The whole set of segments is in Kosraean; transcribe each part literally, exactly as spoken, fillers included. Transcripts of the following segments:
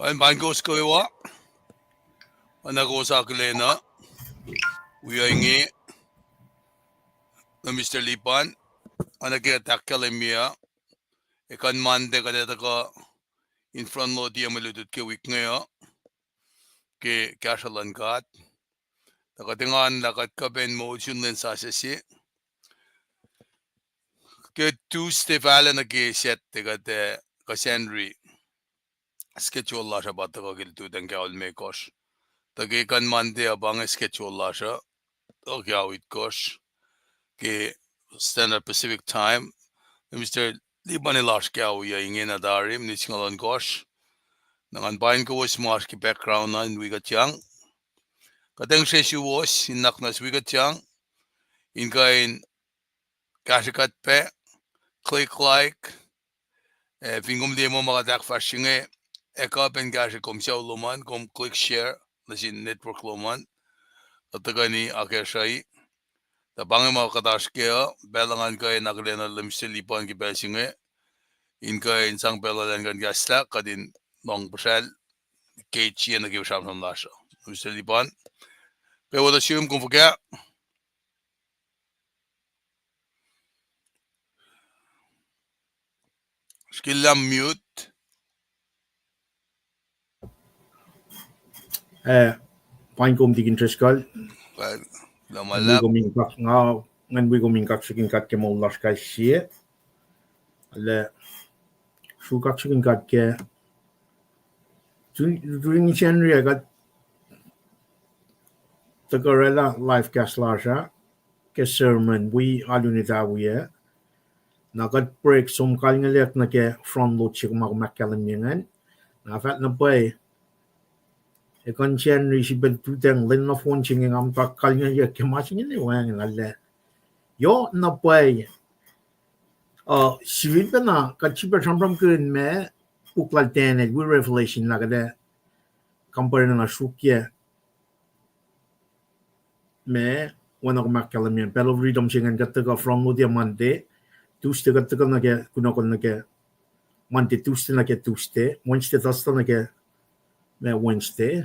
Oan pain kowos kwewa, oacna kowos akihlen uh, wi ohinge, na Mister Lipan, oacna ke tahkkahlwemye uh, ekuh in Monday kuht ac tuhkuh in front load-ye mwe lutlut ke wik inge uh, ke kahsruh luhn God. Tuh kuht engan lah kuht kuh pac in moul sun lwen sasuc se. Ke Tuesday fahlac nuh ke Saturday kuht, eh, kuh Sacnri. Schedule lasr uh pa tuhkuh ke lututacng ke ao limekohsr. Tuh ke ekuh in Monday uh pa inge schedule lasr uh, tuhkuh ke ao itkohsr ke Standard Pacific Time. Na Mister Lipan el oasr ke ao uh ingena tari, minit singucul ohnkohsr. Na ngan pain kowos ma oasr ke background uh in wi kuhtyang. Kuht ac ngihsre suwos in nuhnak nuh sesr wi kuhtyang in kuh in kahsrwe kuht pac, click like, eh, fin kom liye muh ma kuht ahkfahsrye inge, ac kuh pac in kahsrwe kom sucu lom an, kom click share nuh sin network lom an, kuht tuhkweni akacsruhi. Tuh pa inge ma kuht oasr kac uh, pacl uh ngan kuh in akihlen uh Mister Lipan ke pacl se inge, in kuh in sang pacl uh elan kuh in kahslah, kuht in lohng puhsral ke sie nuh ke sramsram lasr uh. Mister Lipan, pac wo nuh sum, kom fuhkah? Skill lah mute. Eh, pain kom Tikin Driscoll. Ngan wi kom in kak-, nga, ngan wi kom in kaksakihn God ke moul lasr kais sie. Lah, srui kaksakihn God ke, during Sacnri ah kuht tuhkuh oraclah live cast lasr uh, ke sermon wi alu in etawi ah. Na kuht break som kalngelek nuh ke front load se ma kom ahkkahlwemye ingacn. Na fahk na pwacye, ekuh in Sacnri srihpac lututacng lwen nohfohn se inge nga muhta kalngelek ke ma se inge wacngihn arlac. Yohk na pwacye, uh, sifilpacna kuht sifilpac sramsramkihn ma puk lal Daniel wi Revelation lah kuht ac compare na sruokyac ma, oacna kom ahkkahlwemye, pacl of freedom se ingacn kuht tuhkuh front load-ye Monday, Tuesday kuht tuhkuh nuh ke, kunohkohn nuh ke, Monday, Tuesday nuh ke Tuesday, Wednesday, Thursday nuh ke, ma Wednesday,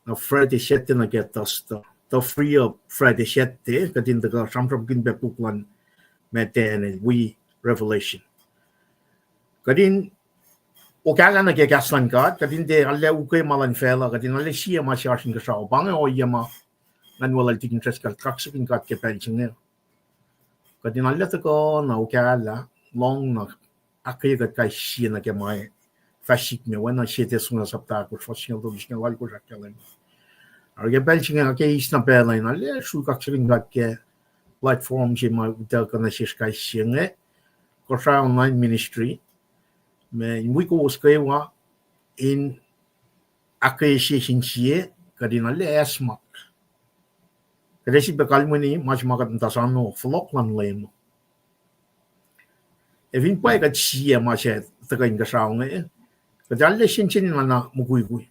na Friday, Saturday nuh ke Thursday. Tuh free up Friday, Saturday, kuht in tuhkuh sramsramkihn pac puk luhn ma Daniel wi Revelation. Kuht in okahlah nuh ke kahs luhn God, kuht in tiac arlac ukwe ma luhn facluh, kuht in arlac sie ma se oasr inkuhsrao. Pa inge ohiyac ma ngan weluhl Tikin Driscoll kaksakihn God ke pacl se inge. Kuht in arlac tuhkuh na okahlah, lohng na, ahkkweye kuht kais sie nuh ke ma ac fah sikme, oacna Sie Tesalonika sapta ahkosr, fuhs singucul tolu, singucul alkosr ahkkahlwemye. Oruh ke pacl se inge nga ke eis na pacl uh in arlac srui kaksakihn God ke platform se ma utuckuh nuh sesr kais sie inge, Kosrae Online Ministry, ma in wi kowos kwewa in ahkkweye sie sin sie, kuht in arlac acsmak. Kuht ac sifilpac kalweni ma se ma kuht muhta soano, fohlohk luhn Leum. Ac fin pwacye kuht sie ma se tuhkuh inkuhsrao inge, kuht arlac sensen in oacna mukwikwi.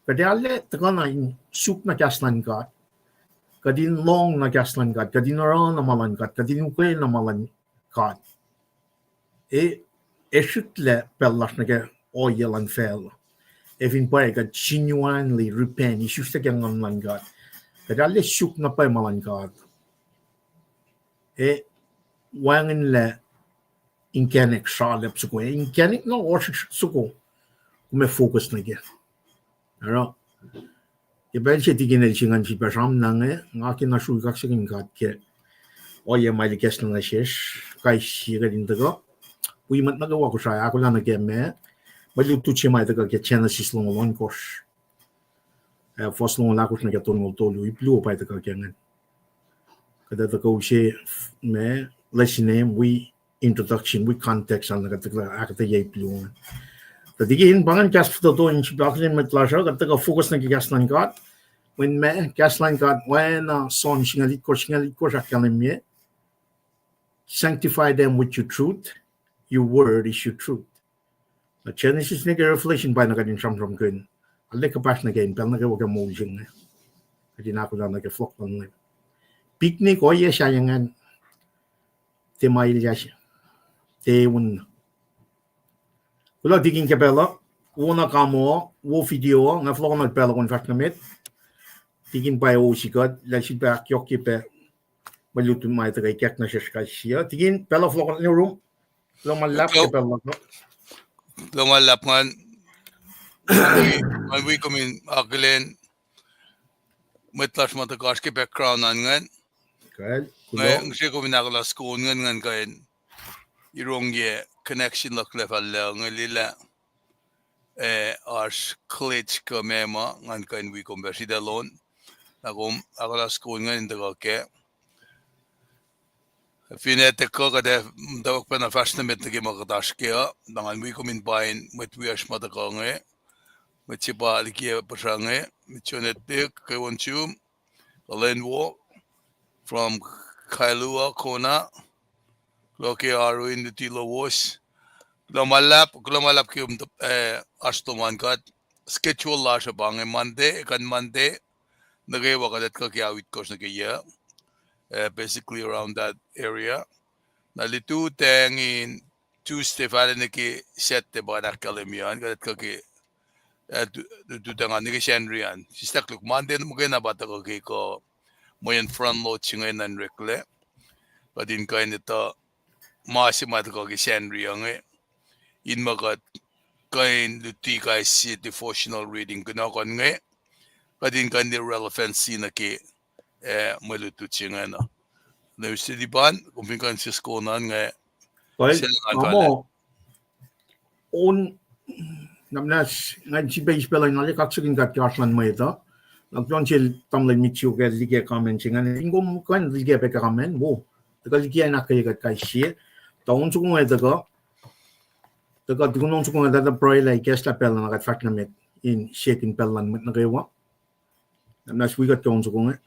Kuht arlac tuhkuh na in suk na kahs luhn God. Kuht in lohng na kahs luhn God. Kuht in oruh na ma luhn God. Kuht in ukwe na ma luhn God. E, ac srihklac pacl lasr nuh ke ohiyac luhn facluh. Ac fin pwacye kuht genuinely repent, isuslac ke Nguhn luhn God, kuht arlac suk na pwacye ma luhn God. Ac wacngihnlac inkacnek sralap soko, inkacnek na ohsr soko, kom ac focus nuh kac. Oruh ke pacl se Tikin el singucul sie pa sramna inge, nga ke na srui kaksakihn God ke ohiyac ma el ikacslah nuh sesr kais sie kuht in tuhkuh. Wi mwet nuh kwewa Kosrae, ahkolah nuh ke ma, mwe lutlut se ma tuhkuh ke Genesis longoul ohnkohsr, ah, fuhs longoul ahkosr nuh ke tolngoul tolu, ip luo pa tuhkuh ke ingacn. Kuht ac tuhkuh use ma, lesson e wi introduction, wi context an, kuht tuhkuh ahkuhtweyac ip luo an. Tuh Tikin, pa ingacn kahs fototo in sifilpac akihlen mwet lasr uh, kuht tuhkuh focus nuh ke kahs luhn God. Mweyen ma kahs luhn God, oacna Psalm singucul itkohsr, singucul itkohsr ahkkahlwemye, sanctify them with your truth, your word is your truth. Na Genesis nuh ke Revelation pa na kuht in sramsramkihn, arlac kuhpahsr nuh ke in pacl nuh kwewa ke moul se inge. Kuht in ahkolah nuh ke fohlohk luhn Leum. Picnic ohiyac sahyac ingacn, tiac ma elyah se, tiac un. Kuloh Tikin ke pacl uh. Wo na kamo, wo video, nga fohlohkohn pacl uh kom fahsr nuh met. Tikin pa wo sikuht, lah sifilpac ahkyohkye pac mwe lutlut ma tuhkuh ikack nuh sesr kais sie. Tikin, pacl uh fohlohkohn nuh rum. Kuloh ma luhlahp ke pacl uh. Kuloh ma luhlahp ngan, ngan wi kom in akihlen mwet lasr ma tuhkuh oasr ke background an ingacn. Kuh, kuloh. Nga se kom in ahkolah soko ingacn ngan kuh in irongye connection luhk lah fal lah nge lilah, eh, oasr glitch kuh meac ma ngan kuh in wi kom pac sritacl on. Na kom ahkolah soko ingacn in tuhkuh kac. Fin etuh kuh kuht ac, mm, tuhkuh pacna fahsr nuh met nuh ke ma kuht oasr kac uh, na ngan wi kom in pain mwet wiyacsr ma tuhkuh inge, mwet se pa likiyac puhsra inge, mwet John Etik, Kewon Chum, Elen Wo, from Kailua, Kona, kuloh ke oaru in luti lowos. Kuloh ma luhlahp, kuloh ma luhlahp ke, eh, oasr lom an kuht. Schedule lasr uh pa inge Monday, ekuh in Monday, nuh kwewa kuht etuh kuh ke ao itkohsr nuh ke yac, eh, basically around that area. Na lututacng in Tuesday, fahlac nuh ke Saturday pa kuht ahkkahlwemye an, kuht etuh kuh ke, eh, tu-, lututacng an nuh ke Sacnri an. Sislah koluk Monday muhkwena pa tuhkuh ke kuh mweyen front load se inge nuh in oreklac. Kuht in kuh in etuh ma se ma tuhkuh ke Sacnri uh inge, in ma kuht kuh in luti kais sie devotional reading kunohkohn inge, kuht in kuh in relevancy nuh ke, eh, mwe lutlut se ingacn uh. Nuh sel Lipan, kom fin kuh in siskonun inge, pal, sel ngan amo, on, na muhnahs, ngan sifilpac eis pacl uh in ale kaksakihn God ke oasr luhn mwet uh. Na kuloh nuh sel tamuhlwel Mitchell ke liki comment se ingacn. Fin kom kuh in liki pac comment, wo, tuhkuh liki in ahkkweye kuht kais sie. Tuh on soko inge tuhkuh, tuhkuh tukun on soko inge tuh pruhe lah ikacslah pacl uh na kuht fahsr nuh met in siyuck in pacl luhn mwet nuh kwewa. Na muhnahs wi kuht ke on soko inge.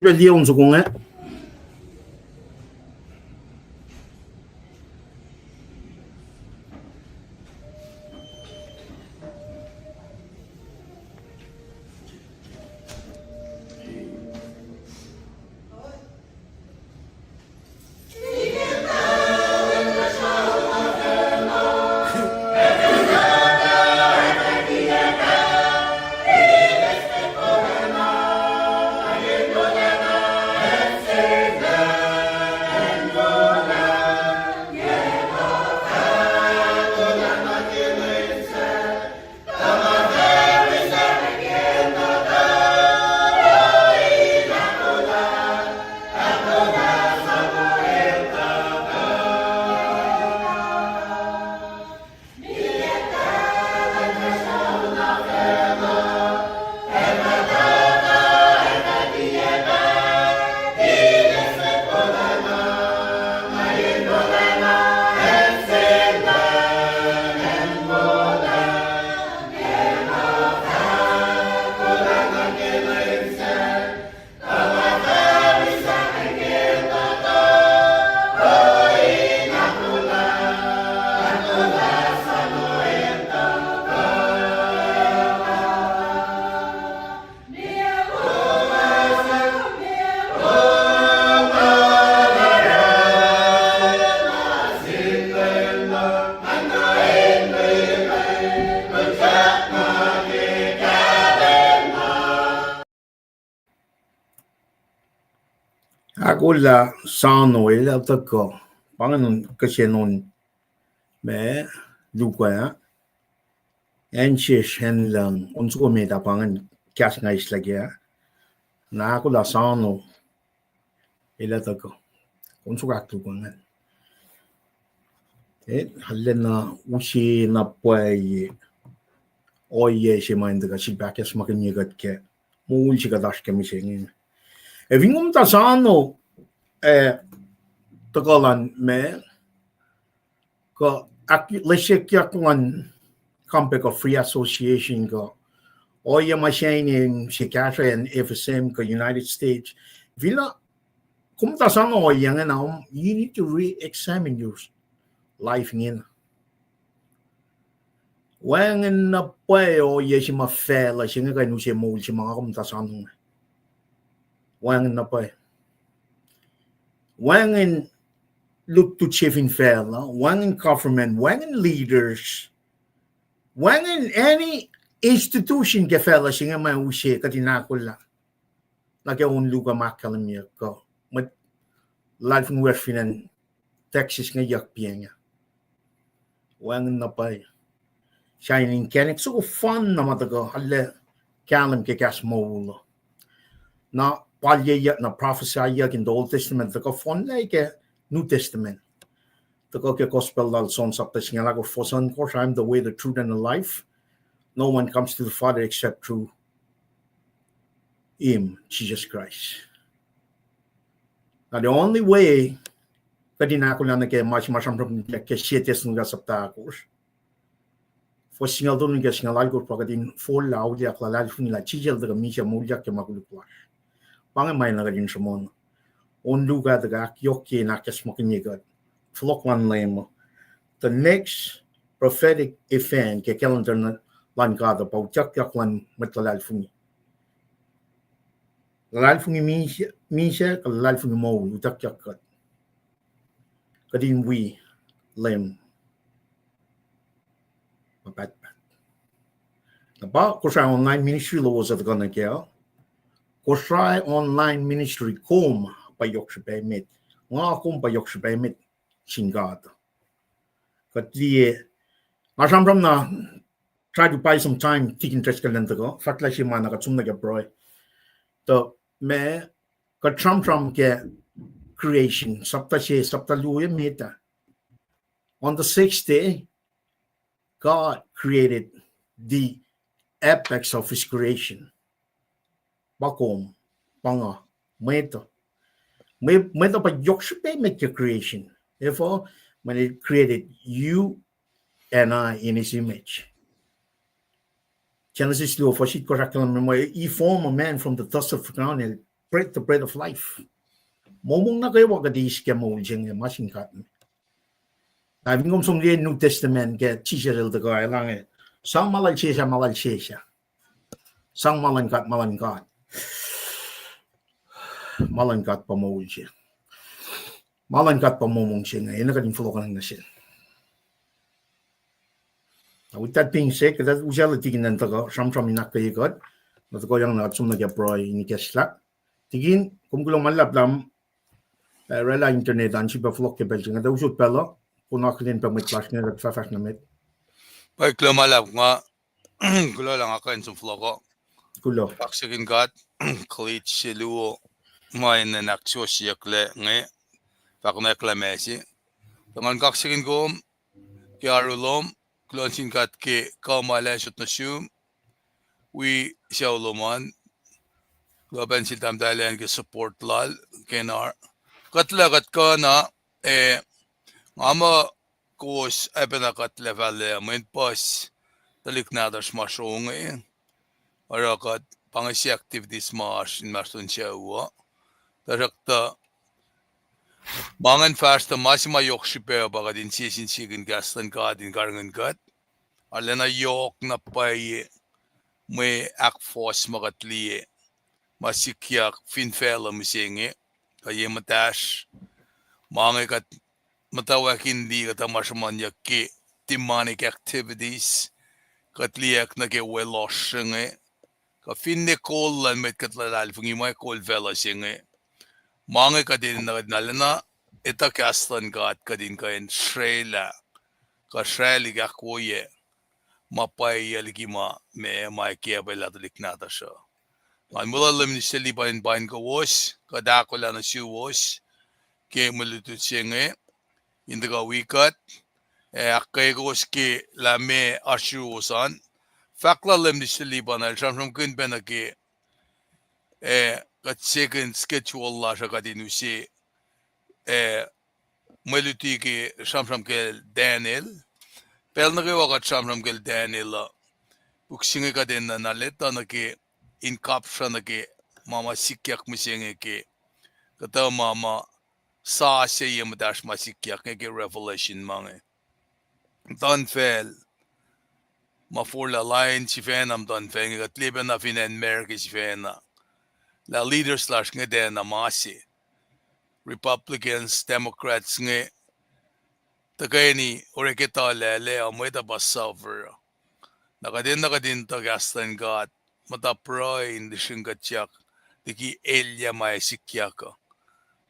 Liye on soko inge. Kola Sano el ac tuhkuh. Pa ingacn kihsen on ma Luke ah. Acn sesr acn lucng, on soko met ah pa ingacn kahs nga eislah kac. Na Kola Sano el ac tuhkuh. On soko ahkluo ingacn. Eh, arulacna use na pwacye ohiyac se ma in tuhkuh sifilpac ahkacsmakihnye kuht ke moul se kuht oasr ke mihsenge. Ac fin kom muhta Sano, eh, tuhkuh luhn ma kuh ahk-, lesikyak luhn compact of free association kuh ohiyac ma sahyacn se kahsruh acn F S M kuh United States. Fin kom muhta Sano ohiyac ingena, you need to re-examine your life ingena. Wacngihn na pwacye ohiyac se ma facluh se inge kuh in use moul se ma nga kom muhta Sano inge. Wacngihn na pwacye. Wacngihn lutlut se fin facluh, wacngihn government, wacngihn leaders, wacngihn any institution ke facluh se inge ma use kuht in ahkolah nuh ke on Luke ma ahkkahlwemyeyuck kuh mwet luhlahlfongi we fin acn Texas inge yuck piacng ah. Wacngihn na pwacye. Sahyacn inkacnek soko fon na ma tuhkuh arlac kahlwem ke kahs moul uh. Na palyeyuck, na prophesyyuck in the Old Testament tuhkuh fohnlah ke New Testament. Tuhkuh ke gospel lal John sapta singucul ahkosr, fuhs ohnkohsr, I am the way, the truth, and the life. No one comes to the Father except through him, Jesus Christ. Na the only way kuht in ahkolah nuh ke ma se ma sramsram ke sie Thessalonica sapta ahkosr, fuhs singucul tolu nuh ke singucul alkosr pa kuht in forlah auliyak luhlahlfongi lah Jisus el tuhkuh misac moulyak ke ma koluk lasr. Pa inge ma enenuh kuht in sruhmuhn. On Luke ah tuhkuh ahkyohkye in ahkacsmakihnye kuht fohlohk luhn Leum uh. The next prophetic event ke calendar luhn God uh pa utuckyak luhn mwet luhlahlfongi. Luhlahlfongi misac, misac, kuh luhlahlfongi moul, utuckyak kuht. Kuht in wi Leum ma pahtpaht. Na pa Kosrae online ministry lowos uh tuhkuh nuh kac. Kosrae online ministry, kom pa yohk srihpac emet. Nga, kom pa yohk srihpac emet sin God. Kuht liye, nga sramsram na, try to buy some time, tikin Driscoll elan tuhkuh fahk lah se ma na kuht som nuh ke pruhe. Tuh ma kuht sramsram ke creation, sapta se, sapta luo emet ah. On the sixth day, God created the apex of his creation. Pa kom, pa nga, mwet uh. Mwe-, mwet uh pa yohk srihpac emet ke creation. Therefore, when he created you and I in his image. Genesis luo fuhs itkohsr ahkkahlwemye muh, he formed a man from the dust of the ground and breathed the breath of life. Momong nuh kwewa kuht eis ke moul se inge ma sin God me. Na fin kom som liye New Testament ke Jisus el tuhkuh elan inge, sang ma lal sesr ah, ma lal sesr ah. Sang ma luhn God, ma luhn God. Ma luhn God pa moul se. Ma luhn God pa momong se inge, enenuh kuht in fohlohkohnacng nuh sel. With that being said, kuht ac usaclah tikin elan tuhkuh sramsram in ahkkweye kuht. Na tuhkuhyang na kuht som nuh ke pruhe in ikacslah. Tikin, kom kuloh ma luhlahp lah, eh, oraclah internet an sifilpac fohlohk ke pacl se inge, tuh usot pacl uh, kom akihlen pac mwet lasr inge, kuht fahfahsr nuh met. Pa kuloh ma luhlahp, nga kuloh lah nga kuh in som fohlohk uh. Kuloh. Kaksakihn God, kuloh se luo, ma enenuh in ahksuwohsyeyucklac inge, fahkwack lah ma se. Tuh ngan kaksakihn kom ke oaru lom, kuloh nuh sin God ke kuh ma El sot nuh sum, wi sucu lom an, kuloh pac nuh sel Tahmtahel Ann ke support lal, ke na kuht lah kuht kuh na, eh, nga muh kowos oacpacna kuhtlac fahlac mwe puhs tuhlihk nahtuhsr ma srong inge, oruh kuht pa inge sie activities ma oasr inmahsrlon sucu uh. Tuhsruhktuh ma ingacn fahsr tuh ma se ma yohk srihpac pa kuht in sie sin sie kihn kahs luhn God in karihngihn kuht. Arulacna yohk na pwacye mwe ahkfohs ma kuht liye, ma sikyak fin facluh mihsenge, kuh ye muhtahsr, ma inge kuht muhtwacwacack in liye, kuhtuh ma sruhmuhnyuck ke demonic activities kuht liyacack nuh ke weloh se inge, kuh finne kol luhn mwet kuht luhlahlfongi ma kol facluh se inge. Ma inge kuht enenuh kuht in arulacna etuh kahs luhn God kuht in kuh in srwaclah, kuh srwaclihk ahkwoye ma pwacye liki ma, ma, ma ac kiacpwelah tuhlihk nahtuhsr uh. Nga molwelah Minister Lipan in paing kowos, kuht ahkolah nuh suwos ke mwe lutlut se inge, in tuhkuh wi kuht, ac ahkkweye kowos ke lah meac oasr yuruwos an. Fahk lal Minister Lipan el sramsramkihn pac nuh ke, ac kuht second schedule lasr uh kuht in use, ac mwe luti ke sramsram kacl Daniel. Pacl nuh kwewa kuht sramsram kacl Daniel uh, puk se inge kuht enenuh na etuh nuh ke in kapsra nuh ke ma ma sikyak mihsenge ke kuhtuh ma ma sasuc ye muhtahsr ma sikyak inge ke Revelation ma inge. Muhtuhnfacl, ma forlah lain sifacna muhtuhnfacl inge, kuht liye pacna fin acn America sifacna, lah leaders lasr inge tiacna ma se. Republicans, Democrats inge, tuhkweni orek etuh lah, lah mwet uh pa suffer. Na kuht enenuh kuht in etuh kahs luhn God, muhta pruhe in lihsrihngkuhtyak liki elyah ma ac sikyak uh.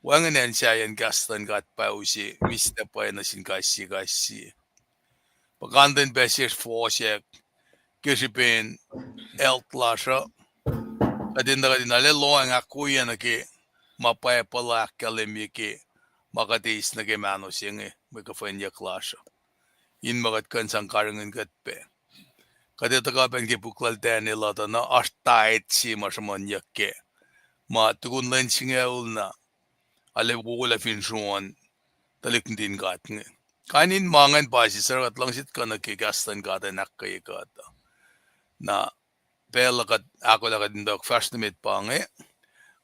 Wacngihn acn sahyacn kahs luhn God pa use mihslac pwacye nuh sin kais sie kais sie. Puhkantwen pac sesr fohsack ke srihpen health lasr uh. Kuht enenuh kuht in arlac lohacng ahkwoye nuh ke ma pwacye puhla ahkkahlwemye ke ma kuht eis nuh ke mahno se inge, mwe kuhfwenyuck lasr uh, in ma kuht kuh in sang karihngihn kuht pac. Kuht ac tuhkuh pac ke puk lal Daniel uh tuh na oasr tithe se ma sruhmuhnyuck kac, ma tukun lwen singucul na, arlac wowolah fin sruhn tuhlihk nuhtin God inge. Kain in ma ingacn pa sisor kuht luhngse kuh nuh ke kahs luhn God in ahkkweye kuht uh. Na pacl uh kuht ahkolah kuht in tok fahsr nuh met pa inge,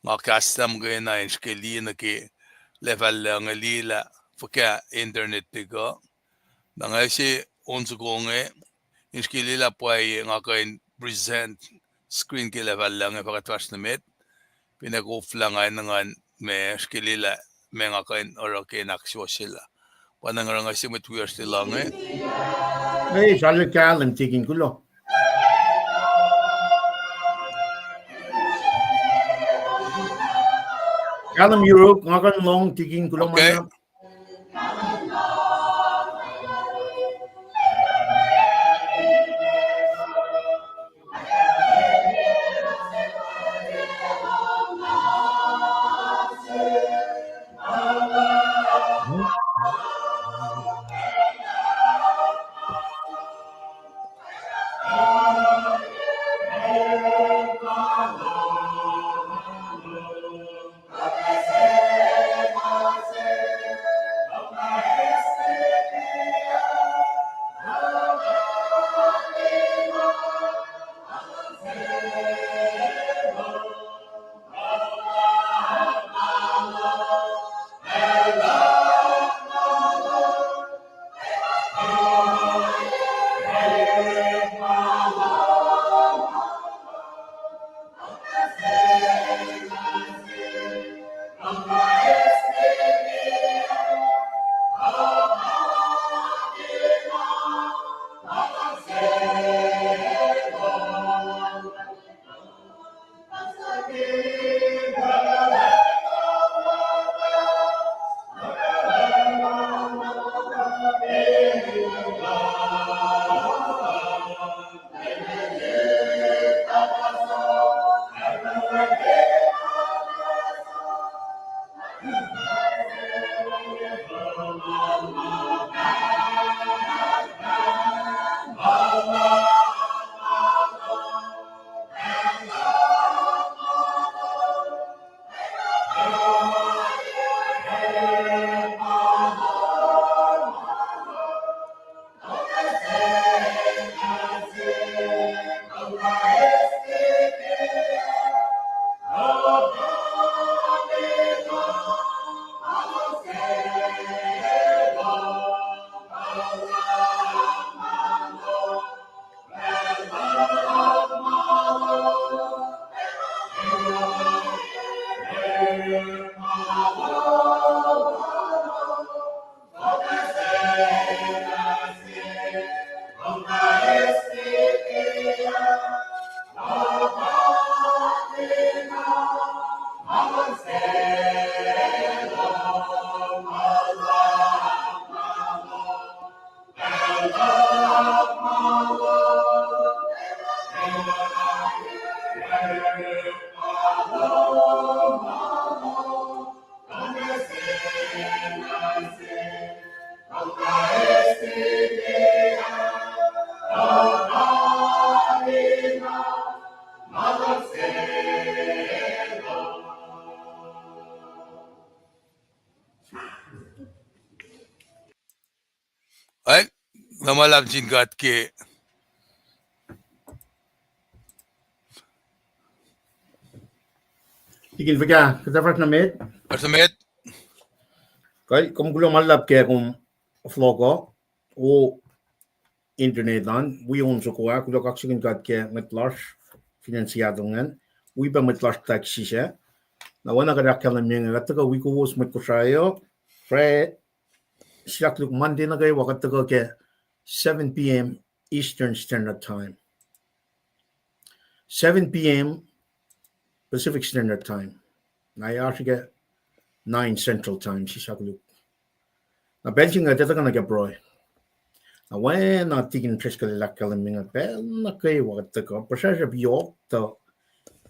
nga kahslah muhkwena in srihke liye nuh ke lacfahlah inge, liye lah fuhkah internet tok uh. Na nga use on soko inge, in srihke liye lah pwacye nga kuh in present screen ke lacfahlah inge fah kuht fahsr nuh met. Finne koflah nga enenuh ngan ma srihke liye lah ma nga kuh in oruh ke in ahksuwohsyelah. Pa na nga oruh nga se mwet wiyacsr lwelah inge. Ei, sale kahlwem tikin kuloh. Kahlwem yuruk, nga kuh in lohng tikin kuloh ma na. Ai, na ma luhlahp sin God ke. Tikin fuhkah, kuht ac fahsr nuh met? Fahsr nuh met. Kuh, kom kuloh ma luhlahp ke kom fohlohk uh, o internet an, wi on soko ah, kuloh kaksakihn God ke mwet lasr fin acn Seattle ingacn, wi pac mwet lasr Texas ah. Na oacna kuht ahkkahlwemye inge, kuht tuhkuh wi kowos mwet Kosrae uh, Fri-, siyuck luk Monday nuh kwewa kuht tuhkuh ke seven p.m. Eastern Standard Time, seven p.m. Pacific Standard Time. Na oasr ke nine Central Time, siyuck luk. Na pacl se inge kuht ac tuhkuh nuh ke pruhe. Na oacna Tikin Driscoll el ahkkahlwemye inge, pacl nuh kwewa kuht tuhkuh, puhsracsr yohk tuh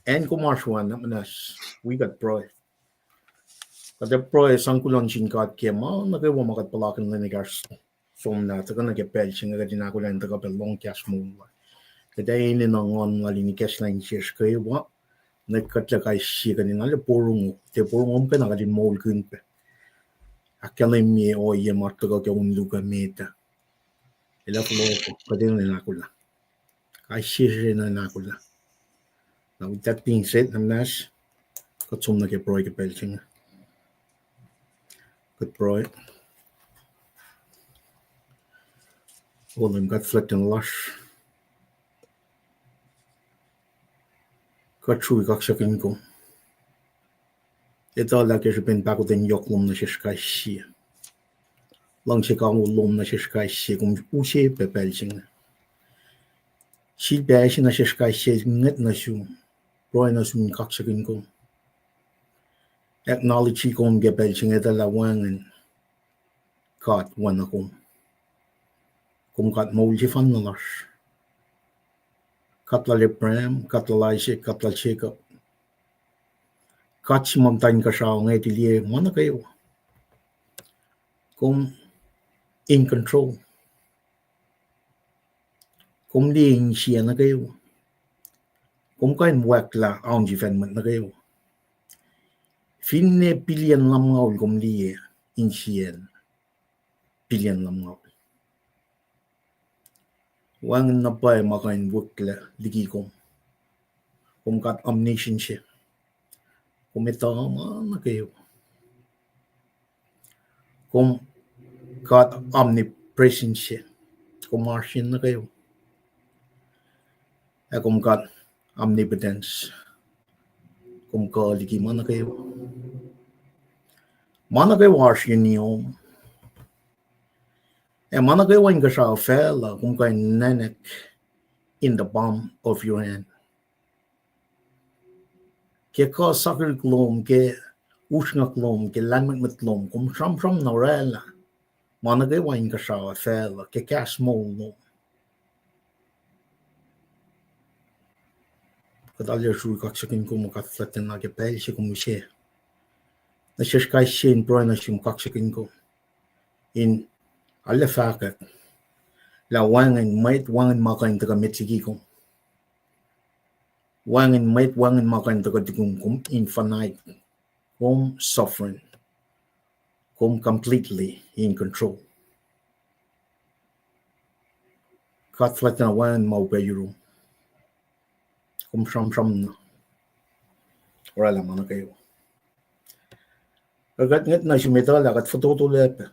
acn kom oasr we an, muhnahs, wi kuht pruhe. Kuht ac pruhe sang kuloh nuh sin God ke ma nuh kwewa ma kuht puhlakihn lwen ekahsr somlah, tuhkuh nuh ke pacl se inge kuht in ahkolah in tuhkuh pac lohng kahs moul lal. Kuht ac enenuh Nguhn lal in ikacslah insiyacsr kwewa, nwe kuht lah kais sie kuht in arlac porongo, tiac porongo muhkwena kuht in moulkihn pac. Ahkkahlwemye ohiyac ma tuhkuh ke on luhk ah met ah. El ac fohlohk, kuht enenuh in ahkolah. Kais sie sesr enenuh in ahkolah. Now, with that being said, na muhnahs, kuht som nuh ke pruhe ke pacl se inge. Kuht pruhe. O Leum God fuhlwactna lasr, kuht srui kaksakihn kom. Etuh lah ke srihpen pahkotwen yohk lom nuh sesr kais sie, luhngse kawihl lom nuh sesr kais sie, kom use pac pacl se inge. Sil pac ase nuh sesr kais sie ngwet nuh sum, pruhe nuh sum in kaksakihn kom, acknowledge kom ke pacl se inge, etuh lah wacngihn God oacna kom. Kom God moul sefanna lasr. God lal Abraham, God lal Isaac, God lal Jacob. God se ma muhta inkuhsrao, ngwet, liye, ma nuh kwewa. Kom in control. Kom liye insiyac nuh kwewa. Kom kuh in wacngihn aun sifacn mwet nuh kwewa. Finne billion lumngaul kom liye insiyac billion lumngaul. Wacngihn na pwacye ma kuh in wihklac liki kom. Kom God omniscient se. Kom etuh ma nuh kwewa. Kom God omnipresent se. Kom oasr yen nuh kwewa. Ac kom God omnipotence. Kom kuh liki ma nuh kwewa. Ma nuh kwewa oasr yen iom. Ac ma nuh kwewa inkuhsrao facluh, kom kuh in nwacklah in the palm of your hand. Ke kuh sakihrihk lom, ke usrnguck lom, ke lahlmwetmwet lom, kom sramsram na oraclah ma nuh kwewa inkuhsrao facluh ke kahs moul lom. Kuht arlac srui kaksakihn kom, God fuhlwactna, ke pacl se kom use nuh sesr kais sie in pruhe nuh sum, kaksakihn kom in arlac fahkwack lah wacngihn mwet, wacngihn ma kuh in tuhkuh met liki kom. Wacngihn mwet, wacngihn ma kuh in tuhkuh tukun kom, infinite. Kom sovereign. Kom completely in control. God fuhlwactna, wacngihn ma upac yurum. Kom sramsram na oraclah ma nuh kwewa. Kuht ngwet nuh sum etuh lah kuht fototolac pac.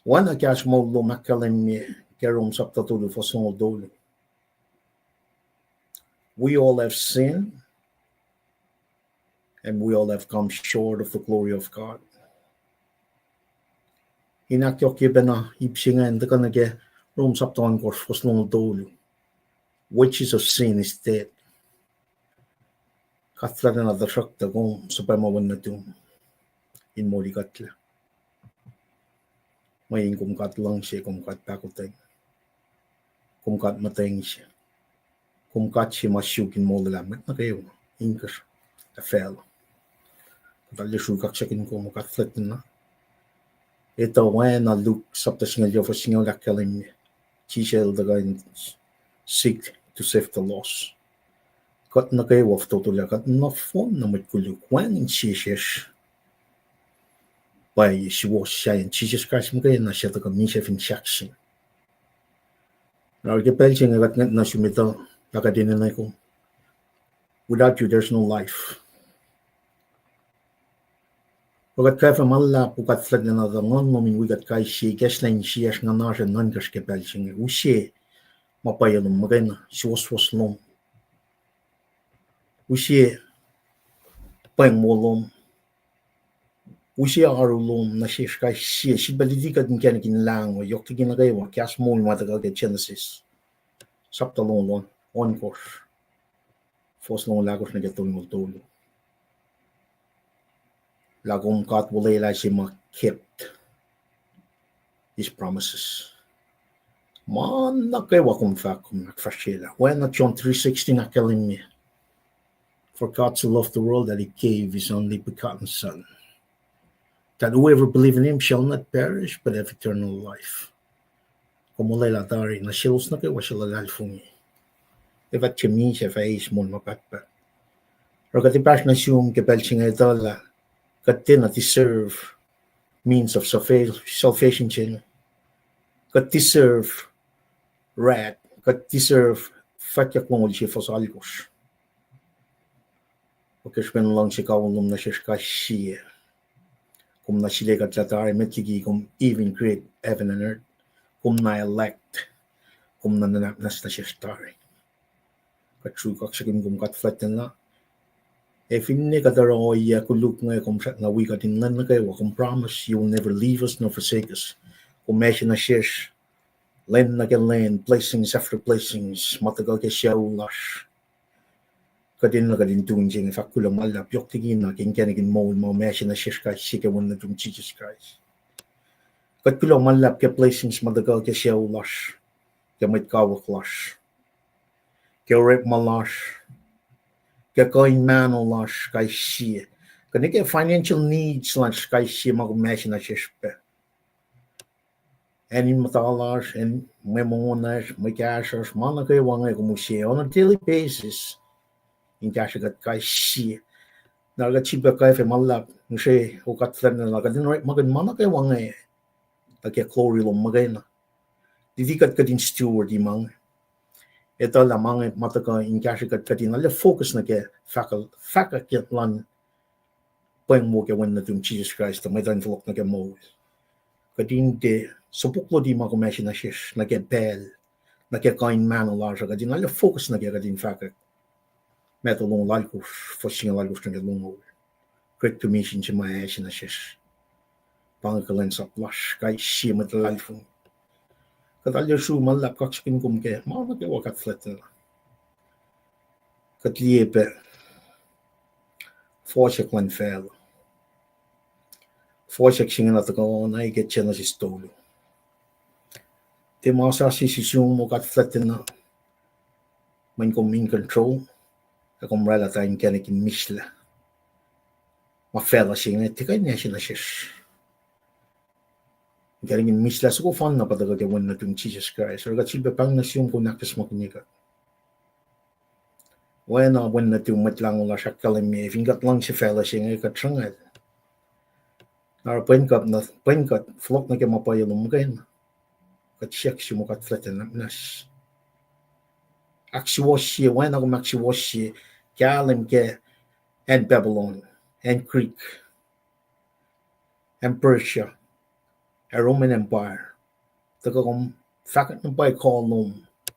Oacna kahs moul lom ahkkahlwemye ke Rom sapta tolu fuhs longoul tolu. We all have sinned and we all have come short of the glory of God. In ahkyohkye pacna ip se ingacn tuhkuh nuh ke Rom sapta ohnkohsr fuhs longoul tolu. Wages of sin is death. God fuhlwactna, tuhsruhktuh kom suhpwacma wen nuhtum in molikuhtlac. Mweyen kom God luhngse, kom God pahkotwen, kom God muhtweng se, kom God se ma suk in molwelah mwet nuh kwewa inkuhsrao facluh. Kuht arlac srui kaksakihn kom, God fuhlwactna. Etuh oacna Luke sapta singucul yuc fuhs singucul ahkkahlwemye, Jisus el tuhkuh in seek to save the lost. Kuht nuh kwewa fototo lah kuht nohfohn na mwet koluk, wacngihn sie sesr pwacye suwohs sahyacn Jisus Kraist muhkwena suc tuhkuh misac fin sahkseng. Na ke pacl se inge kuht ngwet nuh sum etuh lah kuht enenuh kom. Without you, there's no life. Kuht kwacfe ma luhlahp, God fuhlwactlacna tuh Nguhn lom in wi kuht kais sie, ikacslah insiyacsr, nguhnasr ac nuhnkacsr ke pacl se inge. Use ma pwacye lom muhkwena, suwohswohs lom. Use pweng wo lom. Use oaru lom nuh sesr kais sie, sifilpac luti kuht inkacnek in lahngo, yohk liki nuh kwewa kahs moul ma tuhkuh ke Genesis sapta longoul ohnkohsr, fuhs longoul ahkosr nuh ke tolngoul tolu. Lah kom God olwelah se ma kept his promises. Ma nuh kwewa kom fahk, kom ahkfahsryelah. Oacna John three sixteen ahkkahlwemye, For God so loved the world that he gave his only begotten Son, that whoever believe in him shall not perish but have eternal life. Kom olwelah tari, na selos nuh kwewa suc luhlahlfongi, efuh tiac misac, fah eis moul ma pahtpaht. Oruh kuht tiac pahsr nuh sum ke pacl se inge etuh lah kuht tiacna deserve means of salva-, salvation se inge. Kuht deserve wrath, kuht deserve fwackyuck longoul sie fuhs alkosr. Ke srihpen luhngse kawihl lom nuh sesr kais sie, kom na sile kuht lah tari, met liki kom even create heaven and earth, kom na elect, kom na nuhnak muhnahs nuh sesr tari. Kuht sruhk kaksakihn kom, God fuhlwactlacna. Ac finne kuht oruh ohiyac koluk inge, kom srackna wi kuht in lwen nuh kwewa. Kom promise you will never leave us nor forsake us. Kom ase nuh sesr lwen nuh ke lwen, blessings after blessings ma tuhkuh ke sucu lasr. Kuht enenuh kuht in tu inse inge, fahk kuloh ma luhlahp yohk liki na ke inkacnek in moul ma kom ase nuh sesr kais sie ke Wen nuhtum Jisus Kraist. Kuht kuloh ma luhlahp ke blessings ma tuhkuh ke sucu lasr, ke mwet kawuck lasr, ke orekma lasr, ke kuh in mahno lasr kais sie, kuh nuh ke financial needs lasr kais sie ma kom ase nuh sesr pac. Acn in muhta lasr, acn mwe mongo lasr, mwe kahsruhsr, ma nuh kwewa inge kom use on a daily basis in kahsrwe kuht kais sie. Na oruh kuht sifilpac kwacfe ma luhlahp, ngihsre, O God fuhlwactlacna, kuht in orekmakihn ma nuh kwewa inge tuh ke glory lom muhkwena. Luti kuht kuht in steward-i ma inge. Etuh lah ma inge ma tuhkuh in kahsrwe kuht kuht in arlac focus nuh ke fahk-, fahkwack luhn pweng wo ke Wen nuhtum Jisus Kraist tuh mwet uh in fohlohk nuh ke moul. Kuht in tiac sopuk luti ma kom ase nuh sesr nuh ke pacl, nuh ke kuh in mahno lasr uh, kuht in arlac focus nuh ke kuht in fahkwack Matthew longoul alkosr, fuhs singucul alkosr nuh ke longoul. Great Commission se ma ase nuh sesr. Pa inge kuhlwacnsap lasr kais sie mwet luhlahlfongi. Kuht arlac sruhk ma luhlahp kaksakihn kom ke ma nuh kwewa, God fuhlwactlacna. Kuht liye pac fohsack luhn facluh. Fohsack se inge na tuhkuh na ke Genesis tolu. Tiac ma sasuc sum, O God fuhlwactlacna, mweyen kom in control, ac kom oraclah tuh inkacnek in mihslac. Ma facluh se inge tiac kuh in ase nuh sesr. Inkacnek in mihslac soko fanna pa tuhkuh ke Wen nuhtum Jisus Kraist. Oruh kuht sifilpac pahng nuh sum, kom ahkacsmakihnye kuht. Oacna Wen nuhtum, Mwet Lahngo lasr ahkkahlwemye, fin kuht luhngse facluh se inge kuht sruhngacl. Na oruh pwen kuht, pwen kuht fohlohk nuh ke ma pwacye lom muhkwena, kuht siyuck sum, O God fuhlwactlacna, ahksuwohsye, oacna kom ahksuwohsye kahlwem ke acn Babylon, acn Greek, acn Persia, ac Roman Empire. Tuhkuh kom fahkwack na pwacye kuh lom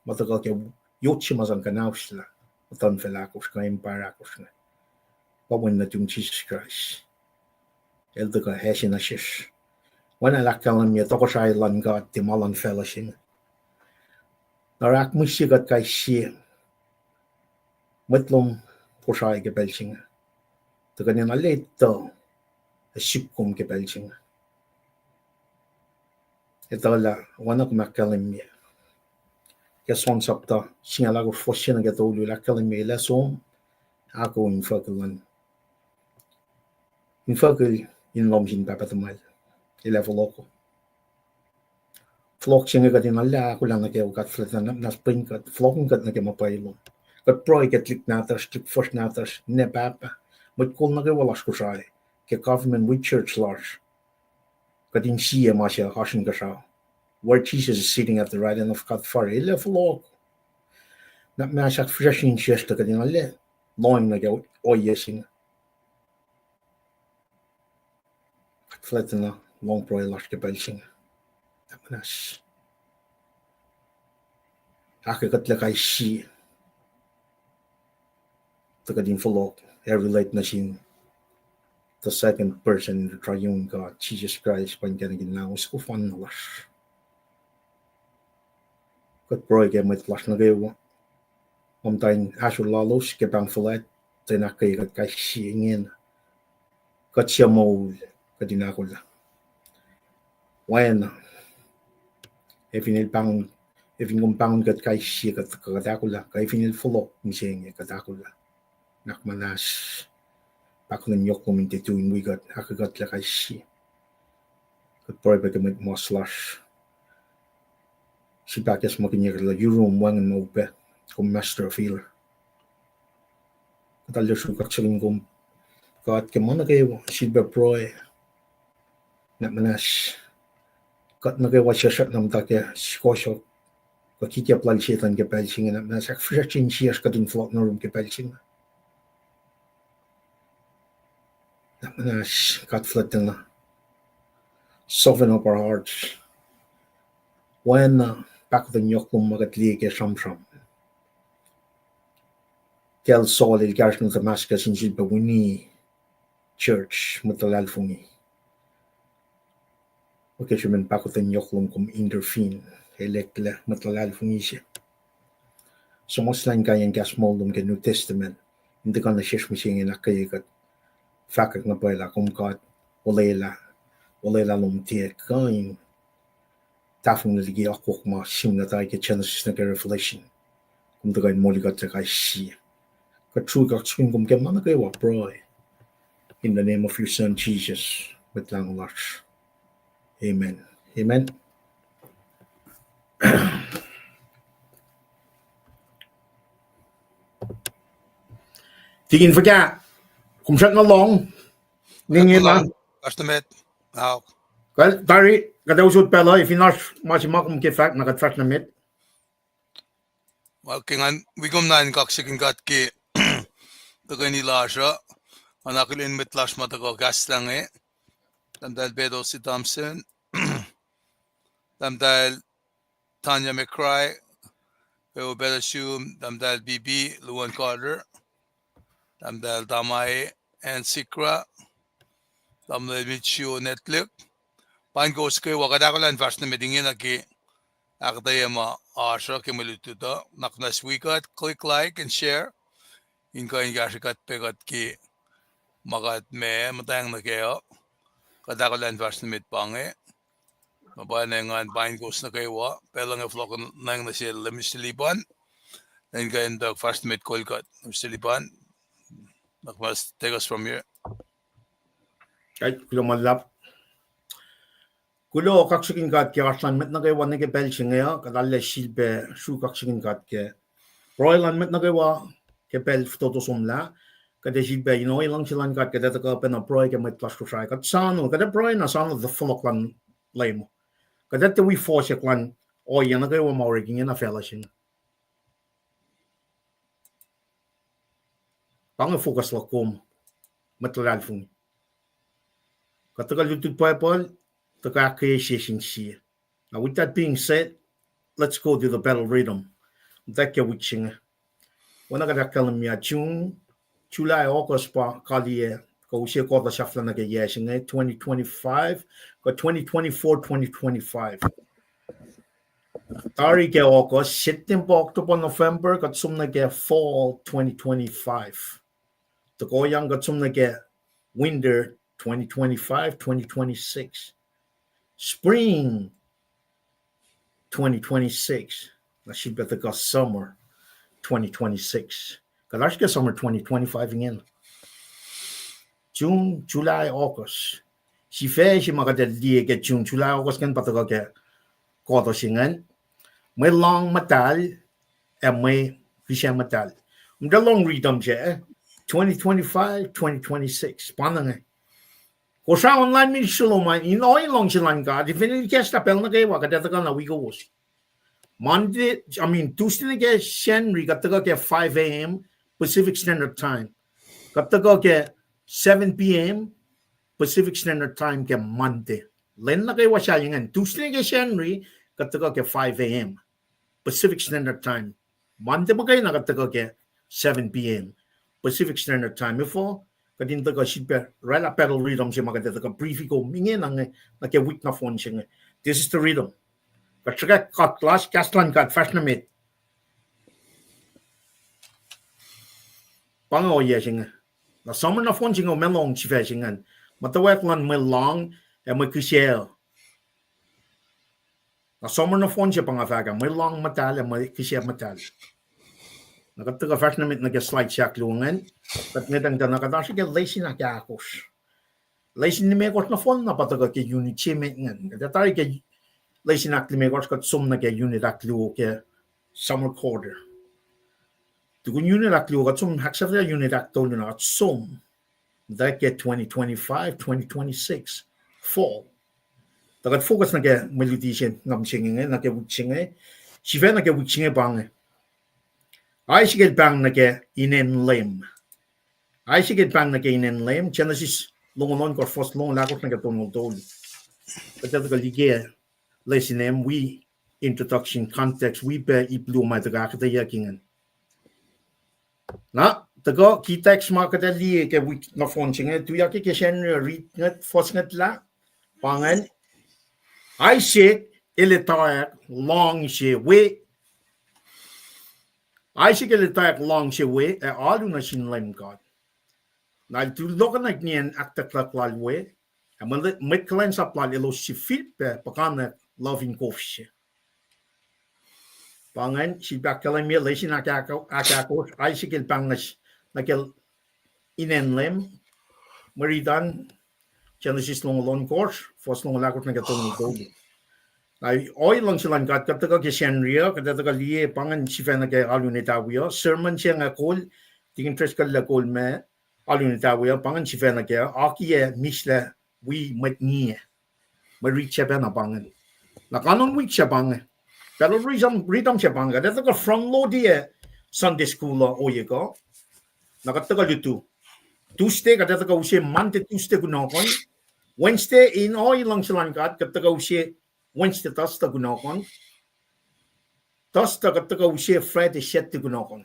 ma tuhkuh ke yot se ma sang kuhnaoslah muhtuhnfacl ahkosr kuh empire ahkosr inge. Pa Wen nuhtum Jisus Kraist. El tuhkuh ase nuh sesr. Oacna el ahkkahlwemye, tohkohsrahi luhn God tiac ma luhn facluh se inge. Na oruh ahkmihsye kuht kais sie, mwet lom Kosrae ke pacl se inge, tuh kuht in arlac etuh ac suk kom ke pacl se inge. Etuh lah oacna kom ahkkahlwemye ke John sapta singucul ahkosr, fuhs se nuh ke tolu, el ahkkahlwemye lah som ahkoo infuckihl luhn, infuckihl in lohm sin Pahpah Tuhmwacl. Elah fohlohk. Fohlohk se inge kuht in arlac ahkolah nuh kwewa, God fuhlwactna, na pweng kuht, fohlohk in kuht nuh ke ma pwacye lom. Kuht pruhe ke tuhlihk nahtuhsr, tuhlihk fuhsr nahtuhsr, ninac pahpah, mwet kol nuh kwewa lasr Kosrae, ke government wi church lasr. Kuht in sie ma se oasr inkuhsrao. Where Jesus is sitting at the right hand of God Father, elah fohlohk. Na ma sahk fihsrwacsr insiyacsr tuh kuht in arlac lohng nuh ke ohiyac se inge. God fuhlwactna, lohng pruhe lasr ke pacl se inge. Na muhnahs ahkkweye kuht lah kais sie tuh kuht in fohlohk ac relate nuh sin the second person in the triune God, Jesus Christ, pa inkacnek in Lahngo soko fanna lasr. Kuht pruhe ke mwet lasr nuh kwewa, ma muhta in ahsor lalos ke pahng fuhlwact, tuh in ahkkweye kuht kais sie ingena. Kuht suc moul, kuht in ahkolah. Oacna, efin el pahngon, efin kom pahngon kuht kais sie kuht, kuht ahkolah, kuh efin el fohlohk mihsenge kuht ahkolah. Na muhnahs pahkotwen yohk lom in tiac tui in wi kuht, ahkkweye kuht lah kais sie. Kuht pruhe pac ke mwet mas lasr. Srihpac ahkacsmakihnye kuht lah yurum wacngihn ma upac, kom master of healer. Kuht arlac sruhk kaksakihn kom, God, ke ma nuh kwewa, sifilpac pruhe. Na muhnahs kuht nuh kwewa suc srackna muhta ke sukohsohk kuh kikiap lal Setuhn ke pacl se inge, na muhnahs ahkfihsrwacsr insiyacsr kuht in fohlohk nuh yurum ke pacl se inge. Na muhnahs God fuhlwactna, soften up our hearts. Oacna pahkotwen yohk lom ma kuht liye ke sramsram. Kacl Saul el kahsruh nuh Damascus in sifilpac wini church, mwet luhlahlfongi. Oke, srihpen pahkotwen yohk lom kom intervene, el eklac mwet luhlahlfongi se. Suhmuhslah inkaiyacn kahs moul lom ke New Testament in tuhkuh nuh sesr mihsenge in ahkkweye kuht fahkwack na pwacye lah kom God olwelah, olwelah lom tiac kuh in tahfonglac liki akwuck ma sihm na tari ke Genesis nuh ke Revelation. Kom tuhkuh in moli kuht lah kais sie. Kuht sruhk kaksakihn kom ke ma nuh kwewa, pruhe in the name of your Son Jesus, Mwet Lahngo lasr. Amen. Amen. Tikin fuhkah, kom srackna lohng? Nge ma, tari kuht ac usot pacl uh, fin oasr ma se ma kom ke fahk na kuht fahsr nuh met. Well, ke ngan wi kom na in kaksakihn God ke tuhkweni lasr uh, ngan akihlen mwet lasr ma tuhkuh kahslah inge. Tahmtahel Pedosi Thompson, Tahmtahel Tanya McCry, Keo Belashum, Tahmtahel Bibi, Luan Carter, Tahmtahel Tamae, Ann Sikra, Tamuhlwel Mitchio Netlik. Pain kowos kwewa, kuht ahkolah in fahsr nuh met ingena ke ahkuhtweyac ma oasr uh ke mwe lutlut uh. Na kom wi kuht, click like and share in kuh in kahsrwe kuht pac kuht ke ma kuht ma muhtwacng nuh kac uh. Kuht ahkolah in fahsr nuh met pa inge. Na pa inge ngan pain kowos nuh kwewa, pacl inge fohlohk nuh sel Mister Liban, in kuh in tuh fahsr nuh met kol kuht, Mister Liban, take us from here. Kuloh ma luhlahp. Kuloh, kaksakihn God ke oasr lun mwet nuh kwewa nuh ke pacl se inge uh, kuht arlac sifilpac sruhk kaksakihn God ke pruhe lun mwet nuh kwewa ke pacl fototo somlah. Kuht ac sifilpac in ohiyac luhngse luhn God, kuht ac tuhkuh pacna pruhe ke mwet lasr Kosrae. Kuht soano, kuht ac pruhe na soano the fohlohk luhn Leum. Kuht ac tiac wi fohsack luhn ohiyac nuh kwewa ma orek ingena facluh se inge. Pa inge focus luhk kom, mwet luhlahlfongi. Kuht tuhkuh lutlut Bible, tuhkuh ahkkweye sie sin sie. Now, with that being said, let's go to the battle rhythm. That ke wik se inge. Oacna kuht ahkkahlwemye, June, July, August pa kaliyac, kuh use quarter sahflah nuh ke yac se inge, twenty twenty-five, kuh twenty twenty-four, twenty twenty-five. Tari ke August, September, October, November, kuht som nuh ke fall twenty twenty-five. Tuh koyang kuht som nuh ke winter twenty twenty-five, twenty twenty-six. Spring twenty twenty-six. Na sifilpac tuhkuh summer twenty twenty-six. Kuht oasr ke summer twenty twenty-five ingena. June, July, August. Sifac se ma kuht ac liye ke June, July, August ingacn pa tuhkuh ke quarter se ingacn. Mwe lohng muhtahl ac mwe kihsac muhtahl. Kom tuh lohng riti se, twenty twenty-five, twenty twenty-six. Pa na inge. Kosrae online ministry lom an, in ohiyac luhngse luhn God, if in ikacslah pacl nuh kwewa, kuht ac tuhkuh na wi kowos. Monday, I mean, Tuesday nuh ke Sacnri, kuht tuhkuh ke five a.m. Pacific Standard Time. Kuht tuhkuh ke seven p.m. Pacific Standard Time ke Monday. Lwen nuh kwewa sahyacn Tuesday nuh ke Sacnri, kuht tuhkuh ke five a.m. Pacific Standard Time. Monday muhkwena kuht tuhkuh ke seven p.m. Pacific Standard Time. Efuh, kuht in tuhkuh sifilpac oraclah battle rhythm se ma kuht ac tuhkuh brief kom ingena inge nuh ke wik nohfohn se inge. This is the rhythm. Kuht sruhkwack kuht lasr, kahs luhn God fahsr nuh met. Pa inge ohiyac se inge. Na summer nohfohn se inge, ma lohng sifac se ingacn. Muhtwacwacack luhn mwe lohng ac mwe kihsac. Na summer nohfohn se pa nga fahk ah, mwe lohng muhtahl ac mwe kihsac muhtahl. Na kuht tuhkuh fahsr nuh met nuh ke slide se ahkluo ingacn. Kuht ngwetacng tuh na kuht oasr ke lesin ahkahkosr. Lesin limekohsr nohfohn na pa tuhkuh ke unit se met ingacn. Kuht tari ke lesin ahklimekohsr kuht som nuh ke unit ahkluo ke summer quarter. Tukun unit ahkluo kuht som ahksahfyelah unit ahktolu na kuht som tuh ke twenty twenty-five, twenty twenty-six fall. Tuh kuht focus nuh ke mwe luti se nga mihsenge inge, nuh ke wik se inge. Sifac nuh ke wik se inge pa inge. Isaac el pahng nuh ke inen Leum. Isaac el pahng nuh ke inen Leum, Genesis longoul ohnkohsr, fuhs longoul ahkosr nuh ke tolngoul tolu. Kuht ac tuhkuh liye lesin em wi introduction, context, wi pac ip luo ma tuhkuh ahkuhtweyucki ingacn. Na tuhkuh key text ma kuht ac liye ke wik nohfohn se inge, tuyak ke Sacnri, riti ngwet, fuhs ngwet lah, pa ingacn, Isaac el etwacack luhngse we Isaac el etwacack luhngse we ac alu nuh sin Leum God. Na el tulohkohnwack nien ahktuckluck lal we, ac mwet kuhlwacnsap lal elos sifilpac puhkantwen love in kof se. Pa ingacn, sifilpac ahkkahlwemye lesin ahkahkosr, Isaac el pahng nuh ke inen Leum, mwe riti an, Genesis longoul ohnkohsr, fuhs longoul ahkosr nuh ke tolngoul tolu. Na ohiyac luhngse luhn God, kuht tuhkuh ke Sacnri uh, kuht ac tuhkuh liye pa ingacn sifac nuh ke alu in etawi uh, sermon se inge kol, tikin Driscoll el kol ma, alu in etawi uh, pa ingacn sifac nuh ke, akiyac mihslac wi mwet ngiac. Mwe riti se pacna pa ingacn. Na kanon wik se pa inge. Pacl riti, riti se pa inge. Kuht ac tuhkuh front load-ye Sunday school uh ohiyac kuh. Na kuht tuhkuh lutu. Tuesday, kuht ac tuhkuh use Monday, Tuesday kunohkohn. Wednesday, in ohiyac luhngse luhn God, kuht tuhkuh use Wednesday, Thursday kunohkohn. Thursday, kuht tuhkuh use Friday, Saturday kunohkohn.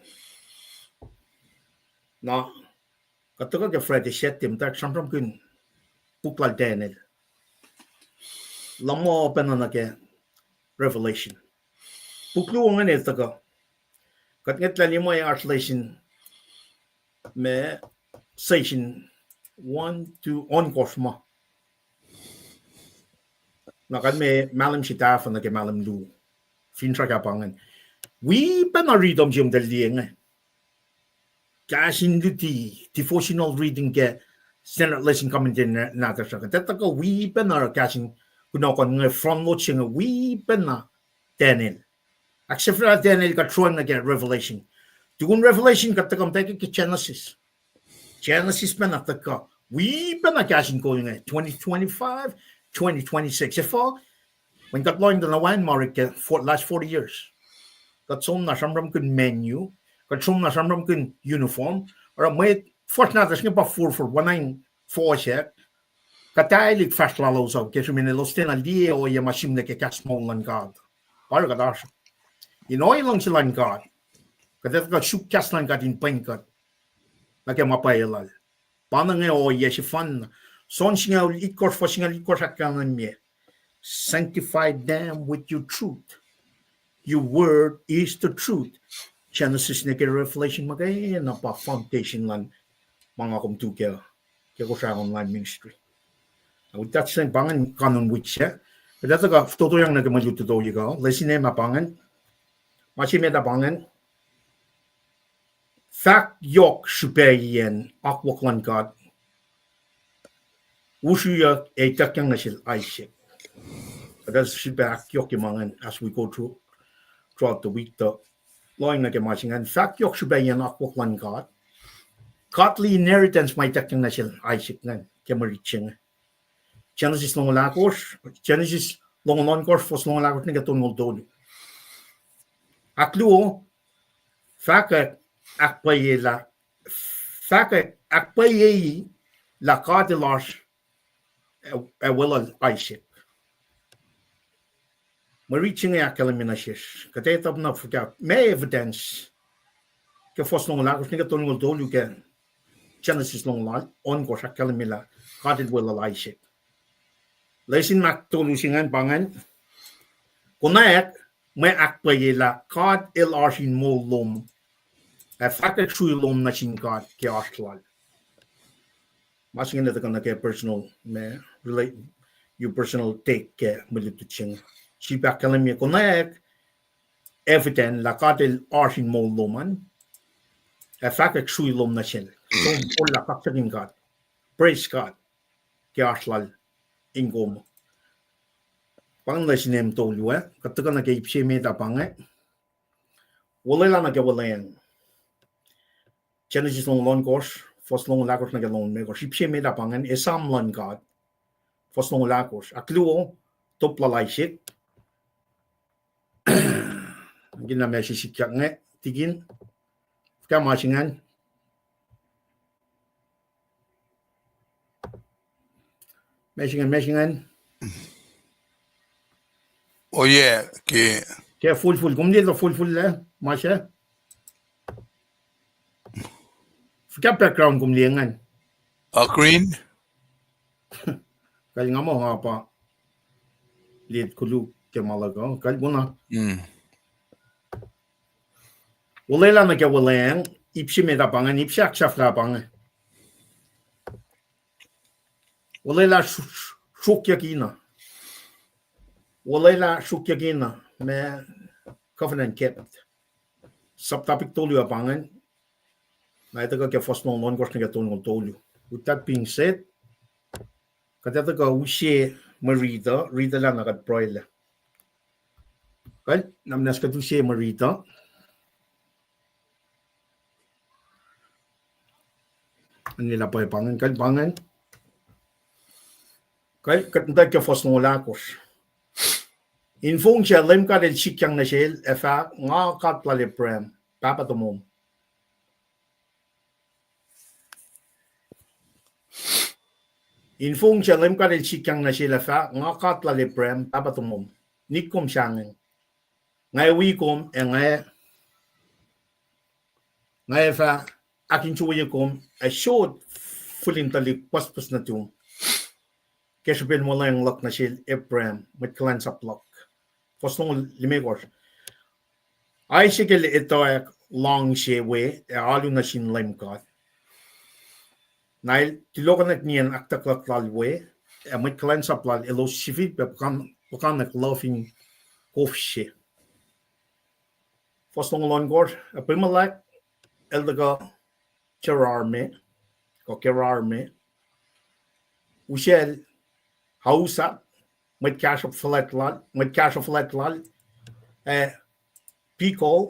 Na kuht tuhkuh ke Friday, Saturday, muhtwacwacack sramsramkihn puk lal Daniel. Luhman pacna nuh ke Revelation. Puk luo ingacn el tuhkuh. Kuht ngwetlah liye ma oasr lesin ma session one, two, ohnkohsr ma. Na kuht me mahlwem se tahfuh nuh ke mahlwem luo. Finsrak ah pa ingacn. Wi pacna riti se kom tuh liye inge. Kahs in luti, devotional reading ke Standard Lesson Commentary nahtuhsr ah. Kuht ac tuhkuh wi pacna kahs in kunohkohn inge, front load se inge wi pacna Daniel. Ahksahfyelah Daniel kuht sroang nuh ke Revelation. Tukun Revelation kuht tuhkuh muhtwacwacack ke Genesis. Genesis pacna tuhkuh. Wi pacna kahs in kol inge, twenty twenty-five, twenty twenty-six. Efuh, mweyen kuht lohng tuh na wacngihn ma orek ke last forty years. Kuht som na sramsramkihn menu, kuht som na sramsramkihn uniform, oruh mwet fuhsr nahtuhsr inge pa forfor, oacna in fohsack, kuhtaclihk fahsr lalos uh ke srihpen elos tiacna liye ohiyac ma sihmlac ke kahs moul luhn God. Pa oruh kuht oasr in ohiyac luhngse luhn God. Kuht ac tuhkuh suk kahs luhn God in pwen kuht nuh ke ma pwacye lal. Pa na inge ohiyac sefanna. John singucul itkohsr, fuhs singucul itkohsr ahkkahlwemye, Sanctify them with your truth. Your word is the truth. Genesis nuh ke Revelation muhkwena pa foundation luhn ma nga kom tu ke, ke Kosrae online ministry. With that said, pa ingacn kanon wik se. Kuht ac tuhkuh fototoyang nuh ke mwe lutlut ohiyac kuh. Lesin ma pa ingacn. Ma se met ah pa ingacn. Fahk yohk srihpaciyacn akwuck luhn God. usruyuck ac ituckyang nuh sel Isaac. Kuht ac sifilpac ahkyohkye ma ingacn as we go through, throughout the week, tuh lohacng nuh ke ma se ingacn. Fahk yohk srihpacyacn akwuck luhn God. Godly inheritance ma ituckyang nuh sel Isaac ingacn ke mwe rit se inge. Genesis longoul ahkosr, Genesis longoul ohnkohsr, fuhs longoul ahkosr nuh ke tolngoul tolu. Ahkluo, fahkwack ahkpwacye lah, fahkwack ahkpwacye lah God el oasr ac, ac weluhl Isaac. Mwe rit se inge ahkkahlwemye nuh sesr, kuht etuh na fuhkah, ma evidence ke fuhs longoul ahkosr nuh ke tolngoul tolu ke Genesis longoul ohnkohsr ahkkahlwemye lah God el weluhl Isaac. Lesin ma tolu se ingacn pa ingacn, konwacack mwe ahkpwacye lah God el oasr in moul lom, ac fahkwack srui lom nuh sin God ke oasr lal. Ma se inge tuhkuh nuh ke personal, ma relate, your personal take ke mwe lutlut se inge. Sifilpac ahkkahlwemye konwacack evidence lah God el oasr in moul lom an, ac fahkwack srui lom nuh sel. Som, ollah, kaksakihn God. Praise God ke oasr lal in kom. Pa ingacn lesin em tolu ah, kuht tuhkuh nuh ke ip se met ah pa inge. Olwelah nuh ke olweacng. Genesis longoul ohnkohsr, fuhs longoul ahkosr nuh ke longoul limekohsr. Ip se met ah pa ingacn, esam luhn God. Fuhs longoul ahkosr. Ahkluo, top lal Isaac. Kihn na ma se sikyak inge, tikin. Fuhkah ma se ingacn? Ma se ingacn, ma se ingacn? Oh yeah, ke, ke full full, kom liye full full lah ma se? Fuhkah background kom liye ingacn? A green? Kal nga muh nga pa liye koluk ke ma luhk uh, kal kuna. Olwelah nuh ke olweacng, ip se met ah pa ingacn, ip se ahksahflah pa inge. Olwelah sru-, sruokyucki na. Olwelah sruokyucki na, ma covenant kept. Sub-topic tolu ah pa ingacn. Na etuh kuh ke fuhs longoul ohnkohsr nuh ke tolngoul tolu. With that being said, kuht etuh kuh use mwe riti uh, riti lah na kuht pruhe lah. Kal, na muhnahs kuht use mwe riti uh. Anila pwacye pa ingacn, kal pa ingacn. Kal, kuht muhta ke fuhs longoul ahkosr. In fong sac Leum God el sikyang nuh sel ac fahk, Nga God lal Abraham, pahpah tomom. In fong sac Leum God el sikyang nuh sel ac fahk, Nga God lal Abraham, pahpah tomom. Nik kom sahngweng. Nga ac wi kom ac nga, nga ac fah ahkinsewowoye kom ac sot fihl in tuhlihk pucspucs nuhtum. Ke srihpen olweacng luhk nuh sel Abraham, mwet kuhlwacnsap luhk. Fuhs longoul limekohsr. Isaac el etuh luhngse we ac alu nuh sin Leum God. Na el tulohkohnak nien ahktuhkluhk lal we, ac mwet kuhlwacnsap lal elos sifilpac puhkan-, puhkantwen luhfin kof se. Fuhs longoul ohnkohsr, Abimelech el tuhkuh Gerar me, kuh Gerar me, usacl Ahuzat, mwet kahsruh fuhlwact lal, mwet kahsruh fuhlwact lal, ac Phicol,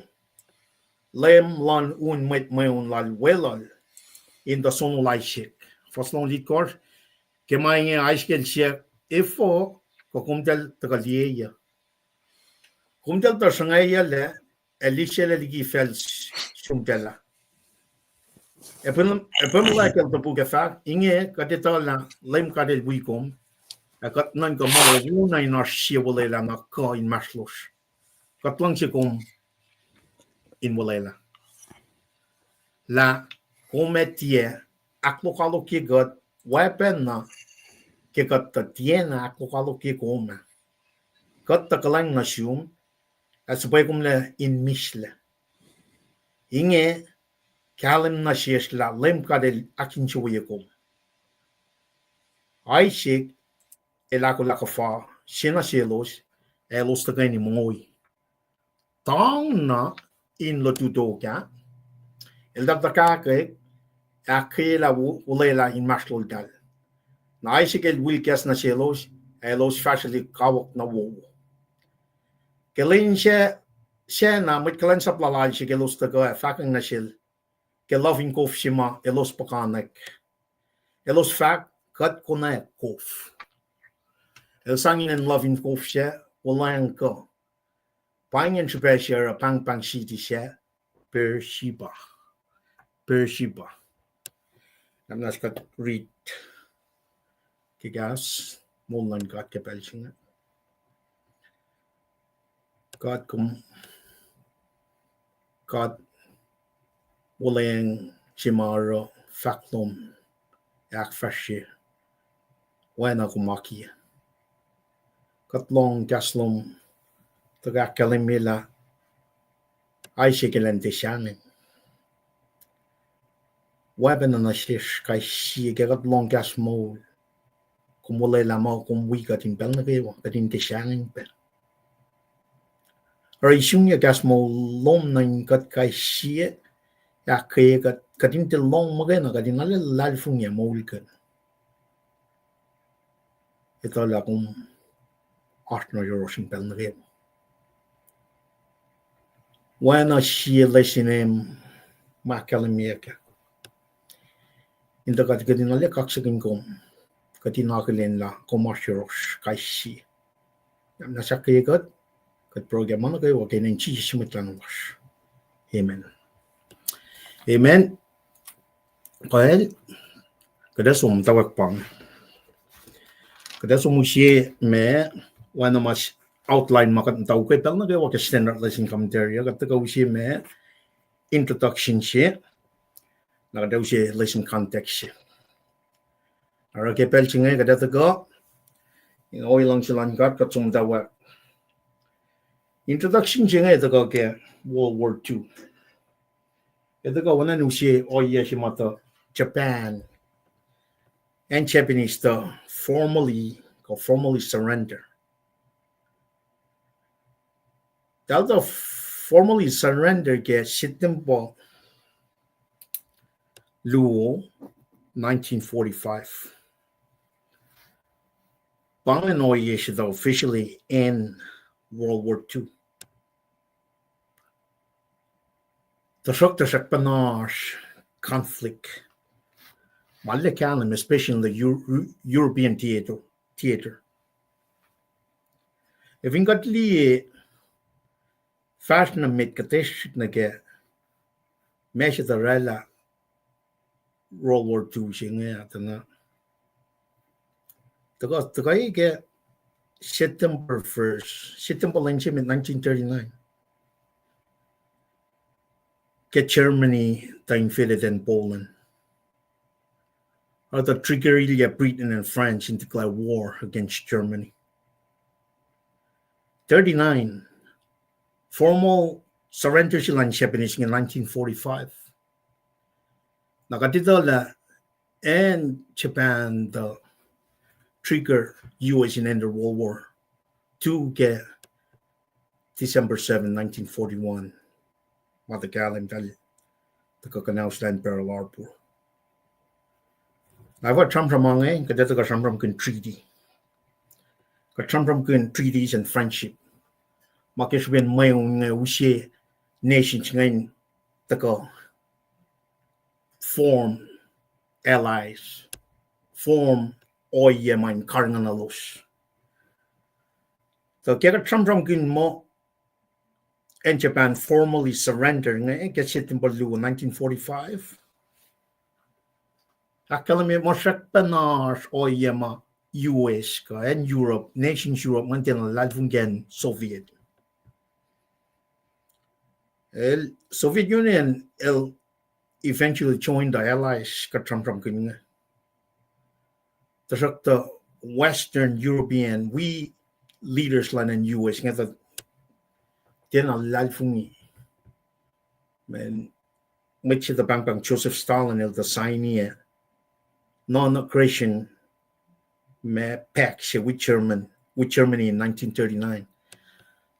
leum luhn un mwet mweun lal weluhl, in tuh sonol Isaac. Fuhs longoul itkohsr, ke ma inge Isaac el siyuck, Efuh kuh komtacl tuhkuh liyeyuc? Komtacl tuh sruhngwacyuclac, ac lisaclac liki facl sumtacl ah. Abimelech el topuk ac fahk, Inge kuht etuh lah Leum God el wi kom, ac kuht nuhnkuh muh wona in oasr sie olwelah na kuh inmahsrlosr. Kuht luhngse kom in olwelah. Lah kom ac tiac ahklokoalokye kuht, oacpacna ke kuht tuh tiacna ahklokoalokye kom ah. Kuht tuh kuhlwacng nuh sum, ac suhpwe komlac in mislac. Inge kahlwem nuh sesr lah Leum God el ahkinsewowoye kom. Isaac el ahkolah kuhfa se nuh selos, ac elos tuhkweni mongoi. Tang na in lutu tok ah, el tuh tuhkahkwack, ahkkweyelah wo-, olwelah inmahsrloltahl. Na Isaac el wi kahs nuh selos, ac elos fahsrwelihk kawuck na wowo. Ke lwen sac, sac na mwet kuhlwacnsap lal Isaac elos tuhkuh ac fahkwacng nuh sel ke luhf in kof se ma elos puhkantwen. Elos fahk, kuht konwacack kof. El sang inen luhf in kof sac, Wuhlweacng kuh. Pa ingacn srihpac se oruh pahngpahng siti sac, Beersheba. Beersheba. Na muhnahs kuht riti ke kahs moul luhn God ke pacl se inge. God kom, God Wuhlweacng se ma oruh fahk lom ac ahkfahsrye, oacna kom akiyac. Kuht lohng kahs lom, tuhkuh ahkkahlwemye lah Isaac el an tiac sahngweng. Oacpacna nuh sesr kais sie ke kuht lohng kahs moul, kom olwelah muh kom wi kuht in pacl nuh kwewa, kuht in tiac sahngweng pac. Oruh isungyuc kahs moul lom nuh in kuht kais sie, ahkkweye kuht, kuht in tiac lohng muhkwena, kuht in arlac luhlahlfongi moulkihn. Etuh lah kom oasr nuh yohrohsr in pacl nuh kwewa. Oacna sie lesin em ma ahkkahlwemyeyuck ah, in tuh kuht, kuht in arlac kaksakihn kom, kuht in akihlen lah kom oasr yohrohsr kais sie. Na muhnahs ahkkweye kuht, kuht pruhe ke ma nuh kwewa ke inen Jisus Mwet Lahngo lasr. Amen. Amen. Pacl, kuht ac som muhtwacwacack pang. Kuht ac som use ma, oacna ma outline ma kuht muhta ke pacl nuh kwewa ke standard lesson commentary ah, kuht tuhkuh use ma introduction se, na kuht ac use lesson context se. Oruh ke pacl se inge kuht ac tuhkuh, in ohiyac luhngse luhn God kuht som muhtwacwacack. Introduction se inge tuhkuh ke World War Two. Ac tuhkuh oacna in use ohiyac se ma tuh Japan and Japanese tuh formally, kuh formally surrender. Eltahl tuh formally surrender ke September luo, nineteen forty-five. Pa ingacn ohiyac se tuh officially end World War Two. Tuhsruhk, tuhsruhk pa oasr conflict ma arlac kahlwem, especially in the Eu-, European theater, theater. Ac fin kuht liye fahsr nuh met kuht srihk nuh ke ma se tuh oraclah World War Two se inge, tuh na tuhkuh, tuhkuh ke September first, September lwen se met nineteen thirty-nine. Ke Germany tuh invaded Poland. Eltahl trigger-ilyac Britain and France in declare war against Germany. Thirty-nine, formal surrender se luhn Japanese inge nineteen forty-five. Na kuht etuh lah acn Japan tuh trigger U S in enter World War Two ke December seven, nineteen forty-one. Ma tuh kahlwem eltahl tuhkuh kuhnauslah Pearl Harbor. Na kuht sramsram inge, kuht ac tuhkuh sramsramkihn treaty. Kuht sramsramkihn treaties and friendship. Ma ke srihpen mweun inge use nations inge in tuhkuh form allies, form ohiyac ma in karihngihnuhlos. Tuh ke kuht sramsramkihn muh acn Japan formally surrender inge ke September luo, nineteen forty-five. Ahkkahlwemye muh srackpacna oasr ohiyac ma U S kuh acn Europe, nations Europe, ngan tiacna luhlahlfongi ke acn Soviet. El, Soviet Union el eventually joined the Allies, kuht sramsramkihn inge. Tuhsruhktuh Western European, wi leaders luhn acn U S inge tuh tiacna luhlahlfongi. Mweyen mwet se tuh pahngpahng Joseph Stalin el tuh sign-i non-aggression ma pact se with German, with Germany in nineteen thirty-nine.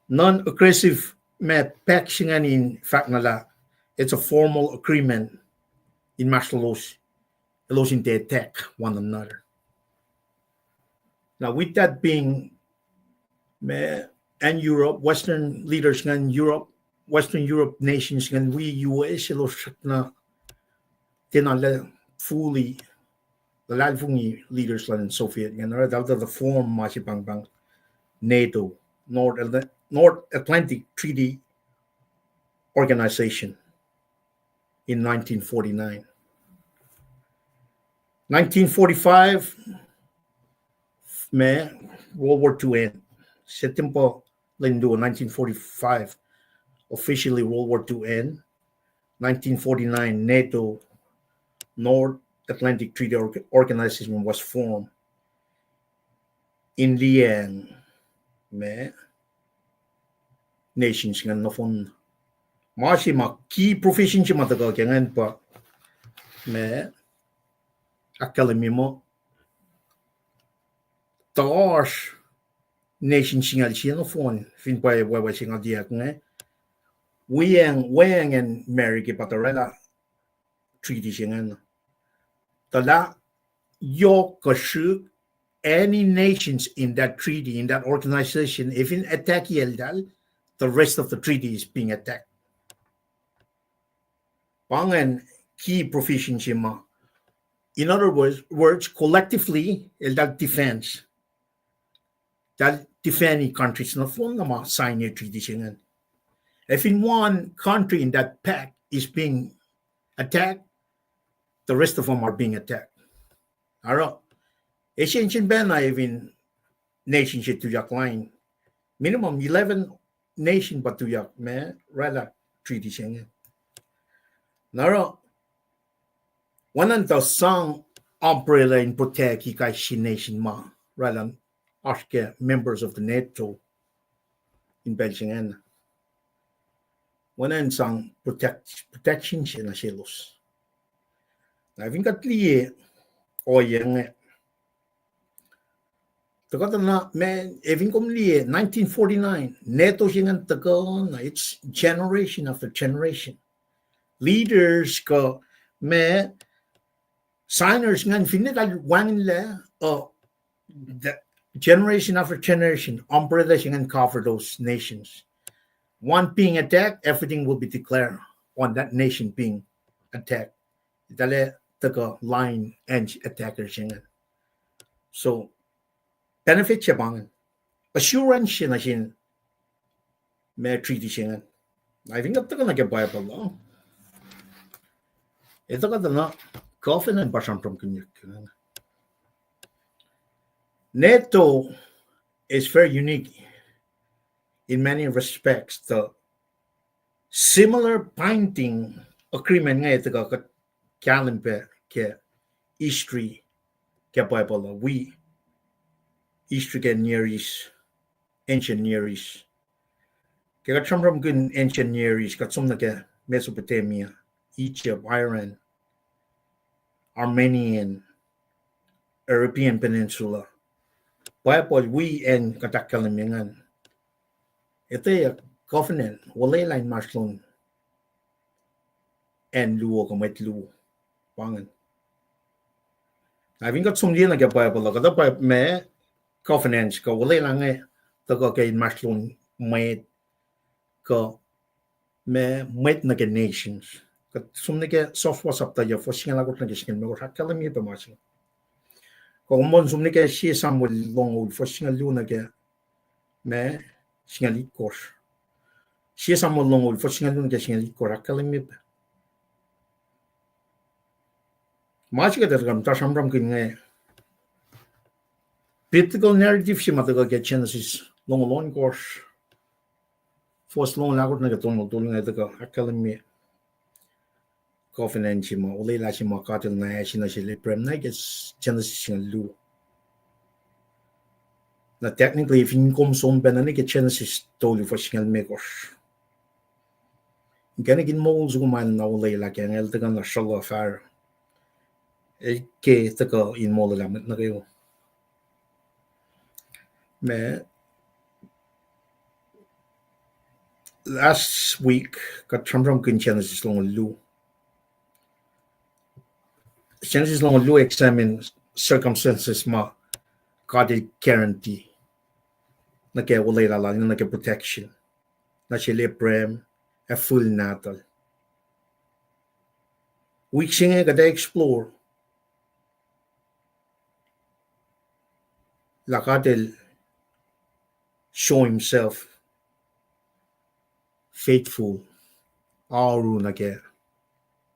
Non-aggressive ma pact se ingacn in fahk na lah it's a formal agreement inmahsrlolos, elos in tiac attack one another. Now, with that being, ma, and Europe, Western leaders ingacn Europe, Western Europe nations ingacn wi U S elos srackna tiacna fully luhlahlfongi leaders luhn Soviet ingacn, oruh eltahl tuh form ma se pahngpahng NATO, North Atl-, North Atlantic Treaty Organization in nineteen forty-nine. Nineteen forty-five, ma, World War Two end. September lwen luo nineteen forty-five, officially World War Two end. Nineteen forty-nine, NATO, North Atlantic Treaty Org-, Organization was formed in liyacacng, ma, nations ingacn nohfohn. Ma se ma key provision se ma tuhkuh ke ingacn pa, ma, ahkkahlwemye muh tuh oasr nation singucul sie nohfohn fin pwacye wacwac se nga tiac inge, weacng, weacng acn America pa tuh oraclah treaty se ingacn. Tuh lah yohk kuh srihk, any nations in that treaty, in that organization, if in attack eltahl, the rest of the treaty is being attacked. Pa ingacn key provision se ma. In other words, words, collectively, eltahl defense. Eltahl defend countries nohfohn na ma sign treaty se ingacn. If in one country in that pact is being attacked, the rest of them are being attacked. Oruh, esensen pacna if in nation se tuyak lain, minimum eleven nation pa tuyak ma oraclah treaty se inge. Na oruh, oacna tuh sang umbrella in protect kais sie nation ma oraclah oasr ke members of the NATO in pacl se ingacn. Oacna in sang protect, protection se nuh selos. Na fin kuht liye ohiyac inge, tuhkuh tuh na, ma, fin kom liye nineteen forty-nine, NATO se ingacn tuhkuh na, it's generation after generation. Leaders kuh, ma, signers ingacn finne eltahl wacngihnlac, uh, the generation after generation, umbrella se ingacn cover those nations. One being attacked, everything will be declared on that nation being attacked. Eltahl tuhkuh line and attacker se ingacn. So, benefit se pa ingacn. Assurance se nuh sin ma treaty se ingacn. Na fin kuht tuhkuh nuh ke Bible uh, e tuhkuh tuh na covenant pa sramsramkihnyuck. NATO is very unique in many respects. The similar binding agreement inge tuhkuh kuht kahlwem pac ke history ke Bible uh, wi history ke Near East, ancient Near East. Ke kuht sramsramkihn ancient Near East, kuht som nuh ke Mesopotamia, Egypt, Iran, Armenian, Arabian Peninsula. Bible wi acn kuht ahkkahlwemye ingacn, etweyuck covenant, olwelah inmahsrlon acn luo kuh mwet luo. Pa ingacn. Na fin kuht som liye nuh ke Bible uh, kuhtuh Bi-, ma, covenants kuh olwelah inge tuhkuh ke inmahsrlon mwet kuh, ma, mwet nuh ke nations. Kuht som nuh ke Joshua sapta yuc, fuhs singucul ahkosr nuh ke singucul limekohsr, ahkkahlwemye pac ma se. Kuh kom som nuh ke Sie Samuel longoul, fuhs singucul luo nuh ke, ma, singucul itkohsr. Sie Samuel longoul, fuhs singucul luo nuh ke singucul itkohsr, ahkkahlwemye pac. Ma se kuht ac tuhkuh muhta sramsramkihn inge, biblical narrative se ma tuhkuh ke Genesis longoul ohnkohsr, fuhs longoul ahkosr nuh ke tolngoul tolu inge tuhkuh ahkkahlwemye covenant se ma, olwelah se ma God El na ase nuh sel Abraham na ke Genesis singucul luo. Na technically fin kom som pac nuh ke Genesis tolu fuhs singucul limekohsr, inkacnek in moul soko ma El na olwelah kac, El tuhkuh na sruhluh Pharaoh, El ke tuhkuh in molwelah mwet nuh kwewa. Ma, last week kuht sramsramkihn Genesis longoul luo. Genesis longoul luo examine circumstances ma God el guarantee nuh ke olwelah lal, nuh ke protection nuh sel Abraham ac fihl nahtuhl. Wik se inge kuht ac explore lah God el show himself faithful, oaru nuh ke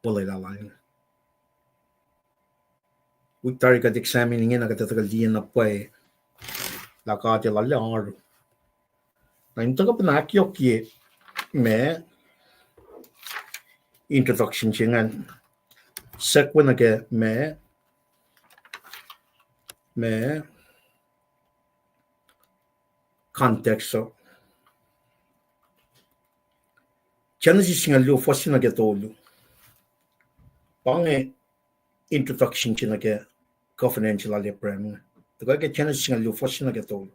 olwelah lal. Wik tari kuht examine ingena, kuht etuh kuh liye na pwacye lah God el arlac oaru. Na in tuhkuh pacna ahkyohkye ma introduction se ingacn, segue nuh ke ma, ma context uh. Genesis singucul luo, fuhs se nuh ke tolu. Pa inge introduction se nuh ke covenant se lal Abraham inge. Tuhkuh ke Genesis singucul luo, fuhs se nuh ke tolu.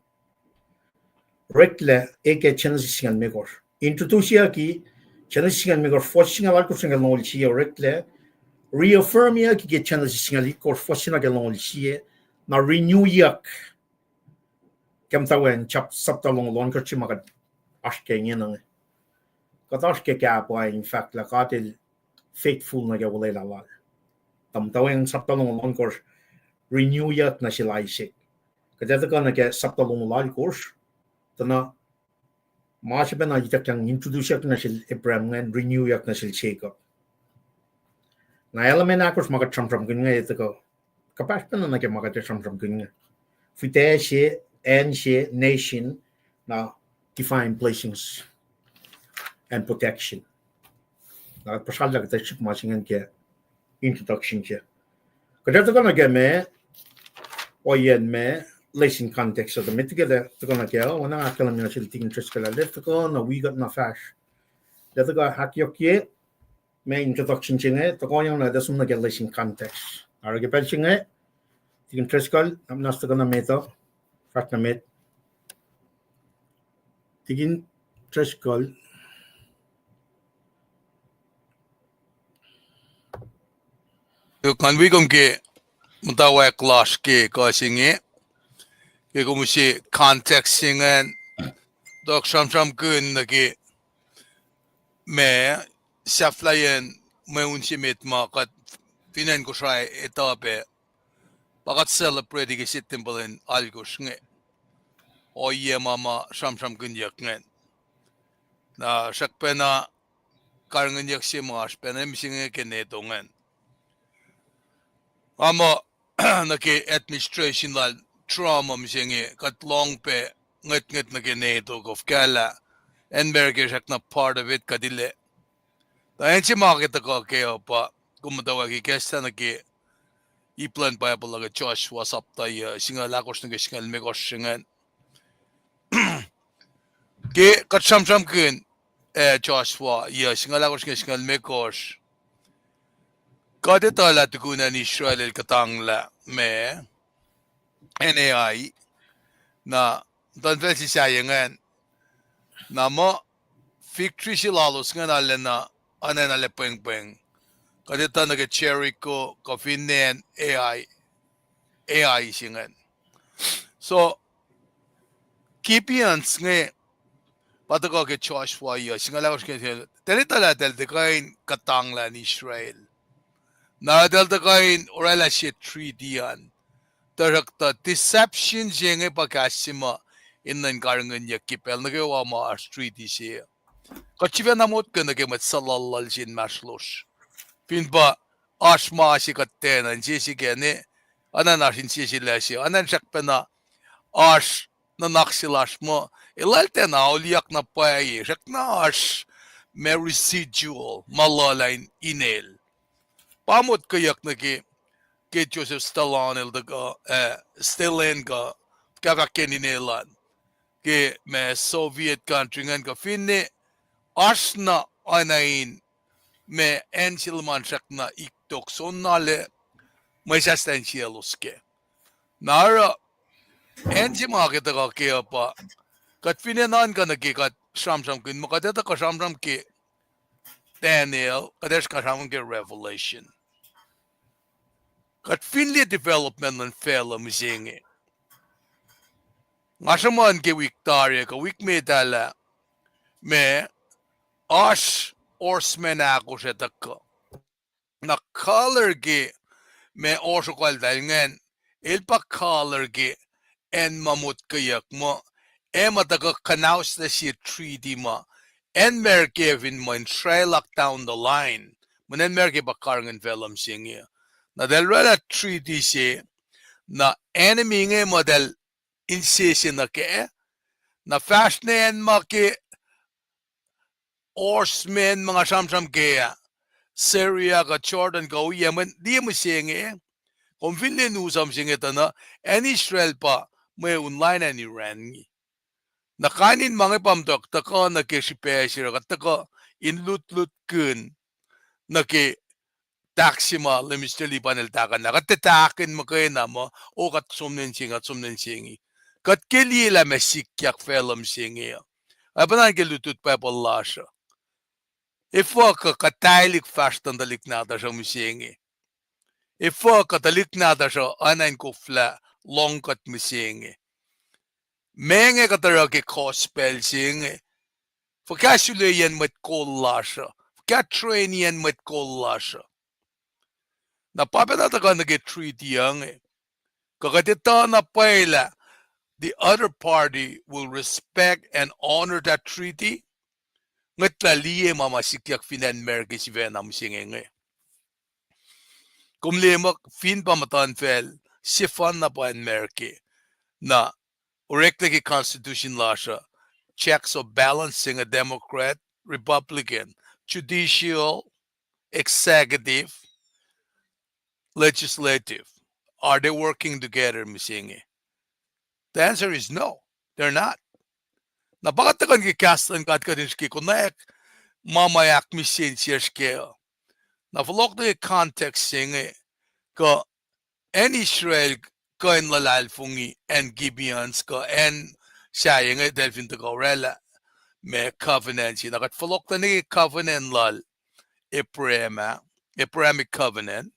Oreklac, e ke Genesis singucul limekohsr. Introduceyucki Genesis singucul limekohsr, fuhs singucul alkosr nuh ke longoul sie, oreklac, reaffirmyucki ke Genesis singucul itkohsr, fuhs se nuh ke longoul sie, na renewyak ke muhtwacwacack sapta longoul ohnkohsr se ma kuht oasr ke ingena inge. Kuht oasr ke kahpah in fahk lah God el faithful nuh ke olwelah lal. Tuh muhtwacwacack sapta longoul ohnkohsr, renewyak nuh sel Isaac. Kuht ac tuhkuh nuh ke sapta longoul alkosr, tuh na ma se pacna ituckyang introduceyuck nuh sel Abraham ingacn, renewyak nuh sel Jacob. Na element ahkosr ma kuht sramsramkihn inge, tuhkuh kuhpahsr pacna nuh ke ma kuht ac sramsramkihn inge. Fihtac se, acn se, nation, na divine blessings and protection. Na kuht puhsrallah kuht ac suk ma se ingacn ke introduction se. Kuht ac tuhkuh nuh ke ma, ohiyacn ma, lesson context uh, tuh met liki kuht ac tuhkuh nuh ke, oacna ahkkahlwemye nuh sel Tikin Driscoll, el ac tuhkuh na wi kuht na fahsr. El ac tuhkuh ahkyohkye ma introduction se inge, tuhkuhyang na kuht ac som nuh ke lesson context. Oruh ke pacl se inge, Tikin Driscoll, na muhnahs tuhkuh nuh met uh, fahsr nuh met. Tikin Driscoll. Tok ngan wi kom ke muhtwacwacack lasr ke kuh se inge, ke kom use context se ingacn, tok sramsramkihn nuh ke ma sahflahiyacn mweun se met ma kuht fin acn Kosrae etuh pac, pa kuht celebrate ke September in alkosr inge. Ohiyac ma ma sramsramkihnyuck ingacn. Na srackpacna karihngihnyuck se ma oasr pacna mihsenge ke NATO ingacn. Nga muh nuh ke administration lal Trump uh mihsenge kuht lohng pac ngwetngwet nuh ke NATO, kuh fuhkah lah acn America srackna part of it kuht ilac. Tuh acn se ma ke tuhkuh kac uh pa, kom muhtwacwacack ikacslah nuh ke ip luhn Bible uh ke Joshua sapta yac singucul ahkosr nuh ke singucul limekohsr ingacn. Ke kuht sramsramkihn, eh, Joshua yac singucul ahkosr nuh ke singucul limekohsr, kuht etuh lah tukun acn Israel el kuhtanglah ma, acn Ai, na muhtuhnfacl se sahyac ingacn, na muh fig tree se lalos ingacn arulacna, arulacna pwengpweng. Kuht etuh nuh ke Jericho, kuh finne acn Ai, Ai se ingacn. So, Gibeons inge, pa tuhkuh ke Joshua yac singucul ahkosr, eltahl etuh lah eltahl tiac kuh in kuhtanglah acn Israel. Na eltahl tiac kuh in oraclah sie treaty an. Tuhsruhktuh deception se inge pa kahs se ma enenuh in karihngihnyuck ke pacl nuh kwewa ma oasr treaty se. Kuht sifacna motko nuh ke mwet suhluhluhl se inmahsrlosr. Fin pa oasr ma se kuht tiacna insese kac ne, oacna oasr insese lah se, oacna srackpacna oasr nuhnak se lasr muh, elah tiacna auliyak na pwacye, srackna oasr ma residual, ma luhlah in inel. Pa motkweyuck nuh ke, ke Joseph Stalin el tuhkuh, eh, Stalin kuh, kafahk ke inel an. Ke ma Soviet country ingacn kuh finne, oasr na oacna in ma acn se luhman srackna ik tok soenna lac, mwesahs lah insiyaclos kac. Na oruh, acn se ma ke tuhkuh kac uh pa, kuht finne nuhnkuh nuh ke kuht sramsramkihn, muh kuht etuh kuh sramsram ke Daniel, kuht etuh kuh sramsram ke Revelation. Kuht fin liye development luhn facluh mihsenge. Nga sruhmuhn ke wik tari kuh wik met ah lah ma oasr horsemen ahkosr ac tuhkuh. Na color ke ma oasr okaltahl ingacn, el pa color ke acn ma motkweyuck muh, ac ma tuhkuh kuhnauslah sie treaty ma acn America fin muh in srwaclak down the line. Mweyen acn America pa karihngihn facluh mihsenge. Na eltahl oraclah treaty se, na enemy inge muh eltahl insese nuh kac. Na fahsr ne acn ma ke horsemen ma nga sramsram kac ah, Syria kuh Jordan kuh ohiyac, mweyen liye mihsenge, kom fin liye news uh mihsenge tuh na acn Israel pa mweun lain acn Iran inge. Na kain in ma inge pa muhtuhk tuhkuh nuh ke srihpac se oruh kuht tuhkuh in lutlutkihn nuh ke tahk se ma Lemister Lipan el tahkuhnlah. Kuht tiac tahkihn muhkwena muh, o kuht som nuh inse inge, kuht som nuh inse inge. Kuht ke liye lah ma sikyak facluh mihsenge uh. Ac pacna ke lutlut Bible lasr uh, efuh kuh kuhtailik fahsr tuh tuhlihk nahtuhsr uh mihsenge? Efuh kuh tuhlihk nahtuhsr uh oacna in koflah lohng kuht mihsenge? Meac inge kuht oruh ke gospel se inge? Fuhkah suleyacn mwet kol lasr uh? Fuhkah trainiyacn mwet kol lasr uh? Na pa pacna tuhkuh nuh ke treaty uh inge. Kuh kuht etuh na pwacye lah the other party will respect and honor that treaty? Ngwetlah liye ma ma sikyak fin acn America sifacna mihsenge inge. Kom liye muh fin pa muhtuhnfacl, sefanna pa acn America. Na oreklac ke constitution lasr uh, checks of balance se inge, Democrat, Republican, judicial, executive, legislative. Are they working together mihsenge? The answer is no, they're not. Na pa kuht tuhkuh nuh ke kahs luhn God kuht in srihke konwacack ma ma ahkmihsye insiyacsr kac uh. Na fohlohk nuh ke context se inge, kuh acn Israel kuh in luhlahlfongi acn Gibeons kuh acn sahyac inge eltahl fin tuhkuh oraclah ma covenant se. Na kuht fohlohklac nuh ke covenant lal Abraham ah, Abrahamic covenant,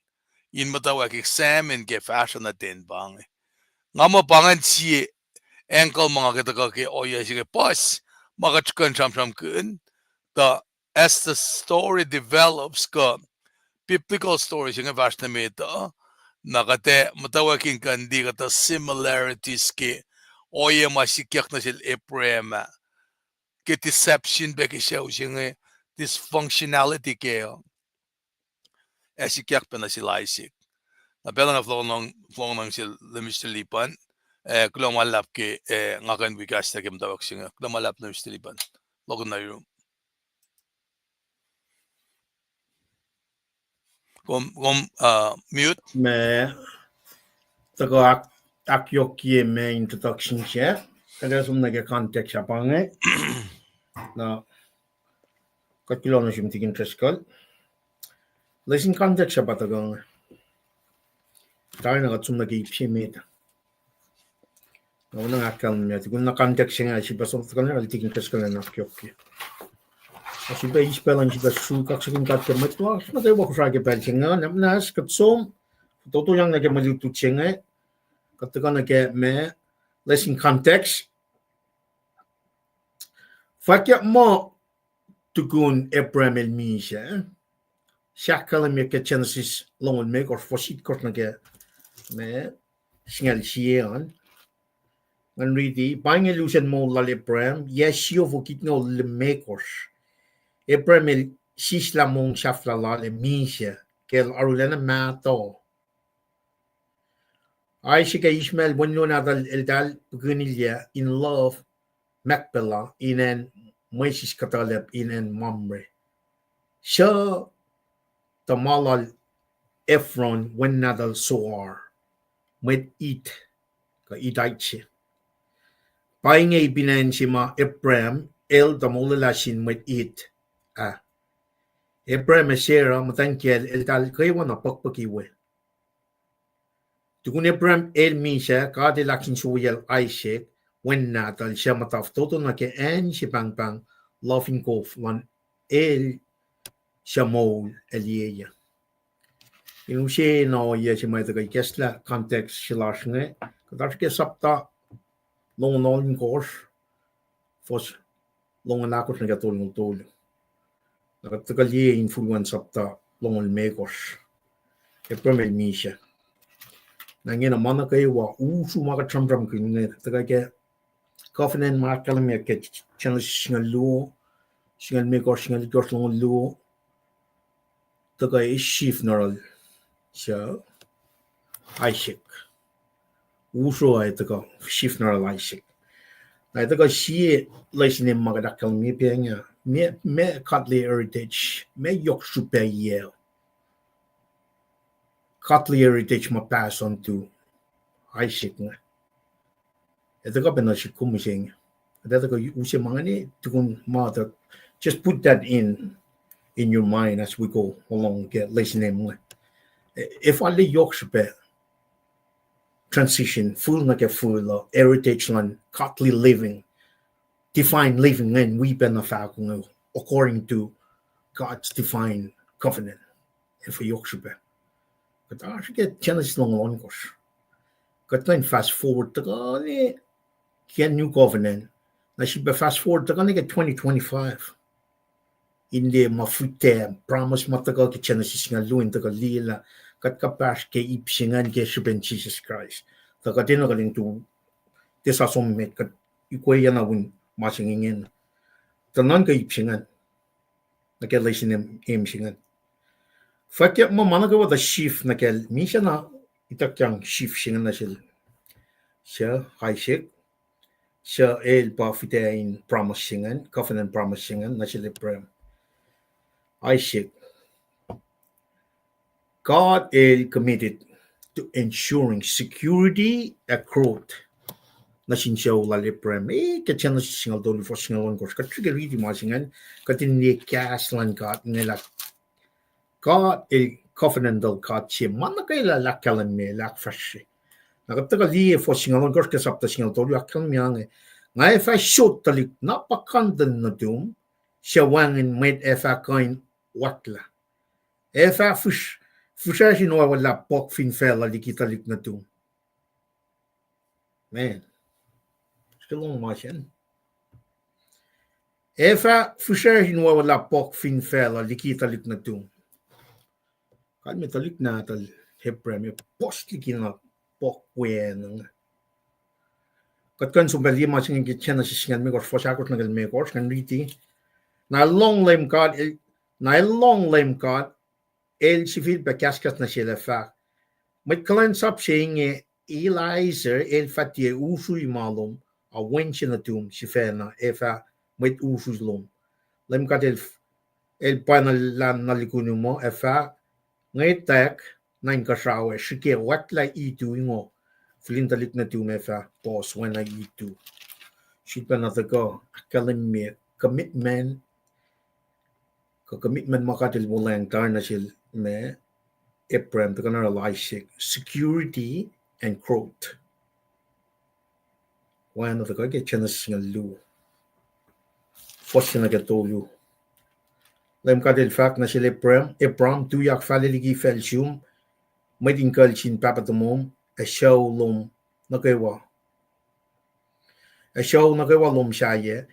in muhtwacwacack examine ke fahsruh nuh ten pa inge. Nga muh pa ingacn sie angle ma nga ke tuhkuh ke ohiyac se inge, puhs ma kuht kuh in sramsramkihn, tuh as the story develops, kuh biblical story se inge fahsr nuh met uh, na kuht ac muhtwacwacack in kuh in liye kuhtuh similarities ke ohiyac ma sikyak nuh sel Abraham ah, ke deception pac ke sucu se inge, dysfunctionality kac uh, ac sikyak pac nuh sel Isaac. Na pacl nga fohlohk nuh sel Lemister Lipan, ac kuloh ma luhlahp ke, ac nga kuh in wi kahs nuh ke muhtwacwacack se inge. Kuloh ma luhlahp Lemister Lipan. Lohkihn na yurum. Kom, kom, uh, mute. Ma, tuhkuh ahk-, ahkyohkye ma introduction se. Kuht ac som nuh ke context ah pa inge. Na, kuht kuloh nuh sum Tikin Driscoll. Lesin context ah pa tuhkuh inge. Tari na kuht som nuh ke ip se met. Na oacna nga ahkkahlwemye, tukun na context se inge, sifilpac som tuhkuh na Tikin Driscoll an ahkyohkye. Na sifilpac eis pacl an sifilpac suk kaksakihn God ke mwet lasr ma tuh wo Kosrae ke pacl se inge, na muhnahs kuht som, fototoyang nuh ke mwe lutlut se inge, kuht tuhkuh nuh ke ma, lesin context. Fwackyuck muh tukun Abraham el misac, sahk kahlwemyeyuck ke Genesis longoul limekohsr, fuhs itkohsr nuh ke ma, singucul sie an. Ngan riti, pa inge lusen moul lal Abraham, yac siofok itngoul limekohsr. Abraham el sislah mongfihsrwacsr lal ac misac, ke el arulacna mahtuh. Isaac ac Ishmael, wen luo nahtuhl, eltahl pukunilyac in luv Machpelah in acn mwesis kuhtuhlacp in acn Mamre, suc tuhma lal Ephron, wen nahtuhl Zohar, mwet Hit, kuh Hittite se. Pa inge ipin acn se ma Abraham el tuh molwelah sin mwet Hit ah. Abraham ac Sarah, muhtwacn kiyacl, eltahl kwewana pukpuki we. Tukun Abraham el misac, God el ahkinsewowoyacl Isaac, wen nahtuhl, suc muhta fototo nuh ke acn se pahngpahng Luhfinkof luhn El suc moul ac liyeyuc. In use na ohiyac se ma tuhkuh ikacslah context se lasr inge, kuht oasr ke sapta longoul ohnkohsr, fuhs longoul ahkosr nuh ke tolngoul tolu. Na kuht tuhkuh liye infulwen sapta longoul limekohsr. Abraham el misac. Na ingena ma nuh kwewa, usu ma kuht sramsramkihn inge, tuhkuh ke covenant ma ahkkahlwemye ke Genesis singucul luo, singucul limekohsr, singucul itkohsr, longoul luo, tuhkuh shift nuh yohrohl, suc, Isaac. Uso ac tuhkuh shift nuh yohrohl Isaac. Na ac tuhkuh sie lesson ma kuht ahkkahlwemye pac inge, ma, ma godly heritage, ma yohk srihpac yac, godly heritage ma pass on to Isaac inge. Ac tuhkuh pac nuh sihk kom mihsenge. Ac tuhkuh use ma inge tukun ma tuh, just put that in, in your mind as we go along ke lesson inge. Ac fal yohk srihpac transition fihl nuh ke fihl uh, heritage luhn godly living, divine living ingacn wi pac na fahk inge, according to God's divine covenant. Ac fah yohk srihpac. Kuht oasr ke Genesis longoul ohnkohsr. Kuht kuh in fast forward tuhkuh nuh ke New Covenant. Na srihpac fast forward tuhkuh nuh ke twenty twenty-five. In liye ma fihtac, promise ma tuhkuh ke Genesis singucul luo in tuhkuh liye lah kuht kuhpahsr ke ip se ingacn ke srihpen Jisus Kraist. Tuh kuht enenuh kuht in tu, tiac sa som met kuht ikweyacna un ma se inge ingena. Tuh nuhnkuh ip se ingacn nuh ke lesson em, em se ingacn. Fahk ke ma, ma nuh kwewa tuh shift nuh kacl, misac na ituckyang shift se ingacn nuh sel, suc, Isaac, suc el pa fihtac in promise se ingacn, covenant promise se ingacn nuh sel Abraham. Isaac. God el committed to ensuring security and growth nuh sin sucu lal Abraham. E, ke Genesis singucul tolu, fuhs singucul ohnkohsr. Kuht srihke riti ma se ingacn, kuht in liye kahs luhn God inge lah God el covenantal God se, ma nuh kwewa el ahkkahlwemye, el ahkfahsrye. Na kuht tuhkuh liye fuhs singucul ohnkohsr ke sapta singucul tolu ahkkahlwemye inge, nga ac fah sot tuhlihk na puhkantwen nuhtum, suc wacngihn mwet ac fah kuh in oaklah. Ac fah fihsracsr in oacwacack pouk fin facluh liki tuhlihk nuhtum. Man. Srihke lohng ma sacn. Ac fah fihsracsr in oacwacack pouk fin facluh liki tuhlihk nuhtum. Kalmac tuhlihk nahtuhl Abraham, ac puhs liki na pouk weacng. Kuht kuh in som pacl liye ma se inge ke Genesis singucul limekohsr, fuhs ahkosr nuh ke limekohsr, ngan riti. Na lohng Leum God, el, na el lohng Leum God, el sifilpac kahskahs nuh sel ac fahk, mwet kuhlwacnsap se inge Eliezer el fah tiac usrui ma lom, a wen se nuhtum sifacna ac fah mwet usrui lom. Leum God el, el pwacyena lah na likinu muh ac fah ngwetack nuh inkuhsrao ac srihke oaklah itu ingo, fihl in tuhlihk nuhtum ac fah puhs oacna itu. Sifilpac na tuhkuh ahkkahlwemye commitment, kuh commitment ma God el wuhlweacng tari nuh sel ma Abraham tuhkuh nuh yohrohl Isaac, security and growth. Oacna tuhkuh ke Genesis singucul luo, fuhs se nuh ke tolu. Leum God el fahk nuh sel Abraham, Abraham, tuyak fahla liki facl sum, mwet in kucl sin pahpah tomom, ac sucu lom nuh kwewa, ac sucu nuh kwewa lom sahyac,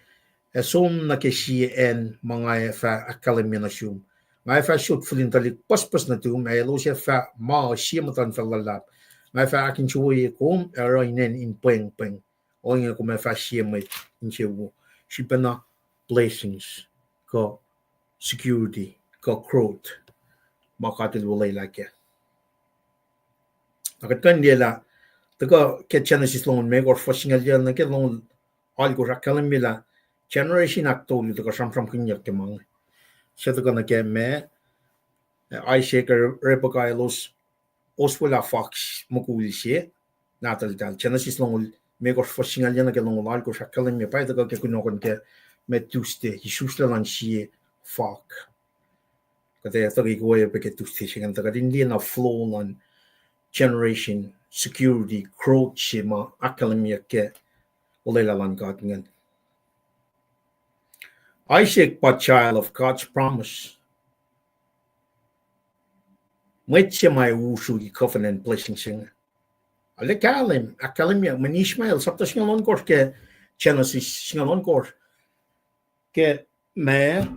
ac som nuh ke sie acn ma nga ac fah ahkkahlwemye nuh sum. Nga ac fah sot fihl in tuhlihk pucspucs nuhtum, ac elos ac fah ma sie muhtuhnfacl luhlahp. Nga ac fah ahkinsewowoye kom ac oruh inen in pwengpweng. Ohinge kom ac fah sie mwet insewowo. Sifilpacna blessings, kuh security, kuh growth ma God el olwelah kac. Na kuht kuh in liye lah tuhkuh ke Genesis longoul limekohsr, fuhs singucul yac nuh ke longoul alkohsr ahkkahlwemye lah generation ahktolu tuhkuh sramsramkihnyuck ke ma inge. Suc tuhkuh nuh ke ma, Isaac, Rebekah elos oswelah fox mukul se nahtuhltahl. Genesis longoul limekohsr, fuhs singucul yac nuh ke longoul alkohsr ahkkahlwemye, pa tuhkuh ke kunohkohn ke ma Tuesday, isuslac luhn sie fox. Kuht ac tuhkuh ikoac pac ke Tuesday se ingacn, tuh kuht in liye na flow luhn generation, security, growth se ma ahkkahlwemyeyuck ke olwelah luhn God ingacn. Isaac pa child of God's promise. Mwet se ma usrui covenant blessing se inge. Arlac kahlwem, ahkkahlwemye, mweyen Ishmael, sapta singucul ohnkohsr ke Genesis singucul ohnkohsr, ke ma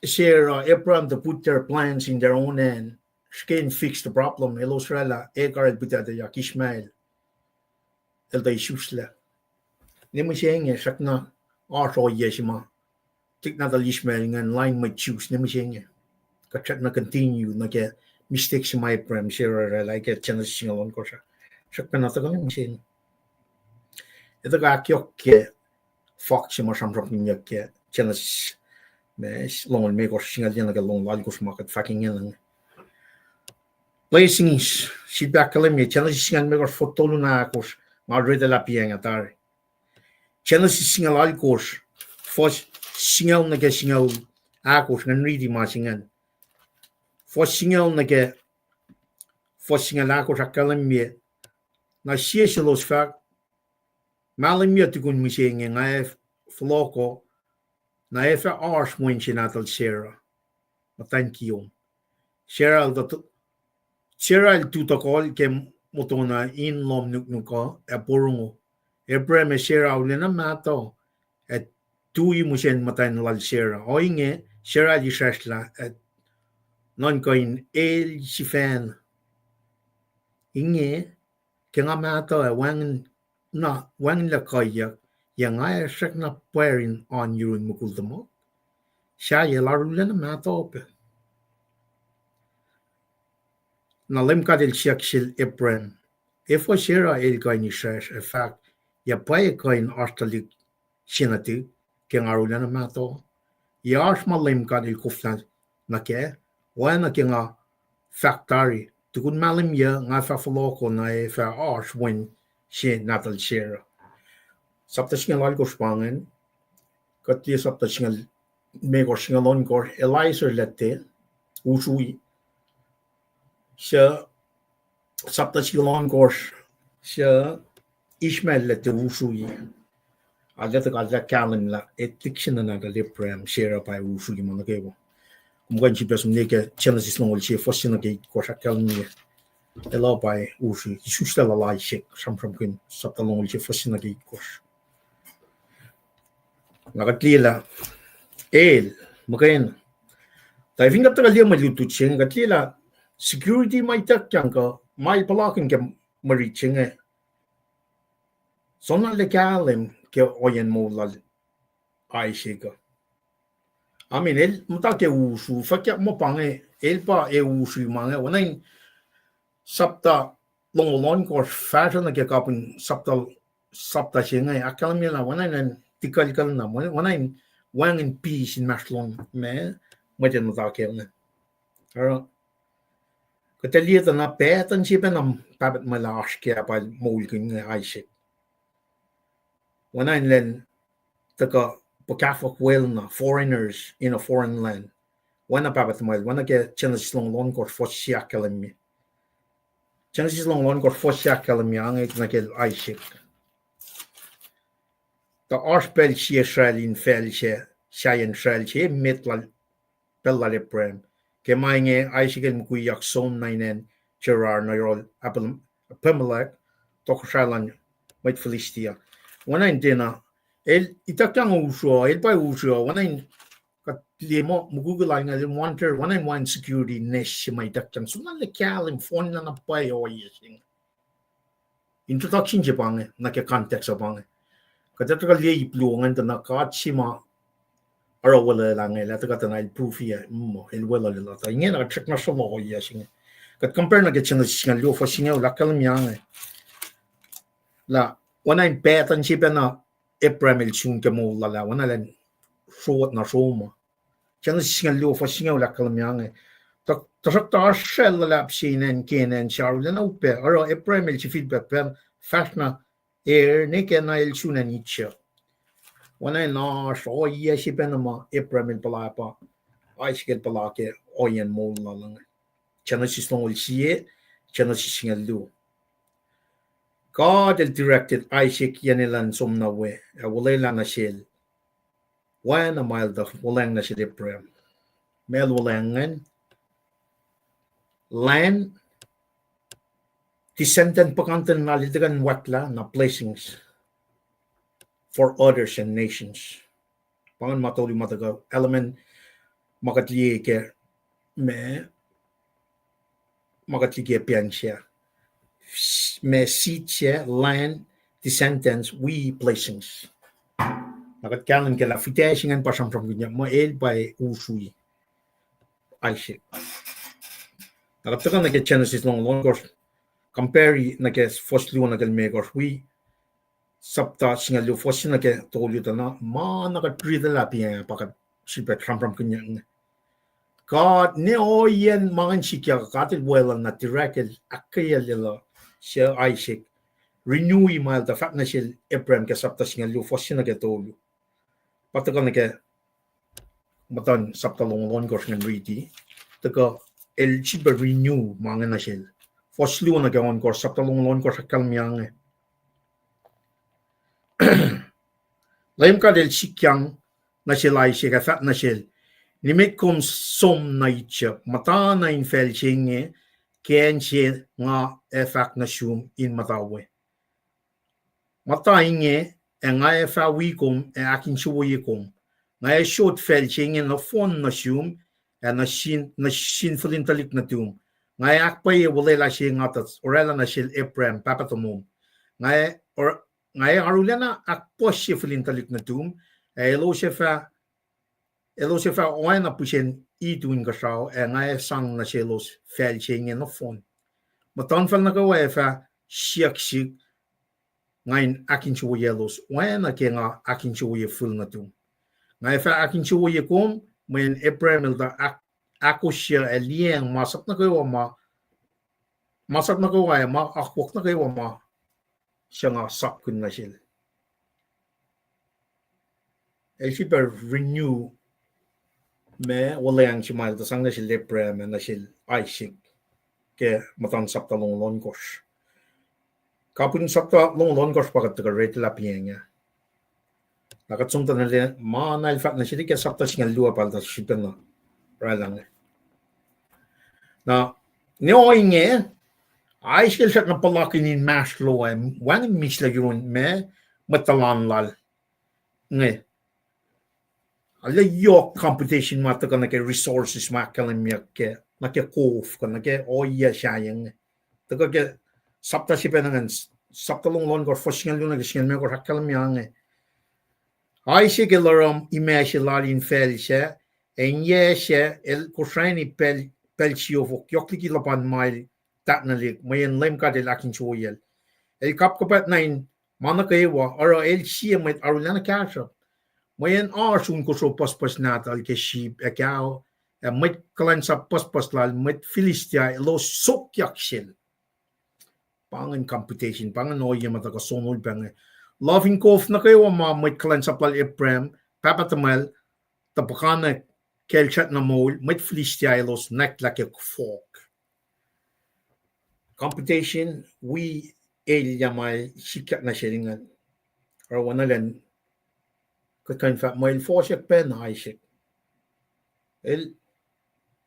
Sarah, Abraham, to put their plans in their own hand, srihke in fix the problem, elos oraclah Hagar el pihtuctuyak Ishmael el tuh isuslac. Ne mihsenge srackna oasr ohiyac se ma tuhlihk nahtuhl Ishmael ingacn, lain mwet Jews, ne mihsenge kuht srackna continue nuh ke mistake se ma Abraham, Sarah oraclah ke Genesis singucul ohnkohsr ah. Srackna tuhkuh ne mihsenge. Etuh kuh ahkyohkye fohk se ma sramsramkihnyuck ke Genesis, ma, longoul limekohsr singucul yac nuh ke longoul alkohsr ma kuht fahk ingena inge. Blessings, sifilpac ahkkahlwemye, Genesis singucul limekohsr, fot tolu na ahkosr, nga retalah piacng ah tari. Genesis singucul alkohsr, fuhs singucul nuh ke singucul ahkosr, ngan riti ma se ingacn. Fuhs singucul nuh ke fuhs singucul ahkosr ahkkahlwemye, na sie selos fahk, mahlwem yac tukun mihsenge nga ac fohlohko, na ac fah oasr wen se nahtuhl Sarah, muhtwacn kiyom. Sarah el tu-, Sarah el tu tohkohl ke motona in lohm nuknuk uh ac porongo. Abraham ac Sarah arulacna mahtuh ac tui mihsen muhtwacn lal Sarah. Ohinge, Sarah el israsrlah ac nuhnkuh in el sifacna. Inge, ke nga mahtuh ac wacngihn, na wacngihnlac kuhiyuck, yac nga ac srackna pwacr in oan yurun mukul tuhmuhk? Sahyac el arulacna mahtuh pac. Na Leum God el siyuck sel Abraham, efuh Sarah el kuh in israsr ac fahk, yac pwacye kuh in oasr tuhlihk se nuhtihk ke nga arulacna mahtuh? Yac oasr ma Leum God el koflah nuh kac? Oacna ke nga fahk tari, tukun mahlwem yac nga fah fohlohko na ac fah oasr wen se nahtuhl Sarah. Sapta singucul alkohsr pa ingacn, kuht liye sapta singucul limekohsr, singucul ohnkohsr, Eliezer el tiac usrui. Suc sapta singucul ohnkohsr, suc Ishmael el tiac usrui. Arlac tuhkuh lah kahlwem lah ethics se na nahtuhl Abraham, Sarah pa usrui ma nuh kwewa. Kom kuh in sifilpac som nuh ke Genesis longoul sie, fuhs se nuh ke itkohsr ahkkahlwemye, elos pa usrui, isuslac lal Isaac, sramsramkihn sapta longoul sie, fuhs se nuh ke itkohsr. Na kuht liye lah el, muhkwena. Tuh fin kuht tuhkuh liye mwe lutlut se inge, kuht liye lah security ma ituckyang kuh ma el puhlakihn ke mwe rit se inge, soenna lah kahlwem ke ohiyacn moul lal Isaac uh. Amen, el muhta ke usru, fuhkah muh pa inge, el pa ac usru ma inge, oacna in sapta longoul ohnkohsr fahsruh nuh ke kapihn sapta, sapta se inge ahkkahlwemye lah oacna in tikuclkucl na, oacna in wacngihn peace inmahsrlon ma, mwet in muhta ke inge. Oruh kuht ac liye tuh na pactuhn se pacna pahpah tuhmwacl ah oasr ke pacl moulkihn inge, Isaac. Oacna in elan tuhkuh puhkahfuhk wel na, foreigners in a foreign land. Oacna pahpah tuhmwacl, oacna ke Genesis longoul ohnkohsr fuhs se ahkkahlwemye. Genesis longoul ohnkohsr fuhs se ahkkahlwemye, inge nuh ke Isaac. Tuh oasr pacl sie sracl in facl se, sahyacn sracl se emet lal, pacl lal Abraham. Ke ma inge Isaac el mukwiyak som nuh in acn Gerar nuh yohrohl Abim-, Abimelech, tohkohsrah luhn mwet Philistia. Oacna in tiacna, el ituckyang usru uh, el pa usru uh, oacna in kuht liye muh mukwikwi lal inge el wander, oacna in wacngihn security nesi se ma ituckyang. Soenna lah kahlwem, fohnlah na pwacye ohiyac se inge. Introduction se pa inge, nuh ke context uh pa inge. Kuht ac tuhkuh liye ip luo ingacn tuh na God se ma oruh weluhl ah inge, el ac tuhkuh tuh na el prove-i ah, mm, el weluhl ah. Tuh ingena kuht srackna sruloh ohiyac se inge. Kuht compare nuh ke Genesis singucul luo fuhs singucul, ahkkahlwemye inge lah oacna in pactuhn se pacna Abraham el sun ke moul lal ah, oacna elan sot na som uh. Genesis singucul luo fuhs singucul ahkkahlwemye inge. Tuh, tuhsruhktuh oasr sracl luhlahp se in acn Canaan se arulacna upac, oruh Abraham el sifilpac pacl fahsr na er, ne ke na el sun acn Egypt. Oacna in oasr ohiyac se pacna ma Abraham el puhla pa Isaac el puhla ke ohiyacn moul lal inge. Genesis longoul sie, Genesis singucul luo. God el directed Isaac yen elan som na we, ac olwelah nuh sel oacna ma el tuh wuhlweacng nuh sel Abraham. Ma el wuhlweacng ingacn, land, descendant puhkantwen lal el tuhkuh in wactlah na blessings for others and nations. Pa ingacn ma tolu ma tuhkuh element ma kuht liye ke, ma, ma kuht liye ke pacl sac. Ma seed sac, land, descendants, wi blessings. Na kuht kahlwem ke lah fihtac se ingacn pa sramsramkihnyuck muh el pa usrui Isaac. Na kuht tuhkuh nuh ke Genesis longoul ohnkohsr, compare nuh ke fuhs luo nuh ke limekohsr, wi sapta singucul luo fuhs se nuh ke tolu tuh na ma na kuht riti lah piac pa kuht sifilpac sramsramkihnyuck inge. God ne ohiyacn ma ingacn sikyak, God el weluhl na direct el ahkkweyacl lah se Isaac, renew ma el tuh fahk nuh sel Abraham ke sapta singucul luo fuhs se nuh ke tolu. Pa tuhkuh nuh ke muhtuhn sapta longoul ohnkohsr ingacn riti, tuhkuh el sifilpac renew ma inge nuh sel. Fuhs luo nuh ke ohnkohsr, sapta longoul ohnkohsr ahkkahlwemye inge. Leum God el sikyang nuh sel Isaac ac fahk nuh sel, nimet kom som nuh Egypt, muhta na infacl se inge, ke acn se nga ac fahk nuh sum in muhta we. Muhta inge, ac nga ac fah wi kom ac ahkinsewowoye kom. Nga ac sot facl se inge nohfohn nuh sum, ac nuh sin, nuh sin fihlin tuhlihk nuhtum. Nga ac ahkpwacye olwelah se nga tuh oraclah nuh sel Abraham pahpah tomom. Nga ac, or, nga ac arulacna ahkpuhsye fihlin tuhlihk nuhtum, ac elos ac fah elos ac fah oacna pihsen itu inkuhsrao, ac nga ac sang nuh selos facl se inge nohfohn. Muhtuhnfacl nuh kwewa ac fah siyuck sihk, nga in ahkinsewowoyelos oacna ke nga ahkinsewowoye fihl nuhtum. Nga ac fah ahkinsewowoye kom, mweyen Abraham el tuh ahk-, ahkosr ac liyacacng masap nuh kwewa ma, masap nuh kwewa ac ma akwuck nuh kwewa ma suc nga sapkihn nuh sel. El sifilpac renew ma olweacng se ma el tuh sang nuh sel Abraham ac nuh sel Isaac ke muhtuhn sapta longoul ohnkohsr. Kapihn sapta longoul ohnkohsr pa kuht tuhkuh riti lah piac inge. Na kuht som tuh nuh ke ma na el fahk nuh sel ke sapta singucul luo pa el tuh sifilpacna oraclah inge. Na, ne ohinge, Isaac el srackna puhlakihn inmahsrlo ac wacngihn mihslac yurin ma, mwet tuhlan lal inge. Arlac yohk competition ma tuhkuh nuh ke resources ma ahkkahlwemyeyuck ke, nuh ke kof kuh nuh ke ohiyac sahyac inge. Tuhkuh ke sapta sefanna ingacn, sapta longoul ohnkohsr, fuhs singucul luo nuh ke singucul limekohsr ahkkahlwemye inge. Isaac el oruh imac se lal infacl sac, ac in yac sac el kosrani pacl, pacl siofok, yohk liki luhpan mael tahknwelihk, mweyen Leum God el ahkinsewowoyacl. El kapkapwack nuh in ma nuh kwewa, oruh el sie mwet arulacna kahsruhp. Mweyen oasr un kosro pucspucs nahtuhl ke sip ac kao, ac mwet kuhlwacnsap pucspucs lal mwet Philistia elos sokyak sel. Pa ingacn competition, pa ingacn ohiyac ma tuhkuh sonol pac inge. Lofin kof nuh kwewa ma mwet kuhlwacnsap lal Abraham, pahpah tuhmwacl, tuh puhkantwen ke el srackna moul, mwet Philistia elos nwacklah ke fohk. Competition, wi elyah ma sikyak nuh sel ingacn. Oruh oacna elan, kuht kuh in fahk muh el fohsack pacna Isaac. El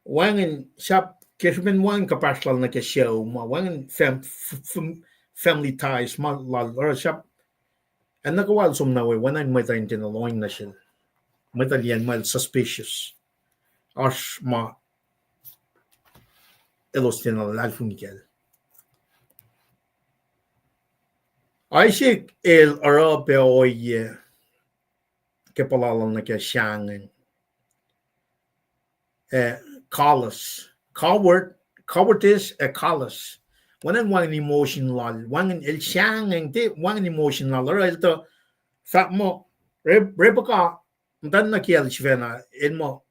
wacngihn sahp, ke srihpen wacngihn kuhpahsr lal nuh ke sucu ma, wacngihn fam-, f-, f-, family ties ma lal, oruh sahp, ac nuh kwewa el som nuh we, oacna in mwet uh in tiacna lohng nuh sel. Mwet uh liyacacng muh el suspicious. Oasr ma elos tiacna luhlahlfongi kacl. Isaac el oruh pac ohiyac ke puhla lal nuh ke sahngweng. Eh, callous. Coward, cowardice ac callous. Oacna in wacngihn emotion lal, wacngihn el sahngweng, tiac wacngihn emotion lal, oruh el tuh fahk muh, Re-, Rebekah, muhtwacn nuh kiyacl sifacna, el muh,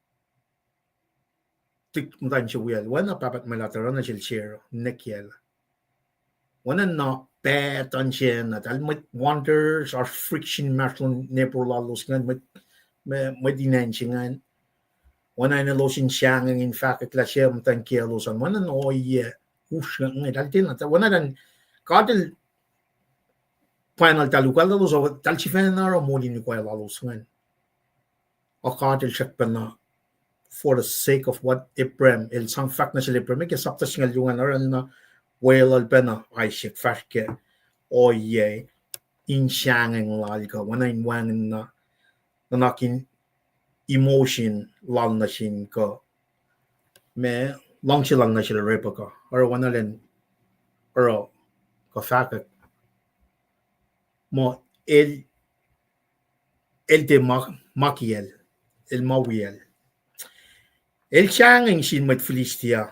tik muhtwacn se wiyacl, oacna pahpah tuhmwacl ah tuh oruh nuh sel Sarah, ninac kiyacl. Oacna na pactuhn se na, eltahl mwet wanters, oasr friction inmahsrlon neighbor lalos ingacn, mwet, mwet inen se ingacn. Oacna in elos in sahngweng in fahkwack lah se muhtwacn kiyaclos an, oacna in ohiyac usrnguck inge, eltahl tiacna, oacna in God el pwacnacl eltahl ukwacl lalos, eltahl sifacna oruh moul in ukwacl lalos ingacn. Ac God el srackpacna, for the sake of what Abraham, el sang fahk nuh sel Abraham ke sapta singucul luo ingacn, oruh el na weluhl pacna Isaac fahsr ke ohiyac in sahngweng lal kuh oacna in wacngihn na, nuhnak in emotion lal nuh sin kuh ma luhngse lal nuh sel Rebekah. Oruh oacna lwen, oruh kuh fahkwack muh el, el tiac ma, ma kiyacl, el ma wiyacl. El sahngweng sin mwet Philistia.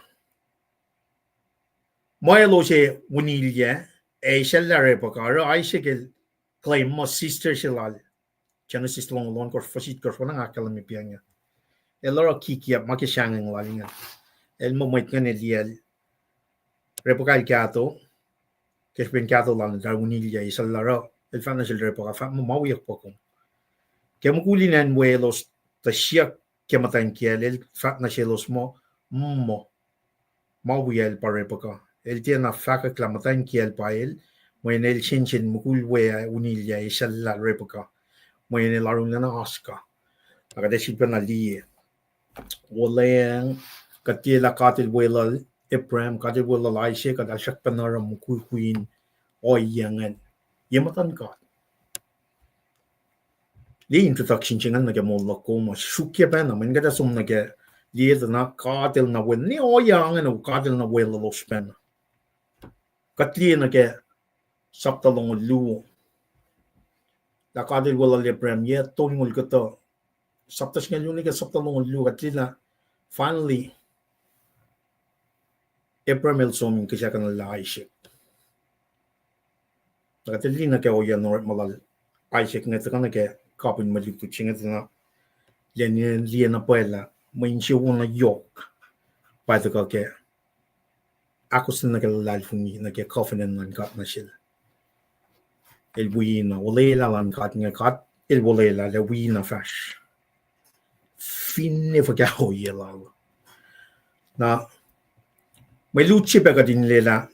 Ma elos ac unilyac, ac esacllah Rebekah, oruh Isaac el claim muh sister se lal. Genesis longoul ohnkohsr, fuhs itkohsr, oacna nga ahkkahlwemye pa inge. El oruh kikiap ma ke sahngweng lal inge. El muh mwet ingacn ac liyacl Rebekah el kahto, ke srihpen kahto lal tari unilyac, esacllah oruh el fahk nuh sel Rebekah, fahk muh ma wiyuck pa kom. Ke mukul in acn we elos tuh siyuck ke muhtwacn kiyacl, el fahk nuh selos muh, mm, ma wiyacl pa Rebekah. El tiacna fahkwack lah muhtwacn kiyacl pa el, mweyen el sensen mukul we ac unilyac esacllah Rebekah, mweyen el arulacna oasr kuh. Na kuht ac sifilpacna liye. Olweacng, kuht liye lah God El weluhl Abraham, God El weluhl Isaac, kuht alsrakpacna oruh mukwikwi in ohiyac ingacn. Ye muhtuhn God. Liye introduction se ingacn nuh ke moul luhk kom, sruokyac pacna, mweyen kuht ac som nuh ke liye tuh na God El na wel, ne ohiyac ingacn, God El na weluhlos pacna. Kuht liye nuh ke sapta longoul luo lah God El weluhl Abraham, yac tolngoul kuhtuh, sapta singucul luo nuh ke sapta longoul luo, kuht liye lah finally Abraham el som in kihsackuhnlah Isaac. Na kuht liye nuh ke ohiyac in orekma lal Isaac inge tuhkuh nuh ke kapihn mwe lutlut se inge tuh na, liye, liye na pwacye lah mwe insewowo na yohk pa tuhkuh ke ahkostwen nuh ke luhlahlfongi nuh ke covenant luhn God nuh sel. El wi na olwelah luhn God inge, God El olwelah lah wi na fahsr finne fuhkah ohiyac lal. Na mwe lut se pac kuht in lwelah,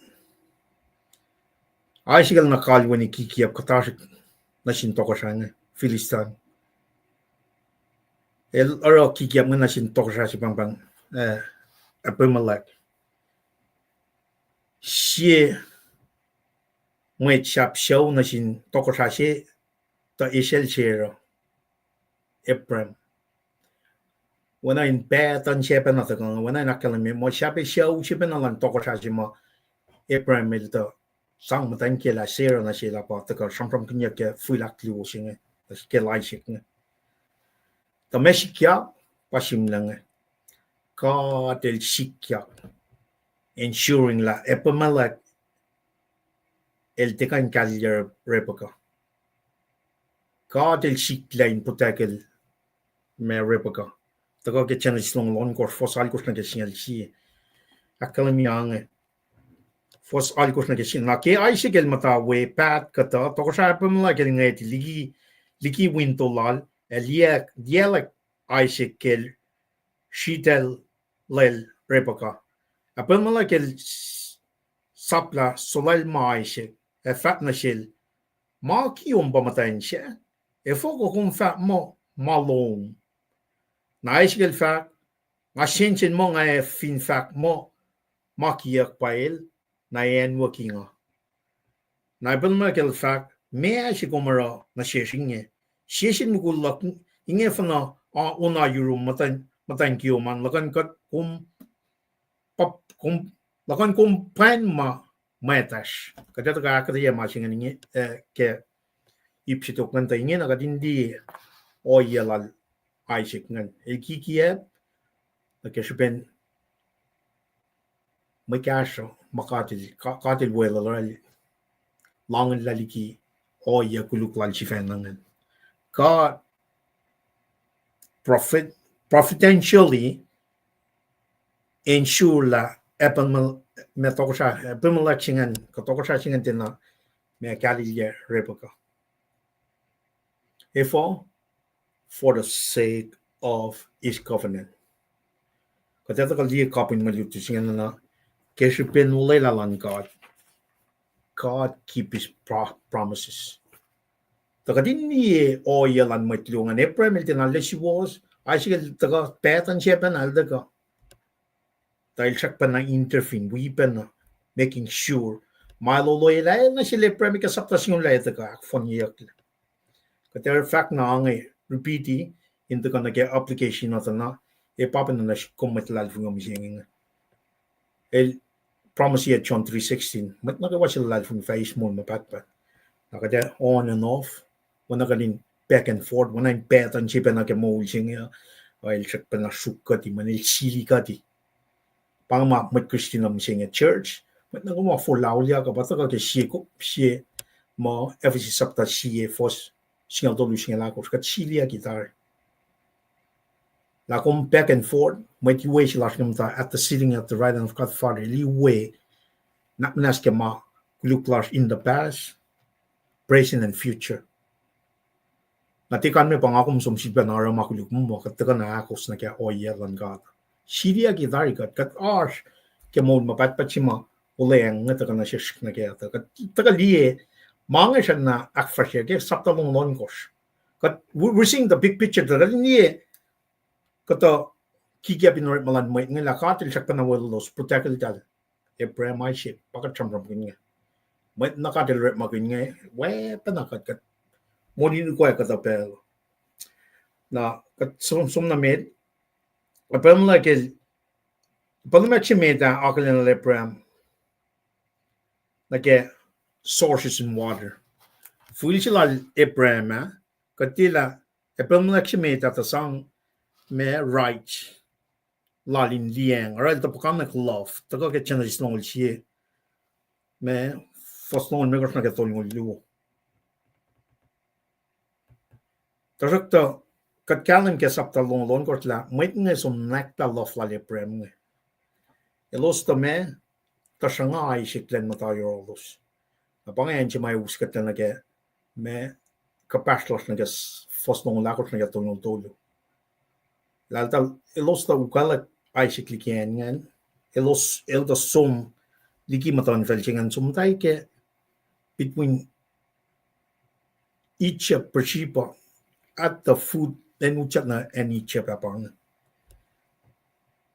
Isaac el na kalweni kikiap kuhtasrihk nuh sin tohkohsrah inge, Philistine. El oruh kikiap inge nuh sin tohkohsrah se pahngpahng, eh, Abimelech. Sie mwet sahp sucu nuh sin tohkohsrah se tuh esacl Sarah, Abraham. Oacna in pactuhn se pacna tuhkuh, oacna in ahkkahlwemye muh sahp sucu se pacna luhn tohkohsrah se ma Abraham el tuh sang muhtwacn kiyacl ah Sarah nuh sel ah pa tuhkuh sramsramkihnyuck ke fihl ahkluo se inge, ke Isaac inge. Tuh ma sikyak pa sihmlac inge, God El sikyak ensuring lah Abimelech el tiac kuh in kahlilyac Rebekah. God El sikyak in protect-el ma Rebekah. Tuhkuh ke Genesis longoul ohnkohsr, fuhs alkohsr nuh ke singucul sie. Ahkkahlwemye inge, fuhs alkohsr nuh ke sie. Na ke Isaac el muhta we paht kuhtuh, tohkohsrah Abimelech el ngwet liki, liki winto lal, ac liye, liyaclwack Isaac ke el sritacl lal Rebekah. Abimelech el s-, saplah solwacl ma Isaac, ac fahk nuh sel, ma kiom pa muhtwacn sac, efuh kuh kom fahk muh ma lom? Na Isaac el fahk, nga sensen muh nga ac fin fahk muh ma kiyuck pa el, na ac anwucki nga. Na Abimelech el fahk, meac se kom oruh nuh sesr inge? Sie sin mukul luhk inge fin a, a, on a yurum muhtwacn, muhtwacn kiom an, luhkuhn kuht kom, kom, luhkuhn kom pwacn ma mwactasr. Kuht ac tuhkuh ahkuhtweyac ma se ingacn inge, eh, ke ip se tok ingacn tuh ingena kuht in liye ohiyac lal Isaac ingacn. El kikiacp nuh ke srihpen mwe kahsruh ma God El, God El weluhl, lahngo lah liki ohiyac koluk lal sifacna ingacn. God prophet-, providentially ensure lah Abimel-, ma tohkohsrah, Abimelech se ingacn, kuh tohkohsrah se ingacn tiacna ma kahlilyac Rebekah. Efuh? For the sake of his covenant. Kuht ac tuhkuh liye kapihn mwe lutlut se ingacn na, ke srihpen olwelah luhn God, God keep his pro-, promises. Tuh kuht in liye ohiyac luhn mwet luo ingacn, Abraham el tiacna lwelah suwohs, Isaac el tuhkuh, pactuhn se pacna el tuhkuh. Tuh el srackpacna intervene, wi pacna. making sure. Ma el olwelah nuh sel Abraham ke sapta singucul ah, el tuhkuh ahkfohnyeyucklac. Kuht ac fahk na inge, repeat-i, in tuhkuh nuh ke application uh tuh na, ac pa pacna nuh sihk kom mwet luhlahlfongi mihsenge inge. El promise-i John three sixteen, mwet nuh kwewa se luhlahlfongi fah eis moul ma pahtpaht. Na kuht ac on and off, oacna kuht in back and forth, oacna in pattern se pacna ke moul se inge, el srackpacna suk kuhti, mweyen el sili kuhti. Pa inge ma mwet Christian uh mihsenge church, mwet nuh kwewa forlah auliyak uh pa tuhkuh ke sie, sie, ma Ephesus sapta sie, fuhs singucul tolu, singucul ahkosr, kuht siliyucki tari. Lah kom back and forth, mwet iwe se lasr inge muhta at the sitting at the right hand of God Father, el iwe, nuhnak muhnahs ke ma koluk lasr in the past, present and future. Na tiac kalmac pa nga kom som sifilpacna oruh ma koluk muh kuht tuhkuh na ahkos nuh ke ohiyac luhn God. Siliyucki tari kuht, kuht oasr ke moul ma pahtpaht se ma olweacng inge tuhkuh nuh sesr nuh ke, kuht tuhkuh liye ma inge srackna ahkfahsrye ke sapta longoul ohnkohsr. Kuht, we, we're seeing the big picture, tuh kuht liye kuhtuh kikiacp in orekma luhn mwet inge lah God el srackpacna welulos, protect eltahl, Abraham, Isaac, pa kuht sramsramkihn inge. Mwet na God el orekmakihn inge, weacng pacna kuht, kuht, moul in ukoac kuhtuh pacl. Na kuht som, som na met, Abraham lah ke, Abraham ahk se met ah akihlen lal Abraham nuh ke sources in water. Fihl se lal Abraham ah, kuht tiac lah, Abraham ahk se met ah tuh sang ma right lal in liyacacng, oruh el tuh puhkantwen love, tuhkuh ke Genesis longoul sie, ma fuhs longoul limekohsr nuh ke tolngoul luo. Tuhsruhktuh, kuht kahlwem ke sapta longoul ohnkohsr lah mwet inge som nwacklah love lal Abraham inge. Elos tuh ma, tuh sruhnga Isaac lwen muhta yohrohlos. Na pa inge acn se ma us kuhtlac nuh ke, ma kuhpahsr lasr nuh ke fuhs longoul ahkosr nuh ke tolngoul tolu. Lah eltahl, elos tuh ukwaclwack Isaac liki acn ingacn, elos, el tuh som liki muhtuhnfacl se ingacn, som muhta ke between Egypt, Beersheba, at the foot, acn utyak nuh acn Egypt ah pa inge.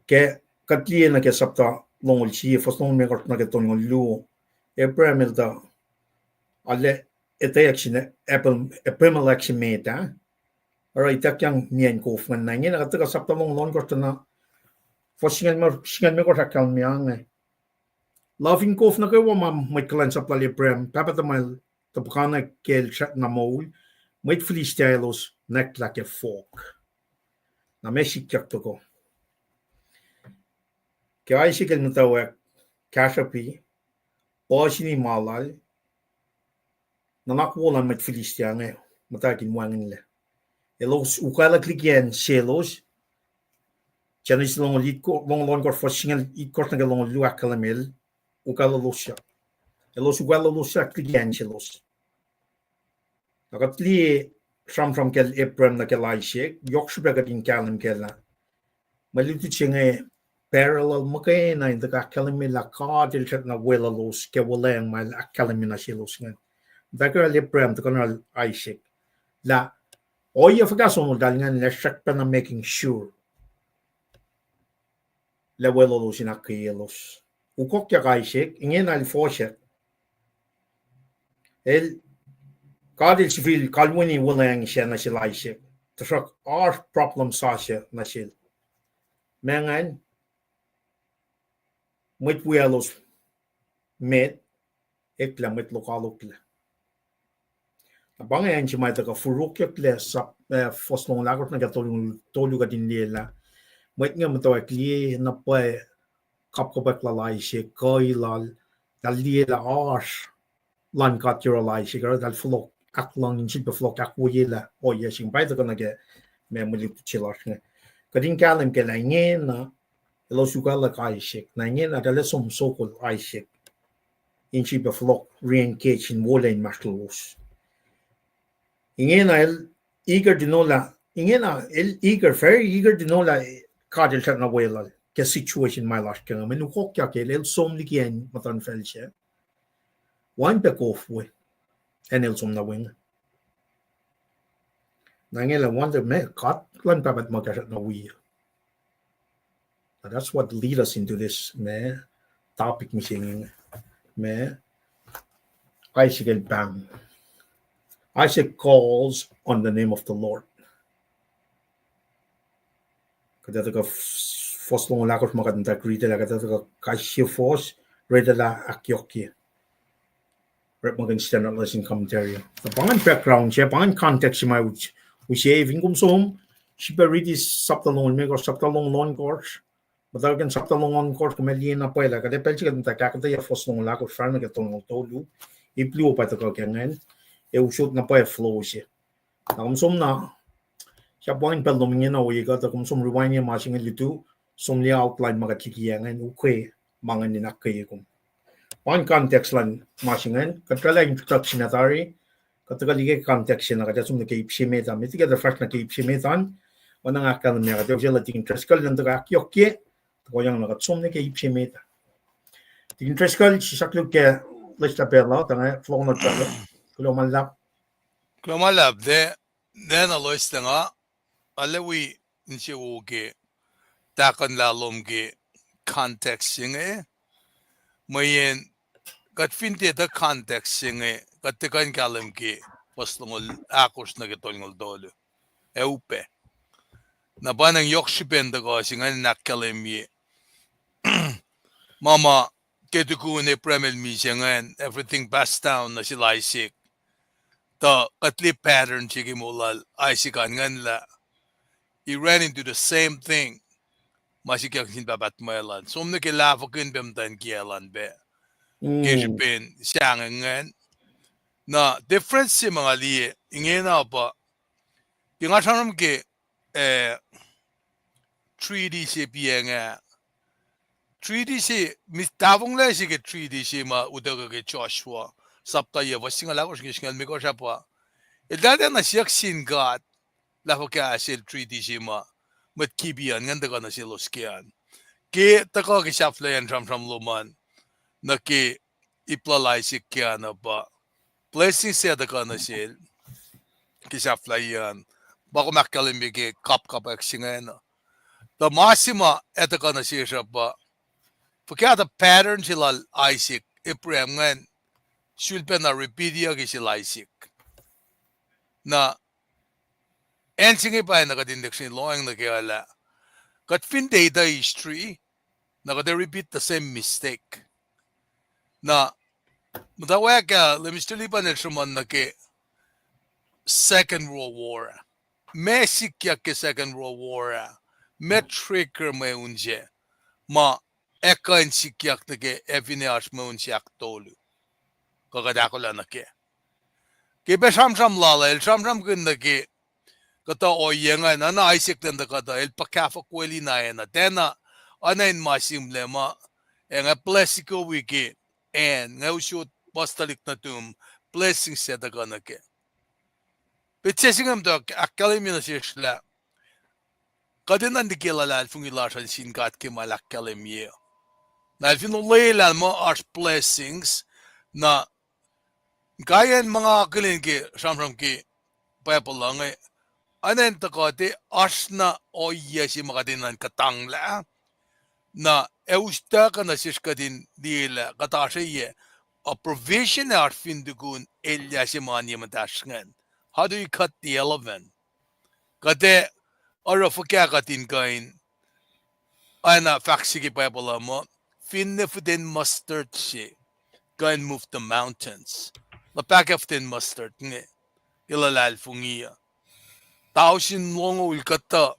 Ke kuht liye nuh ke sapta longoul sie, fuhs longoul limekohsr nuh ke tolngoul luo, Abraham el tuh, arlac etweyuck sin Abimelech se met ah, oruh ituckyang niyacn kof ingacn. Na ingena kuht tuhkuh sapta longoul ohnkohsr tuh na, fuhs singucul limekohsr ahkkahlwemye inge. Love in kof nuh kwewa ma mwet kuhlwacnsap lal Abraham, pahpah tuhmwacl, tuh puhkantwen ke el srackna moul, mwet Philistia elos nwacklah ke fohk. Na ma sikyak toko, ke Isaac el muhtwacwacack, kahsruhpi, puhsini ma lal, nuhnak wo luhn mwet Philistia inge muhtwacwacack in wacngihnlac. Elos ukwaclwack liki acn selos, Genesis longoul itko-, longoul ohnkohsr, fuhs singucul itkohsr nuh ke longoul luo ahkkahlwemye el ukwaclwelosyak. Elos ukwaclwelosyak liki acn selos. Na kuht liye sramsram kacl Abraham nuh kacl Isaac, yohk srihpac kuht in kahlwem kac lah mwe lutlut se inge parallel muhkwena in tuhkuh ahkkahlwemye lah God el srackna weluhlos ke wuhlweacng ma el ahkkahlwemye nuh selos ingacn. Muhtwacwacack lal Abraham, tuhkuh nuh lal Isaac. Lah ohiyac fuhkah soenoltahl ingacn, lah srackpacna making sure lah weluhlos in ahkkweyaclos. Ukokyak Isaac, ingena el fohsack. El, God el sifil kalweni wuhlweacng se nuh sel Isaac. Tuhsruhk oasr problem sasuc nuh sel. Ma ingacn, mwet wiyaclos met, eklac mwet lokoalok lac. Na pa inge acn se ma tuhkuh fohrokyucklac sap, eh, fuhs longoul ahkosr nuh ke tolu, tolu kuht in liye lah mwet inge muhtwacwacack liye na pwacye kapkapwack lal Isaac, kuhi lal, eltahl liye lah oasr lun God yohrohl Isaac, oruh eltahl fohlohk ahkluhngin, sifilpac fohlohk ahkwoyelah ohiyac se inge. Pa tuhkuh nuh ke ma mwe lutlut se lasr inge. Kuht in kahlwem kac lah ingena elos ukwaclwack Isaac. Na ingena eltahl som sokol Isaac in sifilpac fohlohk re-engage in wolac inmahsrlolos. Ingena el eager in ola, ingena el eager, very eager in ola God el srackna weluhl ke situation ma el oasr ke inge. Mweyen ukokyak el, el som liki acn muhtuhnfacl se, wacngihn pac kof we, acn el som nuh we inge. Na inge lah wonder ma God luhn pahpah tuhmuhk ah srackna wi. That's what lead us into this, ma, topic mihsenge inge. me, Isaac el pahng. Isaac calls on the name of the Lord. Kuht ac tuhkuh f-, fohs longoul ahkosr ma kuht muhta riti lah kuht ac tuhkuh kais sie fohs, riti lah ahkyohkye. Orekmakihn Standard Lesson Commentary. Tuh pa ingacn background se, pa ingacn context se ma us-, use, fin kom som, srihpac riti sapta longoul limekohsr, sapta longoul ohnkohsr, muhtwacwacack sapta longoul ohnkohsr, kom ac liye na pwacye lah kuht ac pacl se kuht muhta ahkuhtweyac fohs longoul ahkosr fahsr nuh ke tolngoul tolu, ip luo pa tuhkuh ke ingacn, ac usot na pwacye flow se. Na kom som na, sahp wacngihn pacl lom ingena ohiyac kuh, tuh kom som rewind-ye ma se inge lutu, som liye outline ma kuht likiyac ingacn, ukwe ma ingacn in ahkkweye kom. Pa ingacn context luhn ma se ingacn, kuht oraclah introduction ah tari, kuht tuhkuh liye context se na kuht ac som nuh ke ip se met ah, met liki kuht fahsr nuh ke ip se met an, oacna nga ahkkahlwemye, kuht ac usaclah Tikin Driscoll in tuhkuh ahkyohkye, tuhkuhyang na kuht som nuh ke ip se met ah. Tikin Driscoll, sisaklu ke loes lah pacl uh, tuh nga floor nuh pacl uh. Kuloh ma luhlahp. Kuloh ma luhlahp, ne, ne na loes lah nga, arlac wi insewowo ke tahkuhnlah lom ke context se inge, mweyen kuht fin tiac etuh context se inge, kuht tiac kuh in kahlwem ke fohs longoul ahkosr nuh ke tolngoul tolu. Ac upac. Na pa nacng yohk srihpen tuhkuh se ingacn in ahkkahlwemye ma ma ke tukun Abraham el misac ingacn, everything passed down nuh sel Isaac. Tuh kuht liye pattern se ke moul lal Isaac an ingacn lah he ran into the same thing ma sikyak sin pahpah tuhmwacl an. Som nuh ke lahfwekihn pac muhtwacn kiyacl an pac ke srihpen sahngweng ingacn. Na difference se ma nga liye ingena pa ke nga sramsram ke, eh, treaty se piacng ah. Treaty se, mi-, tahfonglac se ke treaty se ma utuckuh ke Joshua, sapta yac, fuhs singucul ahkosr ke singucul limekohsr ah pa, eltahl tiacna siyuck sin God lah fuhkah sel treaty se ma mwet Gibeon ingacn tuhkuh nuh selos ke an. Ke tuhkuh ke sahflahiyacn sramsram lom an nuh ke ip lal Isaac ke an uh pa blessing se tuhkuh nuh sel ke sahflahiyac an. Pa kom ahkkahlwemye ke kapkapwack se ingacn uh. Tuh ma se ma ac tuhkuh nuh sesr uh pa fuhkah tuh pattern se lal Isaac, Abraham ingacn, sulpacna repeat-yuck ke sel Isaac. Na acn se inge pa na kuht in lihksreni lohacng nuh kac lah kuht fin tiac etuh history, na kuht ac repeat the same mistake. Na muhtwacwacack ah, Minister Lipan el sruhmuhn nuh ke Second World War. Ma sikyak ke Second World War ah, ma trigger mweun se ma ac kuh in sikyak nuh ke ac finne oasr mweun se ahktolu kuh kuht ahkolah nuh kac. Ke pac sramsram lal ah, el sramsramkihn nuh ke kuhtuh ohiyac ingacn, oacna Isaac lwen tuh kuhtuh, el puhkahfuhkwelihk na ena, tiacna oacna in ma sihmlac ma, ac nga bless-i wi ke acn, nga usot puhs tuhlihk nuhtum, blessing se tuhkuh nuh kac. Petsac se inge muhta ahkkahlwemye nuh sesr lah kuht enenuh in liki luhlahlfongi lasr uh sin God ke ma el ahkkahlwemye. Na el fin olwelah muh oasr blessings, na kaiyacn ma nga akihlen ke sramsram ke Bible uh inge, oacna in tuh kuht ac oasr na ohiyac se ma kuht enenuh in kuhtanglah, na ac us tuhkuh nuh sesr kuht in liyelah kuht oasr ohiyac, a provision ac oasr fin tukun elyah se ma oan ye muhtahsr ingacn. How do we cut the elephant? Kuht ac oruh fuhkah kuht in kuh in, oacna fahk se ke Bible uh muh, finne fihten mustard se kuh in move the mountains. Luhpahkah fihten mustard inge ke luhlahlfongi uh? Tausin longoul kuhtuh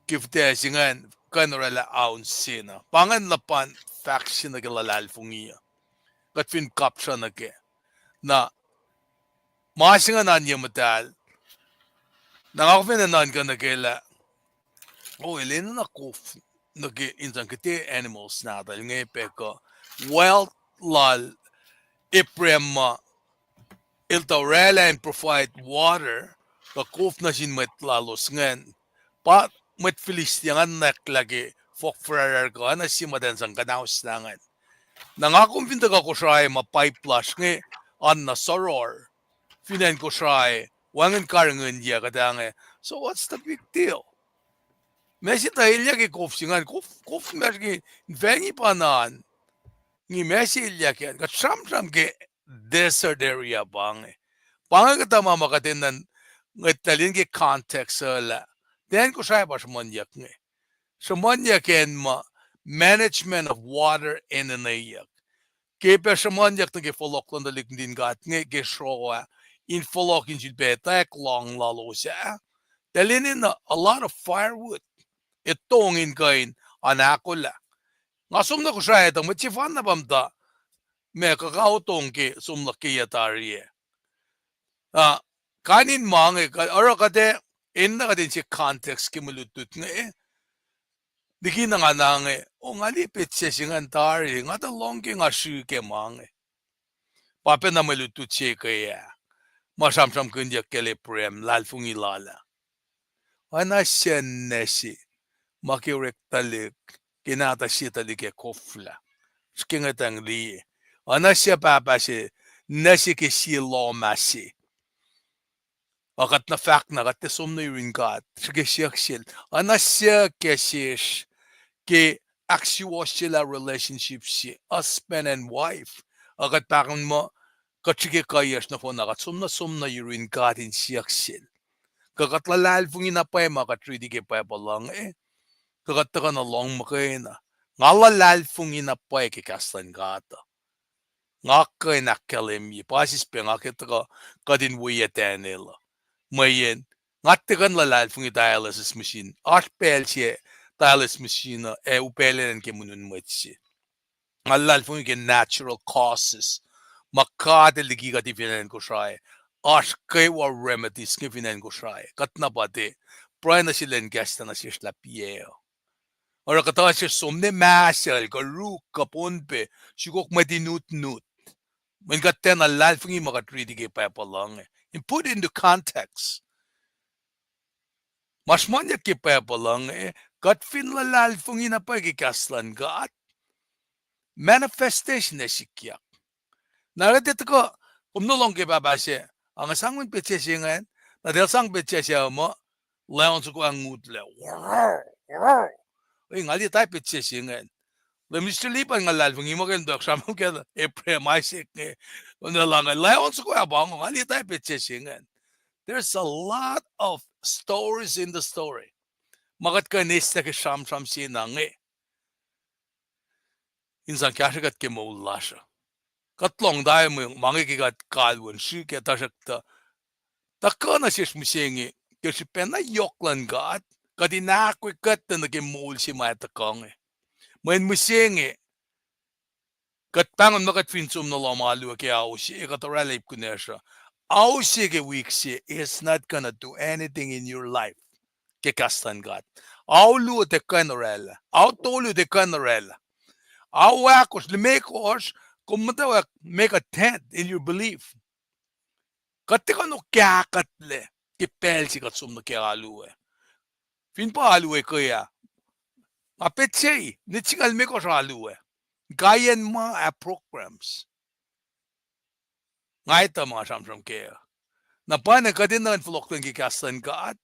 ke fihtac se ingacn kuh in orwaclah ounce se na. Pa ingacn luhpan fahk se nuh ke luhlahlfongi uh, kuht fin kapsra nuh kac. Na ma se ingacn oan ye muhtahl, na nga kuh fin nuhnkuh nuh kac lah, o, el enenuh kof nuh ke in sang kuhtuh animals nahtuhl inge pac kuh wealth lal Abraham ma el tuh orwaclah in provide water kuh kof nuh sin mwet lalos ingacn. Pa mwet Philistia ingacn nwacklah ke fohk fuhrahrrahr kuh oacna sie muhtwacn sang kuhnauslah ingacn. Na nga kom fin tuhkuh Kosrae ma pipe lasr inge oan na soror, fin acn Kosrae, wacngihn karihngihnyuck kuht inge. So what's the big deal? Ma se tuh elyah ke kof se ingacn, kof, kof ma ke infacngi pa na an. Ngi ma se elyah ke, kuht sramsram ke desert area pa inge. Pa inge kuhtuh ma ma kuht enenuh in ngwetacl in ke context uh lah, tiac Kosrae pa sruhmuhnyuck inge. Sruhmuhnyuck an muh management of water enenweyuck. Ke pac sruhmuhnyuck nuh ke fohlohk luhn tuhlihk nuhtin God inge ke sroa, in fohlohk in sifilpac etwacack lohng lalos ah. Eltahl enenuh a lot of firewood. Etong in kuh in an ahkolah. Nga som nuh Kosrae tuh mwet sefanna pa muhta, ma kuh kaotong ke som luhk ke yac tari ah. Ah, kain in ma inge, kuh, oruh kuht ac, enenuh kuht in se context ke mwe lutlut inge. Liki na nga na inge, o, nga liye petsac se ingacn tari, nga tuh lohng ke nga srihke ma inge. Pa pacna mwe lutlut se ke ah. Ma sramsramkihnyuck kacl Abraham, luhlahlfongi lal ah. Oacna sie nuh se, ma ke orek tuhlihk, ke nahtuh sie tuhlihk ac koflah. Srihke ngwetang liye. Oacna sie pahpah se, nuh se ke sie lohm ah se. Ac kuht na fahk na kuht tiac som nuh yurin God, srihke siyuck sel. Oacna siyuck ke sesr, ke ahksuwohsyelah relationship se, husband and wife. Ac kuht pahkihn muh, kuht srihke kuhiyacsr nohfohn na kuht som nuh, som nuh yurin God in siyuck sel. Kuh kuht luhlahlfongi na pwacye ma kuht riti ke Bible uh inge, kuh kuht tuhkuh nuh lohng muhkwena. Nga luhlahlfongi na pwacye ke kahs luhn God uh. Nga kuh in ahkkahlwemye, pa sispac nga ke tuhkuh kuht in weyac Daniel uh. Mweyen, nga tiac kuh in luhlahlfongi dialysis machine. Oasr pacl se dialysis machine uh, ac upaclacn ke mweun mwet se. Nga luhlahlfongi ke natural causes. Ma God El liki kuht fin acn Kosrae. Oasr kwewa remedies inge fin acn Kosrae. Kuht na pa tiac pruhe nuh sel in kahs tuh nuh sesr lah piac uh. Oruh kuhtuh sesr som nuh Mahsel, kuh Ruk, kuh Pohnpei, sukok mwet in utnut. Mweyen kuht tiacna luhlahlfongi ma kuht riti ke Bible uh inge. In put into context. Ma sruhmuhnyuck ke Bible uh inge, kuht fin luhlahlfongi na pwacye ke kahs luhn God, manifestation ac sikyak. Na oruh tiac tuhkuh, kom nuh lohng ke pahpah se, a nga sang petsac se ingacn, na tiac sang petsac se uh muh, lion soko ah ngutlac. Oi, nga liye tari petsac se ingacn. Lah Mister Lipan, nga luhlahlfongi muh ke tuh sramsram ke Abraham, Isaac inge, lion soko ah pa inge, nga liye tari petsac se ingacn. There's a lot of stories in the story. Ma kuht kuh in eis nuh ke sramsram se na inge in sang kahsrwe kuht ke moul lasr uh. Kuht lohng tari mwe ma inge ke kuht kalweni srihk ac tuhsruhktuh tuhkuh nuh sesr mihsenge ke srihpac na yohk luhn God, kuht in ahkwe kuht nuh ke moul se ma tuhkuh inge. Mweyen mihsenge, kuht pahngon muh kuht fin som nuh lohm alu uh ke ao se, kuht orwaclah ip kunacsr uh. Ao se ke wik se is not gonna do anything in your life. Ke kahs luhn God. Ao luo tiac kuh in orwaclah. Ao tolu tiac kuh in orwaclah. Ao ahkosr, limekohsr, kom muhtwacwacack make a tent in your belief. Kuht tiac kuh in kahkuhtlac ke pacl se kuht som nuh ke alu uh. Fin pa alu uh ke ah, nga petsac, nit singucul limekohsr alu uh. Kaiyacn ma ah programs. Nga etuh ma sramsram kac uh. Na pwacye kuht enenuh in fohlohkihn ke kahs luhn God.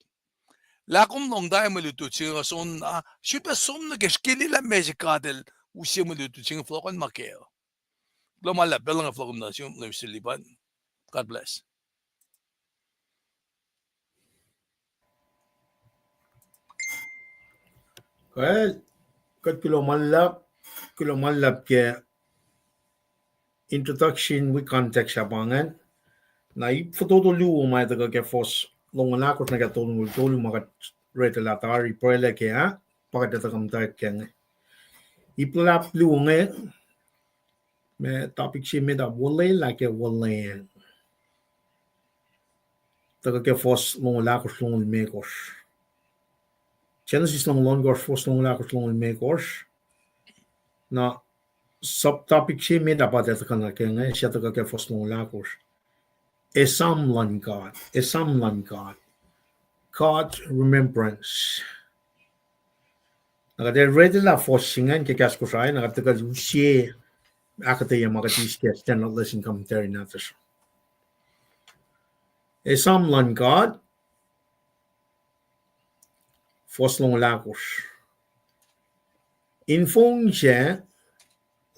Lah kom lohng tari mwe lutlut se inge, som na, sifilpac som nuh ke srihke liye lah meac se God El use mwe lutlut se inge fohlohkihn ma kac uh. Kuloh ma luhlahp, pacl inge fohlohkihn nuh sum, Mister Lipan. God bless. Well, kuht kuloh ma luhlahp, kuloh ma luhlahp ke introduction wi context ah pa ingacn. Na ip fototo luo ma tuhkuh ke fuhs longoul ahkosr nuh ke tolngoul tolu ma kuht read lah tari pruhe lah ke ah, pa kuht etuh kom tari ke inge. Ip luhlahp luo inge, ma topic se met ah, wolwelah ke wolweacng. Tuhkuh ke fuhs longoul ahkosr, longoul limekohsr. Genesis longoul ohnkohsr, fuhs longoul ahkosr, longoul limekohsr. Na subtopic se met ah pa tuhkuh nuh ke inge, se tuhkuh ke fuhs longoul ahkosr. Esam luhn God, esam luhn God. God's remembrance. Na kuht ac read lah fuhs se ingacn ke kahs Kosrae, na kuht tuhkuh use ahkuhtweyac ma kuht eis ke Standard Lesson Commentary nahtuhsr. Esam luhn God, fuhs longoul ahkosr. In fong sac,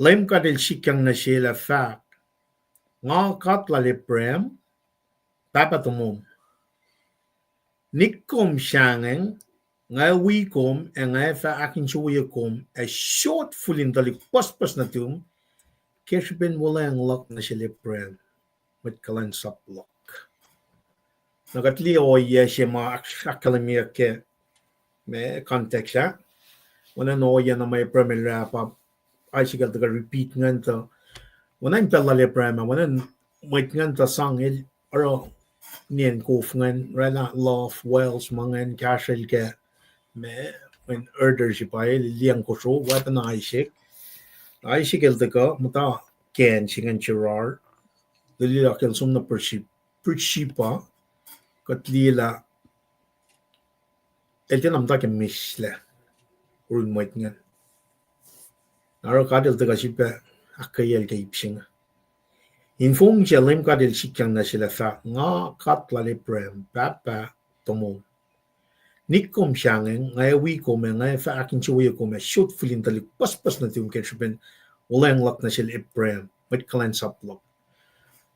Leum God El sikyang nuh sel ac fahk, Nga God lal Abraham, pahpah tomom. Nik kom sahngweng, nga wi kom ac nga fah ahkinsewowoye kom ac sot fihl in tuhlihk pucspucs nuhtum ke srihpen wuhlweacng luhk nuh sel Abraham, mwet kuhlwacnsap luhk. Na kuht liye ohiyac se ma ahk-, ahkkahlwemyeyuck ke, ma context ah. Oacna in ohiyac na ma Abraham el orwaclah pa Isaac el tuhkuh repeat ingacn tuh, oacna in pacl lal Abraham ah, oacna in mwet ingacn tuh sang el oruh nien kof ingacn, orwaclah love, wealth, ma ingacn, kahsrwel ke, ma, mweyen herder se pa el, el liyacacng kosro, oacpacna Isaac. Isaac el tuhkuh muhta kacn se ingacn Gerar, lululak el som nuh Beersheba, Beersheba, kuht liye lah el tiacna muhta ke mihslac, orun mwet ingacn. Na oruh God el tuhkuh sifilpac ahkkweyacl ke ip se inge. In fong sac Leum God El sikyang nuh sel ac fahk, Nga God lal Abraham, pahpah tomom. Nik kom sahngweng, nga wi kom ac nga fah ahkinsewowoye kom ac sot fihl in tuhlihk pucspucs nuhtum ke srihpen wuhlweacng luhk nuh sel Abraham, mwet kuhlwacnsap luhk.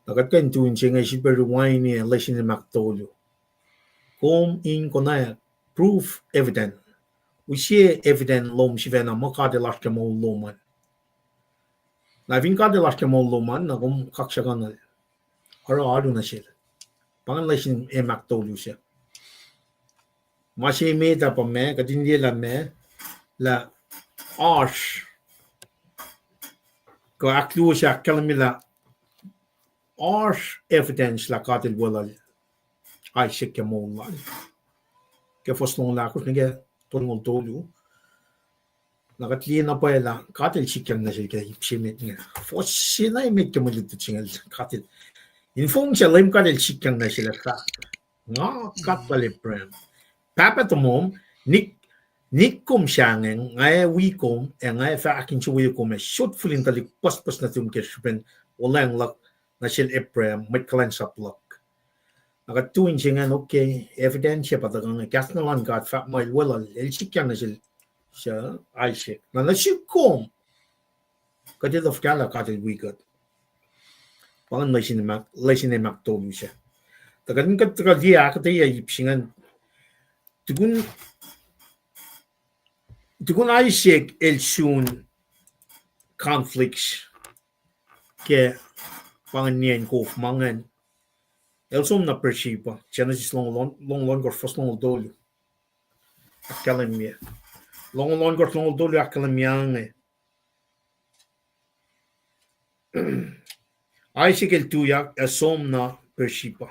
Na kuht kuh in tu in se inge sifilpac rewind-i lesin in ahktolu. Kom in konwacack proof, evidence. Use evidence lom sifacna muh God El oasr ke moul lom an. Na fin God El oasr ke moul lom an, na kom kaksakuhnuhl. Oruh alu nuh sel. Pa ingacn lesin in ahktolu se. Ma se met ah pa ma, kuht in liye lah ma, lah oasr, kuh ahkluo se ahkkahlwemye lah oasr evidence lah God El weluhl Isaac ke moul lal. Ke fuhs longoul ahkosr nuh ke tolngoul tolu. Na kuht liye na pwacye lah God El sikyang nuh sel ke ip se met inge. Fuhs se na emet ke mwe lutlut se inge God El. In fong sac Leum God El sikyang nuh sel ac fahk, Nga God lal Abraham, pahpah tomom, nik, nik kom sahngweng, nga wi kom ac nga fah ahkinsewowoye kom ac sot fihl in tuhlihk pucspucs nuhtum ke srihpen wuhlweacng luhk nuh sel Abraham, mwet kuhlwacnsap luhk. Na kuht tu in se ingacn, okay, evidence se pa tuhkuh inge, kahs na luhn God fahk muh El weluhl, El sikyang nuh sel, suc, Isaac. Na nuh sum kom, kuht etuh fuhkah lah God El wi kuht? Pa ingacn lesin in ahk-, lesin in ahktolu se. Tuh kuht in kuh, kuht liye ahkuhtweyac ip se ingacn. Tukun, tukun Isaac el sun conflicts ke pa ingacn nien kof ma ingacn, el som nuh Beersheba, Genesis longoul, longoul ohnkohsr fuhs longoul tolu. Ahkkahlwemye. Longoul ohnkohsr longoul tolu ahkkahlwemye inge. Isaac el tuyak ac som nuh Beersheba.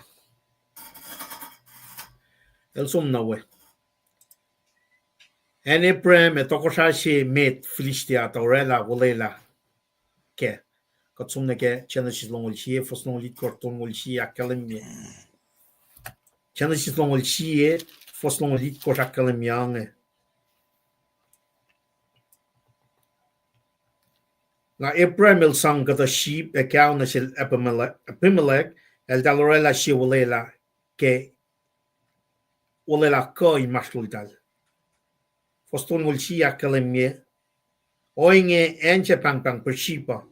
El som nuh we. Acn Abraham ac tohkohsrah se met Philistia tuh orwaclah olwelah kac. Kuht som nuh ke Genesis longoul sie, fuhs longoul itkohsr, tolngoul sie ahkkahlwemye. Genesis longoul sie, fuhs longoul itkohsr ahkkahlwemye inge. Na Abraham el sang kuhtuh sheep ac kaho nuh sel Abimelech, Abimelech, eltahl orwaclah sie olwelah ke olwelah kuh inmahsrloltahl. Fuhs tolngoul sie ahkkahlwemye, ohinge acn se pahngpahng Beersheba,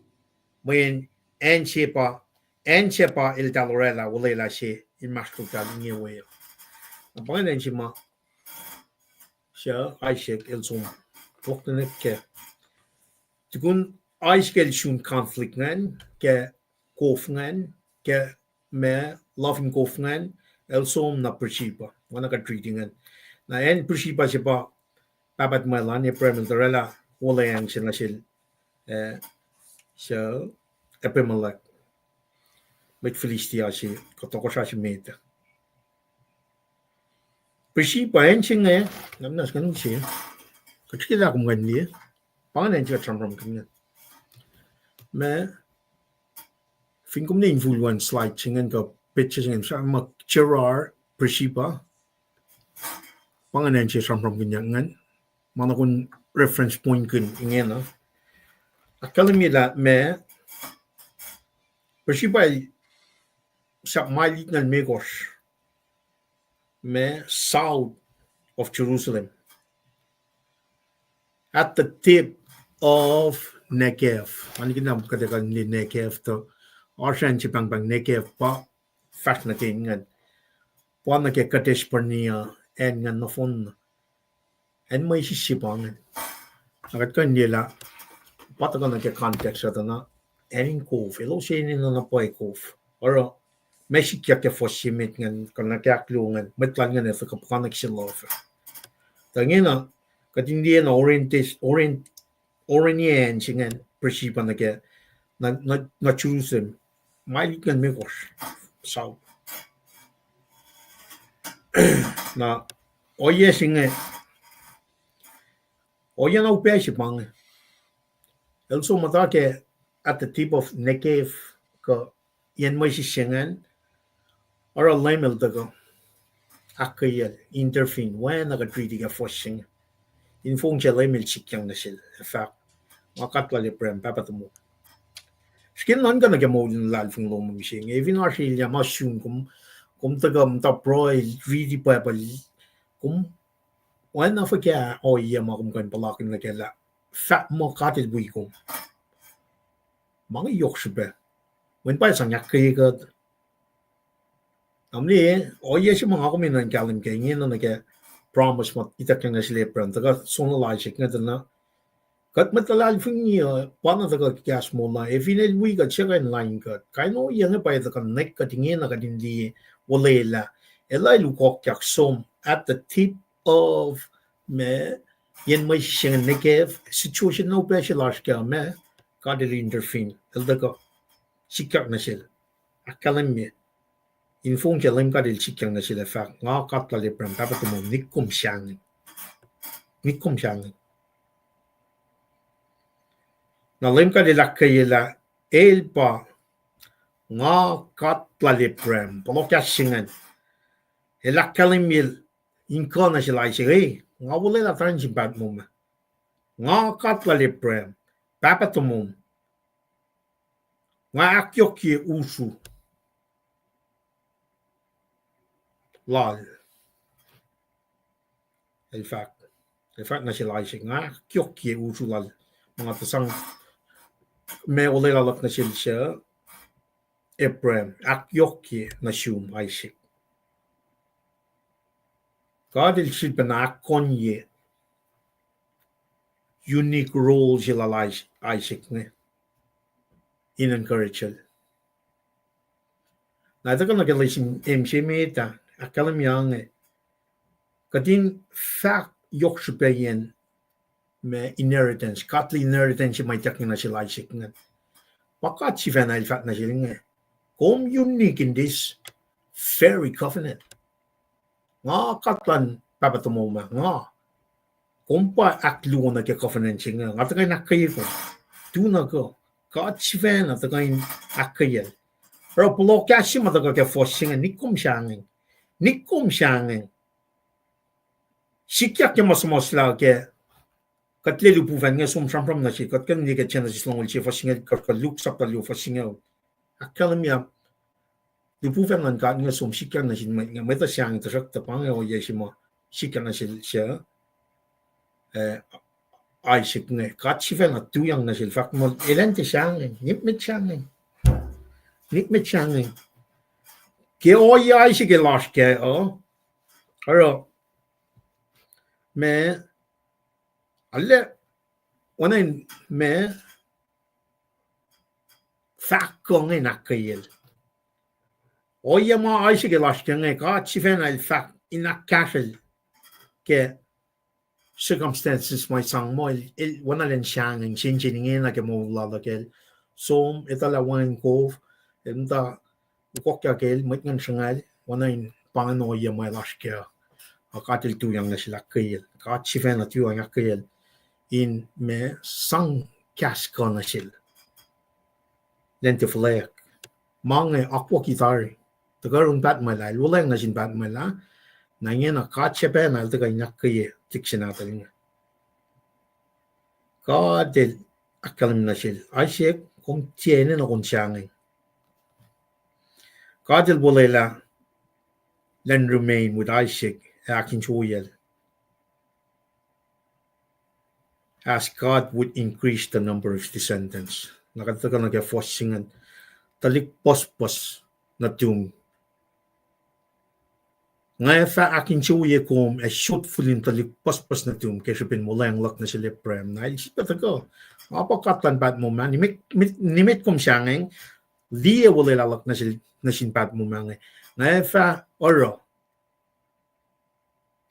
mweyen acn se pa, acn se pa eltahl orwaclah olwelah se inmahsrloltahl inge we. Na pa ingacn acn se ma, suc, Isaac el som, fohlohk nuh kac. Tukun Isaac el sun conflict ingacn, ke kof ingacn, ke ma, laving kof ingacn, el som nuh Beersheba, oacna kuht riti ingacn. Na acn Beersheba se pa pahpah tuhmwacl an Abraham el tuh orwaclah olweacng se nuh sel, eh, suc, Abimelech, mwet Philistia se, kuh tohkohsrah se met. Beersheba, acn se inge, na muhnahs ngan use, kuht srihke lah kom kuh in liye, pa ingacn acn se kuht sramsramkihn inge. Ma, fin kom ne infulwen slide se ingacn kuh picture se ingacn, ma Gerar, Beersheba, pa ingacn acn se sramsramkihnyuck ingacn. Ma na kom reference point kihn ingena. Ahkkahlwemye lah ma, Beersheba el sahp mile itngucul limekohsr, ma, south of Jerusalem, at the tip of Negev. Nga nikihn lah kuht ac kuh in liye Negev tuh oasr acn se pahngpahng Negev pa fahsr nuh ke ingacn. Pa nuh ke Kadesh Barnea, acn ingacn nohfohn. Acn mwesis se pa ingacn. Na kuht kuh in liye lah pa tuhkuh nuh ke context uh tuh na acn in kof, elos enenuh na pwacye kof. Oruh ma sikyak ke fuhs se met ingacn, kuh nuh ke ahkluo ingacn, mwet lal ingacn ac tuhkuh puhkantwen ke sel luhf. Tuh ingena, kuht in liye na Orient, Orient, Oriontian se ingacn, prisi pa nuh ke, na, na, na Jerusalem. Mael itngoul limekohsr south. Na ohiyac se inge, ohiyac na upac se pa inge. El som muhta ke at the tip of Negev, kuh acn mwesis se ingacn, oruh Leum el tuhkuh ahkkweyacl, intervene, oacna kuht riti ke fuhs se inge. In fong se Leum el sikyang nuh sel, ac fahk, Nga God lal Abraham, pahpah tomom. Srihke nuhnkuh nuh ke moul in luhlahlfongi lom mihsenge. Fin oasr elyah ma sun, kom, kom tuhkuh muhta pruhe, riti Bible, kom, oacna fuhkah ohiyac ma kom kuh in puhlakihn nuh kac lah fahk muh God el wi kom. Ma inge yohk srihpac. Mweyen pa sang ahkkweye kuht. Na mwe, ohiyac se ma nga kom enenuh in kahlwem ke ingena nuh ke promise ma ituckyang nuh sel Abraham, tuhkuh som lal Isaac inge tuh na kuht mwet luhlahlfongi uh, pa na tuhkuh ke kahs moul uh, ac fin el wi kuht, siyuck in lain kuht. Kain ohiyac inge pa tuhkuh nwack kuht ingena kuht in liye olwelah. Elah el ukokyak som at the tip of ma, acn mwesis se inge Negev, situation na upac se lasr ke ma, God el intervene, el tuhkuh sikyak nuh sel. Ahkkahlwemye. In fong se Leum God el sikyang nuh sel ac fahk, Nga God lal Abraham, pahpah tomom, nik kom sahngweng. Nik kom sahngweng. Na Leum God el ahkkweye lah el pa Nga God lal Abraham, pohloh kahs se ingacn. El ahkkahlwemye in kuh nuh sel Isaac, e, nga olwelah tari nuh sin pahpah tomom ah. Nga God lal Abraham, pahpah tomom. Nga ahkyohkye usru lal. El fahk, el fahk nuh sel Isaac, Nga ahkyohkye usru lal. Ma nga tuh sang, ma olwelah luhk nuh sel se Abraham, ahkyohkye nuh sum Isaac. God el sifilpacna ahkkohnye unique role se lal Is-, Isaac inge in encourage-el. Na tuhkuh nuh ke lesin em se met ah, ahkkahlwemye inge, kuht in fahk yohk srihpacyacn ma inheritance, godly inheritance se ma ituckyang nuh sel Isaac ingacn. Pa God sifacna el fahk nuh sel inge, kom unique in this very covenant. Nga God luhn pahpah tomom ah, nga. Kom pa ahkluo nuh ke covenant se inge, nga tuhkuh in ahkkweye kom. Tu na kuh, God sifacna tuhkuh in ahkkweyacl. Oruh pohloh kahs se ma tuhkuh ke fuhs se inge, nik kom sahngweng. Nik kom sahngweng. Sikyak ke ma suhmuhslah ke kuht liye lihpufacn inge som sramsram nuh sihk, kuht kuh in liye ke Genesis longoul sie fuhs singucul, kuht kuh Luke sapta luo fuhs singucul. Ahkkahlwemye lihpufacn luhn God inge som sikyak nuh sin mwet inge, mwet uh sahngweng, tuhsruhktuh pa inge ohiyac se ma sikyak nuh sel se, eh, Isaac inge. God sifacna tuyak nuh sel, fahk muh elan tiac sahngweng, nikmet sahngweng. Nikmet sahngweng. Ke ohiyac Isaac el oasr kac uh, oruh, ma, arlac, oacna in ma, fahk kuh inge in ahkkweyacl. Ohiyac ma Isaac el oasr kac inge, God sifacna el fahk in ahkkahsrwel ke circumstances ma sang muh el, el oacna elan sahngweng sensen ingena ke moul lal uh ke el som, etuh lah wacngihn kof, el muhta ukokyak el, mwet ingacn sruhngal, oacna in pa ingacn ohiyac ma el oasr kac uh. Ac God el tuyak nuh sel ahkkweyacl. God sifacna tuyak ahkkweyacl in ma sang kahs kuh nuh sel. Elan tiac fuhlweack. Ma inge akwucki tari. Tuhkuh yurin pahtmwacl ah, el wuhlweacng nuh sin pahtmwacl ah. Na ingena God sifacna el tuhkuh in ahkkweye lihksreni nahtuhl inge. God el ahkkahlwemye nuh sel, Isaac, kom tiac enenuh kom sahngweng. God el wuhlweacng lah elan remain with Isaac, ac ahkinsewowoyacl. as God would increase the number of descendants. Na kuht tuhkuh nuh ke fuhs se ingacn, tuhlihk pucspucs nuhtum. Nga ac fah ahkinsewowoye kom ac sot fihl in tuhlihk pucspucs nuhtum ke srihpen wuhlweacng luhk nuh sel Abraham. Na el sifilpac tuhkuh, nga pa God luhn Patmo ma, nimet, nimet kom sahngweng, liye olwelah luhk nuh sel, nuh sin Patmo ma inge. Nga ac fah oruh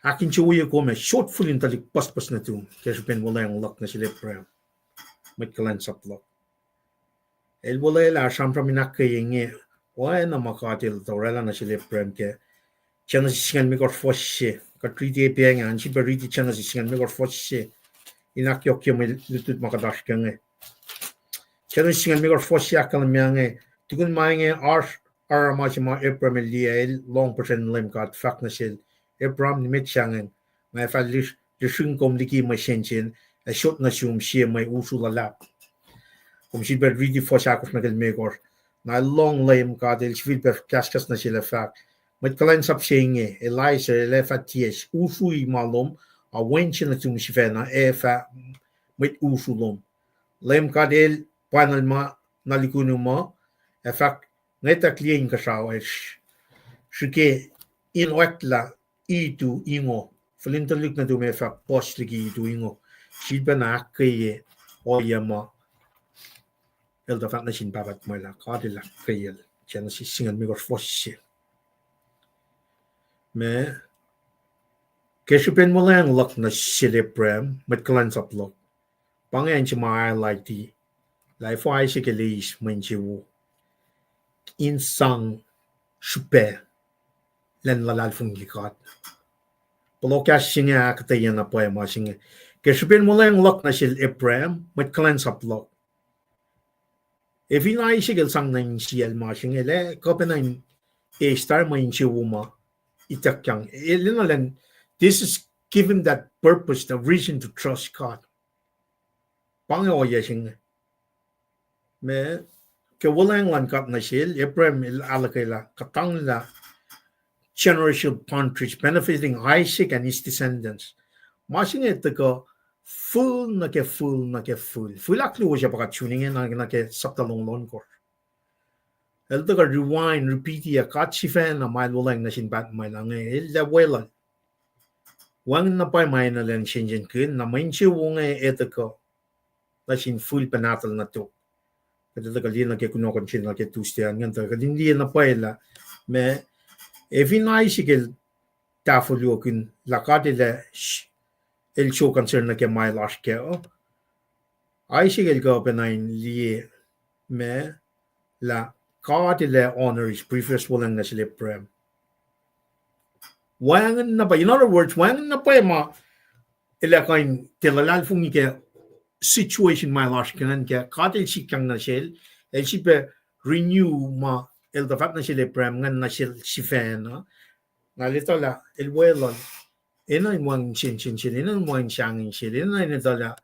ahkinsewowoye kom ac sot fihl in tuhlihk pucspucs nuhtum ke srihpen wuhlweacng luhk nuh sel Abraham, mwet kuhlwacnsap luhk. El olwelah sramsram in ahkkweye inge, oacna ma God el tuh oraclah nuh sel Abraham ke Genesis singucul limekohsr fuhs se. Kuht riti pac inge, an sifilpac riti Genesis singucul limekohsr fuhs se in ahkyohkye mwe lutlut ma kuht oasr ke inge. Genesis singucul limekohsr fuhs se ahkkahlwemye inge, tukun ma inge oasr aruruma se ma Abraham el liye, el lohng puhsren Leum God, fahk nuh sel, Abraham, nimet sahngweng, nga ac fah lis-, lihsrihng kom liki mwe sensen, ac sot nuh sum sie mwe usu luhlahp. Kom sifilpac riti fuhs ahkosr nuh ke limekohsr. Na el lohng Leum God, el sifilpac kahskahs nuh sel ac fahk, mwet kuhlwacnsap se inge, Eliezer, el ac fah tiac usui ma lom, a wen se nuhtum sifacna ac fah mwet usu lom. Leum God el pwacnwacl ma na lihkunu muh, ac fahk, ngwetwack liye inkuhsrao, ac srihke in oacklah itu ingo. Fihl in tuhlihk nuhtum ac fah puhs liki itu ingo. Sifilpacna ahkkweye ohiyac ma el tuh fahk nuh sin pahpah tuhmwacl ah, God el ahkkweyacl. Genesis singucul limekohsr fuhs se. Ma, ke srihpen wuhlweacng luhk nuh sel Abraham, mwet kuhlwacnsap luhk, pa inge acn se ma highlight-i lah efuh Isaac el eis mwe insewowo in sang srihpac elan luhlahlfongi God. Pohloh kahs se inge ahkuhtweyac na pwacye ma se inge. Ke srihpen wuhlweacng luhk nuh sel Abraham, mwet kuhlwacnsap luhk, ac fin Isaac el sang nuh insiyacl ma se inge, el ac kuh pacna in eis tari mwe insewowo ma ituckyang. El enenuh elan, this is give him that purpose, the reason to trust God. Pa inge ohiyac se inge. Ma, ke wuhlweacng luhn God nuh sel Abraham, el ahluhkwelah kuhtanglah generational bondage benefiting Isaac and his descendants. Ma se inge tuhkuh fihl nuh ke fihl nuh ke fihl. Fihl ahkluo se pa kuht sun inge na, nuh ke sapta longoul ohnkohsr. El tuhkuh rewind, repeat-i, ac God sifacna ma el wuhlweacng nuh sin pahpah tuhmwacl ah inge, el ac weluhl. Wacngihn na pwacye ma enenuh elan sensenkihn, na mwe insewowo inge ac tuhkuh nuh sin fihl pacnahtuhl nuh tok. Kuht ac tuhkuh liye nuh ke kunohkohn se nuh ke Tuesday an, ngan tuhkuh in liye na pwacye lah, ma, ac fin Isaac el tahfuhluokihn lah God el, el show concern nuh ke ma el oasr kac uh, Isaac el kuh pacna in liye, ma, lah God el honor his previous wuhlweacng nuh sel Abraham. Wacngihn na pwacye, in other words, wacngihn na pwacye ma el ac kuh in tiac luhlahlfongi ke situation ma el oasr ke ingacn kac, God el sikyang nuh sel, el sifilpac renew ma el tuh fahk nuh sel Abraham ingacn nuh sel sifacna. Na el etuh lah el weluhl, enenuh in wacngihn sensen sel, enenuh in wacngihn sahngweng sel, enenuh in etuh lah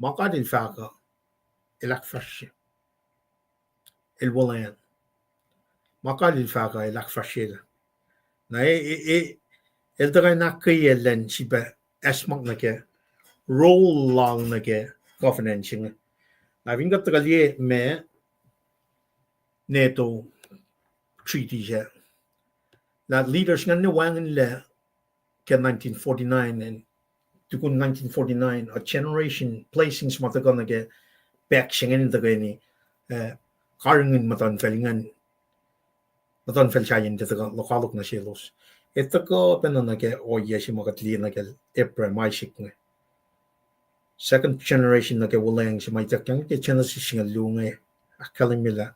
ma God el fahk uh, el ahkfahsrye. El wuhlweacng. Ma God el fahk uh, el ahkfahsryelah. Na e, e, e, el tuhkuh in ahkkweye elan sifilpac acsmak nuh ke role lal nuh ke covenant se inge. Na fin kuht tuhkuh liye ma NATO treaty sac, lah leaders ingacn wacngihnlac ke nineteen forty-nine and tukun nineteen forty-nine, a generation blessings ma tuhkuh nuh ke pack se ingacn tuhkweni, eh, karihngihn muhtuhnfacl ingacn, muhtuhnfacl sahyacn tiac tuhkuh lokoalok nuh selos. Ac tuhkuh pacna nuh ke ohiyac se ma kuht liye nuh ke Abraham, Isaac inge. Second generation nuh ke wuhlweacng se ma ituckyang ke Genesis singucul luo inge, ahkkahlwemye lah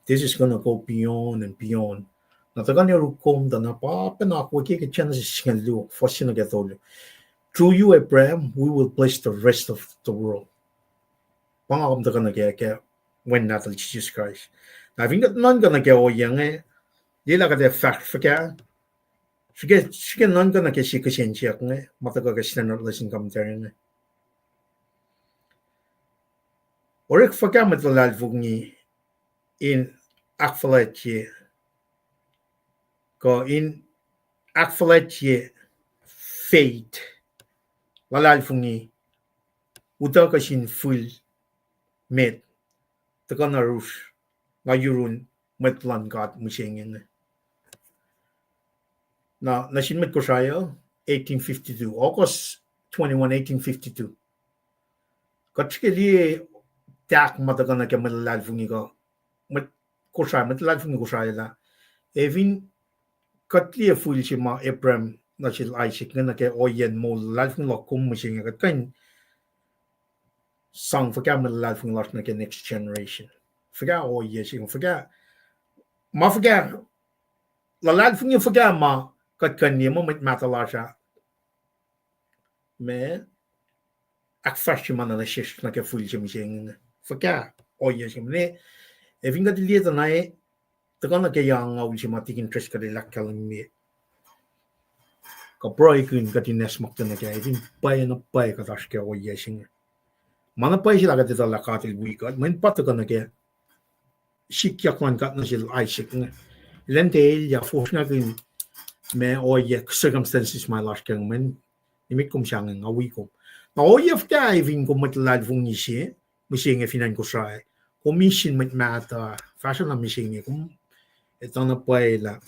this is gonna go beyond and beyond. Na tuhkuh nuh yurum tuh na pa pacna akwucki ke Genesis singucul luo, fuhs se nuh ke tolu. Through you, Abraham, we will bless the rest of the world. Pa nga kom tuhkuh nuh ke, ke Wen nahtuhl Jisus Kraist. Na fin kuht nuhnkuh nuh ke ohiyac inge, liye lah kuht ac fahsr fuhkah, srihke, srihke nuhnkuh nuh ke sie kihsen siyuck inge ma tuhkuh ke Standard Lesson Commentary inge. Orek fuhkah mwet luhlahlfongi in ahkfuhlwactye, kuh in ahkfuhlwactye faith, luhlahlfongi utuckuh sin fihl met, tuhkuh na rusr, nga yurun mwet luhn God mihsenge inge. Na nuh sin mwet Kosrae uh, eighteen fifty-two, August twenty-one, eighteen fifty-two. Kuht srihke liye tahk ma tuhkuh nuh ke mwet luhlahlfongi kuh mwet Kosrae, mwet luhlahlfongi Kosrae lah, ac fin kuht liye fihl se ma Abraham nuh sel Isaac inge nuh ke ohiyacn moul luhlahlfongi luhk kom mihsenge, kuht kuh in sang fuhkah mwet luhlahlfongi lasr nuh ke next generation. Fuhkah ohiyac se, fuhkah, ma fuhkah, luhlahlfongi fuhkah ma kuht kuh in liye muh mwet mahtuh lasr ah, ma, ahkfahsrye ma na nuh sesr nuh ke fihl se mihsenge inge. Fuhkah ohiyac se inge. Ac fin kuht liye tuh na, tuhkuh nuh ke yac angngaul se ma tikin Driscoll el ahkkahlwemye, kuh pruhekihn kuht in acsmaklac nuh ke, ac fin pwacye na pwacye kuht oasr ke ohiyac se inge. Ma na pwacye se lah kuht etuh lah God el wi kuht, mweyen pa tuhkuh nuh ke sikyak luhn God nuh sel Isaac inge. Elan tiac elyah, fosrngakihn ma ohiyac, circumstances ma lasr ke inge, mweyen nimet kom sahngweng, nga wi kom. Na ohiyac fuhkah fin kom mwet luhlahlfongi se mihsenge fin acn Kosrae, kom misin mwet mahtuh, fahsruh na mihsenge, kom etuh na pwacye lah,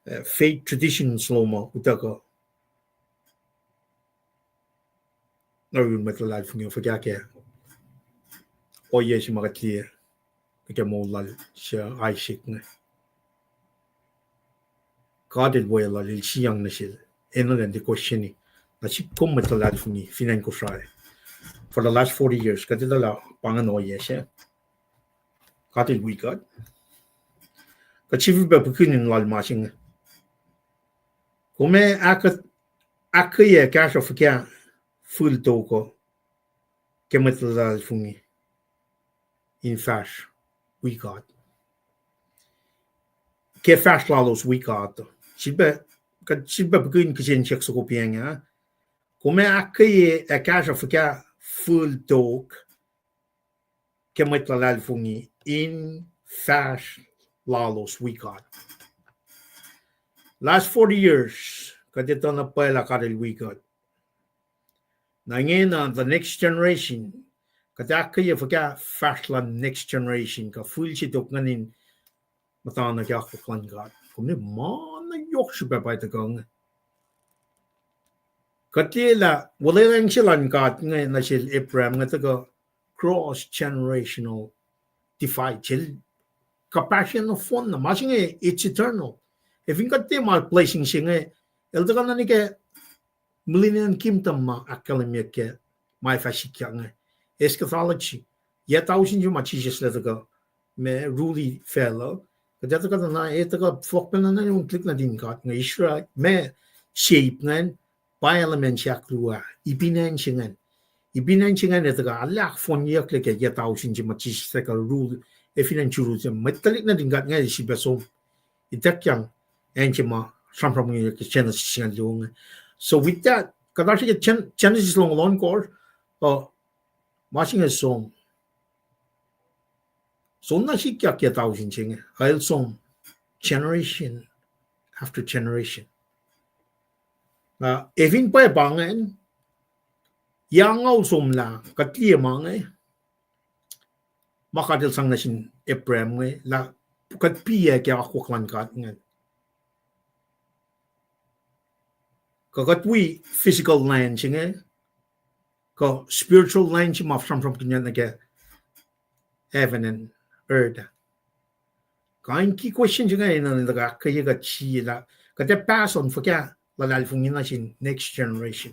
eh, faith traditions lom uh utuckuh nuh yurin mwet luhlahlfongi, fuhkah ke ohiyac se ma kuht liye nuh ke moul lal se Isaac inge. God el weluhl, el siyang nuh sel, enenuh in tiac question-i. Na sip kom mwet luhlahlfongi fin acn Kosrae, for the last forty years, kuht etuh lah pa ingacn ohiyac se. God el wi kuht. Kuht sifilpac pihkihn in lal ma se inge. Kom ac ahk-, ahkkweye kahsruh fuhkah fihl tok uh ke mwet luhlahlfongi in fahsr wi God, ke fahsr lalos wi God? Sifilpac, kuht sifilpac pihkihn kihsen siyuck soko pacng ah. Kom ac ahkkweye ac kahsruh fuhkah fihl tok ke mwet luhlahlfongi in fahsr lalos wi God? Last forty years, kuht etuh na pwacye lah God el wi kuht. Na ingena the next generation, kuht ahkkweye fuhkah fahsr luhn next generation kuh fihl se tok ingacn in muhta nuh ke akwuck luhn God? Kom liye ma na yohk srihpac pa tuhkuh inge. Kuht liye lah olwelah se luhn God inge nuh sel Abraham inge tuhkuh cross generational divide. El kuhpahsrye nohfohn na, ma se inge it's eternal. Ac fin kuht tiac ma blessing se inge, el tuhkuh na nuh ke Millennium Kingdom ma ahkkahlwemyeyuck ke ma fah sikyak inge, eschatology. Yac tausin se ma Jisus el ac tuhkuh, ma, rule facluh, kuht ac tuhkuh na, ac tuhkuh fohlohk pacna nuh in tuhlihk nuhtin God inge, Israel, ma, shape ingacn, pa element se ahkluo ah, ipin acn se ingacn. Ipin acn se ingacn ac tuhkuh ahkfohnyeyucklac ke yac tausin se ma Jisus el ac rule, ac fin acn Jerusalem. Mwet tuhlihk nuhtin God inge sifilpac som ituckyang acn se ma sramsramkihnyuck ke Genesis singucul luo inge. So with that, kuht oasr ke Gen-, Genesis longoul ohnkohsr, uh, ma se inge som. Som na sikyak yac tausin se inge, el som generation after generation. Na ac fin pwacye pa ingacn, yac angngaul somlah, kuht liye ma inge, ma God el sang nuh sin Abraham inge, lah kuht piyac ke akwuck luhn God inge. Kuh kuht wi physical land se inge, kuh spiritual land se ma sramsramkihnyuck nuh ke heaven and earth. Kain key question se inge enenuh in tuhkuh ahkkweye kuht sie lah kuht ac pass on fuhkah luhlahlfongi nuh sin next generation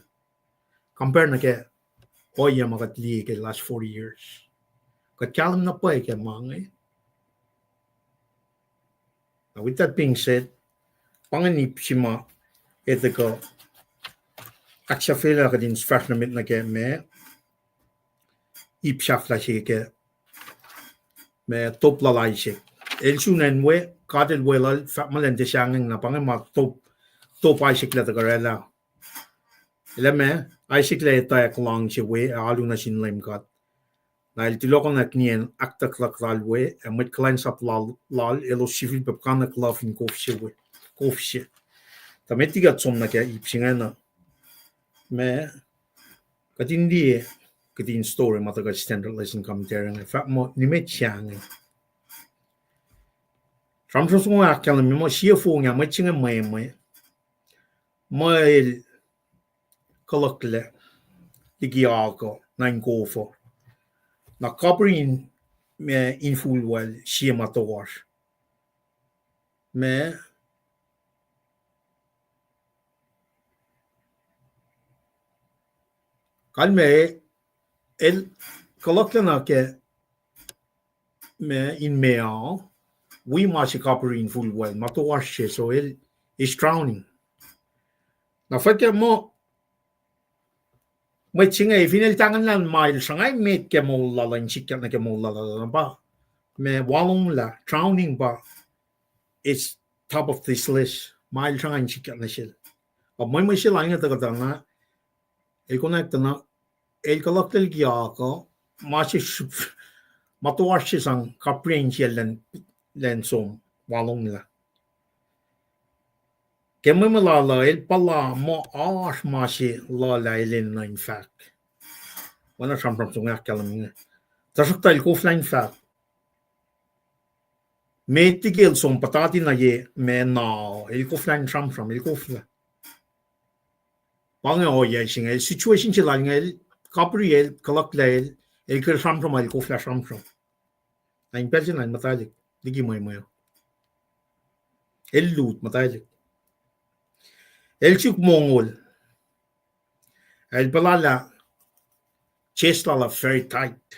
compare nuh ke ohiyac ma kuht liye ke last forty years. Kuht kahlwem na pwacye ke ma inge. Now, with that being said, pa ingacn ip se ma ac tuhkuh ahksahfyelah kuht in fahsr nuh met nuh ke ma ip sahflah se ke ma top lal Isaac. El sun acn we, God el weluhl, fahk muh elan tiac sahngweng, na pa inge ma top, top Isaac el tuhkuh oraclah. El ac ma, Isaac el etwacack lohng se we ac alu nuh sin Leum God. Na el tulohkohnak nien ahktuckluck lal we, ac mwet kuhlwacnsap lal, lal elos sifilpac puhkantwen luhf in kof se we, kof se. Tuh met liki kuht som nuh ke ip se ingena, ma kuht in liye kihtin story ma tuhkuh standard lesson commentary inge. Fahk muh nimet sahngweng. Sramsram soko inge ahkkahlwemye muh sie fong ah mwet se inge mwemwe, muh el kihlucklac liki akuh nuh in kof uh. Na kapri in, ma, infulwacl sie ma toasr. Ma, kalmac, el kihlucklac nuh ke, ma, in meoa, wi ma se kapri infulwacl, ma toasr se, so el is drowning. Na fuhkah muh mwet se inge, fin el tangenlah ma el sruhnga emet ke moul lal uh, in sikyak nuh ke moul lal uh, na pa, ma, walonglah, drowning pa is top of this list, ma el sruhnga in sikyak nuh sel. Ac mwemwe se lal inge tuhkuh tuh na, el konwacack tuh na, el kihlucklac liki akuh, ma se, ma toasr se sang kapri insiyacl lacn, lacn som, walonglah. Ke mwemwe lal uh, el puhla muh oasr ma se lal ah el enenuh in fahk. Oacna sramsram se inge ahkkahlwemye inge. Tuhsruhktuh el koflah in fahk. Met liki el som puhtati nuh ye ma na, el koflah in sramsram, el koflah. Pa inge ohiyac se inge, el situation se lal inge, el kapri, el kihlucklac, el, el ke sramsram, el koflah sramsram. Na in pacl se na el muhtwaclihk liki mwemwe. El lut muhtwaclihk. El suk mongol. El puhla lah chest lal uh very tight.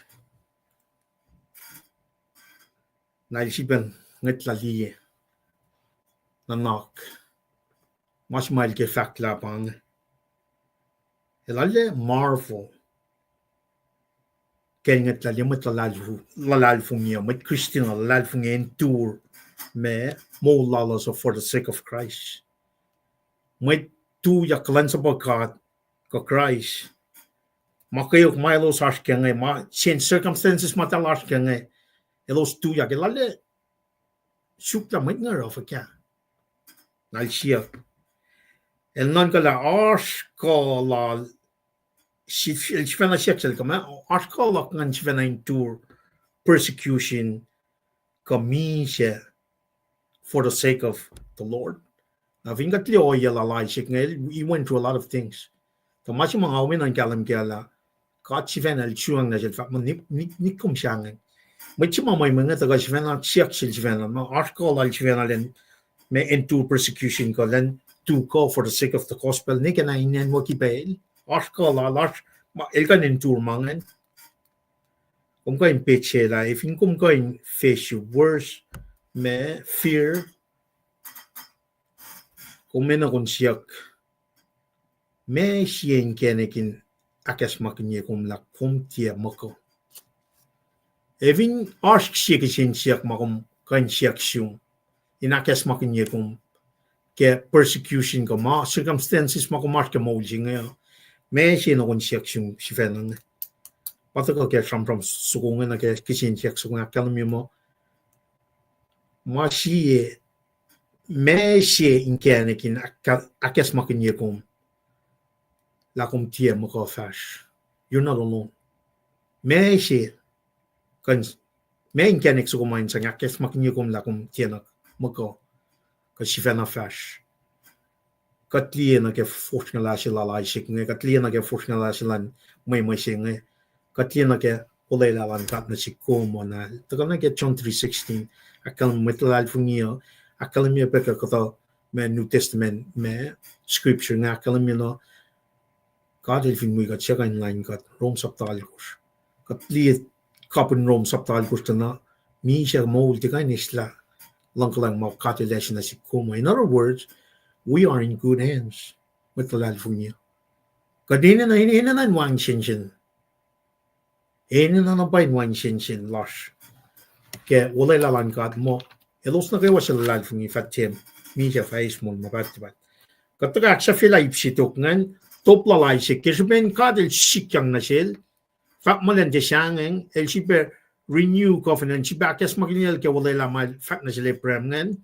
Na el sifilpac ngwetlah liye. Nuhnak. Ma se ma el ke fahk lah pa inge. El arlac marvel. Ke el ngwetlah liye mwet luhlahlfongi uh, mwet Christian uh luhlahlfongi endure ma moul lalos uh for the sake of Christ. Mwet tuyak kuhlwacnsapuh God kuh Christ. Ma kweok ma elos oasr ke inge, ma change circumstances ma eltahl oasr ke inge, elos tuyak, el arlac suk lah mwet inge oruh fuhkah. Na el siyuck. El nuhnkuh lah oasr kuh lal, si-, el sifacna siyuck sel kuh ma, oasr kuh luhk ngan sifacna endure persecution kuh misac for the sake of the Lord. Na fin kuht liye ohiyac lal Isaac inge, he went through a lot of things. Tuh ma se ma nga oacna in kahlwem kac lah God sifacna el suang nuh sel fahk muh nik-, nik-, nikom sahngweng. Mwet se ma mwemwe inge tuhkuh sifacna siyuck sel sifacna, ma oasr kuh lal sifacna lacn, ma endure persecution kuh lacn tu kuh for the sake of the gospel, ne ke na in acnwuki pacl. Oasr kuh lal, oasr, ma, el kuh in endure ma ingacn. Kom kuh in petsac lah, ac fin kom kuh in face your worst, ma, fear, kom enenuh kom siyuck, ma sie inkacnek in ahkacsmakihnye kom lah kom tiac muhkuh. Ac fin oasr sie kihsen siyuck ma kom kuh in siyuck sum in ahkacsmakihnye kom ke persecution kuh ma circumstances ma kom oasr ke moul se inge uh, ma sie na kom siyuck sum sifacna inge. Pa tuhkuh ke sramsram soko inge nuh ke kihsen siyuck soko inge ahkkahlwemye muh ma sie, ma sie inkacnek in ahk-, ahkacsmakihnye kom lah kom tiac muhkuh fahsr. You're not alone. Ma se, kuh, ma inkacnek soko ma in sang ahkacsmakihnye kom lah kom tiacna muhkuh, kuh sifacna fahsr. Kuht liye nuh ke fosrngahlah se lal Isaac inge, kuht liye nuh ke fosrngahlah se lal mwemwe se inge, kuht liye nuh ke olwelah luhn God nuh sihk kom an, tuhkuh nuh ke John three sixteen, ahkkahlwemye mwet luhlahlfongi uh, ahkkahlwemye pac ke kuhtuh ma New Testament ma scripture inge ahkkahlwemye na, God el fin wi kuht, suc kuh in lain kuht, Rom sapta alkosr. Kuht liye kapihn Rom sapta alkosr tuh na, misac moul tiac kuh in eslah luhngkuhlwacng ma God el ase nuh sihk kom. In other words, we are in good hands. Mwet luhlahlfongi uh, kuht enenuh, enenuh in wacngihn sensen. Enenuh na pa in wacngihn sensen lasr ke olwelah luhn God muh elos nuh kwewa suc luhlahlfongi fah tiac, misac fah eis moul ma pahtpaht. Kuht tuhkuh ahksahfyelah ip se tok ingacn, top lal Isaac, ke srihpen God el sikyang nuh sel, fahk muh lacn tiac sahngweng, el sifilpac renew covenant, sifilpac ahkacsmakihnye el ke olwelah ma el fahk nuh sel Abraham ingacn.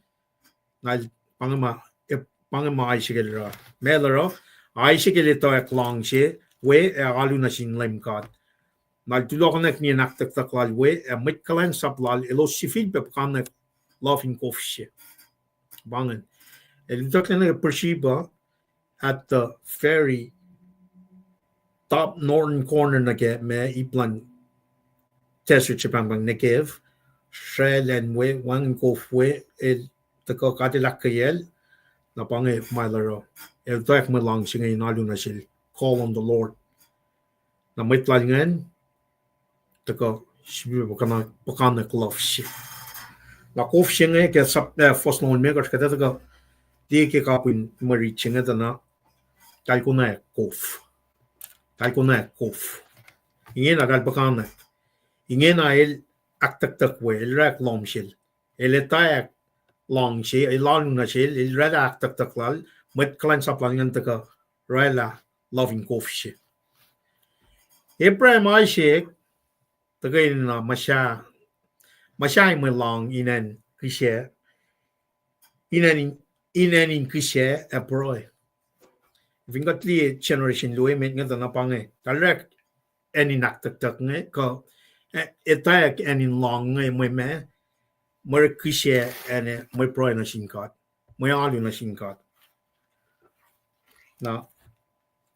Na el pa inge ma, pa inge ma Isaac el oruh. Ma el oruh, Isaac el etuh ahkluhngse, we ac alu nuh sin Leum God. Na el tulohkohnak nien ahktucktuck lal we, ac mwet kuhlwacnsap lal elos sifilpac puhkantwen love in kof se. Pa ingacn. El utucklac nuh ke Beersheba at the very top northern corner nuh ke ma ip luhn desert se pahngpahng Negev, sracl an we, wacngihn kof we, el tuhkuh God El ahkkweyacl, na pa inge ma el oruh. El tuyak mwe lohng se inge in alu nuh sel, call on the Lord. Na mwet lal ingacn tuhkuh sifilpac puhkantwen love se. Na kof se inge ke sap, eh, fuhs longoul limekohsr, kuht ac tuhkuh liye ke kapihn mwe rit se inge tuh na, tahl konwacack kof. Tahl konwacack kof. Ingena tahl puhkantwen. Ingena el ahktucktuck we, el orek lohm sel. El etwacack lohng se, el alu nuh sel, el oraclah ahktucktuck lal, mwet kuhlwacnsap lal ingacn tuhkuh oraclah love in kof se. Abraham, Isaac, tuhkweni na muhsahi, muhsahi mwe lohng in acn kihsac, in acn in, in acn in kihsac ac pruhe. Fin kuht liye generation luo emet inge tuh na pa inge, tahl orek acn in ahktucktuck inge, kuh, eh, etwacack acn in lohng inge mwe ma, mwe orek kihsac, acn mwe pruhe nuh sin God, mwe alu nuh sin God. Na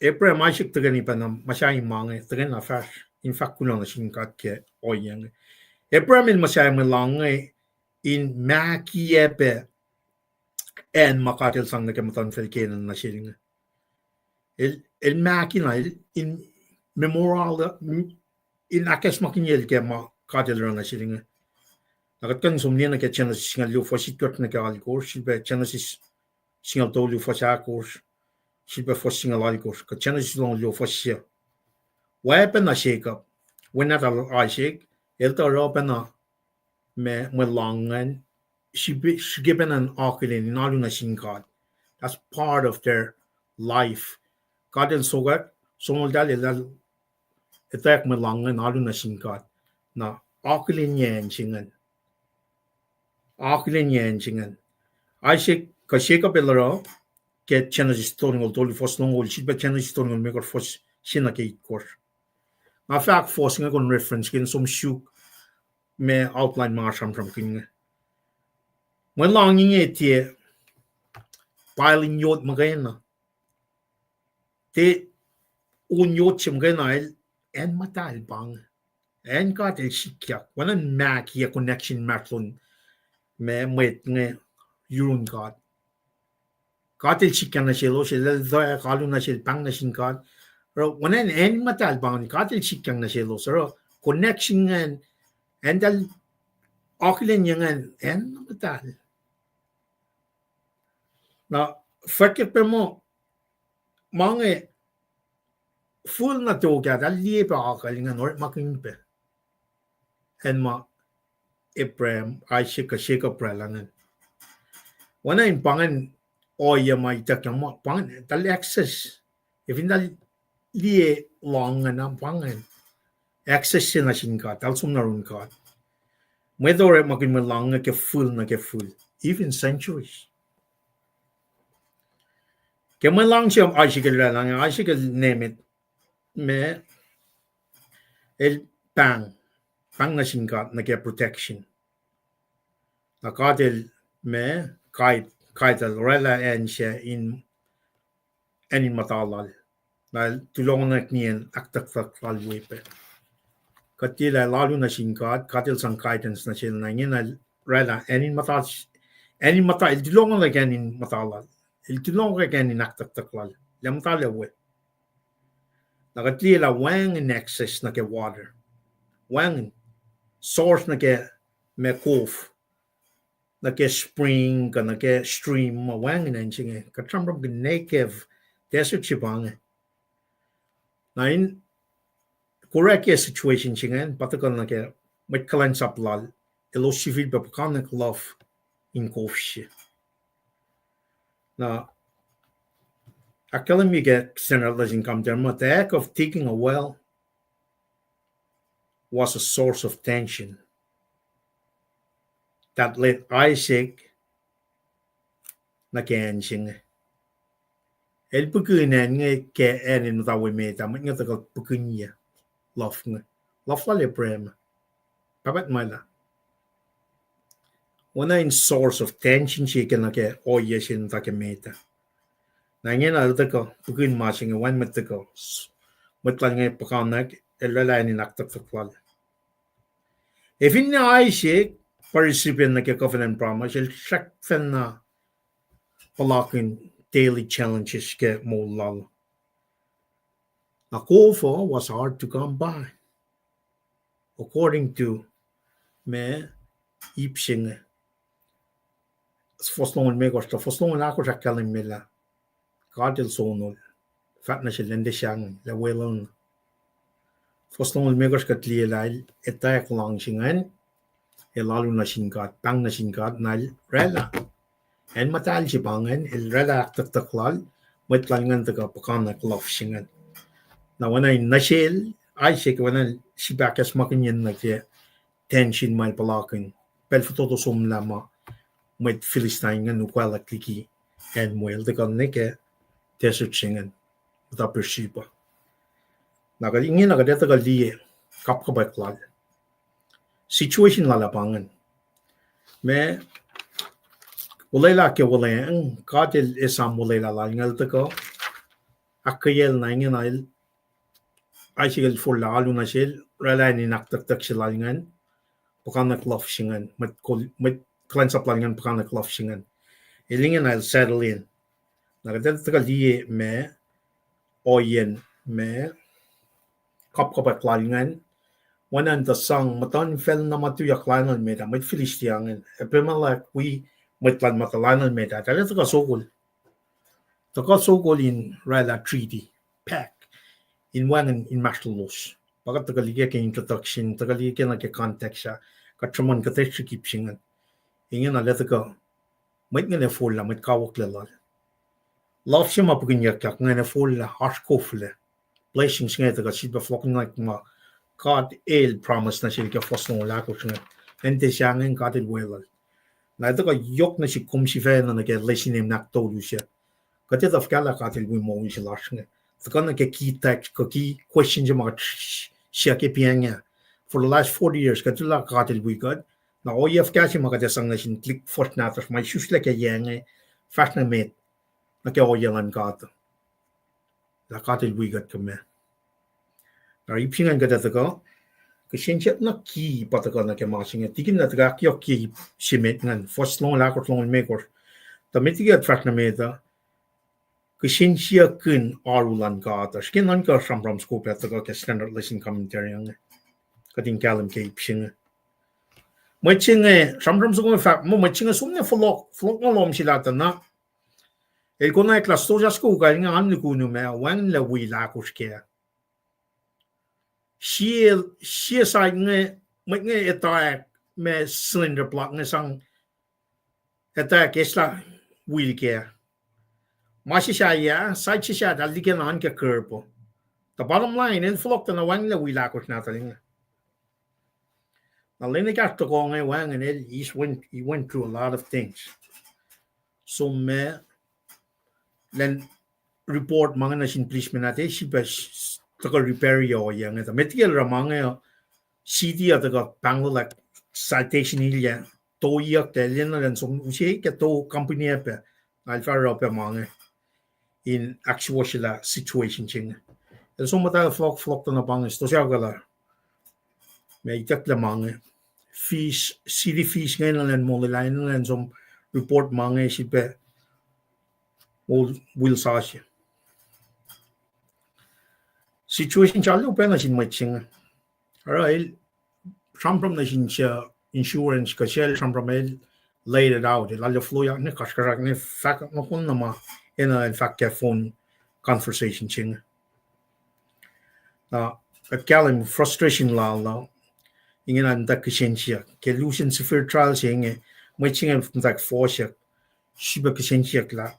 Abraham, Isaac tuhkweni pacna muhsahi ma inge, tuhkweni na fahsr in fahk kuloh nuh sin God ke ohiyac inge. Abraham el muhsahi mwe lohng inge in mahkiyac pac acn ma God El sang nuh ke muhtuhnfacl Canaan nuh sel inge. El, el mahkina, el in memorial, in ahkacsmakihnyacl ke ma God El oruh nuh sel inge. Na kuht kuh in som liye nuh ke Genesis singucul luo fuhs itkohsr nuh ke alkosr, sifilpac Genesis singucul tolu fuhs ahkosr, sifilpac fuhs singucul alkosr, kuh Genesis longoul luo fuhs se. Oacpacna Jacob, wen nahtuhl Isaac, el tuh oruh pacna ma mwe lohng ingacn, srihke, srihke pacna in akihlen in alu nuh sin God. That's part of their life. God El sokwack, sonoltahl eltahl etwacack mwe lohng ingacn alu nuh sin God. Na akihlenyac acn se ingacn. Akihlenyac acn se ingacn. Isaac kuh Jacob el oruh ke Genesis tolngoul tolu fuhs longoul, sifilpac Genesis tolngoul limekohsr fuhs se nuh ke itkohsr. Nga fahk fuhs inge kuh in reference ke in som suk ma outline ma nga sramsramkihn inge. Mwe lohng inge tiac pacl in yot muhkwena. Tiac on yot se muhkwena, el acn muhtahl pa inge. Acn God El sikyak. Oacna in mahkiyac connection mahtlon ma mwet inge yurun God. God El sikyak nuh selos, el, el tuyak alu nuh sel, pahng nuh sin God. Oruh, oacna in acn muhtahl pa inge, God El sikyak nuh selos. Oruh, connection ingacn, acn tahl akihlenyac ingacn, acn muhtahl. Na fwackyuck pac muh, ma inge fihl na tok ah, tahl liye pac akucl ingacn orekmakihn pac acn ma Abraham, Isaac, kuh Jacob oraclah ingacn. Oacna in pa ingacn ohiyac ma ituckyang muh, pa ingacn tahl access. Ac fin tahl liye lohng ingacn, pa ingacn access se nuh sin God, tahl som nuh yurin God. Mwet orekmakihn mwe lohng inge ke fihl nuh ke fihl, even centuries. Ke mwe lohng se Isaac el oraclah inge, Isaac el ne met, ma, el pahng, pahng nuh sin God nuh ke protection. Na God El, ma, guide, guide el oraclah acn se in, acn in muhta lal. Na el tulohkohnak nien ahktucktuck lal we pac. Kuht tiac lah el alu nuh sin God, God El sang guidance nuh sel, na ingena el oraclah acn in muhta, acn in muhta, el tulohkohnak acn in muhta lal. El tulohkohnak acn in ahktucktuck lal, lah muhta lah we. Na kuht liye lah wacngihn access nuh ke water. Wacngihn source nuh ke ma kof, nuh ke spring, kuh nuh ke stream, ma wacngihn acn se inge. Kuht sramsramkihn Negev, desert se pa inge. Na in korwacack situation se ingacn, pa tuhkuh nuh ke mwet kuhlwacnsap lal, elos sifilpac puhkantwen love in kof se. Na ahkkahlwemye ke standard lesson commentary muh, the act of digging a well was a source of tension that led Isaac nuh ke acn se inge. El pihkihn acn inge ke acn in muhta we met ah, mwet inge tuhkuh pihkihnyac love inge. Luhf lal Abraham, pahpah tuhmwacl ah, oacna in source of tension se ke nuh ke ohiyac se in muhta ke met ah. Na ingena el tuhkuh pukihn ma se inge, wacngihn mwet tuhkuh, mwet lal inge puhkantwen, el oraclah acn in ahktuhktuhk lal. Ac finne Isaac, pa recipient nuh ke covenant promise, el srackna puhlakihn daily challenges ke moul lal. Na kof uh was hard to come by, according to ma ip se inge. Fuhs longoul limekohsr, tuh fuhs longoul ahkosr ahkkahlwemye lah God El sonol, fahk nuh sel, Tiac sahngweng, lah weluhl na. Fuhs longoul limekohsr kuht liye lah el etwacack luhngse ingacn, el alu nuh sin God, pahng nuh sin God, na el oraclah acn muhtahl se pa ingacn, el oraclah ahktuhktuhk lal, mwet lal ingacn tuhkuh puhkantwen luhf se ingacn. Na oacna in nuh sel, Isaac, oacna srihpac ahkacsmakihnyacn nuh ke tension ma el puhlakihn pacl fototo somlah ma mwet Philistine ingacn ukwaclwack liki acn ma el tuhkuh nuh ke desert se ingacn, muhta Beersheba. Na kuht ingena kuht ac tuhkuh liye kapkapwack lal. Situation lal ah pa ingacn. Ma olwelah ke olweacng, God El esam olwelah lal inge, el tuhkuh ahkkweyacl, na ingena el, Isaac el forlah alu nuh sel, oraclah acn in ahktuhktuhk se lal ingacn, puhkantwen luhf se ingacn, mwet kol-, mwet kuhlwacnsap lal ingacn puhkantwen luhf se ingacn. El ingena el settle in. Na kuht ac tuhkuh liye ma ohiyacn ma kapkapwack lal ingacn, oacna in tuh sang muhtuhnfacl na ma tuyak lainuhl met ah, mwet Philistia ingacn, Abimelech wi mwet lal ma tuh lainuhl met ah, eltahl ac tuhkuh sokol. Tuhkuh sokol in oraclah treaty, pact, in wacngihn inmahsrlolos. Pa kuht tuhkuh liye ke introduction, tuhkuh liye ke na ke context ah, kuht sruhmuhn kuht ac srihke ip se ingacn. Ingena el ac tuhkuh, mwet ingacn ac forlah, mwet kawuck lal. Luhf se ma pihkihnyuckyak ingacn ac forlah, oasr koflah. Blessings inge tuhkuh sifilpac fohlohkihnyuck ma God El promise nuh sel ke fuhs longoul ahkosr ingacn. Acn tiac sahngweng, God El weluhl. Na el tuhkuh yohk nuh sihk kom sifacna nuh ke lesin in ahktolu se. Kuht etuh fuhkah lah God El wi moul se lasr inge? Tuhkuh nuh ke key text, kuh key question se ma kuht siyuck ke piacng ah. For the last forty years, kuht etuh lah God El wi kuht. Na ohiyac fuhkah se ma kuht ac sang nuh sin tuhlihk fuhsr nahtuhsr ma isuslac ke yac inge, fahsr nuh met nuh ke ohiyac luhn God, lah God El wi kuht kuh meac? Na ip se ingacn kuht ac tuhkuh, kihsen siyuck na key pa tuhkuh nuh ke ma se inge, tikin na tuhkuh ahkyohkye ip se met ingacn, fuhs longoul ahkosr, longoul limekohsr. Tuh met liki kuht fahsr nuh met uh, kihsen siyuckihn oaru luhn God uh, srihke nuhnkuh sramsram soko pac tuhkuh ke Standard Lesson Commentary inge. Kuht in kahlwem ke ip se inge. Mwet se inge, sramsram soko inge fahk muh mwet se inge som na fohlohk, fohlohk na lohm se lah tuh na el konwacack lah stosah soko kal inge an lukunu ma wacngihnlac wheel ahkosr kac. Sie, sie side inge, mwet inge etwacack ma cylinder block inge sang etwacack eslah wheel kac. Ma se sahyac, side se sahyac, eltahl likena an ke curb. The bottom line, el fohlohk tuh na wacngihnlac wheel ahkosr nahtuhl inge. Na lwen ekahsr tohkoh inge wacngihn el, he went, he went through a lot of things. Som ma, elan report ma inge nuh sin policeman ah, tiac sifilpac tuhkuh repair-ye ohiyac inge. Tuh met liki el oruh ma inge, city uh tuhkuh pahnglohlack citation ilyac, toiyuck tuh el enenuh elan som use ke tow company ac pac, na el fah oruh pac ma inge in ahksuwohsyelah situation se inge. El som muhta fohlohk, fohlohk tuh na pa inge, stosah kala ma itucklac ma inge. Fees, city fees inge enenuh elan molwelah, enenuh elan som report ma inge sifilpac moul wheel sasuc. Situation sahyac upac nuh sin mwet se inge. Oruh el sramsram nuh sin insurance, kuh sel sramsram el laid it out, el arlac foloyak ne kasrkuhsrak ne fahk na kom na ma enenuh in fahk ke phone conversation se inge. Na kuht kahlwem frustration lal uh, ingena muhtwacwacack kihsen siyuck ke lusen severe trial se inge, mwet se inge muhtwacwacack fohsiyuck, sifilpac kihsen siyuck lah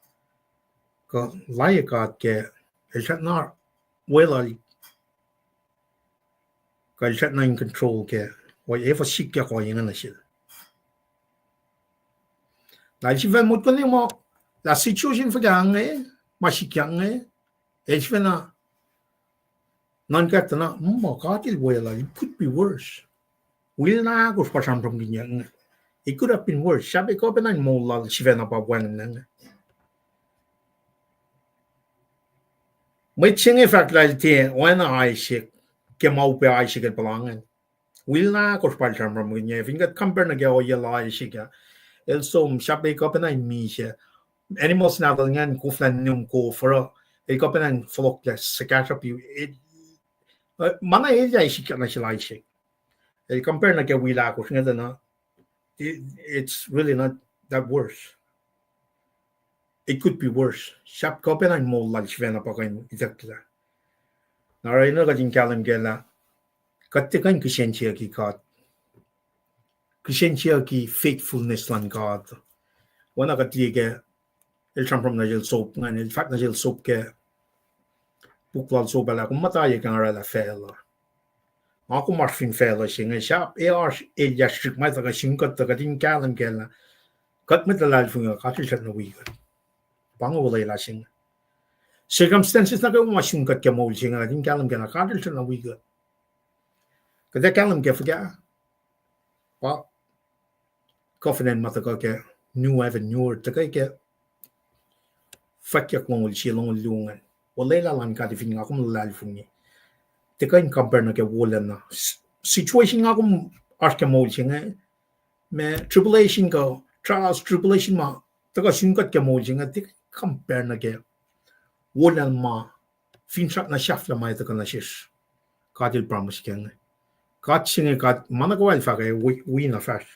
kuh layac God ke el srackna weluhl, kuh el srackna in control kac, efuh sikyak ohiyac inge nuh sel. Na el sifacna motko ne ma lah situation fuhkah inge, ma sikyak inge, el sifacna Nuhnkak tuh na, muh God El weluhl, it could be worse. Wil na ahkosr pa sramsramkihnyuck inge. It could have been worse. Sahp kuh pacna in moul lal sifacna pa wacngihn inge. Mwet se inge fahk lah el tiac oacna Isaac, ke ma upac Isaac el puhla ingacn. Wil na ahkosr pa el sramsramkihnyuck. Fin kuht compare nuh ke ohiyac lal Isaac ah, el som sahp kuh pacna in misac. Animals nahtuhl ingacn koflah in nihm kof, oruh el kuh pacna in fohlohklac suhkahsruhp. Ma na elyah sikyak nuh sel Isaac. El compare nuh ke wil ahkosr inge tuh na, it, it's really not that worse. It could be worse. Sahp kuh pacna in moul lal sifacna pa kuh in itucklah. Na oruh na kuht in kahlwem kac lah kuht tiac kuh in kihsen siyucki God, kihsen siyucki faithfulness luhn God. Oacna kuht liye ke el sramsram nuh sel Job ingacn, el fahk nuh sel Job ke puk lal Job ah lah, kom muhta ye ke nga oraclah facluh. Nga kom oasr fin facluh se inge, sahp ac oasr elyah srihk ma tuhkuh sun kuht tuh kuht in kahlwem kac lah kuht mwet luhlahlfongi uh, God El srackna wi kuht. Pa inge olwelah se inge. Circumstances nuh kwewa ma sun kuht ke moul se inge, kuht in kahlwem kac lah God El srackna wi kuht. Kuht ac kahlwem kac fuhkah? Pa covenant ma tuhkuh ke new heaven, new earth, tuhkuh ke fwackyuck longoul sie, longoul luo ingacn. Olwelah luhn God fin nga kom luhlahlfongi, tiac kuh in compare nuh ke wolacna. Situation nga kom oasr ke moul se inge, ma tribulation kuh trials, tribulation ma tuhkuh sun kuht ke moul se inge, tiac kuh in compare nuh ke wolacna ma finsrak na sahflah ma tuhkuh nuh sesr. God El promise kac inge. God se inge, God ma nuh kwewa El fahk ah, wi na fahsr.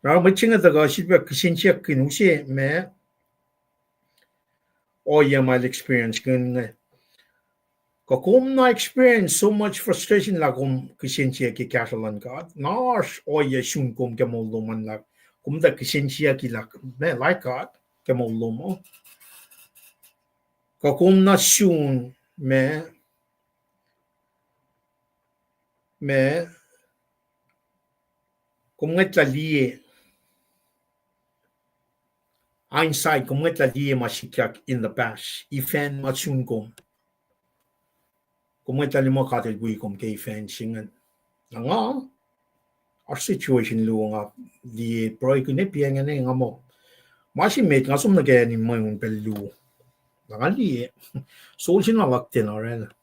Na mwet se inge tuhkuh sifilpac kihsen siyuck kihn use ma ohiyac ma el experience kihn inge. Kuh kom na experience so much frustration lah kom kihsen siyuck ke kahsruh luhn God? Na oasr ohiyac sun kom ke moul lom an lah kom tuh kihsen siyucki lah meac, like God, ke moul lom uh? Kuh kom na sun ma, ma kom ngwetlah liye, hindsight, kom ngwetlah liye ma sikyak in the past, event ma sun kom, kom ngwetlah liye muh God El wi kom ke event se ingacn. Na nga, oasr situation luo nga liye, pruhe kihn, pa inge nga muh, ma se met nga som nuh ke acn in mweun pacl luo. Na nga liye, soul se na luhk ten oraclah.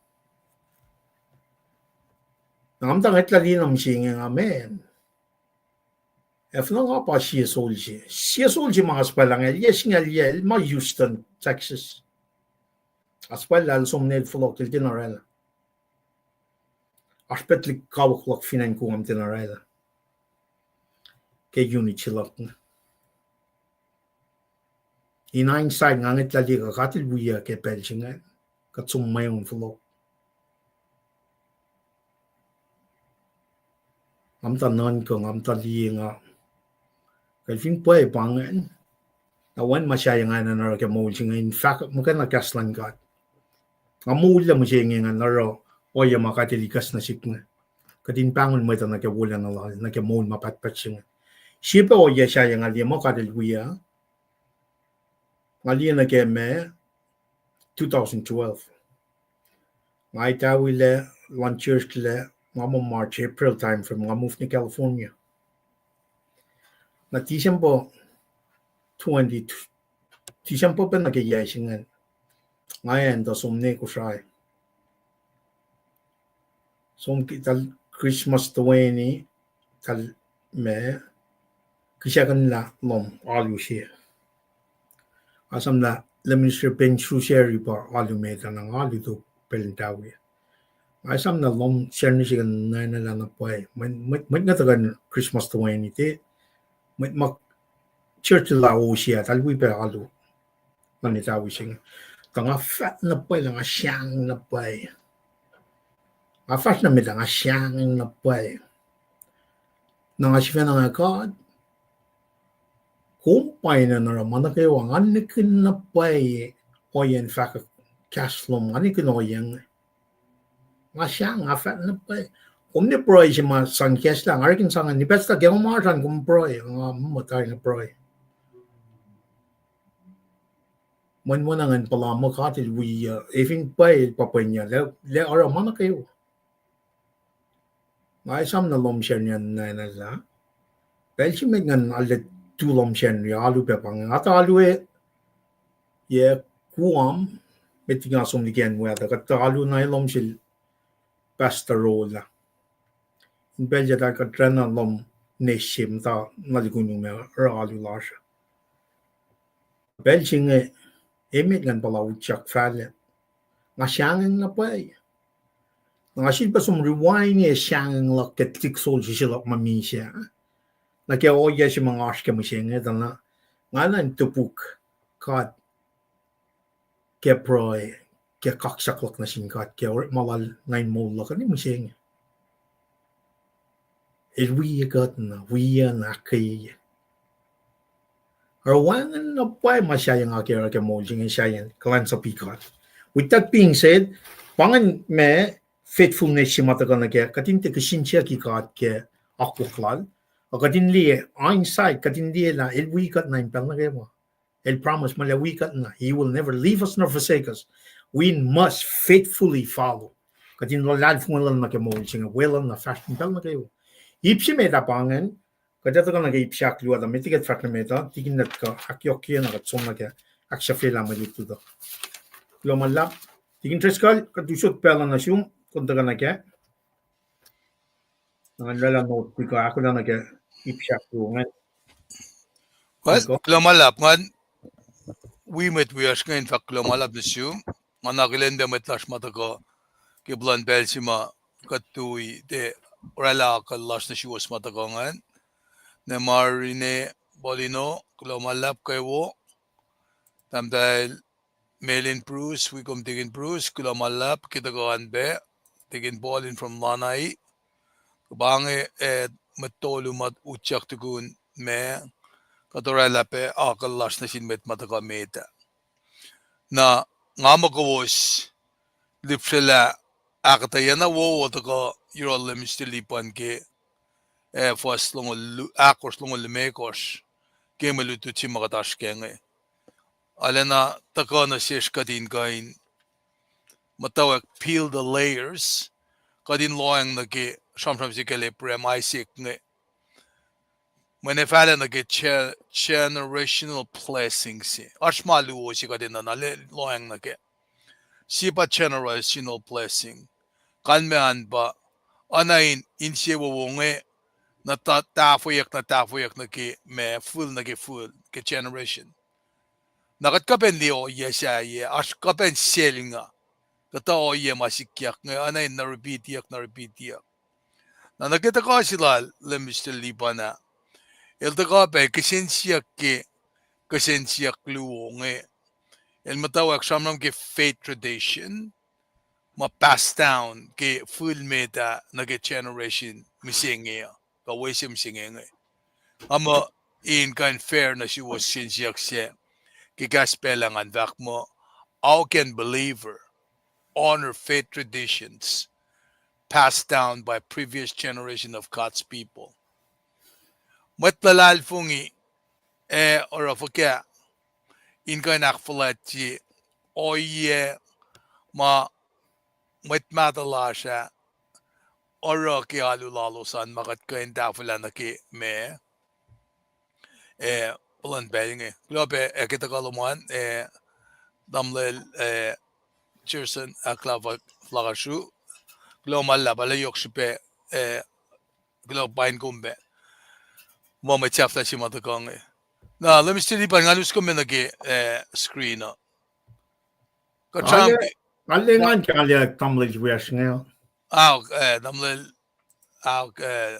Na nga muhta ngwetlah liye na mihsenge nga, man, ac fin nga pa sie soul se, sie soul se ma nga suhpwaclah inge, el yac singucul yac, el ma Houston, Texas. Nga suhpwaclah, el som nuh el fohlohk, el ten oraclah. Oasr pac tuhlihk kawuck luhk fin acn Guam ten oraclah ke unit se luhk inge. In hindsight, nga ngwetlah liye kuh God El wi uh ke pacl se inge, kuht som mweun fohlohk. Nga muhta nuhnkuh, nga muhta liye nga, kuh fin pwacye pa ingacn, na wacngihn ma sahyac nga enenuh oruh ke moul se inge in fahkwack muhkwena kahs luhn God. Nga moullah mihsenge ingacn oruh ohiyac ma God El ikacs nuh sihk inge, kuht in pahngon mwet uh nuh ke wolacna lal, nuh ke moul ma pahtpaht se inge. Sie pac ohiyac sahyac nga liye muh God El wi uh, nga liye nuh ke ma two thousand twelve. Nga etawilac luhn church lac, nga muh March, April time frame, nga move nuh California. Na December twenty, December pacna ke yac se ingacn, nga acn tuh som nuh Kosrae. Som ke tal Christmas toeni, tal ma, kihsackuhnlah lohm alu se. Nga esam lah Leominster Bench Shrewsbury pa alu met ah, na nga alu tok pacl in tawi. Nga esam lah lohm Sacnri se kuh ninac lah na pwacye. Mwet, mwet, mwet inge tuhkuh Christmas toeni te, mwet ma church lah osia, tal wi pac alu luhn etawi se inge. Tuh nga fahk na pwacye lah nga sahngweng na pwacye. Nga fahsr na met ah, nga sahngweng na pwacye. Na nga sifacna nga, God, kom pa enenuh oruh ma nuh kwewa, nga nihkihn na pwacye ohiyacn fahkwack kahs lom, nga nihkihn ohiyacn. Nga sahngweng, nga fahk na pwacye. Kom ne pruhe se ma sang kahslah, nga rekin sang ni pacl se tuh ke kom oasr an kom pruhe, nga muh tari na pruhe. Mweyen oacna ngan puhla muh God El wi uh, ac fin pwacye El pa pwacnyac, lah, lah oruh ma nuh kwewa. Nga esam na lohm Sacnri an na enenuh lah pacl se met ngan alu, tu lohm Sacnri alu pac pa inge. Nga tuh alu e, yac, Guam, met liki nga som liki acn we ah, tuh kuht tuh alu na lohm sel Pastor Roll ah. In pacl sac tuh kuht oraclah lohm Ness se muhta na likin u ma oruh alu lasr uh. Pacl se inge, emet ngan puhla utyak fahlac. Nga sahngweng na pwacye. Na nga sifilpac som rewind e sahngweng luhk ke tiksol sise luhk ma misac. Na ke ohiyac se ma nga oasr ke mihsenge, tuh na nga na in topuk God ke pruhe, ke kaksak luhk nuh sin God, ke orekma lal nuh in moul luhk uh, mihsenge. El wi kuht na, wi na ahkkweye. Oruh wacngihn na pwacye ma sahyacn nga ke oruh ke moul se inge, sahyacn kuhlwacnsapuh God. With that being said, pa ingacn ma faithfulness se ma tuhkuh nuh kac, kuht in tiac kihsen siyucki God ke akwuck lal. Ac kuht in liye hindsight, kuht in liye lah el wi kuht na in pacl nuh kwewa. El promise muh lah wi kuht na. He will never leave us nor forsake us. We must faithfully follow. Kuht in luhlahlfongi lal nuh ke moul se inge, weluhl na fahsr in pacl nuh kwewa. Ip se met ah pa ingacn, kuht ac tuhkuh nuh ke ip se ahkluo ah, met liki kuht fahsr nuh met uh, tikin nuhtk uh ahkyohkye na kuht som nuh ke ahksahfyelah mwe lutlut uh. Kuloh ma luhlahp, tikin Driscoll, kuht usot pacl uh nuh sum, kom tuhkuh nuh kac. Ngan oraclah note liki ahkolah nuh ke ip se ahkluo ingacn. Well, kuloh ma luhlahp, ngan wi mwet wiyacsr inge in fahk kuloh ma luhlahp nuh sum. Nga na akihlen pac mwet lasr ma tuhkuh ke plwacn pacl se ma kuht tui, tiac oraclah akucl lasr nuh suwos ma tuhkuh ingacn. Nemarine Paulino, kuloh ma luhlahp kwewa. Tahmtahel Melin Bruce, wi kom tikin Bruce, kuloh ma luhlahp ke tuhkuh an pac, tikin Paulin from Lanai. Kuh pa inge, eh, mwet tolu ma utyak tukun ma, kuht oraclah pac akucl lasr nuh sin mwet ma tuhkuh met ah. Na nga muh kowos lihpsrelah ahkuhtweyac na wowo tuhkuh yohrohl Minister Lipan ke, eh, fuhs longoul lu-, ahkosr longoul limekohsr ke mwe lutlut se ma kuht oasr kac inge. Arulacna tuhkuh nuh sesr kuht in kuh in muhtwacwacack peel the layers, kuht in lohacng nuh ke sramsram se kacl Abraham, Isaac inge. Mweyen ac fahlah nuh ke ge-, generational blessing se. Oasr ma luo se kuht enenuh na lohacng nuh kac. Sie pa generational blessing. Kalmac an pa, oacna in, insewowo inge, na ta-, tahfweyuck, na tahfweyuck nuh ke ma, fihl nuh ke fihl, ke generation. Na kuht kuh pac in liye ohiyac sahyac, oasr kuh pac in selnga. Kuhtuh ohiyac ma sikyak inge, oacna in na repeatiyuck, na repeatiyuck. Na nuh ke tuhkuh se lal Minister Lipan ah, el tuhkuh pac kihsen siyuck ke, kihsen siyuck luo inge. El muhtwacwacack sramsram ke faith tradition, ma pass down ke fihl met ah nuh ke generation mihsenge uh, kuh we se mihsenge inge. Nga muh in kuh in fair nuh suwos kihsen siyuck sac, ke kahs pacl ah ngan fahk muh, how can believer honor faith traditions passed down by previous generation of God's people? Mwet luhlahlfongi ac oruh fuhkah in kuh in ahkfuhlwactye ohiyac ma mwet mahtuh lasr ah oruh ke alu lalos an ma kuht kuh in tahfwelah nuh ke ma, eh, plwacn pacl inge. Kuloh pac, eh, ke tuhkuh lom an, eh, tamuhlwel, eh, Jerson, ah, Klava-, Flakasru. Kuloh ma luhlahp, arlac yohk srihpac, eh, kuloh pain kom pac muh mwet sahflah se ma tuhkuh inge. Na, Minister Lipan, ngan us kom nuh ke, eh, screen uh. Kuht sramsram ke, arlac ngan ke arlac tamuhlwel wiyacsr inge. Aok, eh, tamuhlwel, aok, eh,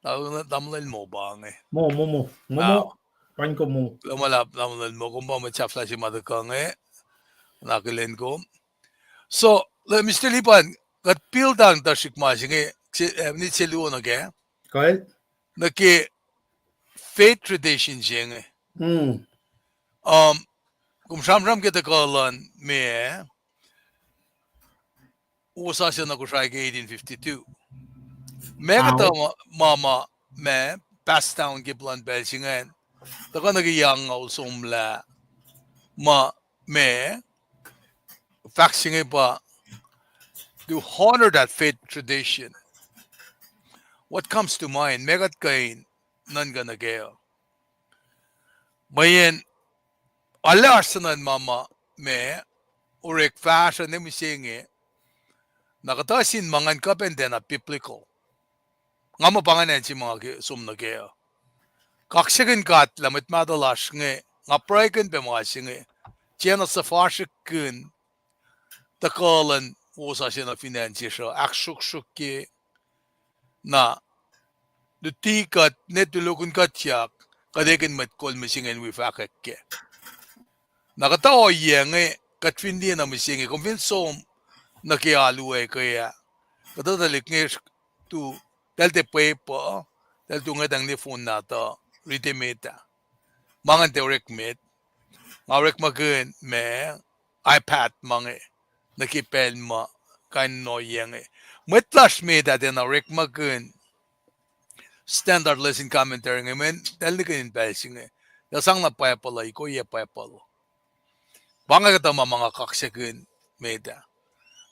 tamuhlwel, tamuhlwel mo pa inge. Mo, mo, mo, mo, mo. Pain kom mo. Kuloh ma luhlahp, tamuhlwel mo, kom pa mwet sahflah se ma tuhkuh inge. Na akihlen kom. So, Minister Lipan, kuht peel down tuhsruhk ma se inge, se, eh, minit se luo nuh kac. Kuh, nuh ke faith tradition se inge. Um, kom sramsram ke tuhkuh luhn ma, wosasuc nuh Kosrae ke eighteen fifty-two. Ma kuhtuh ma, ma, ma, ma pass down ke plwacn pacl se ingacn, tuhkuh nuh ke yac angngaul somlah, ma, ma, fahk se inge pa, to honor that faith tradition. What comes to mind? Meac kuht kuh in nuhnkuh nuh kac uh? Mweyen arlac oasr suhnuhn ma ma ma orek fahsruh ne mihsenge, na kuhtuh sin ma ingacn kuh pacna tiacna biblical. Nga muh pa ingacn acn se ma nga ke som nuh kac uh. Kaksakihn God lah mwet mahtuh lasr inge, nga pruhekihn pac ma se inge, tiacna suhfasrihkkihn tuhkuh luhn wosasuc nuh fin acn sesr uh, ahksruhksruhkye, na luti kuht, ne tulokihn kuhtyak, kuht ekihn mwet kol mihsenge in wi fahkwack kac. Na kuhtuh ohiyac inge, kuht fin liye na mihsenge, kom fin som nuh ke alu ac ke ah, kuhtuh tuhlihk inge tu, tahl tiac pwepuh, tahl tu ngwetacng ne phone nahtuh, riti met ah. Ma ingacn tiac orek met. Nga orekmakihn ma iPad ma inge nuh ke pacl ma kain in ohiyac inge. Mwet lasr met ah tiacna orekmakihn Standard Lesson Commentary inge, mweyen tahl nikihn in pacl se inge, tahl sang na Bible uh, ikoyac Bible. Pa inge kuhtuh ma ma nga kaksakihn met ah.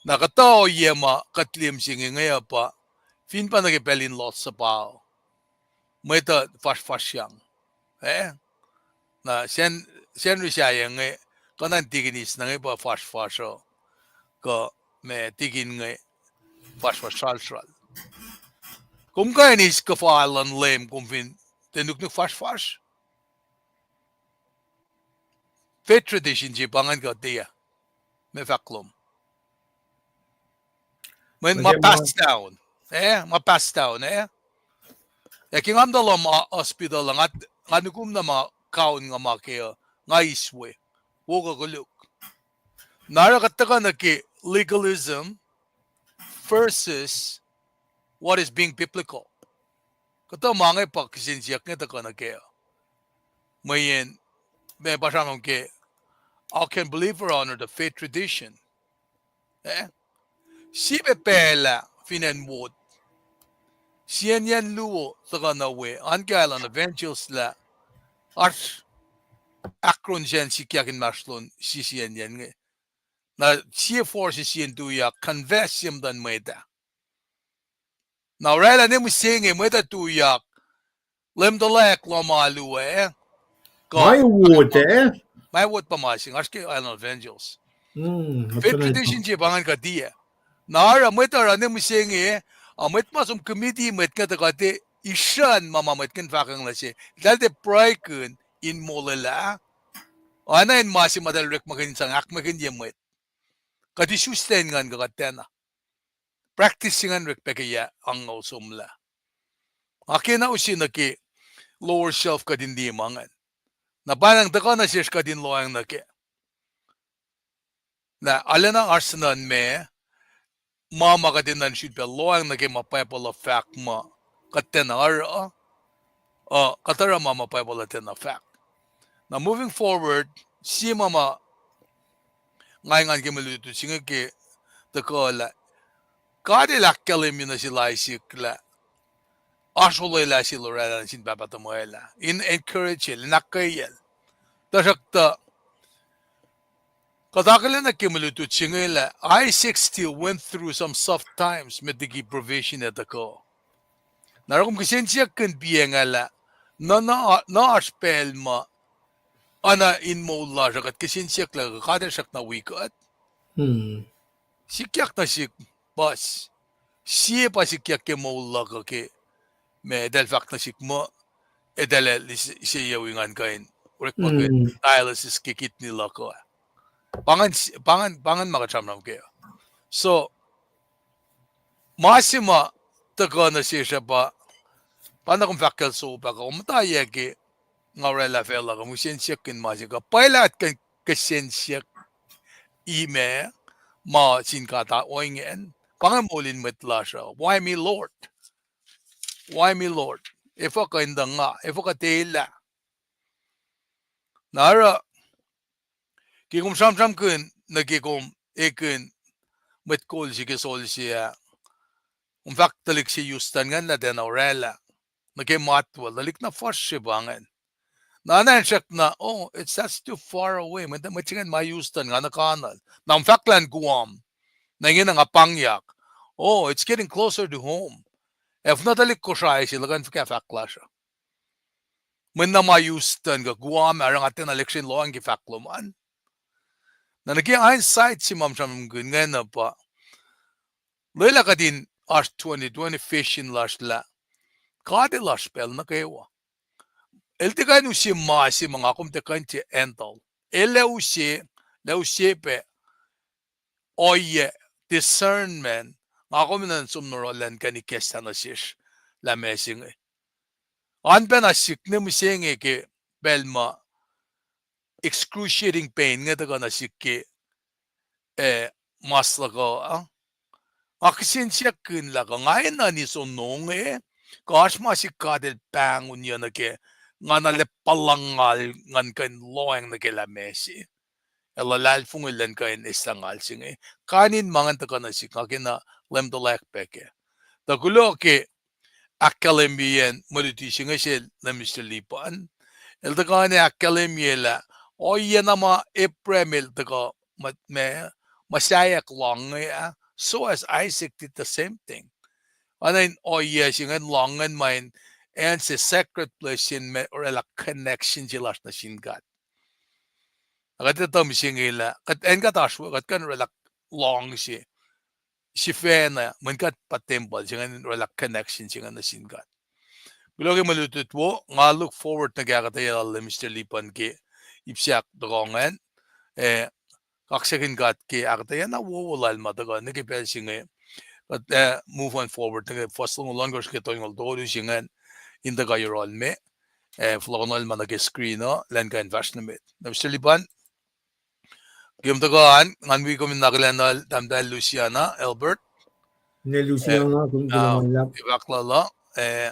Na kuhtuh ohiyac ma kuht liye mihsenge inge uh pa, fin pa nuh ke pacl in Lord's Supper, mwet uh fasrfasryang. Eh? Na Sacn, Sacnri sahyac inge, kuh na in tikinis na inge pa fasrfasr uh, kuh ma tikin inge fasrfasr sralsral. Kom kuh in eis kuhfa luhn Leum kom fin tiac nuknuk fasrfasr? Faith tradition se pa ingacn kuh tiac? Meac fahk lom? Mweyen ma pass down, eh, ma pass down, eh. Ac ke nga muhta lohm hospital uh, nga, nga nukum na ma kaun nga ma ke uh, nga eis we, wo kuh koluk. Na oruh kuht tuhkuh nuh ke legalism versus what is being biblical. Kuhtuh ma inge pa kihsen siyuck inge tuhkuh nuh kac uh. Mweyen, ma pa sramsram ke, how can believer honor the faith tradition? Eh? Sie pac pacl ah fin acn Wot, sienyacn luo tuhkuh nuh we, oan ke Island Evangelist lah oasr akron sacn sikyak inmahsrlon sie sienyacn inge. Na sie force sie in tuyak confess ye muhtuhn mwet ah. Na orwaclah ne mihsenge mwet uh tuyak, Leum tuhlac lohm alu ah, kuh, my ward, eh? My ward pa ma se inge, oasr ke Island Evangelist. Faith tradition se pa ingacn kuh tiac? Na oruh mwet uh oruh ne mihsenge, a mwet ma som committee mwet inge tuhkuh tiac isrucn ma ma mwet inge fahkwacng nuh se, eltahl tiac pruhekihn in molwelah, oacna in ma se ma eltahl orekmakihn in sang ahkmwekihnye mwet. Kuht isuslac in nguhn kuh kuht tiacna. Practice se ingacn orek pac ke yac angngaul somlah. Nga kena use nuh ke lower shelf kuht in liye ma ingacn. Na pa ingacn tuhkuh nuh sesr kuht in lohacng nuh kac. Na arulacna oasr suhnuhn ma, ma ma kuht in nuhnkuh pac lohacng nuh ke ma Bible uh fahk muh kuht tiacna oruh, uh, kuht oruh ma ma Bible uh tiacna fahk. Na moving forward, sie ma ma nga engan ke mwe lutlut se inge ke tuhkuh lah God El ahkkahlwemye nuh sel Isaac lah oasr olwelah se el orwaclah nuh sin pahpah tuhmwacl ah in encourage el, in ahkkweyacl. Tuhsruhktuh kuht akihlen nuh ke mwe lutlut se inge lah Isaac still went through some tough times met liki provision ac tuhkuh. Na oruh kom kihsen siyuckihn piacng ah lah, na, na, na oasr pacl ma, oacna in moul lasr uh kuht kihsen siyuck lah God El srackna wi kuht. Sikyak nuh sihk, puhs. Sie pa sikyak ke moul luhk uh ke ma eltahl fahk nuh sihk muh eltahl ac li-, se yac wi ngan kuh in orekma ke dialysis ke kidney luhk uh. Pa ingacn, pa ingacn, pa ingacn ma kuht sramsram kac. So, ma se ma tuhkuh nuh sesr uh pa, pa na kom fahk kacl soko pac kuh kom muhta yac ke nga orwaclah facluh kuh kom kihsen siyuck in ma se kuh pwacye lah kuht kuh in kihsen siyuck imac, ma sin God ohinge, pa inge moul in mwet lasr uh. Why me, Lord? Why me, Lord? Efuh kuh in tuh nga, efuh kuht elah? Na oruh, ke kom sramsramkihn nuh ke kom ekihn mwet kol se ke sol se ah, kom fahk tuhlihk se Houston ingacn lah tiacna orwaclah nuh ke matwacl, tuhlihk na fuhsr se pa ingacn. Na na srackna, oh, it's, that's too far away. Mwet, mwet se ingacn ma Houston, nga nuh Conall. Na kom fahk lah in Guam. Na ingena nga pangyak. Oh, it's getting closer to home. Ac fin tuhlihk Kosrae se, el kuh in fuhkah fahk lasr uh. Mweyen na ma Houston kuh Guam ah, oruh nga tiacna lihksreni lohacng ke fahk lom an. Na nuh ke hindsight se ma sramsramkihn ingena pa, lwelah kuht in oasr twenty twenty vision lasr lah God El oasr pacl nuh kwewa. El tiac kuh in use ma se ma nga kom tiac kuh in tiac handle. El ac use, el ac use pac ohiyac, discernment, nga kom in nuh som in oruh elan kuh in ikacslah nuh sesr lah meac se inge. An pacna sik ne mihsenge ke pacl ma excruciating pain inge tuhkuh nuh sihk ke, eh, mas luhk uh. Nga kihsen siyuck kihn lah kuh nga enenuh in sononge, kuh oasr ma se God El pahngonyuc nuh kac, nga na lwelah puhla ngal ngan kuh in lohacng nuh kac lah meac se. El luhlahlfongi elan kuh in eslah ngal se inge. Kain in ma ingacn tuhkuh nuh sihk, nga kena leum tuhlac pac kac. Tuh kuloh ke ahkkahlwemyeyacn mwe luti se inge sel Minister Lipan. El tuhkuh in ahkkahlwemye lah ohiyac na ma Abraham el tuhkuh ma, ma, muhsaheack lohng inge ah, so as Isaac did the same thing. Oacna in ohiyac se ingacn lohng ingacn ma in acn se sacred place se ma orwaclah connection se lasr nuh sin God. Na kuht etuh mihsenge lah kuht acn kuht oasr we, kuht kuh in orwaclah lohng se sifacna, mweyen kuht pa tempuhl se ingacn, orwaclah connection se ingacn nuh sin God. Kuloh ke mwe lutlut wo, nga look forward nuh ke ahkuhtweyac lal Minister Lipan ke ip se ahktohkoh ingacn, eh, kaksakihn God ke ahkuhtweyac na wowo lal ma tuhkuh nuh ke pacl se inge. Kuht, eh, move on forward nuh ke fuhs longoul ohnkohsr ke tolngoul tolu se ingacn, in tuhkuh yohrohl me, eh, fohlohkohnol ma nuh ke screen uh, elan kuh in fahsr nuh met. Na Minister Lipan, ke kom tuhkuh an, ngan wi kom in akihlen tahmtahel Luciana Albert. Ne Luciana, kom kuloh ma luhlahp. Evaklala, eh,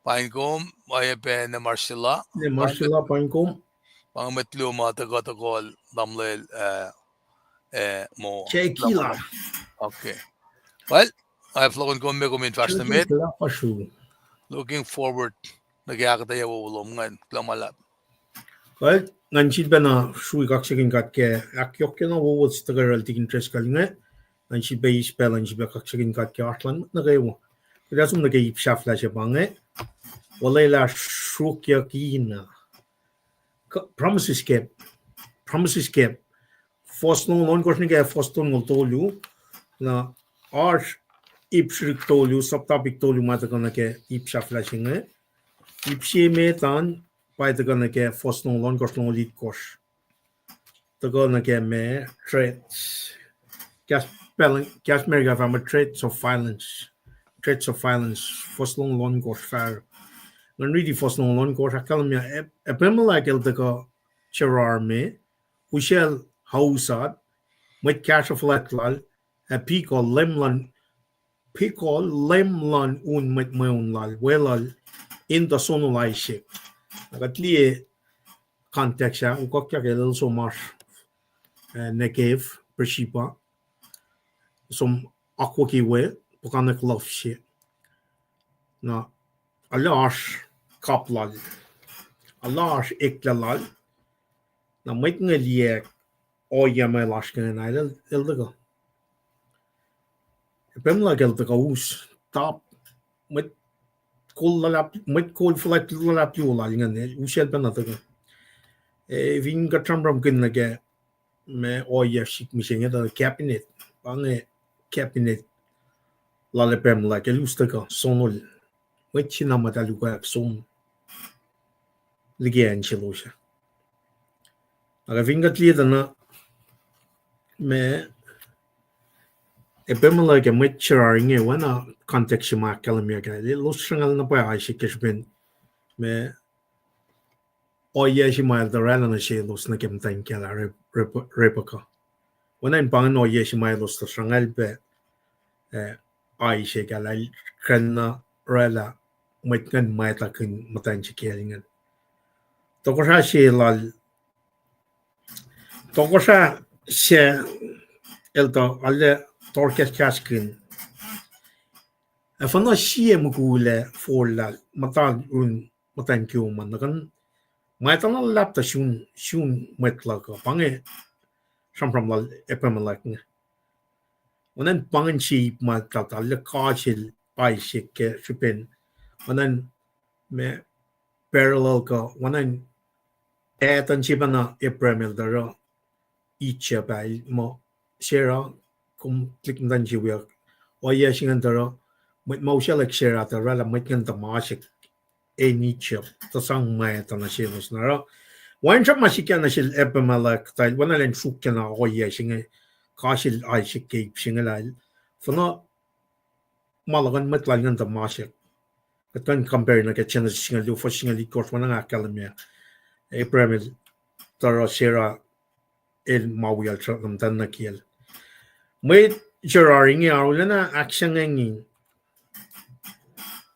pain kom, oacyacpac ne Marcella. Ne Marcella, pain kom. Pa inge mwet luo ma tuhkuh tohkohl tamuhlwel, eh, eh, mo. Shakila. Okay. Well, ac fohlohkohn kom me kom in fahsr nuh met. Looking forward nuh ke ahkuhtweyac wowo lom ingacn. Kuloh ma luhlahp. Kuht, ngan sifilpacna srui kaksakihn God ke ahkyohkyena wowo se tuhkuh yohrohl Tikin Driscoll inge. Ngan sifilpac eis pacl, ngan sifilpac kaksakihn God ke oasr lun nuh kwewa. Kuht ac som nuh ke ip sahflah se pa inge. Olwelah sruokyuckina. Promises ke, Promises ke fuhs longoul ohnkohsr nuh ke fuhs tolngoul tolu, na oasr ip srihk tolu, subtopic tolu ma tuhkuh nuh ke ip sahflah se inge. Ip se met an, pa tuhkuh nuh ke fuhs longoul ohnkohsr, longoul itkohsr. Tuhkuh nuh ke ma threats. Kahs pacl, kahs America fahk muh threats of violence. Threats of violence. Fuhs longoul ohnkohsr fahsr. Ngan riti fuhs longoul ohnkohsr, ahkkahlwemye, Ab-, Abimelech el tuhkuh Gerar me, usacl Ahuzat, mwet kahsruh fuhlwact lal, ac Phicol leum luhn, Phicol leum luhn un mwet mweun lal, weluhl in tuh sonol Isaac. Na kuht liye context ah, ukakyak el som oasr, eh, Negev, Beersheba, som akwucki we, puhkantwen luhf se. Na, arlac oasr kap lal, arlac oasr eklac lal. Na mwet inge liye ohiyac ma el oasr ke ingena, el, el tuhkuh. Abimelech el tuhkuh us, top, mwet kol luhlahp, mwet kol fuhlwact luhlahp luo lal ingacn, usacl pacna tuhkuh. Eh, fin kuht sramsramkihn nuh ke ma ohiyac srihk mihsenge tuh cabinet, pa inge cabinet lal Abimelech, el us tuhkuh sonol. Mwet se na muhta luhk ah som liki acn selos ah. Ac fin kuht liye tuh na ma Abimelech ac mwet Gerar inge oacna context se ma ahkkahlwemyeyuck ah, elos sruhnguhl na pwacye Isaac ke srihpen ma ohiyac se ma el tuh oraclah nuh selos nuh ke muhtwacn kiyacl ah Re-, Re-, Rebekah. Oacna in pa ingacn ohiyac se ma elos tuh sruhnguhl pac, eh, Isaac ah lah el kena oraclah mwet ingacn ma etakihn muhtwacn se kiyacl ingacn. Tohkohsrah se lal, tohkohsrah se el tuh arlac tohrkahskahskihn. Ac fuhnuh sie mukul ac forlah muhta run muhtwacn kiom an, na kuh in ma etuh na luhlahp tuh sun, sun mwet luhk uh, pa inge sramsram lal Abimelech inge. Oacna in pa ingacn sie ip ma eltahl, eltahl lah koasel Isaac ke srihpen, oacna in ma parallel kuh, oacna in Etan se pacna Abraham el tuh oruh Egypt ah, el muh, Sarah, kom tuhlihk muhtwacn se wiyuck. Ohiyac se ingacn tuh oruh, mwet ma usaclwack Sarah tuh oraclah mwet ingacn tuh masek acn Egypt, tuh sang mwacta nuh selos na oruh. Wacngihn srihpac ma sikyak nuh sel Abimelech tuh el oacna elan sruokyac na ohiyac se inge, koasel Isaac ke ip se inge lah el, finne ma luhkuhn mwet lal ingacn tuh masek. Kuht kuh in compare nuh ke Genesis singucul luo, fuhs singucul itkohsr, ma nga ahkkahlwemye. Abraham el tuh oruh Sarah el ma wiyacl sruhk nuh muhtwacn nuh kiyacl. Mwet Gerar inge arulacna ahksangengin.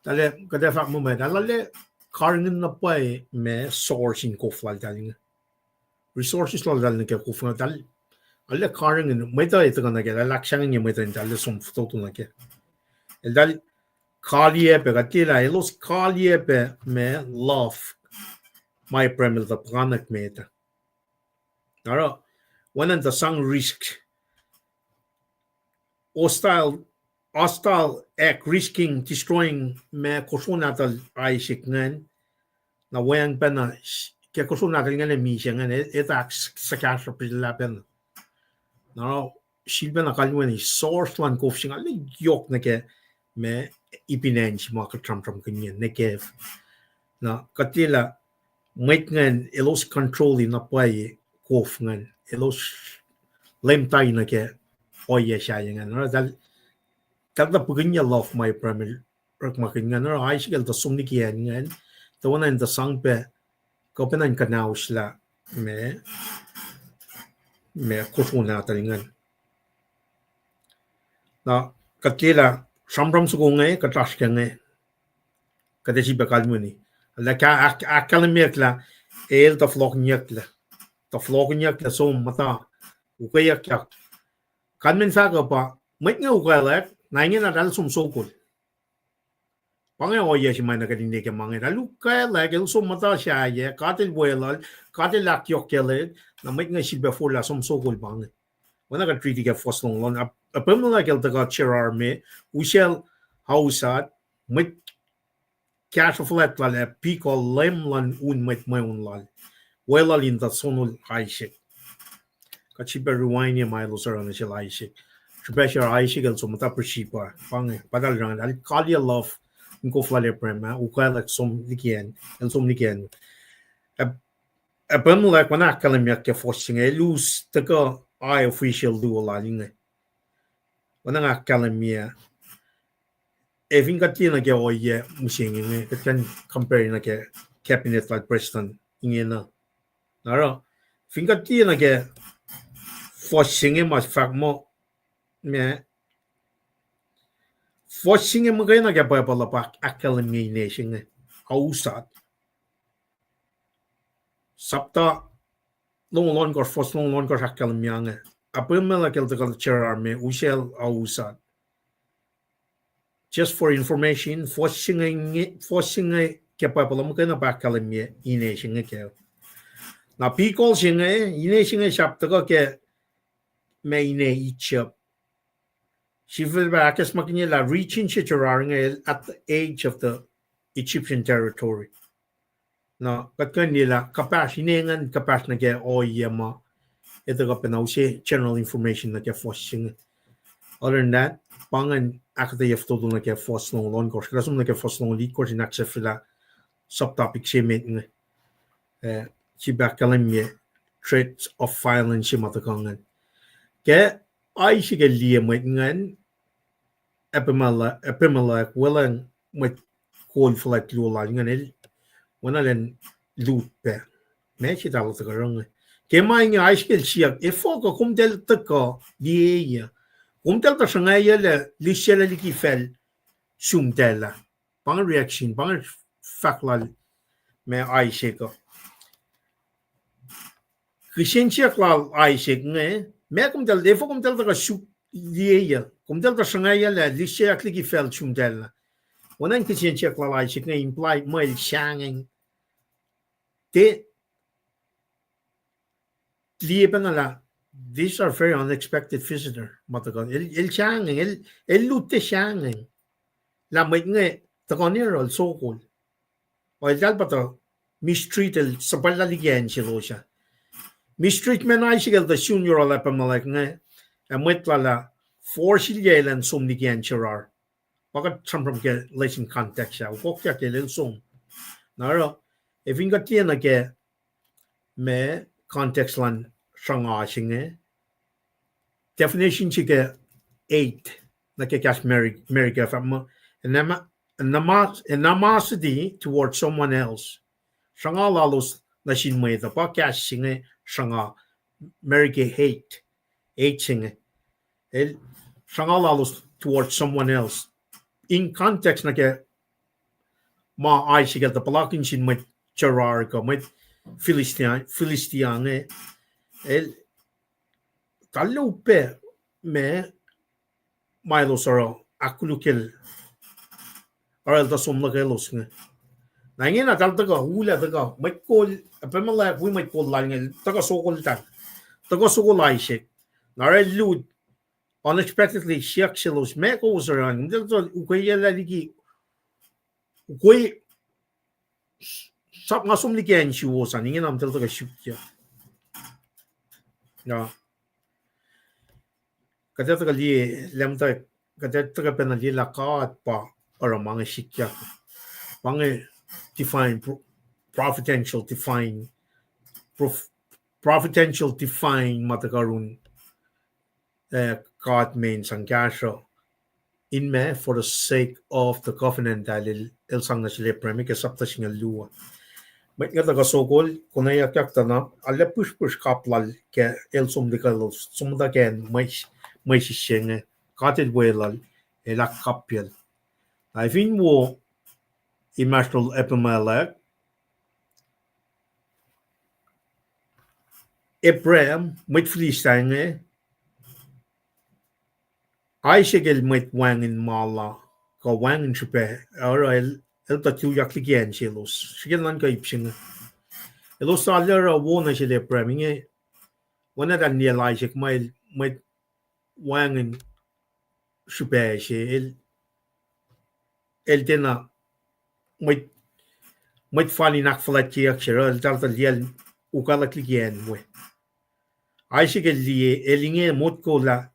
Tahl, kuht ac fahk muh ma, tahl arlac karihngihn na pwacye ma source in kof laltahl inge. Resources laltahl nuh ke kof inge, tahl arlac karihngihn, mwet uh etuh kuh nuh ke, tahl ahksangengin mwet uh in tahl arlac som fototo nuh ke. Eltahl kaliyac pac, kuht liye lah elos kaliyac pac ma love ma Abraham el tuh puhkantwen met ah. Na oruh, oacna in tuh sang risk, hostile, hostile act risking destroying ma kosro nahtuhl Isaac ingacn, na weacng pacna, ke kosro nahtuhl ingacn misac ingacn, e-, etuh ahk-, suhkahsruhp lah pacna. Na oruh, sifilpacna kalweni source luhn kof se inge arlac yohk nuh ke ma ipin acn se ma kuht sramsramkihn inge, Negev. Na kuht liye lah mwet ingacn elos control-i na pwacye kof ingacn, elos leum tari nuh ke ohiyac sahyac ingacn. Oruh tahl, tahl tuh puhkihnyac love ma Abraham el orekmakihn ingacn, oruh Isaac el tuh som liki acn ingacn, tuh oacna in tuh sang pac, kuh pacna in kuhnahoslah ma, ma kosro nahtuhl ingacn. Na kuht liye lah sramsram soko inge, kuht oasr ke inge, kuht ac sifilpac kalweni. Lah ahk-, ahkkahlwemyeyuck lah, el tuh fohlohkihnyucklah, tuh fohlohkihnyucklah som muhta, ukweyuckyak. Kalmen fahk uh pa, mwet inge ukwaclwack, na ingena tahl som sokol. Pa inge ohiyac se ma na kuht in liye ke ma inge. Tahl ukwaclwack, el som muhta sahyac, God el weluhl, God el ahkyohkyacl, na mwet inge sifilpac forlah som sokol pa inge. Oacna kuht riti ke fuhs longoul an, Ab-, Abimelech el tuhkuh Gerar me, usacl Ahuzzath, mwet kahsruh fuhlwact lal, ac Phicol leum luhn un mwet mweun lal, weluhl in tuh sonol Isaac. Kuht sifilpac rewind-ye ma elos oruh nuh sel Isaac. Srihpac se Isaac el som muhta Beersheba, pa inge, pa tahl oruh, tahl kaliyac love in kof lal Abraham ah, ukwaclwack som liki acn, el som liki acn. Ab-, Abimelech, oacna ahkkahlwemyeyuck ke fuhs se inge, el us tuhkuh high official luo lal inge. Oacna nga ahkkahlwemye, ac fin kuht liye nuh ke ohiyac mihsenge inge, kuht kuh in compare nuh ke cabinet lal prestuhn ingena. Na oruh, fin kuht liye nuh ke fuhs se inge ma fahk muh, ma, fuhs se inge muhkwena ke Bible uh pa ahkkahlwemye ine se inge, Ahuzzath. Sapta longoul ohnkohsr, fuhs longoul ohnkohsr ahkkahlwemye inge. Abimelech el tuhkuh Gerar me, usacl Ahuzzath. Just for information, fuhs se inge, fuhs se inge ke Bible uh muhkwena pa ahkkahlwemye ine se inge kac. Na Phicol se inge, ine se inge sahp tuhkuh ke ma ine Egypt. Sifilpac ahkacsmakihnye lah region se Gerar inge at the edge of the Egyptian territory. Na kuht kuh in liye lah kuhpahsr, ine ingacn kuhpahsr nuh ke ohiyac ma etuh kuh pacna use general information nuh ke fuhs se inge. Other than that, pa ingacn ahkuhtweyac fototo nuh ke fuhs longoul ohnkohsr. Kuht som nuh ke fuhs longoul itkohsr in ahksahfyelah subtopic se met inge. Eh, sifilpac ahkkahlwemye threats of violence se ma tuhkuh ingacn. Ke Isaac el liye mwet ingacn, Abimele-, Abimelech, weluhl mwet kol fuhlwact luo lal ingacn el, oacna elan lut pac. Ma se tahl tuhkuh oruh inge. Ke ma inge Isaac el siyuck, efuh kuh komtahl tuhkuh liye, komtahl tuh sruhngwacyuclac, lihsyac liki facl sumtacl ah. Pa inge reaction, pa inge fahk lal ma Isaac uh. Kihsen siyuck lal Isaac inge, ma komtahl, efuh komtahl tuhkuh suk liye, komtahl tuh sruhngwacyuclac, lihsyac liki facl sumtacl ah. Oacna in kihsen siyuck lal Isaac inge imply muh el sahngweng. Tiac liye pacna lah These are very unexpected visitor. Ma tuhkuh, el, el sahngweng, el, el luti sahngweng. Lah mwet inge tuhkuh nuh yohrohl sokol. Eltahl pa tuh mistreat el suhpwaclah liki acn selos ah. Mistreatment Isaac el tuh sun yohrohl Abimelech inge, ac mwet lal ah force-ilyac elan som liki acn Gerar. Pa kuht sramsram ke lesin context ah, ukokyak el, el som. Na oruh, ac fin kuht liye nuh ke ma context luhn sruhnga se inge, definition se ke hate, nuh ke kahs America, fahk muh, anima-, animosity towards someone else. Sruhnga lalos nuh sin mwet uh, pa kahs se inge sruhnga, America hate, hate se inge. El sruhnga lalos towards someone else. In context nuh ke ma Isaac el tuh puhlakihn sin mwet Gerar kuh mwet Philistia, Philistia inge, el talu pac ma, ma elos oruh ahkkolukyel, oruh el tuh som luhkelos inge. Na ingena eltahl tuhkuh, ulah tuhkuh, mwet kol, Abimelech wi mwet kol lal inge, tuhkuh sokol eltahl. Tuhkuh sokol Isaac. Na oruh el lut, unexpectedly siyuck selos, meac kowos oruh an? Eltahl tuh ukweyaclah liki, ukwe, sap nga som liki acn suwos an, ingena eltahl tuhkuh sukyak. Na kuht ac tuhkuh liye, lah muhta, kuht ac tuhkuh pacna liye lah God pa oruh ma inge sikyak. Pa inge divine pro-, providential divine, prof-, providential divine ma tuhkuh run, eh, God me in sang kahsruh in ma for the sake of the covenant ah el, el sang nuh sel Abraham ke sapta singucul luo. Mwet inge tuhkuh sokol, konweyuckyak tuh na, arlac pihsrpihsr kap lal ke el som liki elos, som muhta ke acn mwe-, mwesis se inge, God el weluhl, el ahkkapyacl. Na fin wo inmahsrlol Abimelech, Abraham, mwet Philistia inge, Isaac el mwet wacngihn mala, kuh wacngihn srihpac, oruh el, el tuh tuyak liki acn selos. Srihke nuhnkuh ip se inge. Elos tuh arlac oruh wo nuh sel Abraham inge, oacna eltahl niyacl Isaac ma el mwet wacngihn srihpac se, el, el tiacna mwet, mwet fal in ahkfuhlwactyeyuck se, oruh eltahl tuh liyacl ukwaclwack liki acn we. Isaac el liye, el inge motko lah,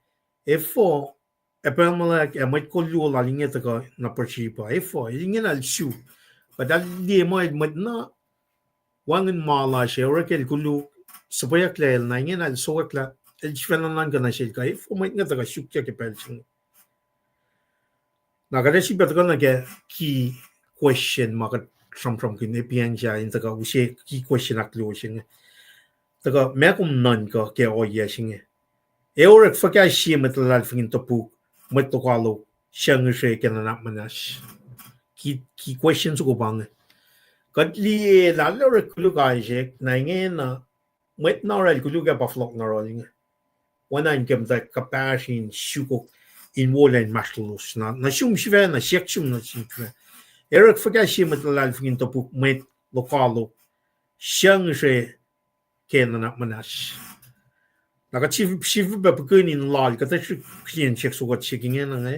efuh Abimelech ac mwet kol luo lal inge tuhkuh nuh Beersheba, efuh, el ingena el suk. Kuht ac liye muh el mwet na wacngihn ma lasr, orekma el koluk, suhpweyucklac el, na ingena el sokwack lah, el sifacna nuhnkuh nuh sel kuh, efuh mwet inge tuhkuh sukyak ke pacl se inge. Na kuht ac sifilpac tuhkuh nuh ke key question ma kuht sramsramkihn, epiang sa in tuhkuh use key question ahkluo se inge. Tuhkuh meac kom nuhnkuh ke ohiyac se inge? Ac orek fuhkah sie mwet luhlahlfongi in topuk mwet lokoalok suc ngihsre ke nuhnak muhnahs? Key, key question soko pa inge. Kuht liye lah el orek koluk Isaac, na ingena mwet na orwacl koluk ac pa fohlohk na oruh inge. Oacna in ke muhtwacta kuhpahsr in sukok in wolac inmahsrlolos. Na, nuh sum sifacna, siyuck sum nuh sum sifacna. Ac orek fuhkah sie mwet luhlahlfongi in topuk mwet lokoalok suc ngihsre ke nuhnak muhnahs? Na kuht sifil-, sifilpac pihkihn in lal, kuht ac srihk kihtin siyuck soko siyuck ingena inge.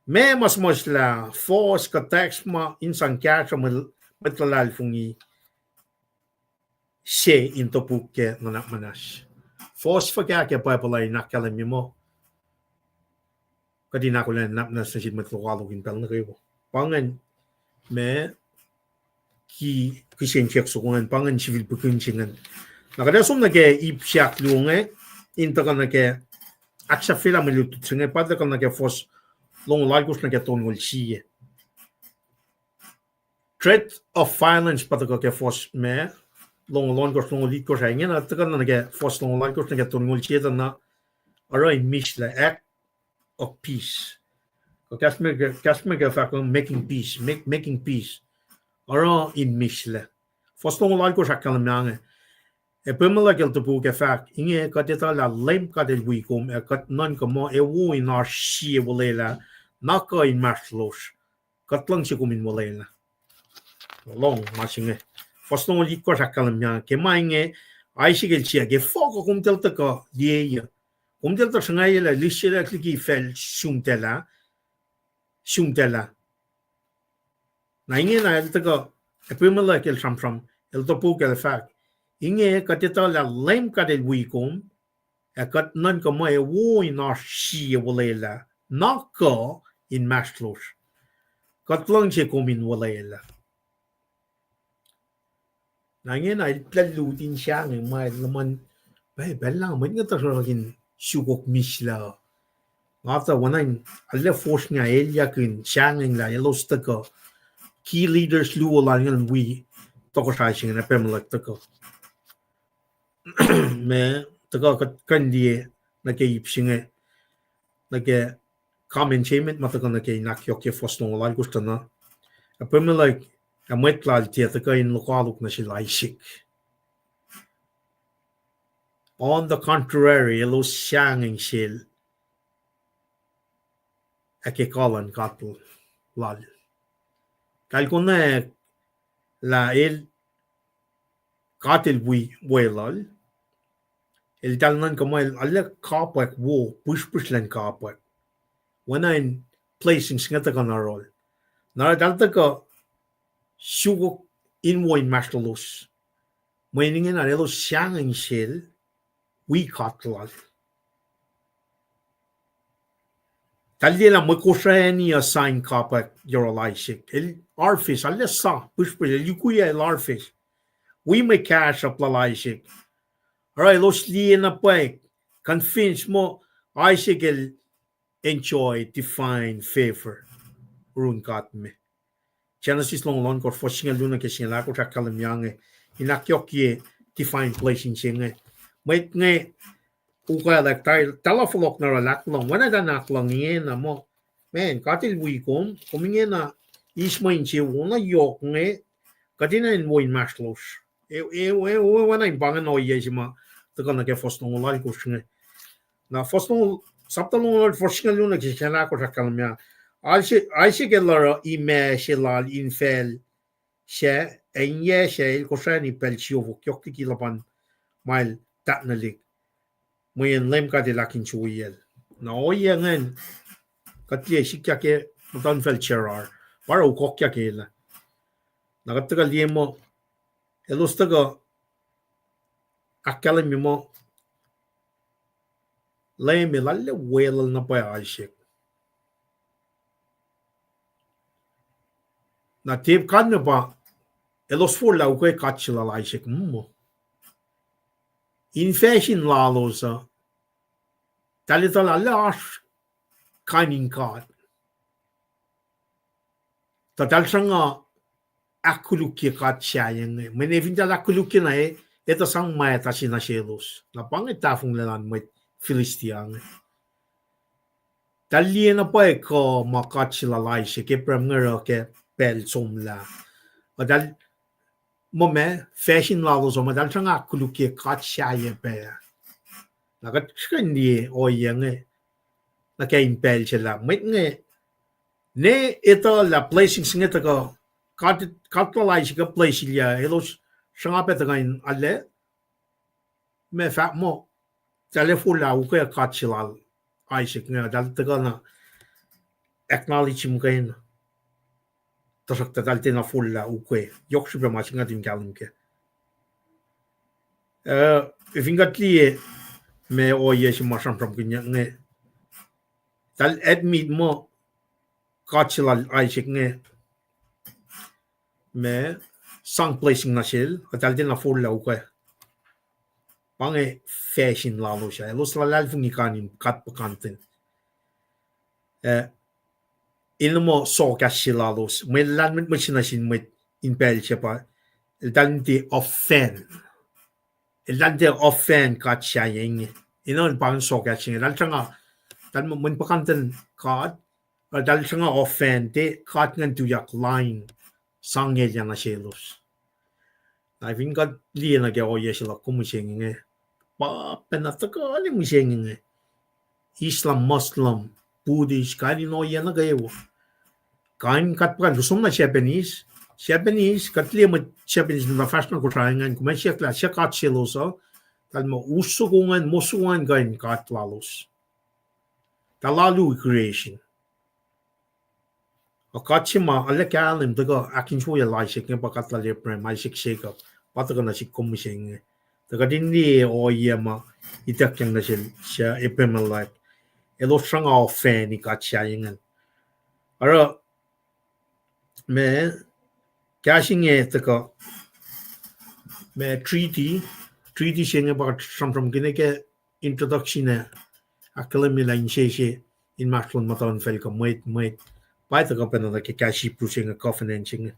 Meac ma suhmuhslah, force kuh tax ma in sang kahsruh mwet, mwet luhlahlfongi se in topuk ke nuhnak muhnahs? Force fuhkah ke Bible uh in ahkkahlwemye muh kuht in ahkolah nuhnak muhnahs nuh sin mwet lokoalok in pacl nuh kwewa? Pa ingacn ma key, kihsen siyuck soko ingacn, pa ingacn sifil pihkihn se ingacn. Na kuht ac som nuh ke ip se ahkluo inge, in tuhkuh nuh ke ahksahfyelah mwe lutlut se inge, pa tuhkuh nuh ke fuhs longoul alkosr nuh ke tolngoul sie. Threat of violence pa tuhkuh ke fuhs ma longoul ohnkohsr, longoul itkohsr ah, ingena tuhkuh nuh ke fuhs longoul alkosr nuh ke tolngoul sie tuh na oruh in mihslac, act of peace. Kuh kahs America, kahs America fahk making peace, make, making peace. Oruh in mihslac. Fuhs longoul alkosr ahkkahlwemye inge. Abimelech el topuk ac fahk, inge kuht etuh lah Leum God El wi kom, ac kuht nuhnkuh muh ac wo in oasr sie olwelah, na kuh inmahsrlosr, kuht luhngse kom in olwelah. Lohng ma se inge. Fuhs longoul itkohsr ahkkahlwemye ke ma inge, Isaac el siyuck, efuh kuh komtal tuhkuh liye uh? Komtal tuh sruhngwacyuck, lihsrwelak liki facl sumtacl ah, sumtacl ah. Na ingena el tuhkuh, Abimelech el sramsram, el topuk el fahk, inge kuht etuh lah Leum God El wi kom, ac kuht nuhnkuh muh ac wo in oasr sie olwelah, na kuh inmahsrlosr. Kuht luhngse kom in olwelah. Na ingena el tuhlac lut in sahngweng ma el luhman, pacl, pacl na mwet inge tuhsruhk in sukok mihslac. Nga tuh oacna in arlac fosrngah elyah in sahngweng lah elos tuhkuh, key leaders luo lal ingacn wi tohkohsrahi se inge, Abimelech tuhkuh. Ma tuhkuh kuht kuh in liye nuh ke ip se inge, nuh ke comment se met ma tuhkuh nuh ke in ahkyohkye fuhs longoul alkosr tuh na, Abimelech ac mwet lal tiac tuhkuh in lokoalok nuh sel Isaac. On the contrary, elos sahngweng sel ac ke kuh luhn God lal. Kalkona lah el, God El wi weluhl. Eltahl nuhnkuh muh el arlac kapwack wo, pihsrpihsr luhn kapwack. Oacna in blessings inge tuhkuh nuh yohrohl. Na eltahl tuhkuh sukok in wo inmahsrlolos. Mweyen ingena elos sahngweng sel wi God lal. Eltahl liye lah mwe kosrani uh sign kapwack yohrohl Isaac. El harvest, arlac sa, pihsrpihsr, el yukwiyac el harvest. Wi mwe kahsruhp lal Isaac. Oruh elos liye na pwacye, convince muh Isaac el enjoy divine favor yurin God me. Genesis longoul ohnkohsr, fuhs singucul luo nuh ke singucul ahkosr ahkkahlwemye inge, in ahkyohkye divine blessing se inge. Mwet inge ukwaclwack, eltahl fohlohk nuh yohrohl ahkluhng, oacna eltahl ahkluhng ingena muh, man, God El wi kom, kom ingena eis mwe insewowo na yohk inge, kuht enenuh in wo inmahsrlosr. E, e, e, oacna in pa ingacn ohiyac se ma tuhkuh nuh ke fuhs longoul alkosr inge. Na fuhs longoul, sapta longoul, fuhs singucul luo nuh ke singucul ahkosr ahkkahlwemye, Isaac, Isaac el oruh imac se lal infacl sac, ac in yac sac el kosrani pacl siofok yohk liki luhpan mael tahnelihk, mweyen Leum God El ahkinsewowoyacl. Na ohiyac ingacn, kuht liye sikyak ke muhtuhnfacl Gerar, pa oruh ukokyak elah. Na kuht tuhkuh liye muh, elos tuhkuh ahkkahlwemye muh Leum El arlac weluhl na pwacye Isaac. Na tepuh kac me pa, elos forlah ukwe God se lal Isaac muh, in facsin lalos uh, eltahl etuh lah arlac oasr kain in God. Tuh eltahl sruhnga ahkkolukye God sahyac inge. Mweyen fin eltahl ahkkolukye na, etuh sang mwata se nuh selos. Na pa inge tahfonglac luhn mwet Philistia inge. Eltahl liye na pwacye kuh ma God se lal Isaac, Abraham inge oruh ke pacl somlah. Eltahl muh ma, facsin lalos uh muh eltahl sruhnga ahkkolukye God sahyac pac. Na kuht srihke in liye ohiyac inge nuh ke in pacl se lah mwet inge, ne etuh lah blessings inge tuhkuh, God, God lal Isaac uh bless-ilyac, elos sruhnga pac tuhkuh in arlac, ma fahk muh, eltahl forlah ukwe God se lal Isaac inge, eltahl tuhkuh na acknowledge muhkwena. Tuhsruhktuh eltahl tiacna forlah ukwe, yohk srihpac ma se nga in kahlwem kac. Eh, fin kuht liye ma ohiyac se ma sramsramkihnyuck inge, eltahl admit muh God se lal Isaac inge, ma sang blessing nuh sel, eltahl tiacna forlah ukwe. Pa inge facsin lalos ah, elos luhlahlfongi kain in God puhkantwen. Eh, in muh sokahs se lalos, mwe lahlmwetmwet se nuh sin mwet in pacl se pa, eltahl in tiac offend. Eltahl in tiac offend God sahyac inge. Ina pa in sokahs se inge, eltahl sruhnga, eltahl mwen puhkantwen God, eltahl sruhnga offend, tiac God ingacn tuyak lain sang elyah nuh selos. Na fin kuht liye nuh ke ohiyac se luhk kom mihsenge inge, pa pacna tuhkuh na mihsenge inge. Islam, Muslim, Buddhist, kain in ohiyac nuh kwewa. Kain kuht puhkantwen, som na Japanese, Japanese, kuht liye mwet Japanese muhta fahsr nuh Kosrae ingacn, kom ac siyuck lah suc god selos uh, eltahl muh us soko ingacn, moh soko ingacn kuh in god lalos. Eltahl alu creation. Ac god se ma arlac kahlwem tuhkuh ahkinsewowoyacl Isaac inge pa god lal Abraham, Isaac, Jacob. Pa tuhkuh nuh sihk kom mihsenge. Tuh kuht in liye ohiyac ma ituckyang nuh sel suc Abimelech. Elos sruhnga ofani god se ingacn. Oruh ma kahs inge tuhkuh, ma treaty, treaty se inge pa kuht sramsramkihn ke introduction ah, ahkkahlwemye lah insese inmahsrlon muhtuhnfacl kuh mwet, mwet. Pa tuhkuh pacna nuh ke kahs Hebrew se inge covenant se inge.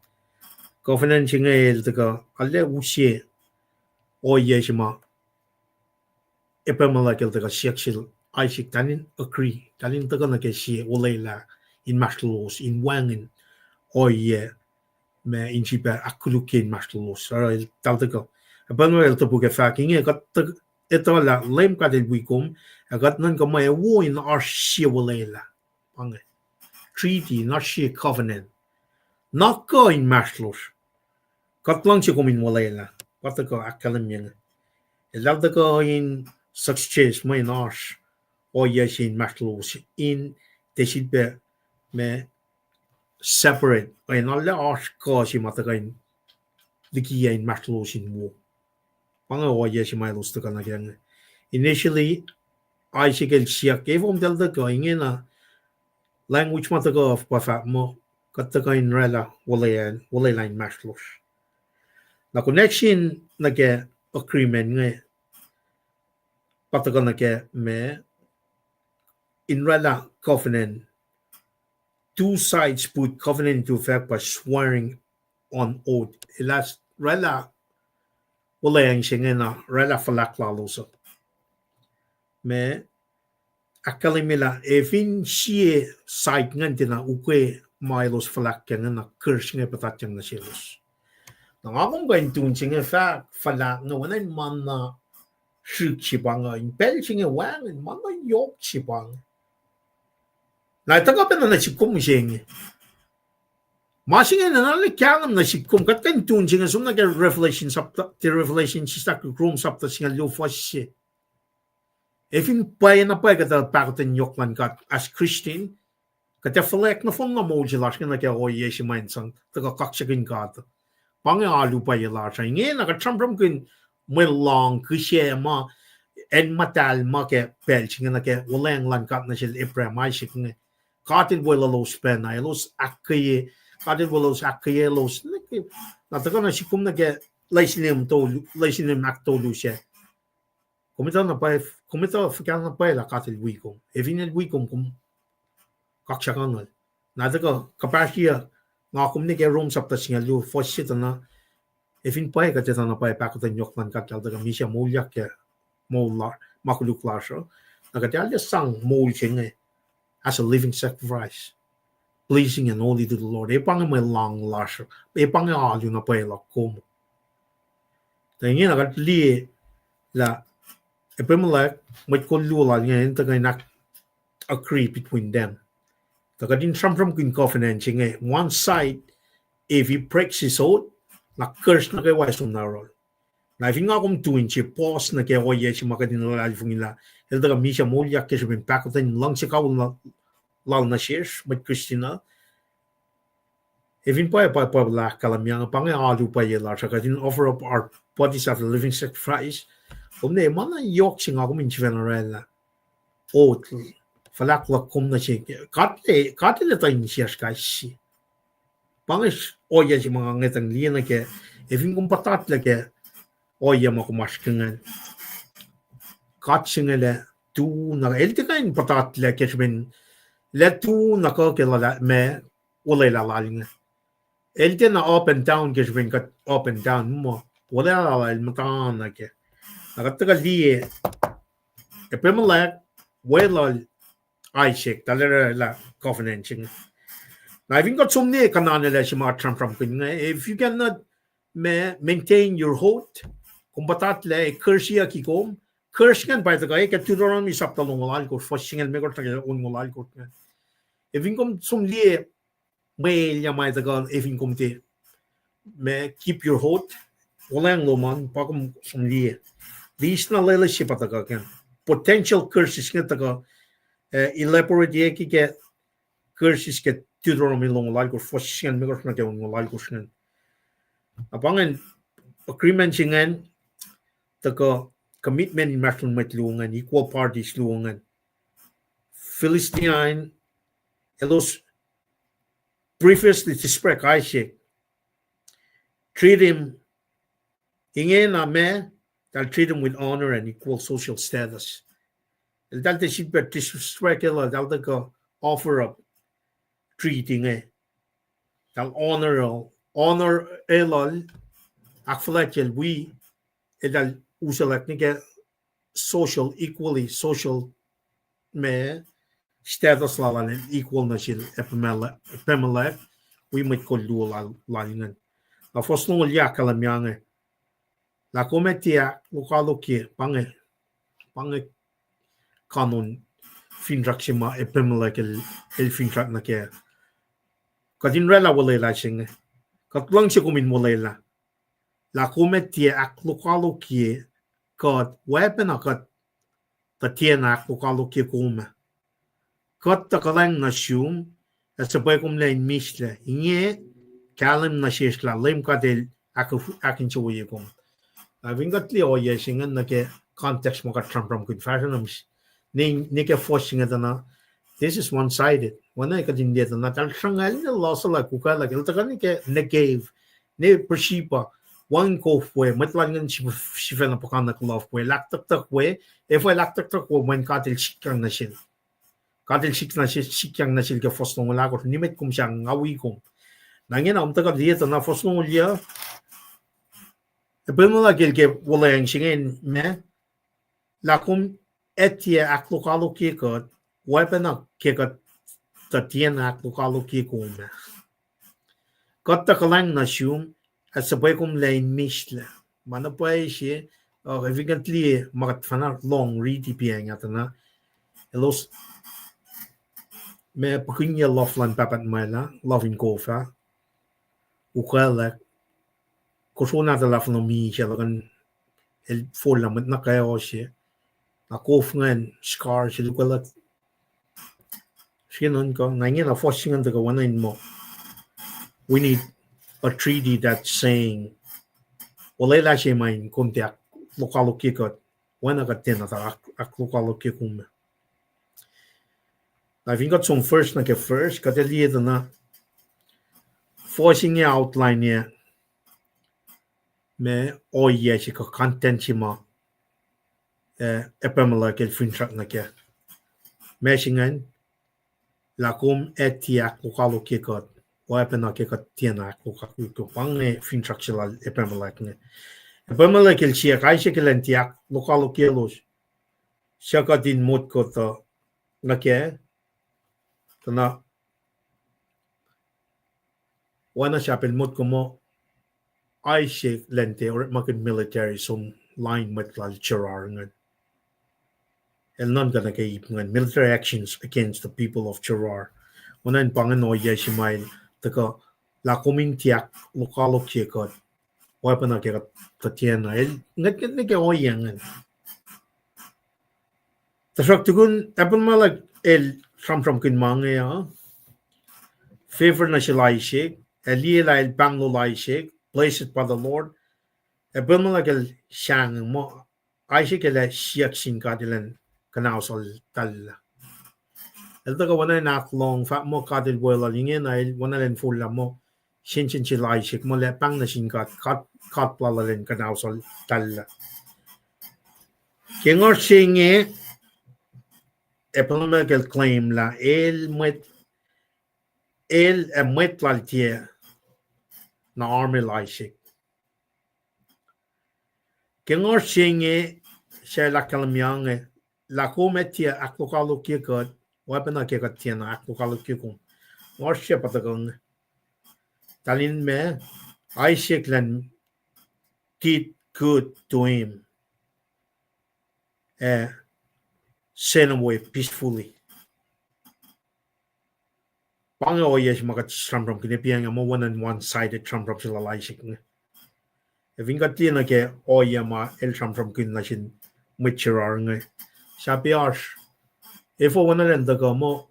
Covenant se inge el tuhkuh arlac use ohiyac se ma Abimelech el tuhkuh siyuck sel Isaac, eltahl in agree, eltahl in tuhkuh nuh ke sie olwelah inmahsrlolos in wacngihn ohiyac ma in sifilpac ahkkolukye inmahsrlolos. Oruh eltahl tuhkuh, Abimelech el topuk ac fahk, inge kuht etuh lah Leum God El wi kom, ac kuht nuhnkuh muh ac wo in oasr sie olwelah. Pa inge treaty, in oasr sie covenant. Na kuh inmahsrlosr. Kuht luhngse kom in olwelah. Pa tuhkuh ahkkahlwemye inge. Eltahl tuhkuh in success mweyen oasr ohiyac se inmahsrlolos in tiac sifilpac ma separate, ac na lah oasr kuh se ma tuhkuh in likiyac inmahsrlolos in wo. Pa inge ohiyac se ma elos tuhkuh nuh kac inge. Initially, Isaac el siyuck, efuh kom tiac tuhkuh, ingena language ma tuhkuh pa fahk muh kuht tuhkuh in oraclah olwelah inmahsrlosr. Na connection nuh ke agreement inge pa tuhkuh nuh ke ma in oraclah covenant. Two sides put covenant into effect by swearing on oath. Elah oraclah olwelah se inge na oraclah fuhlahk lalos uh. Ma ahkkahlwemye lah ac fin sie side ingacn tiacna ukwe ma elos fuhlahk kac inge na curse inge puhtatyang nuh selos. Na nga kom kuh in tun se inge fahk fuhlahk inge oacna in ma na srihk se pa inge, in pacl se inge wacngihn ma na yohk se pa inge. Na tuhkuh pacna nuh sihk kom mihsenge. Ma se inge na arlac kahlwem nuh sihk kom, kuht kuh in tun se inge som nuh ke Revelation sapta, the Revelation sislah ke Rom sapta singucul luo fuhs se. Ac fin pwacye na pwacye kuht pahkotwen yohk luhn God as Christian, kuht ac fuhlweack nohfohn na moul se lasr inge nuh ke ohiyac se ma in sang tuhkuh kaksakihn God. Pa inge alu pwacye lasr uh. Ingena kuht sramsramkihn mwe lohng kihsac ma, acn muhtahl ma ke pacl se inge nuh ke olwelah luhn God nuh sel Abraham, Isaac inge. God El weluhlos pacna, elos ahkkweye, God El weluhlos ahkkweyelos. Na tuhkuh na sihk kom nuh ke lesin, lesin ahktolu sac. Kom etuh na pwacye, kom etuh fuhkah na pwacye lah God El wi kom. Ac fin El wi kom, kom kaksakihnuhl. Na tuhkuh kuhpahsryuc, nga kom nuh ke Rom sapta singucul luo fuhs se tuh na, ac fin pwacye kuht etuh na pwacye pahkotwen yohk luhn God lal tuhkuh misac moulyak ke moul la, ma koluk lasr uh, na kuht arlac sang moul se inge as a living sacrifice, pleasing and holy to the Lord. Ac pa inge mwe lohng lasr uh. Ac pa inge alu na pwacye luhk kom. Tuh ingena kuht liye lah Abimelech, mwet kol luo lal inge, el tuhkuh in agree between them. Tuh kuht in sramsramkihn covenant se inge, one side, if he breaks his oath, na curse nuh kwewa som nuh yohrohl. Na fin nga kom tun se pause nuh ke ohiyac se ma kuht in luhlahlfongi lah el tuhkuh misac moulyak ke srihpen pahkotwen luhngse kawihl lal nuh sesr mwet Christian uh. Ac fin pwacye, pwacye, pwacye lah ahkkahlwemye inge, pa inge alu pwacye lasr uh, kuht in offer up our bodies as a living sacrifice. Kom ne ma na yohk se nga kom in sifacna oraclah. Oath, fuhlahk luhk kom nuh se, God El, God El etuh insiyacsr kais sie. Pa inge ohiyac se ma nga ngetang liye nuh kac, ac fin kom puhtatlac ke ohiyac ma kom oasr ke ingacn, God se inge lac tu na, el tiac kuh in puhtatlac ke srihpen lac tu na kuh ke lal ma olwelah lal inge. El tiacna up and down ke srihpen kuht up and down muh olwelah lal el muhtana kac. Na kuht tuhkuh liye Abimelech, weluhl Isaac, eltahl oraclah covenant se inge. Na fin kuht som nuh ke kuhnanelah se ma kuht sramsramkihn inge, if you cannot ma-, maintain your oath, kom puhtatlac, curse-yucky kom, curse ingacn pa tuhkuh ke Deuteronomy sapta longoul alkosr, fuhs singucul limekohsr nuh ke onngoul alkosr ingacn. Ac fin kom som liye mwe elyah ma tuhkuh, ac fin kom tiac ma keep your oath, wuhlweacng lom an, pa kom som liye. List na lwelah se pa tuhkuh ke potential curses inge tuhkuh, eh, elaborate ke, ke curses ke Deuteronomy longoul alkosr, fuhs singucul limekohsr nuh ke onngoul alkosr ingacn. Na pa ingacn agreement se ingacn, tuhkuh commitment inmahsrlon mwet luo ingacn, equal parties luo ingacn. Philistine, elos previously disrespect Isaac, treat him, ingena ma, eltahl treat him with honor and equal social status. Eltahl tiac sifilpac disrespect el, eltahl tuhkuh offer up treat inge. Eltahl honor, honor el, ahkfuhlwactyacl wi, eltahl uselah nuh ke social, equally social ma, status lal an equal nuh sel Abimelech, wi mwet kol luo lal, lal ingacn. Na fuhs longoul yac ahkkahlwemye inge, lah kom ac tiac ahklokoalokye, pa inge, pa inge kanon finsrak se ma Abimelech el, el finsrak nuh kac. Kuht in oraclah olwelah se inge. Kuht luhngse kom in olwelah. Lah kom ac tiac ahklokoalokye kuht, oacpacna kuht tuh tiacna ahklokoalokye kom ah. Kuht tuh kuhlwacng nuh sum, ac suhpwe kom lac in mihslac. Inge, kahlwem nuh sesr lah Leum God El ahk-, ahkinsewowoye kom. Na fin kuht liye ohiyac se ingacn nuh ke context ma kuht sramsramkihn fahsruh na, ne, ne ke fuhs se inge tuh na, this is one-sided. Oacna kuht in liye tuh na, eltahl sruhnga, el ne lohsrlah kukaluck, el tuhkuh nuh ke Negev, ne Beersheba, wacngihn kof we, mwet lal ingacn sif-, sifacna puhkantwen kuloh we, ahktuhktuhk we, efuh el ahktuhktuhk we, mweyen God El sikyang nuh sel. God El sik-, sikyang nuh sel ke fuhs longoul ahkosr, nimet kom sahngweng, nga wi kom. Na ingena, om tuhkuh liye tuh na fuhs longoul yac, Abimelech el ke olweacng se inge ma, lah kom ac tiac ahklokoalokye kuht, oacpacna ke kuht tuh tiacna ahklokoalokye kom ah. Kuht tuh kuhlwacng nuh sum, ac suhpwe kom lac in mihslac. Ma na pwacye se, uh, fin kuht liye ma kuht fahna lohng riti pa inge tuh na, elos ma puhkihnyac luhf luhn pahpah tuhmwacl ah, luhf in kof ah, ukaluck, kosro nahtuhl ah fohnoh misac, el kuh in, el forlah mwet nuh kwewa se, na kof ingacn scar se el ukaluck. Srihke nuhnkuh, na ingena fuhs se ingacn tuhkuh oacna in muh, we need a treaty that's saying, olwelah se ma in kom tiac ahklokoalokye kuht, oacna kuht tiacna tuh ahk-, ahklokoalokye kom ah. Na fin kuht som verse nuh ke verse, kuht ac liye tuh na fuhs inge outline ac ma ohiyac se kuh content se ma, eh, Abimelech el finsrak nuh kac. Ma se ingacn, lah kom ac tiac ahklokoalokye kuht, oacpacna ke kuht tiacna ahklokoalokye kuht. Pa inge finsrak se lal Abimelech inge. Abimelech el siyuck Isaac elan tiac ahklokoalokyelos, suc kuht in motko tuh nuh kac, tuh na oacna sahp el motko muh Isaac elan tiac orekmakihn military som lain mwet lal Gerar ingacn. El nuhnkuh nuh ke ip ingacn, military actions against the people of Gerar. Oacna in pa ingacn ohiyac se ma el tuhkuh, lah kom in tiac ahklokoalokye kuht, oacpacna ke kuht tuh tiacna. El ngwetngwet nuh ke ohiyac ingacn. Tuhsruhk tukun Abimelech el sramsramkihn ma inge uh, favor nuh sel Isaac, ac liye lah el pahnglol Isaac, blessed by the Lord. Abimelech el sahngweng muh Isaac el ac siyuck sin God elan kuhnahoslah tahl ah. El tuhkuh oacna in ahklohng, fahk muh God el weluhl, ingena el oacna elan forlah muh sensen sel Isaac, muh el pahng nuh sin God, God, God lal elan kuhnahoslah tahl ah. Ke ngohsr se inge, Abimelech el claim lah el mwet, el ac mwet lal tiac na armel Isaac. Ke ngohsr se inge, sel ahkkahlwemye inge, lah kom ac tiac ahklokoalokye kuht, oacpacna ke kuht tiacna ahklokoalokye kom. Ngohsr se pa tuhkuh inge. Tahl in ma, Isaac elan did good to him, ac sent away peacefully. Pa inge ohiyac se ma kuht sramsramkihn, pa inge muh oacna one-sided sramsram se lal Isaac inge. Ac fin kuht liye nuh ke ohiyac ma el sramsramkihn nuh sin mwet Gerar inge, sahp oasr, efuh oacna elan tuhkuh muh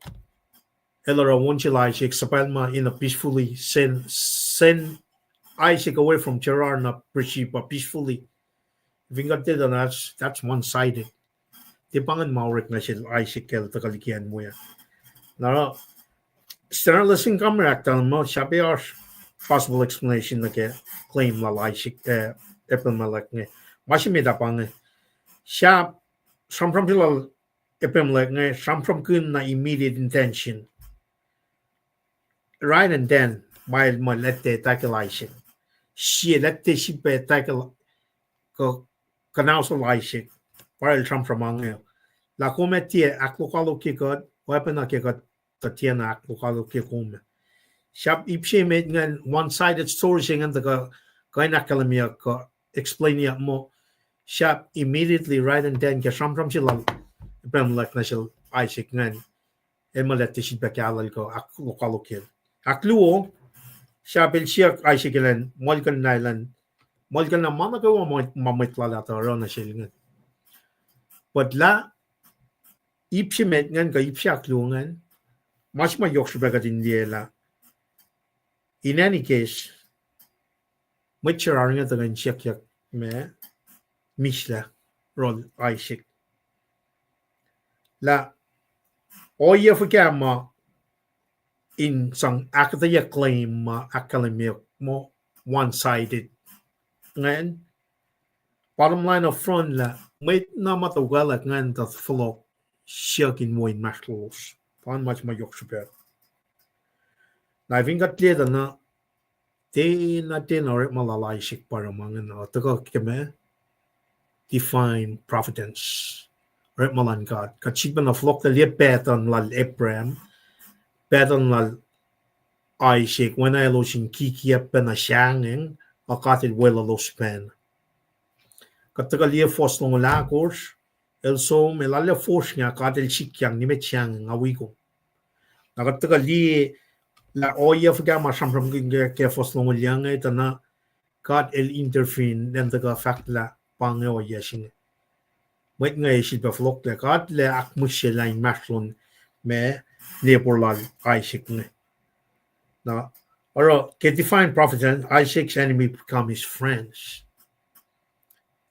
el oruh on sel Isaac, suhpwacl ma in a peacefully send, send Isaac away from Gerar nuh Beersheba peacefully. Fin kuht tiac tuh, that's, that's one-sided. Tiac pa ingacn ma orek nuh sel Isaac ke el tuhkuh liki acn we ah. Na, standard lesson kamrak tuh muh sahp oasr possible explanation nuh ke claim lal Isaac, eh, Abimelech inge. Ma se met ah pa inge. Sahp sramsram se lal Abimelech inge sramsramkihn na immediate intention. Right and then, ma el muh el etuh tackle Isaac. Sie el etuh sifilpac tackle kuh, kuhnahoslah Isaac. Pa el sramsram inge, lah kom ac tiac ahklokoalokye kuht, oacpacna ke kuht tuh tiacna ahklokoalokye kom. Sahp ip se met ingacn, one-sided story se ingacn tuhkuh, kuh in ahkkahlwemyeyuck kuh explainiyuck muh, sahp immediately right and then ke sramsram se lal Abimelech nuh sel Isaac ingacn, el muh el etuh sifilpac kahlwem kuh ahklokoalokye. Ahkluo, sahp el siyuck Isaac elan muhlkuhnlah elan, muhlkuhnlah ma nuh kwewa ma, ma mwet lal ah tuh oruh nuh sel ingacn. But lah ip se met ingacn kuh ip se ahkluo ingacn, ma se ma yohk srihpac kuht in liye lah, in any case, mwet Gerar inge tuhkuh in siyuckyak ma mihslac yohrohl Isaac. Lah ohiyac fuhkah ma in sang ahkuhtweyac claim ma ahkkahlwemyeyuck muh one-sided ingacn. Bottom line up front lah mwet na ma tuh ukwaclwack ingacn tuh fohlohk siyuck in wo inmahsrlolos. Pa ingacn ma se ma yohk srihpac. Na fin kuht liye tuh na, tiacna, tiacna orekma lal Isaac pa oruh ma ingacn uh, tuhkuh ke ma divine providence. Orekma luhn God. Kuht sifilpacna fohlohklac liye pattern lal Abraham, pattern lal Isaac, oacna elos in kikiacp pacna sahngweng, a God el weluhlos pacna. Kuht tuhkuh liye fuhs longoul ahkosr, el som, el arlac fosrngah, God el sikyang, nimet sahngweng, nga wi kom. Na kuht tuhkuh liye lah ohiyac fuhkah ma sramsramkihn ke, ke fuhs longoul yuc inge tuh na God el intervene, elan tuhkuh fahk lah pa inge ohiyac se inge. Mwet inge sifilpac fohlohklac, God el ahkmihsyelah inmahsrlon ma neighbor lal Isaac inge. Na oruh ke divine providence, Isaac's enemy become his friends.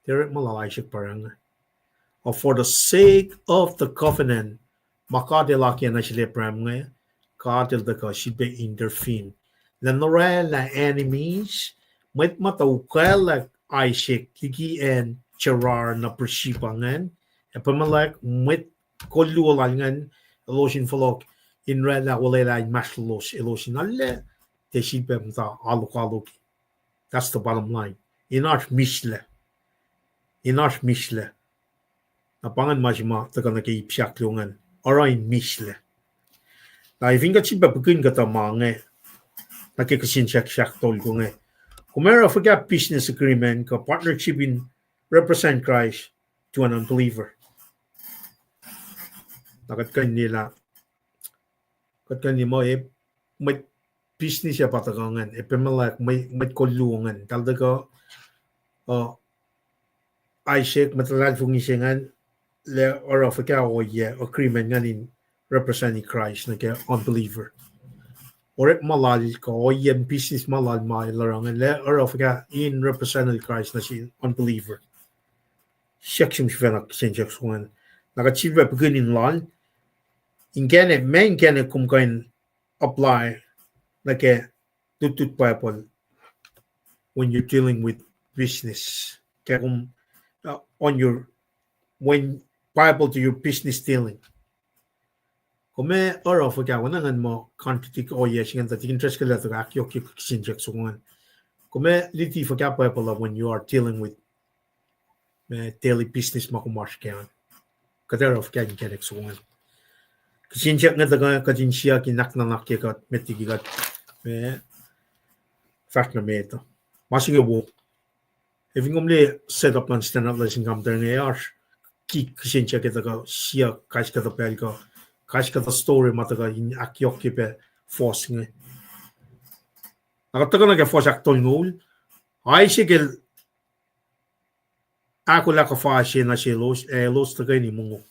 Tiac orekma lal Isaac pa oruh inge. For the sake of the covenant, ma God el akiyac nuh sel Abraham inge, God el tuhkuh sifilpac intervene, elan oraclah enemies, mwet ma tuh ukwaclwack Isaac liki acn Gerar nuh Beersheba ingacn, Abimelech, mwet kol luo lal ingacn, elos in fohlohk in oraclah olwelah inmahsrlolos, elos in arlac tiac sifilpac muhta alukaluki. That's the bottom line. In oasr mihslac. In oasr mihslac. Na pa ingacn ma se ma tuhkuh nuh ke ip se ahkluo ingacn. Oruh in mihslac. Na fin kuht sifilpac pihkihn kuhtuh ma inge, nuh ke kihsen siyuck se ahktolu inge, kom ac oruh fuhkah business agreement kuh partnership in represent Christ to an unbeliever? Na kuht kuh in liye lah, kuht kuh in liye muh, mwet business ac pa tuhkuh ingacn, Abimelech, mwe-, mwet kol luo ingacn, eltahl tuhkuh, uh, Isaac, mwet luhlahlfongi se ingacn, lah oruh fuhkah ohiyac agreement ingacn in represent Christ nuh ke unbeliever. Orekma lal kuh ohiyac business ma lal ma el oruh ingacn, lah oruh fuhkah in represent Christ nuh sin unbeliever. Siyuck se sifacna kihsen siyuck soko ingacn. Na kuht sifilpac pihkihn in lal, inkacnek, ma inkacnek kom kuh in apply nuh ke lutlut Bible when you're dealing with business. Ke kom, uh, on your, when Bible to your business dealing. Kom ac oruh fuhkah, oacna ingacn muh contradict ohiyac se ingacn, tuh tikin tres ke lah tuh ahkyohkye kihsen siyuck soko ingacn. Kom ac luti fuhkah Bible uh when you are dealing with, uh, daily business ma kom oasr kac an. Kuht ac oruh fuhkah inkacnek soko ingacn. Kihsen siyuck inge tuh kuht in siyuck in ahknuhnakye kuht, met liki kuht, uh, fahsr nuh met uh. Ma se inge wo. Ac fin kom liye setup luhn standard lesson commentary inge, oasr kihsen siyuck ke tuhkuh siyuck kais kuhtuh pacl kuh kais kuhtuh story ma tuhkuh in ahkyohkye pac fohs inge. Na kuht tuhkuh nuh ke fohs ahktolngoul, Isaac el ahkolah kuhfa se nuh selos, ac elos tuhkweni mongo.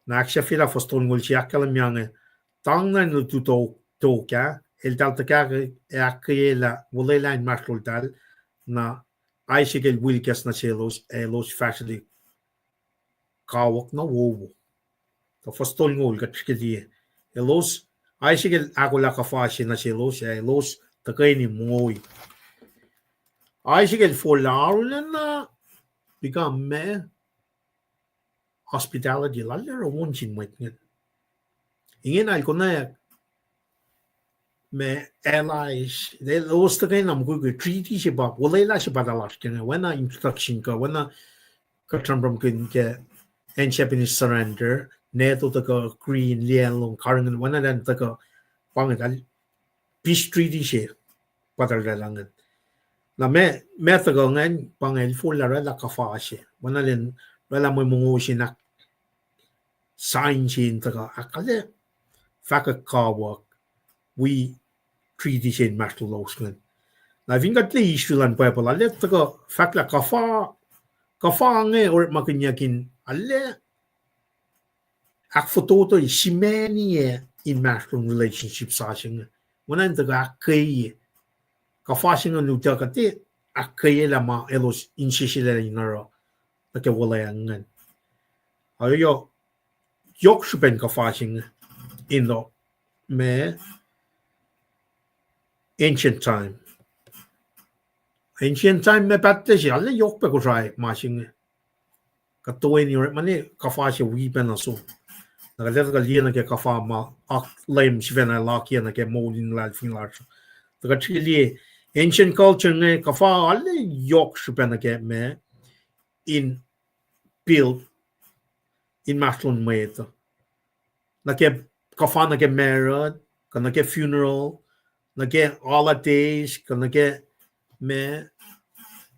Na ahksahfyelah fohs tolngoul se ahkkahlwemye inge, tang na in lutu tok ah, eltahl tuhkahkwack ac ahkkweyelah olwelah inmahsrloltahl, na Isaac el wilkas nuh selos, ac elos fahsrwelihk kawuck na wowo. Tuh fohs tolngoul kuht srihke liye, elos, Isaac el ahkolah kuhfa se nuh selos, ac elos tuhkweni mongoi. Isaac el forlah arulacna become ma hospitality lal oruh on sin mwet ingacn. Ingena el konwacack ma allies, elos tuhkweni na mukwikwi treaty se pa, olwelah se pa tuh lasr ke inge, oacna introduction kuh, oacna kuht sramsramkihn ke acn Japanese surrender, NATO tuhkuh agree in liyaclong karihngihn, oacna elan tuhkuh, pa inge eltahl peace treaty se pa tuh oraclah ingacn. Na ma, ma tuhkuh ingacn pa inge el forlah oraclah kuhfa se, oacna lwen oraclah mwe mongo se in ahk- sign se in tuhkuh ahkkahlwemye fahkwack kawuck, wi treaty se inmahsrlolos ingacn. Na fin kuht liye history luhn Bible, arlac tuhkuh fahk lah kuhfa, kuhfa inge orekmakihnyuck in arlac ahkfototo simaniyac inmahsrlon relationship sasuc inge. Oacna in tuhkuh ahkkweye. Kuhfa se inge in utuckuh tiac ahkkweyelah ma elos inseselac in oruh nuh ke wuhlweacng ingacn. Ac yohk, yohk srihpen kuhfa se inge in the ma ancient time. Ancient time ma pahtlac se, arlac yohk pac Kosrae ma se inge. Kuht toeni orekma ne kuhfa se wi pacna som. Na kuht etuh kuh liye nuh ke kuhfa ma ak Leum sifacna lakiyac nuh ke moul in luhlahlfongi lasr. Tuh kuht srihke liye ancient culture inge kuhfa arlac yohk srihpac nuh ke ma in build inmahsrlon mwet uh. Nuh ke kuhfa nuh ke marriage, kuh nuh ke funeral, nuh ke holidays, kuh nuh ke ma,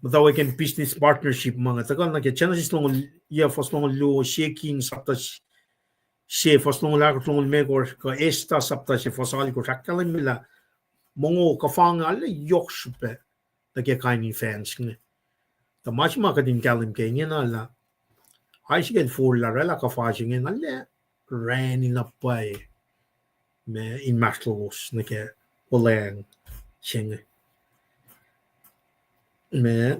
muhtwacwacack in business partnership ma inge. Tuhkuh nuh ke Genesis longoul, yac, fuhs longoul luo, sie King sapta se, fuhs longoul ahkosr, longoul limekohsr, kuh Esther sapta se, fuhs alkosr, ahkkahlwemye lah mongo kuhfa inge arlac yohk srihpac nuh ke kain in fans inge. Tuh ma se ma kuht in kahlwem ke ingena lah Isaac el forlah oraclah kuhfa se inge, arlac ran in na pwacye ma inmahsrlolos nuh ke wuhlweacng se inge. Ma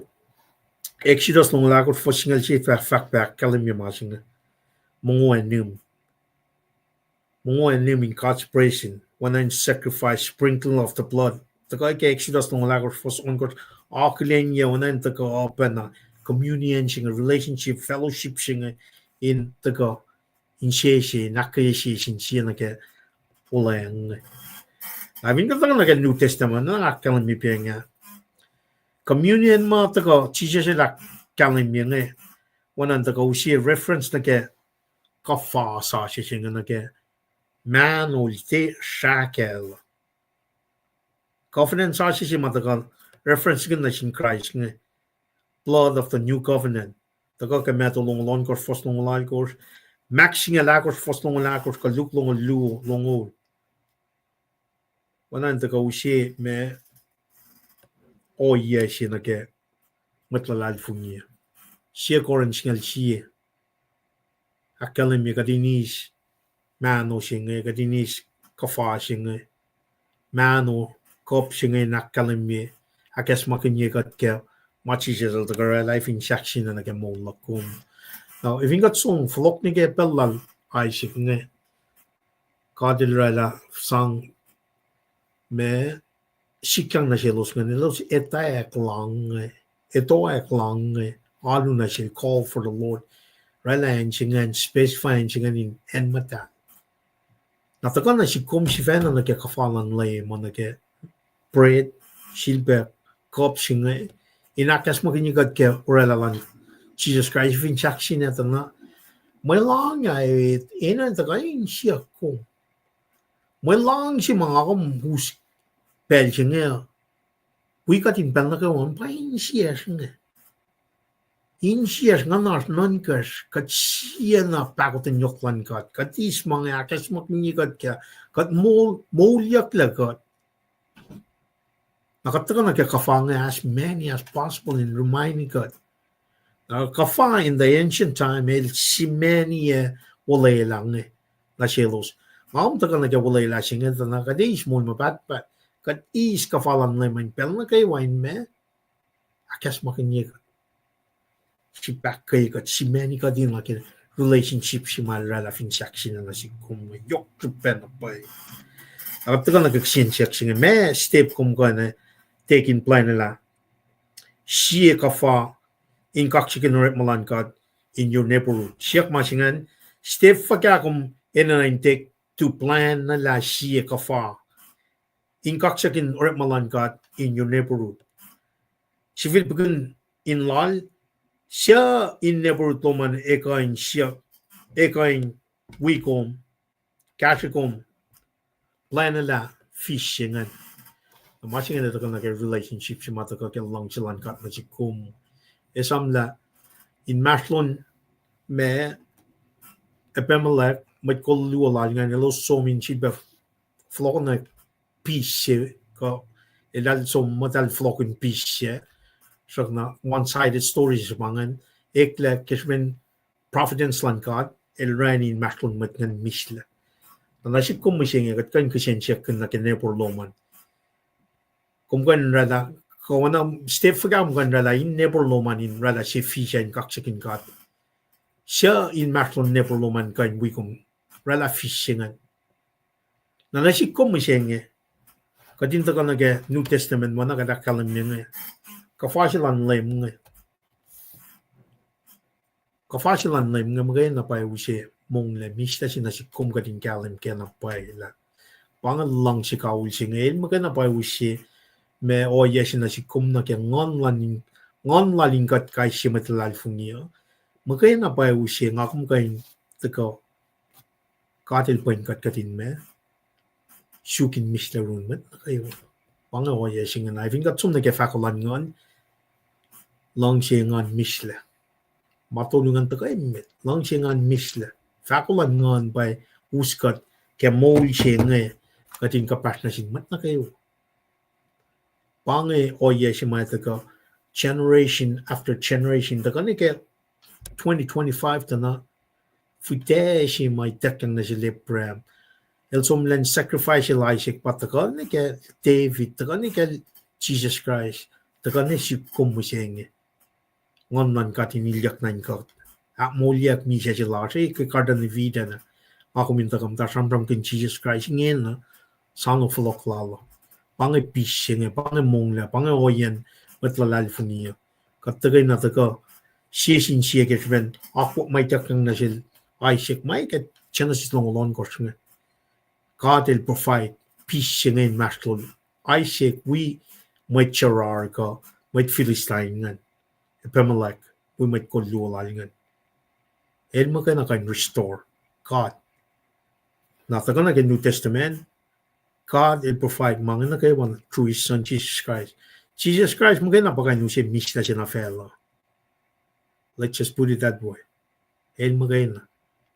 Exodus longoul ahkosr fuhs singucul sie fah-, fahk pac ahkkahlwemye ma se inge. Mongo ac nihm. Mongo ac nihm in God's presence, oacna in sacrifice, sprinkling of the blood. Tuhkuh ke Exodus longoul ahkosr fuhs ohnkohsr, akihlenyac oacna in tuhkuh oacpacna communion se inge, relationship, fellowship se inge, in tuhkuh insese, in ahkkweye sie sin sie nuh ke wuhlweacng inge. Na fin kuht tuhkuh nuh ke New Testament, na ahkkahlwemye pac inge. Communion ma tuhkuh Jisus el ahkkahlwemye inge, oacna in tuhkuh use reference nuh ke kuhfa sasuc se inge nuh ke mahno lite srahkacl. Covenant sasuc se ma tuhkuh reference inge nuh sin Kraist inge, blood of the new covenant. Tuhkuh ke Matthew longoul ohnkohsr fuhs longoul alkosr, Mark singucul ahkosr fuhs longoul ahkosr, kuh Luke longoul luo, longoul. Oacna in tuhkuh use ma ohiyac se nuh ke mwet luhlahlfongi. Sie Corinth singucul sie. Ahkkahlwemye kuht in eis mahno se inge, kuht in eis kuhfa se inge, mahno, kuhp se inge in ahkkahlwemye, ahkacsmakihnye kuht ke ma Jisus el tuhkuh oraclah fin sahk se inge nuh ke moul luhk kom. Na fin kuht som fohlohk nuh ke pacl lal Isaac inge, God el oraclah sang ma sikyak nuh selos ingacn, elos etack lang, etoack lang, alu nuh sel, call for the Lord. Oraclah acn se ingacn, specify acn se ingacn in acn muhtahl. Na tuhkuh nuh sihk kom sifacna nuh ke kuhfa luhn Leum ma nuh ke bread, silpac, kuhp se inge, in ahkacsmakihnye kuht ke oraclah luhn Jisus Kraist fin sahk se inge tuh na mwe lang ac enenuh in tuhkuh in siyuck kom. Mwe lang se ma nga kom us pacl se inge, wi kuht in pacl nuh kwewa pa insiyacsr inge. Insiyacsr, nguhnasr, nuhnkacsr, kuht sie na pahkotwen yohk luhn God. Kuht eis ma inge ahkacsmakihnye kuht kac, kuht moul, moulyucklac kuht. Na kuht tuhkuh nuh ke kuhfa inge as many as possible in remind kuht. Na kuhfa in the ancient time el simaniyac olwelah inge nuh selos. Nga kom tuhkuh nuh ke olwelah se inge tuh na kuht eis moul ma pahtpaht. Kuht eis kuhfa luhn Leum in pacl nuh kwewa in ma ahkacsmakihnye kuht. Srihpac ke kuht simani kuht in luhk in relationship se ma el oraclah fin sahk se inge nuh sihk kom, yohk srihpac na pwacye. Ac kuht tuhkuh nuh ke kihsen siyuck se inge, ma step kom kuh in take in plan lah sie kuhfa in kaksakihn orekma luhn God in your neighborhood. Siyuck ma se ingacn, step fuhkah kom enenuh in take to plan lah sie kuhfa in kaksakihn orekma luhn God in your neighborhood. Sifilpackin in lal, suc in neighborhood lom an ekuh in siyuck, ekuh in wi kom, kahsrwe kom, plwacnelah fis se ingacn. Na ma se inge tuhkuh nuh ke relationship se ma tuhkuh ke luhngse luhn God nuh sihk kom. Esamlah inmahsrlon ma Abimelech, mwet kol luo lal ingacn, elos som in sifilpac fohlohkohnwack peace se, kuh eltahl som muhtahl fohlohkihn peace se, srackna one-sided story se pa ingacn, eklac ke srihpen providence luhn God el orani inmahsrlon mwet ingacn mislac. Na nuh sihk kom mihsenge, kuht kuh in kihsen siyuck nuh ke neighbor lom an. Kom kuh in oraclah, kuh oacna step fuhkah kom kuh in oraclah in neighbor lom an in oraclah sie fis in kaksakihn God. Suc inmahsrlon neighbor lom an kuh in wi kom, oraclah fis se ingacn. Na nuh sihk kom mihsenge, kuht in tuhkuh nuh ke New Testament ma na kuht ahkkahlwemye inge, kuhfa se luhn Leum inge. Kuhfa se luhn Leum inge muhkwena pwacye use monglac mislac se nuh sihk kom kuht in kahlwem ke na pwacye lah pa inge luhngse kawihl se inge, el muhkwena pwacye use ma ohiyac se nuh sihk kom nuh ke nguhn lal in, nguhn lal in kuht kais sie mwet luhlahlfongi uh. Muhkwena pwacye use nga kom kuh in tuhkuh God el pwen kuht kuht in ma suk in mislac yurin mwet nuh kwewa. Pa inge ohiyac se inge na fin kuht som nuh ke fahko luhn nguhn, luhngse engan mislac. Ma tolu ingacn tuhkuh emet, luhngse engan mislac. Fahko luhn nguhn pa us kuht ke moul se inge, kuht in kuhpahsr nuh sin mwet nuh kwewa. Pa inge ohiyac se ma tuhkuh generation after generation, tuhkuh nuh ke twenty twenty-five tuh na, fihtac se ma ituckyang nuh sel Abraham. El som elan sacrifice el Isaac pa tuhkuh nuh ke David, tuhkuh nuh ke Jisus Kraist, tuhkuh nuh sihk kom mihsenge. Nguhn luhn God in ilyak nuh in kuht. Ahkmoulyak misac se lasr ke Garden of Eden. Nga kom in tuhkuh muhta sramsramkihn Jisus Kraist ingena, soano fohlohk lal uh. Pa inge peace se inge, pa inge monglac, pa inge ohiyacn mwet luhlahlfongi uh. Kuht tuhkweni tuhkuh sie sin sie ke srihpen akwuck ma ituckyang nuh sel Isaac, ma ke Genesis longoul ohnkohsr inge. God el provide peace se inge inmahsrlon Isaac wi mwet Gerar kuh mwet Philistine ingacn, Abimelech wi mwet kol luo lal ingacn. El muhkwena kuh in restore God. Na tuhkuh nuh ke New Testament, God el provide ma inge nuh kwewa through his son Jesus Christ. Jesus Christ muhkwena pa kuh in use mislac se nuh facluh. Let's just put it that way. El muhkwena.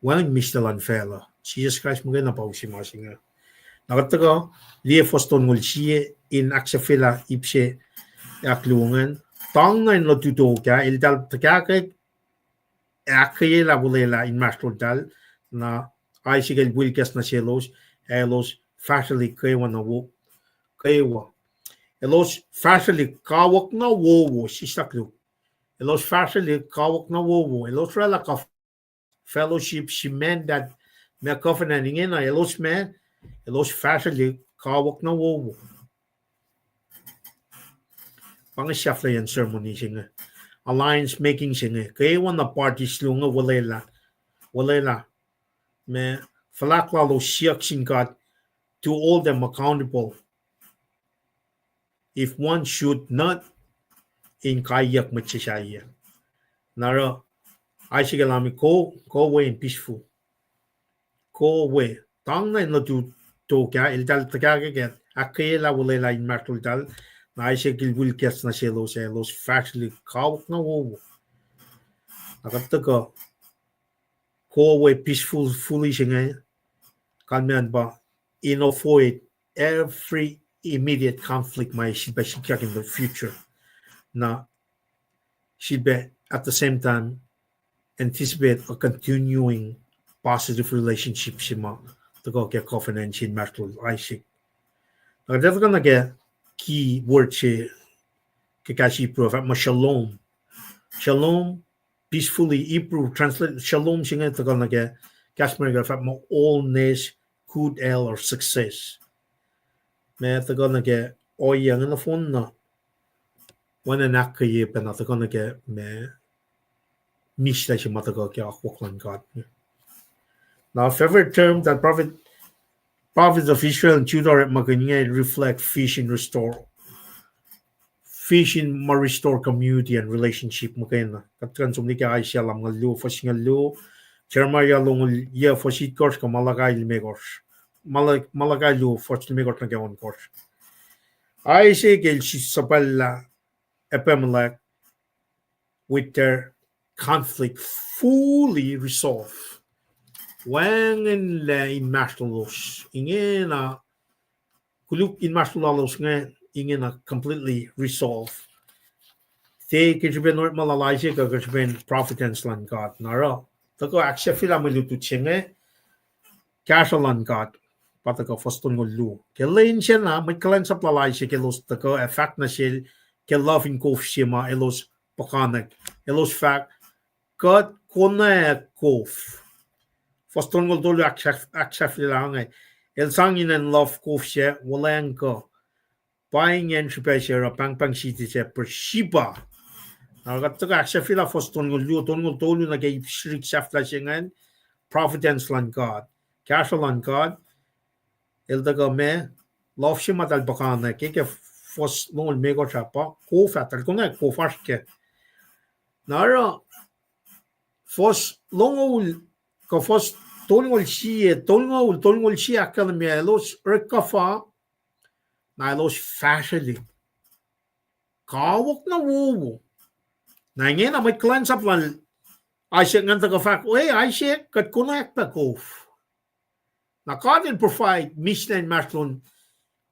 Wacngihn mislac luhn facluh. Jisus Kraist muhkwena pa use ma se inge. Na kuht tuhkuh liye fuhs tolngoul sie in ahksahfyelah ip se ahkluo ingacn. Tang na in lutu tok ah, eltahl tuhkahkwack, ahkkweyelah olwelah inmahsrloltahl, na Isaac el wilkas nuh selos, ac elos fahsrwelihk kwewa na wo, kwewa. Elos fahsrwelihk kawuck na wowo, sislah koluk. Elos fahsrwelihk kawuck na wowo. Elos oraclah kuh fellowship, cement that, ma covenant ingena, elos ma, elos fahsrwelihk kawuck na wowo. Pa inge sahflahiyacn ceremony se inge. Alliance making se inge. Kwewa na parties luo inge olwelah, olwelah. Ma fuhlahk lalos siyuck sin God to hold them accountable. If one should not, in kaiyuck mwet se sahyac. Na oruh Isaac el ami, go, go away in peaceful. Go away. Tang na in lutu tok ah, eltahl tuhkahkwack, ahkkweyelah olwelah inmahsrloltahl, na Isaac el wilkas nuh selos, ac elos fahsrwelihk kawuck na wowo. Na kuht tuhkuh go away peaceful, fully se inge, kalmacn pa in avoid every immediate conflict ma sifilpac sikyak in the future. Na sifilpac at the same time anticipate a continuing positive relationship se ma tuhkuh ke covenant se inmahsrlol Isaac. Na kuht tuhkuh nuh ke key word se ke kahs Hebrew, fahk muh shalom. Shalom, peacefully, Hebrew translate shalom se inge tuhkuh nuh ke kahs America, fahk muh wholeness, good health, or success. Ma tuhkuh nuh ke ohiyac inge nohfohn na, oacna in ahkkweye pacna tuhkuh nuh ke ma mihslac se ma tuhkuh ke akwuck luhn God. Na favorite term that prophet, prophets of Israel and Judah orekmakihn inge reflect vision restore, vision ma restore community and relationship muhkwena. Kuht kuh in som liki Isaiah lumngaul luo, fuhs singucul luo, Jeremiah longoul yac, fuhs itkohsr, kuh Malachi limekohsr. Mala-, Malachi luo, fuhs limekohsr nuh ke ohnkohsr. Isaac el sisuhpwacllah Abimelech with their conflict fully resolved. Wacngihnlac inmahsrlolos ingena, koluk inmahsrlolalos inge ingena completely resolved. Tiac ke srihpen orekma lal Isaac, ke srihpen providence luhn God. Na oruh tuhkuh ahksahfyelah mwe lutlut se inge, kahsruh luhn God, pa tuhkuh fuhs tolngoul luo. Ke lwen sacna, mwet kuhlwacnsap lal Isaac elos tuhkuh ac fahk nuh sel ke love in kof se ma elos puhkantwen. Elos fahk, kuht konwacack kof. Fuhs tolngoul tolu ahksahf-, ahksahfyelah inge. El sang inen love kof sac, wuhlweacng kuh. Pa ingacn srihpac se oruh pahngpahng siti sac Beersheba. Na kuht tuhkuh ahksahfyelah fuhs tolngoul luo, tolngoul tolu nuh ke ip srihk sahflah se ingacn, providence luhn God. Kahsruh luhn God, el tuhkuh ma, love se ma eltahl puhkantwen, ke, ke fuhs longoul limekohsr ah pa, kof ah, eltahl konwacack kof oasr kac. Na oruh, fuhs longoul, kuh fuhs tolngoul sie, tolngoul, tolngoul sie ahkkahlwemye elos orekkuhfa, na elos fahsrwelihk. Kawuck na wowo. Na ingena mwet kuhlwacnsap lal Isaac ingacn tuhkuh fahk, we Isaac, kuht konwacack pac kof. Na God el provide mihslac inmahsrlon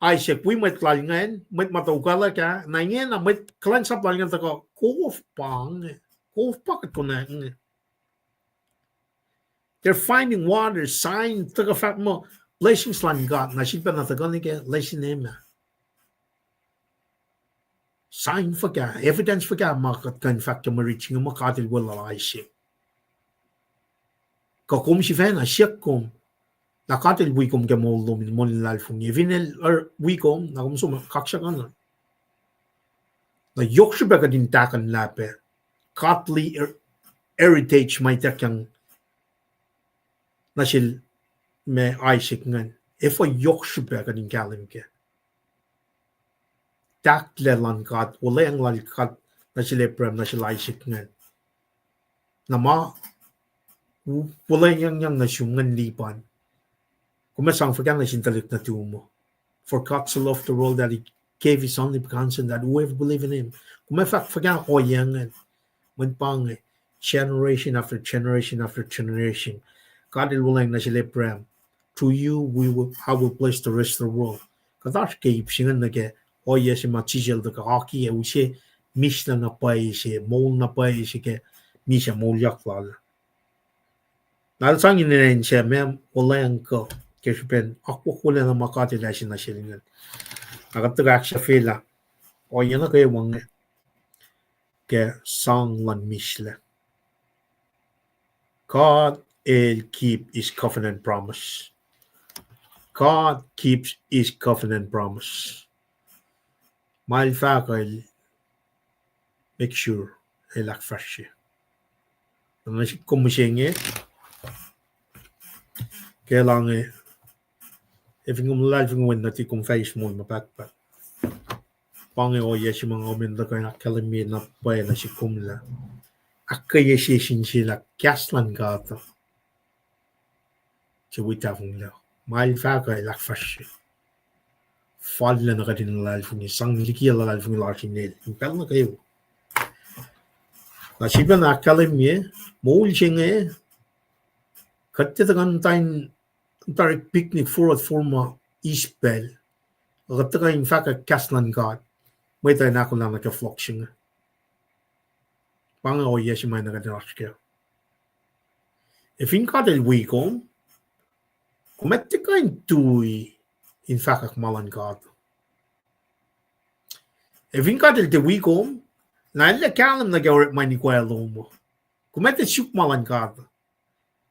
Isaac wi mwet lal ingacn, mwet ma tokwack ah, na ingena mwet kuhlwacnsap lal ingacn tuhkuh kof pa inge, kof pa kuht konwacack inge. They're finding water, sign, tuhkuh fahk muh blessings luhn God, na sifilpac na tuhkuh nuh ke lesson ma. Sign fuhkah, evidence fuhkah ma kuht kuh in fahk ke mwe rit se inge muh God el weluhl lal Isaac. Kuh kom sifacna siyuck kom, na God el wi kom ke moul lom in moli luhlahlfongi. Fin el, er, wi kom, na kom som kaksakuhnuhl. Na yohk srihpac kuht in tahkuhnlah pac godly her-, heritage ma ituckyang nuh sel ma Isaac ingacn. Efuh yohk srihpac kuht in kahlwem kac. Tahklac luhn God, wuhlweacng lal God nuh sel Abraham, nuh sel Isaac ingacn. Na ma, wuhlweacng yang nuh sum ingacn lipan. Kom ac sang fuhkah nuh sin tuhlihk nuhtum uh? For God so loved the world that he gave his only begotten Son, that whoever believe in him. Kom ac fahk fuhkah ohiyac ingacn? Mweyen pa inge, generation after generation after generation. God el wuhlweacng nuh sel Abraham, through you, we will, I will bless the rest of the world. Kuht oasr ke ip se ingacn nuh ke ohiyac se ma Jisus el tuhkuh akiyac use mihslac na pwacye se, moul na pwacye se ke misac moulyak lal. Na el sang inen acn se ma wuhlweacng kuh, ke srihpen akwuck wolacna ma God el ase nuh sel ingacn. Na kuht tuhkuh ahksahfyelah ohiyac nuh kwewa inge ke sang luhn mihslac. God el keep his covenant promise. God keeps his covenant promise. Ma el fahk uh el make sure el ahkfahsrye. Na nuh sik kom mihsenge, ke lah inge, ac fin kom luhlahlfongi wen nuhtihk kom fah eis moul ma pahtpaht. Pa inge ohiyac se ma nga kom in tuhkuh in ahkkahlwemye na pwacye nuh sik kom lah ahkkweye sie sin sie lah kahs luhn God uh se wi tahfonglac. Ma el fahk uh el ahkfahsrye. Fal lah na kuht in luhlahlfongi, sang liki luhlahlfongi lasr inel in pacl nuh kwewa. Na sifilpac na ahkkahlwemye, moul se inge, kuht tiac tuhkuh in muhta in, muhta picnic forward forma eis pacl. Kuht tuhkuh in fahkwack kahs luhn God, mwet uh in ahkolah nuh ke fohlohk se inge. Pa inge ohiyac se ma na kuht oasr kac. Ac fin God El wi kom, kom ac tiac kuh in tui in fahkwack ma luhn God. Ac fin God El tiac wi kom, na El ac kahlwem nuh ke orekma in ikoac lom uh. Kom ac tiac suk ma luhn God.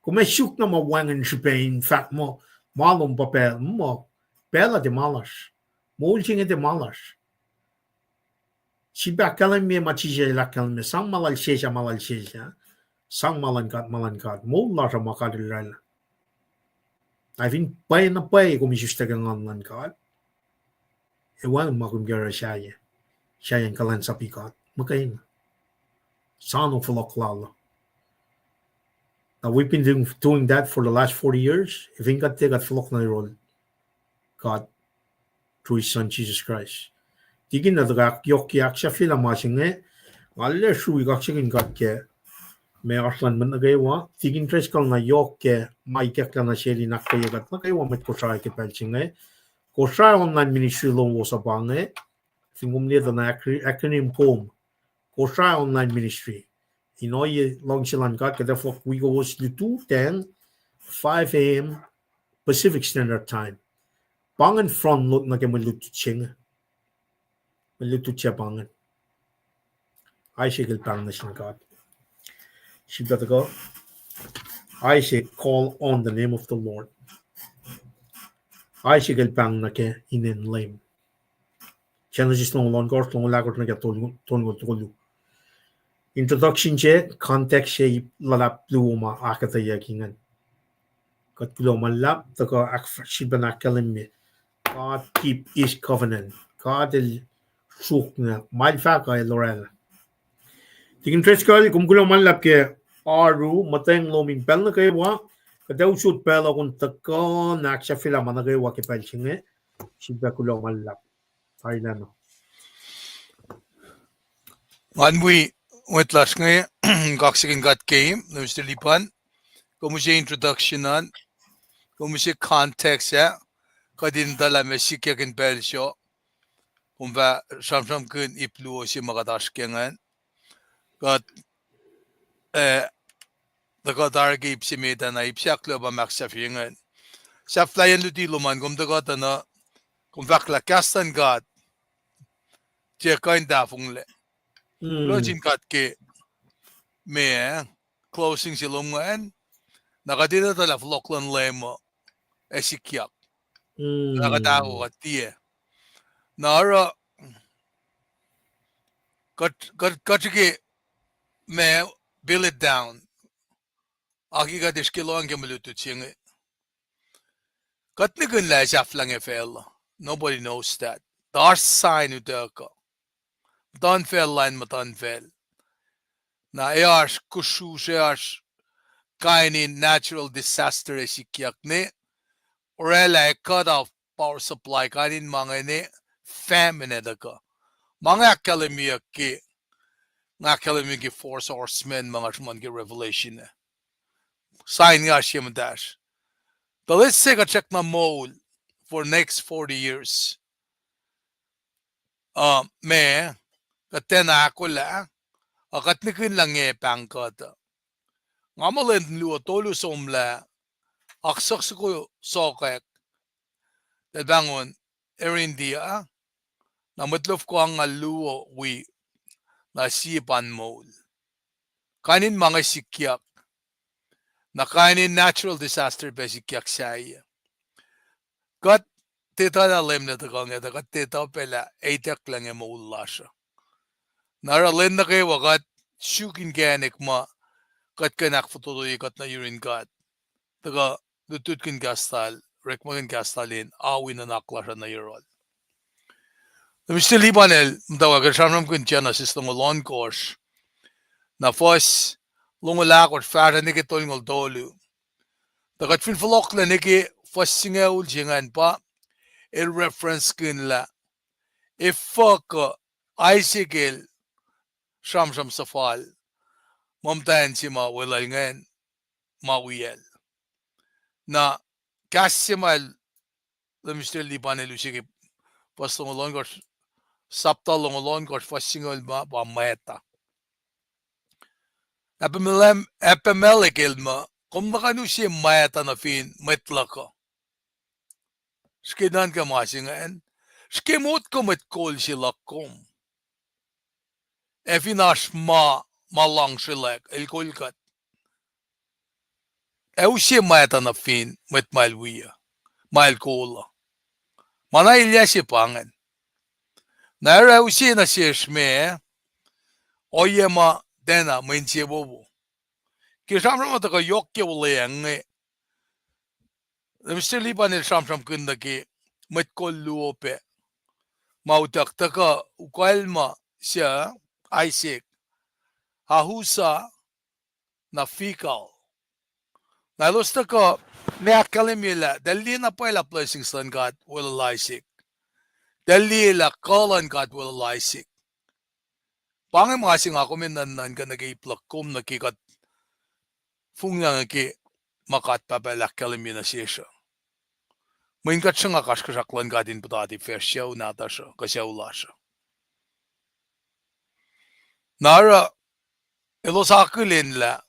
Kom ac suk na ma wacngihn srihpac in fahk muh, ma lom pa pacl, muh, pacl uh tiac ma lasr. Moul se inge tiac ma lasr. Sifilpac ahkkahlwemye ma Jisus El ahkkahlwemye, sang ma lal sesr ah, ma lal sesr ah. Sang ma luhn God, ma luhn God. Moul lasr uh ma God El oraclah. Na fin pwacye na pwacye kom isuslac ke Nguhn luhn God, ac wacngihn ma kom ke oruh sahyac, sahyac in kuhlwacnsapuh God muhkwena. Soano fohlohk lal uh. Now we've been doing, doing that for the last forty years. Ac fin kuht tiac, kuht fohlohk nuh yohrohl God through His Son Jesus Christ. Tikin na tuhkuh yohk ke ahksahfyelah ma se inge, nga arlac srui kaksakihn God ke ma oasr luhn mwet nuh kwewa. Tikin Driscoll na yohk ke ma ikacklah nuh sel in ahkkweye kuht nuh kwewa mwet Kosrae ke pacl se inge. Kosrae Online Ministry lowos uh pa inge. Fin kom liye tuh na acro-, acronym kom, Kosrae Online Ministry. In ohiyac luhngse luhn God, kuht ac fohlohk wi kowos lututacng, five a.m. Pacific Standard Time. Pa ingacn front load nuh ke mwe lutlut se inge. Mwe lutlut se pa ingacn. Isaac el pahng nuh sin God. Sifilpac tuhkuh, Isaac call on the name of the Lord. Isaac el pahng nuh ke inen Leum. Genesis longoul ohnkohsr, longoul ahkosr nuh ke tolngoul, tolngoul tolu. Introduction se, context se, ip luhlahp luo ma ahkuhtweyucki ingacn. Kuht kuloh ma luhlahp, tuhkuh ahk-, sifilpac ahkkahlwemye, God keep His covenant. God El suk na ma El fahk uh El oraclah. Tikin Driscoll, kom kuloh ma luhlahp ke oaru, muhtweng lom in pacl nuh kwewa, kuht ac usot pacl uh kom tuhkuh in ahksahfyelah ma nuh kwewa ke pacl se inge, sifilpac kuloh ma luhlahp. Tarilacna. Ngan wi mwet lasr inge, kaksakihn God ke, Minister Lipan, kom use introduction an, kom use context ah, kuht in tuh lah ma sikyak in pacl so, kom fah sramsramkihn ip luo se ma kuht oasr ke ingacn. Kuht, eh, tuhkuh tari ke ip se met ah, na ip se ahkluo pa ahksahfye ingacn. Sahflahiyacn luti lom an, kom tuhkuh tuh na, kom fahk lah kahs luhn God tiac kuh in tahfonglac. Kuloh sin God ke ma, closing se lom ingacn, na kuht etuh tuh lah fohlohk luhn Leum uh ac sikyak. Na kuht ahko kuht tiac. Na oruh, kuht, kuht, kuht srihke ma, boil it down. Aki kuht eis ke lohacng ke mwe lutlut se inge. Kuht nihkihn lah ac sahflah inge facluh. Nobody knows that. Tuh oasr sign utuckuh. Muhtuhnfacl lain muhtuhnfacl. Na ac oasr kusrusr, ac oasr kain in natural disaster ac sikyak ne, oraclah ac cut off power supply, kain in ma inge ne, famine ac tuhkuh. Ma inge ahkkahlwemyeyuck ke, nga ahkkahlwemye ke four horsemen ma nga sruhmuhn ke Revelation ah. Sign nga sie muhtahsr. Tuh let's say kuht srackna moul for next forty years. Uh, ma, kuht tiacna ahkolah, uh, kuht nihkihn lah inge pahng kuht uh. Nga muh lwen luo tolu somlah, oaksohk soko sokwack, tuh pahngon Air India, na mwet lofko angngaul luo wi, na sie pa in moul. Kain in ma inge sikyak. Na kain in natural disaster pac sikyak sahyac. Kuht tiac etuh lah Leum El tuhkuh inge, tuh kuht tiac etuh pac lah etuh lah inge moul lasr uh. Na oruh lwen nuh kwewa kuht suk inkacnek muh kuht kuh in ahkfototoye kuht nuh yurin God. Tuhkuh lutlutkihn kahs Lal, orekmakihn kahs Lal in awi nuhnak lasr uh nuh yohrohl. Na Mister Libanel, muhtwacwacack el sramsramkihn Genesis longoul ohnkohsr, na fuhs longoul ahkosr fahsruh nuh ke tolngoul tolu. Tuh kuht fin fohlohklac nuh ke fuhs singucul se ingacn pa, el referencekihn lah efuh kuh Isaac el sramsram suhfal. muhtwacn se ma weluhl ingacn ma wiyacl. Na kahs se ma el Leicester Lipan el use ke fuhs longoul ohnkohsr, sapta longoul ohnkohsr, fuhs singucul ma pa mwacta. Abimelech el muh, kom luhkuhn use mwacta nuh fin mwet luhk uh. Srihke nuhnkuh ma se ingacn, srihke motko mwet kol se luhk kom. Ac fin oasr ma, ma luhngsrelak el kol kuht, ac use mwacta nuh fin mwet ma el wi uh, ma el kol uh. Ma na elyah se pa ingacn. Na oruh use nuh sesr me ohiyac ma tiacna mwe insewowo. Ke sramsram uh tuhkuh yohk ke olweacng inge, Leicester Lipan el sramsramkihn nuh ke mwet kol luo pac ma utuck tuhkuh ukwacl ma suc, Isaac, Ahuzah, na Phicol. Na elos tuhkuh, ma ahkkahlwemye lah eltahl liye na pwacye lah blessings luhn God weluhl Isaac. Eltahl liye lah kuh luhn God weluhl Isaac. Pa inge ma se nga kom in nuhnuhnkuh nuh ke ip luhk kom nuh ke kuht fong nuh ke ma God Pahpah el ahkkahlwemye nuh sesr uh. Mweyen kuht sruhnga kasrkuhsrak luhn God in puhtati facsr sucu nahtuhsr uh, kuh sucu lasr uh. Na oruh elos akihlen lah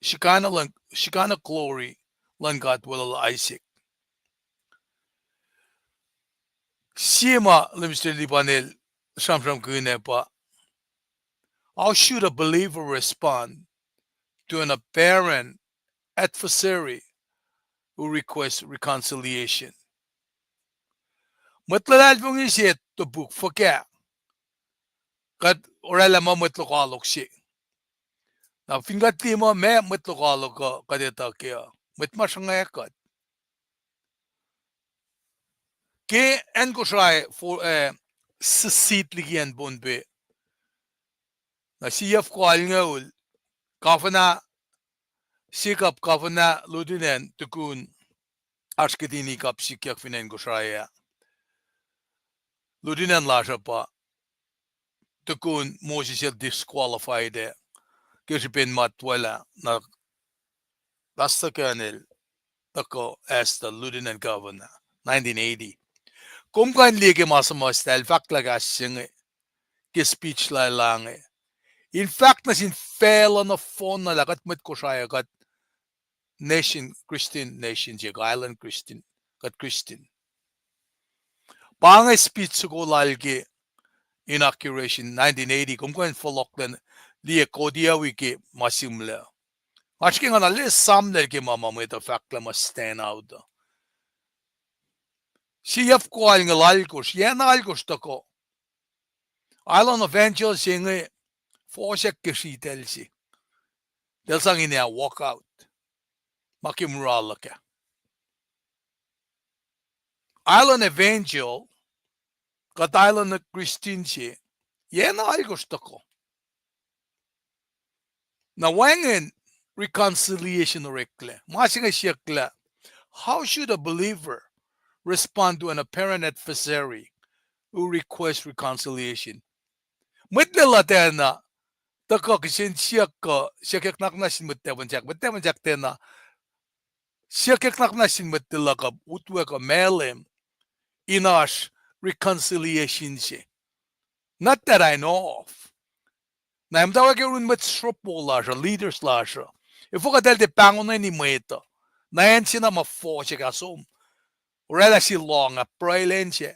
Shekinah luhn, Shekinah glory luhn God weluhl Isaac. Sie ma Leicester Lipan el sramsramkihn ah pa, how should a believer respond to an apparent adversary who requests reconciliation? Mwet luhlahlfongi se topuk fuhkah kuht oraclah muh mwet lokoalok se. Na fin kuht liye muh ma mwet lokoalok uh kuht etuh kac uh, mwet ma sruhnga kuht. Ke acn Kosrae, secede liki acn Pohnpei, na sie yac foko alngoul, governor, sikap governor, lieutenant, tukun oasr kihtin kapsikyak fin acn Kosrae ah, lieutenant lasr uh pa tukun Moses el disqualified ah ke srihpen matwacl ah, na Pastor Colonel tuhkuh as the lieutenant governor, nineteen eighty. Kom kuh in liye ke ma suhmuhslah el fahk lah kahs se inge ke speech lal ah inge. In fact, nuh sin facluh nohfohn na lah kuht mwet Kosrae uh kuht nation, Christian nation se, island Christian, kuht Christian. Pa inge speech soko lal ke inauguration nineteen eighty, kom kuh in fohlohklac liye kodiyawi ke ma sihmlac. Nga srihke nga na liye samlel ke ma ma mwet uh fahk lah ma stand out uh. Sie yac foko alngoul alkosr, yac na alkosr tuhkuh, island evangel se inge fohsack ke sritacl se. Eltahl sang in walk out. Ma ke mura luhk ah. Island evangel, kuht island Christian se, yac na alkosr tuhkuh. Na wacngihn reconciliation oreklac. Ma se inge siyuck lah, how should a believer respond to an apparent adversary who requests reconciliation? Mwet lwelah tiacna tuhkuh kihsen siyuck kuh siyuckyuck nakna sin mwet tahfuhn sahk, mwet tahfuhn sahk tiacna siyuckyuck nakna sin mwet lwelah kuh utwe kuh mahlwem in oasr reconciliation se. Not that I know of. Na muhtwacwacack ke run mwet sropo lasr uh, leaders lasr uh, efuh kuht eltahl tiac pahngoneni mwet uh? Na acn se na ma fohsack ah som, oraclah sie lohng ah pruhe lwen se.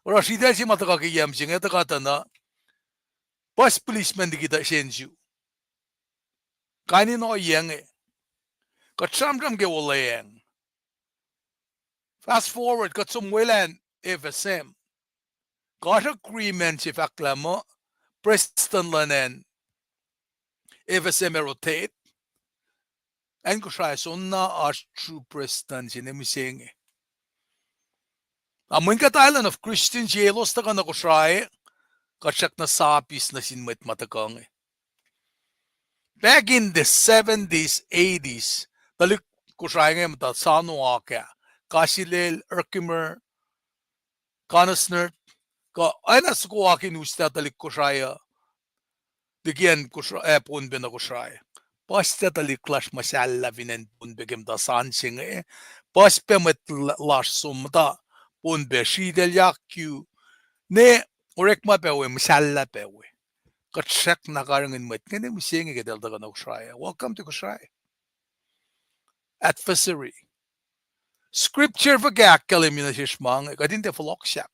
Oruh sritacl se ma tuhkuh ke yac se inge tuhkuh tuh na puhs policeman liki tuh sensu. Kain in ohiyac inge. Kuht sramsram ke olweacng. Fast forward, kuht som welah acn F S M. Kuh oasr agreement se fahk lah muh prestuhn luhn acn F S M ac rotate, acn Kosrae soenna oasr true prestuhn se ne mihsenge. Na mweyen kuht island of Christian se, elos tuhkuh nuh Kosrae, kuht srackna sapis nuh sin mwet ma tuhkuh inge. Back in the seventies, eighties, tuhlihk Kosrae inge muhta Sanoaka, Kasilel, Herkimer, Conisner, kuh oacna soko akihn us tuhlihk Kosrae uh, likiyacn Kosra-, eh, Pohnpei nuh Kosrae. Puhs tuh tuhlihk lasr muhsahllah fin acn Pohnpei ke muhta san se inge. Puhs pac mwet l-, lasr som muhta Pohnpei, sritacl yak u. Ne orekma pac we, muhsahllah pac we. Kuht srackna karihngihn mwet inge ne mihsenge ke eltahl tuhkuh nuh Kosrae. Welcome to Kosrae. Adversary. Scripture fuhkah ahkkahlwemye nuh sesr ma inge, kuht in tiac fohlohk sahk.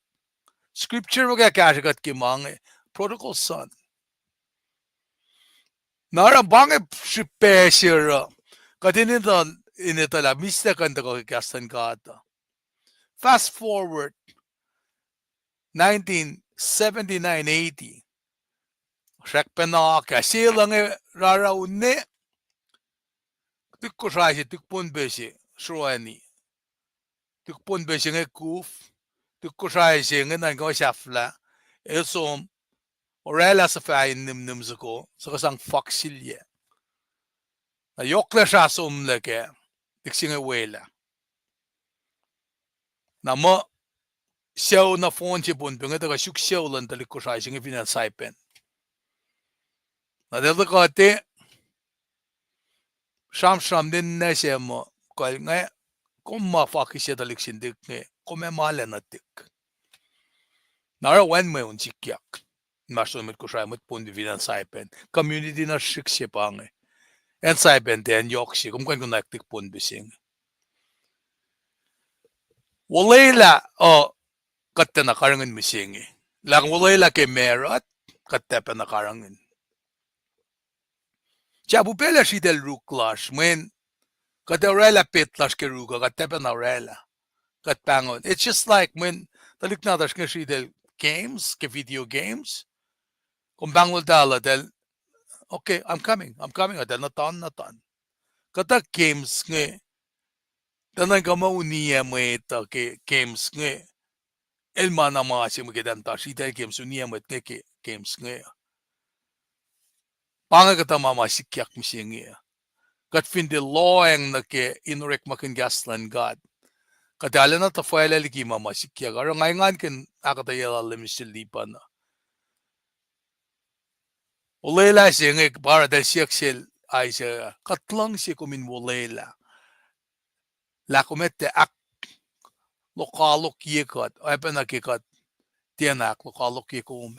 Scripture fuhkah kahsrwe kuht ke ma inge, prodigal son. Na oruh pa inge srihpac se oruh, kuht in etuh, in etuh lah mihslac kuh in tuhkuh ke kahs luhn God uh. Fast forward nineteen seventy-nine eighty. Srackpacna kahs se luhn inge rarau ne, tuh Kosrae se, tuh Pohnpei se, sroani. Tuh Pohnpei se inge kuf, tuh Kosrae se inge nuhnkuh sahflah, el som, oraclah suhfah in nimnim soko, suc kuh sang fohk silyac. Na yohklac srah somlah kac, tuh se inge welah. Na muh sucu nohfohn se Pohnpei inge tuhkuh suk sucu luhn tuhlihk Kosrae se inge fin acn Saipan. Na eltahl tuhkuh te sramsram ninac se muh, kuh inge, kom ma fakihsye tuhlihk sin tuhlihk inge, kom ac ma lac nuh tuhlihk. Na oruh wacngihn mwe un sikyak. Inmahsrlon mwet Kosrae, mwet Pohnpei fin acn Saipan. Community na srihk se pa inge. Acn Saipan tiac acn yohk se, kom kuh in konwacack tuhlihk Pohnpei se inge. Olwelah uh, kuht tiacna karihngihn mihsenge. Lah olwelah ke marut, kuht tiac pacna karihngihn. Sahp upaclac sritacl ruk lasr, mweyen kuht oraclah pet lasr ke ruk uh, kuht tiac pacna oraclah. Kuht pahngon. It's just like mweyen tuhlihk nahtuhsr inge sritacl games, ke video games. Kom pahngon talah, tahl, okay, I'm coming, I'm coming, tahl nuhtan, nuhtan. Kuhtuh games inge, tuh nuhnkuh muh uniyac mwet uh ke games inge, el ma na ma se mwe ke tahmtahel sritacl games, uniyac mwet inge ke games inge. Pa inge kuhtuh ma ma sikyak mihsenge. Kuht fin tiac lohacng nuh ke in orekmakihn kahs luhn God, kuht arulacna tuhfahlah liki ma ma sikyak. Oruh nga engankihn ahkuhtweyac lal Mister Lipan uh. Olwelah se inge pa oruh tahl siyuck sel Isaiah, kuht luhngse kom in olwelah. Lah kom etuh ahklokoalokye kuht, oacpacna ke kuht tiacna ahklokoalokye kom.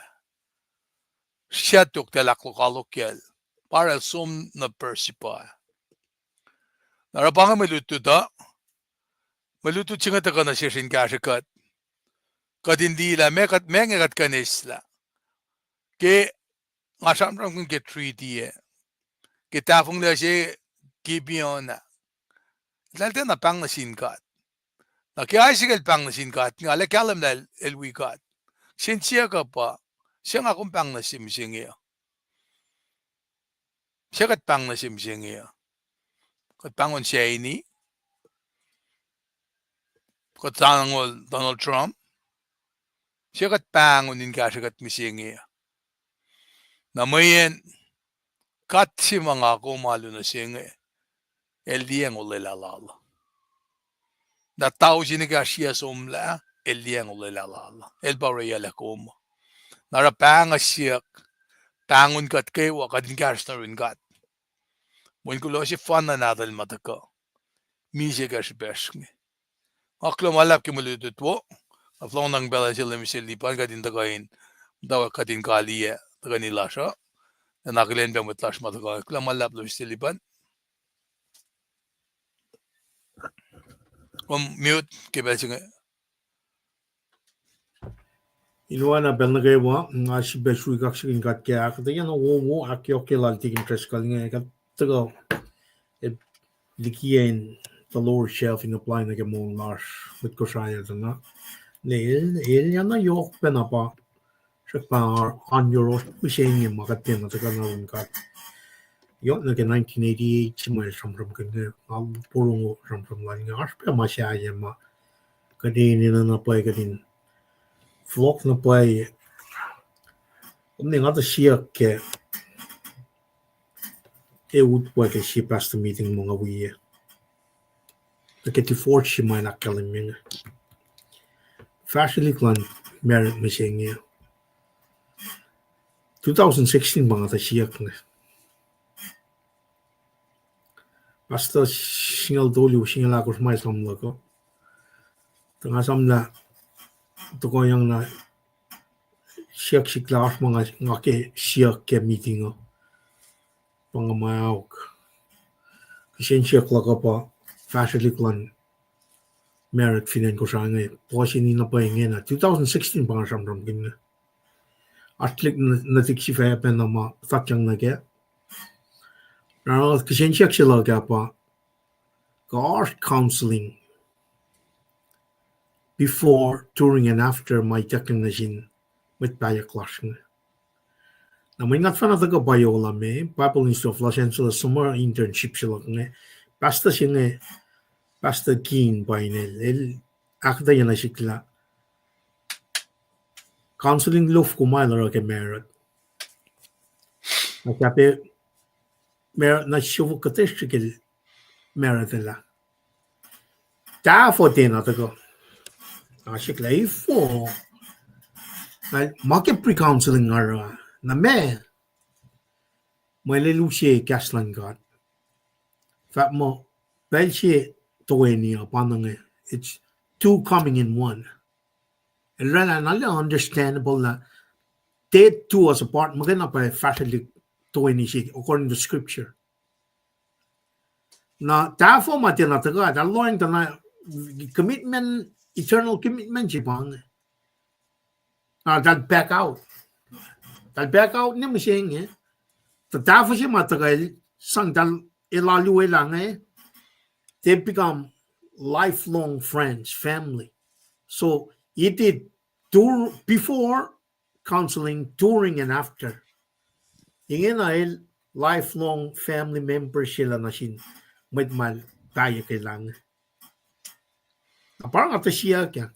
Siyuck tahl ahklokoalokyacl, pa oruh el som nuh Beersheba. Na oruh pa inge mwe lutlut uh, mwe lutlut se inge tuhkuh nuh sesr in kahsrwe kuht, kuht in liye lah meac kuht, meac inge kuht kuh in eislah. Ke nga sramsramkihn ke treaty ah, ke tahfonglac se Gibeon ah, eltahl tiacna pahng nuh sin God. Na ke Isaac el pahng nuh sin God, nga lah kahlwem lah el wi God. Kihsen siyuck uh pa, suc nga kom pahng nuh se mihsenge uh? Suc kuht pahng nuh se mihsenge uh? Kuht pahngon Saini? Kuht pahngon Donald Trump? Suc kuht pahngon in kahsrwe kuht mihsenge uh? Na mweyen God se ma nga kom alu nuh se inge, el liyacacng olwelah lal. Na tausin ekahsr yac somlah, el liyacacng olwelah lal. El pa orwaclah kom. Na oruh pahng uh siyuck, pahngon kuht kwewa, kuht in kahsruh nuh yurin God. Mweyen kuloh sefanna nahtuhl ma tuhkuh, misac ke srihpacsr inge. Nga kuloh ma luhlahp ke mwe lutlut wo. Nga fohlohngnuhng pacl se lem sel Lipan kuht in tuhkuh in, muhtwacwacack kuht in kaliyac tuhkweni lasr uh. Na akihlen pac mwet lasr ma tuhkuh. Kuloh ma luhlahp lem sel Lipan. Kom mute ke pacl se inge. In oacna pacl nuh kwewa, nga sifilpac sruhk kaksakihn God ke ahkuhtweyac na wowo ahkyohkye lal Tikin Driscoll inge, kuht tuhkuh, eh, likiyacn the lower shelf in apply nuh ke moul lasr, mwet Kosrae tuh na. Ne el, el yana yohk pacna pa srackna oan yohrohsr mihsenge ma kuht tiacna tuhkuh nuh yurin God. Yohk nuh ke nineteen eighty-eight se ma el sramsramkihn inge, nga porongo sramsram lal inge, oasr pac ma sahyac ma kuht enenuh na pwacye kuht in fohlohk na pwacye. Kom ne nga tuh siyuck ke, e, utwe ke sie pastor meeting ma nga wi, nuh ke divorce se ma el ahkkahlwemye inge. Fahsrwelihk luhn marriage mihsenge. Two thousand sixteen pa nga tuh siyuck inge. Pastor singucul tolu, singucul ahkosr ma esam luhk uh. Tuh nga esam lah tohkohyang na siyuck sihk lah oasr ma nga, nga ke siyuck ke meeting uh. Pa nga ma ahok. Kihsen siyuck luhk uh pa fahsrwelihk luhn married fin acn Kosrae inge, puhseni na pwacye ingena. Two thousand sixteen pa nga sramsramkihn inge. Oasr lihk nuh, nuhtihk sifacna pacna ma fahkyang nuh kac. Na kihsen siyuck se luhk ah pa, kuh oasr counseling before, during, and after ma ituckyang nuh sin mwet pahyuck lasr inge. Na mwe nuhnak fahna tuhkuh pa yohla me Bible Institute of Los Angeles, summer internship se luhk inge. Pastor se inge, Pastor Keen pa inel, el ahkuhtweyac nuh sihk lah counseling luo foko ma el oruh ke married. Na sahp married na sofok kuhtuh srihke el married lah. Tahfuh tiacna tuhkuh. Nga siyuck lah efuh. Na ma ke pre-counseling nga oruh, na meac? Mwe lel use kahs luhn God. Fahk muh pacl se toeni uh pa inge. It's two coming in one. El oraclah na lah understandable lah death do us apart, muhkwena pa fahsrwelihk toeni se according to scripture. Na tahfuh ma tiacna tuhkuh, tuh lohacng tuh na commitment, eternal commitment se pa inge. Na eltahl back out. Eltahl back out ne mihsenge. Tuh tahfuh se ma tuhkuh el sang eltahl, el alu elah inge, they become lifelong friends, family. So he did dur-, before counseling, during and after. Ingena el lifelong family member se lah nuh sin mwet ma el pahyuck elah inge. Na pa nga tuh siyuck ah.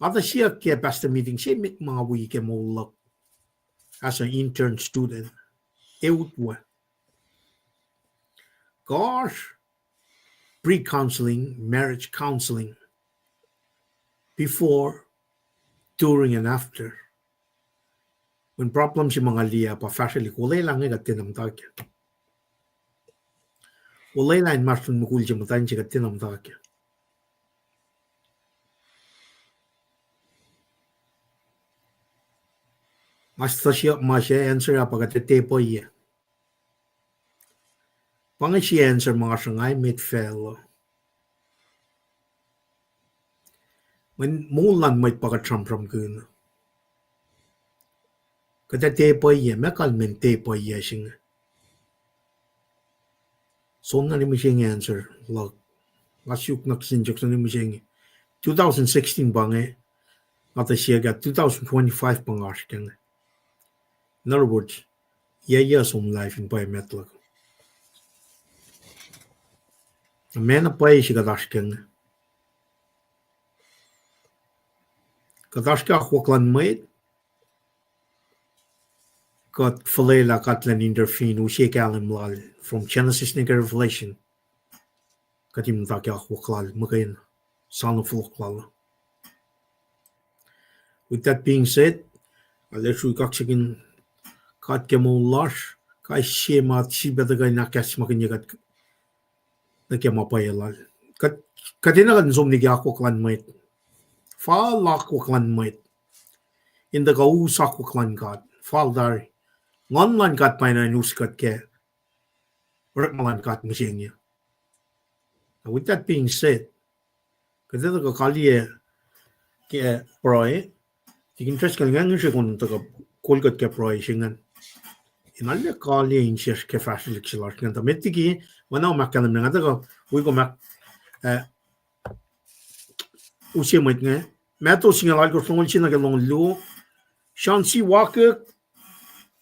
Nga tuh siyuck ke pastor meeting se met ma nga wi ke moul luhk as an intern student. Eut we. Kuh oasr pre-counseling, marriage counseling, before, during, and after. Mweyen problem se ma nga liye pa fahsrwelihk olwelah inge kuht tiacna muhta kac. Olwelah inmahsrlon mukul se muhtwacn se kuht tiacna muhta kac. Nga tuh siyuck ma se answer ah pa kuht tiac pwacye. Pa inge sie answer ma nga sruhnga emet facluh. Mweyen moul luhn mwet pa kuht sramsramkihn. Kuht ac tiac pwacye, ma kalmacn tiac pwacye se inge. Som na ni mihsenge answer luhk. Nga suk nuh kihsen joke na ni mihsenge. Two thousand sixteen pa inge, nga tuh siyuck ah, two thousand twenty-five pa nga oasr kac inge. In other words, yac yac som life in pwacye met luhk. Ma na pwacye se kuht oasr kac inge. Kuht oasr ke akwuck luhn mwet, kuht fuhlwelah God elan intervene, use kahlwem lal, from Genesis nuh ke Revelation. Kuht in muhta ke akwuck lal, muhkwena, soano fohlohk lal. With that being said, nga sruhk kaksakihn God ke moul lasr, kais sie ma sifilpac tuhkuh in ahkacsmakihnye kuht nuh ke ma pwacye lal. Kuht, kuht enenuh kuht in som nuh ke akwuck luhn mwet. Fal akwuck luhn mwet in tuhkuh us akwuck luhn God. Fal tari. Nguhn luhn God pa enenuh in us kuht ke orekma luhn God mihsenge. Now, with that being said, kuht ac tuhkuh kaliyac ke pruhe, tikin Driscoll, nga ngihsre kom tuhkuh kol kuht ke pruhe se ingacn. In arlac kaliyac insiyacsr ke fahsrwelihk se lasr ingacn. Tuh met liki, ma na ahkkahlwemye, nga tuhkuh wi kom ahk, eh, use mwet inge. Matthew singucul alkosr, longoul sie nuh ke longoul luo. Sean C. Wakik,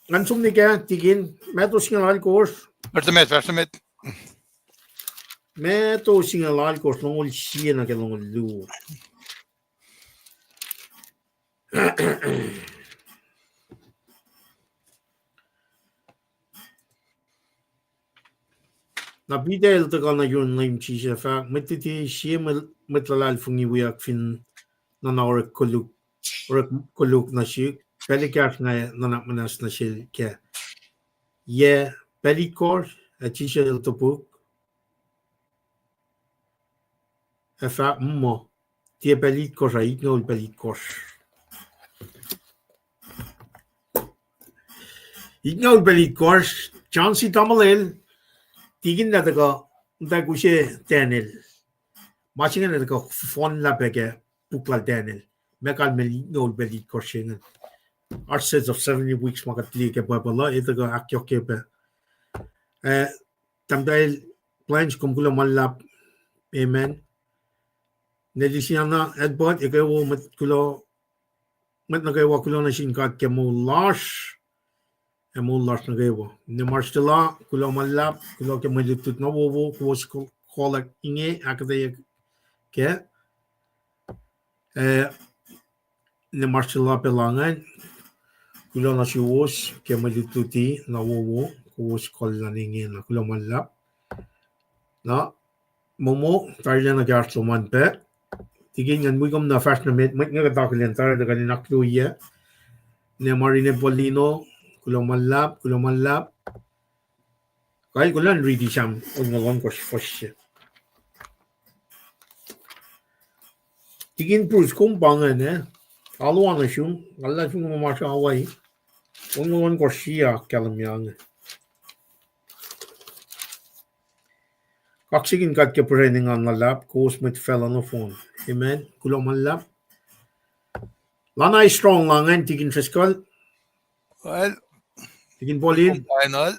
ngan som nuh kac, tikin, Matthew singucul alkosr. Fahsr met, fahsr met. Matthew singucul alkosr, longoul sie nuh ke longoul luo. Na Peter el tuhkuh nuh yurin Leum Jisus, fahk, Mwet luti, sie mwet, mwet luhlahlfongi wiyuck fin nuhna orek koluk, orek koluk nuh sihk. pacl ekahsr nga nuhnak muhnahs nuh sel kac. Yac pacl itkohsr, ac Jisus el topuk, ac fahk muh, tiac pacl itkohsr ah, itngoul pacl itkohsr. Itngoul pacl itkohsr, John C. Tamuhlwel, tikin na tuhkuh, muhtwacwacack use Daniel. Ma se inge na tuhkuh fohnlah pac ke puk lal Daniel. Meac kalmacl itngoul pacl itkohsr se inge. Oasr sets of seventy weeks ma kuht liye ke Bible uh, e tuhkuh ahkyohkye pac. Eh, tahmtahel Blanche, kom kuloh ma luhlahp. Amen. Ne Lisiana Edward, ekuh wo mwet kuloh, mwet nuh kwewa kuloh nuh sin God ke moul lasr, ac moul lasr nuh kwewa. Ne Marcella, kuloh ma luhlahp, kuloh ke mwe lutlut na wowo, kowos ko-, kolak inge, ahkuhtweyac kac. Eh, ne Marcella pac langacn, kuloh nuh suwos ke mwe lutluti na wowo, kowos kolak ingena, kuloh ma luhlahp. Na, momo, tarilacna ke oasr lom an pac. Tikin ngan wi kom na fahsr nuh met, mwet inge kuht akihlen tari tuh kuh in akluyac. Ne Marine Polino, kuloh ma luhlahp, kuloh ma luhlahp. Kal kuloh in riti Sam onngoul ohnkohsr fuhsr se. Tikin Bruce, kom pa ingacn, eh? Alu an nuh sum, nga luhlahl sum ma ma sahwai. Onngoul ohnkohsr sia kahlwem inge. Kaksakihn God ke pruhe in engan luhlahp, kowos mwet facluh nohfohn. Amen. Kuloh ma luhlahp. Lana Strong, langacn, Tikin Driscoll. Well, Tikin Paulin. Final.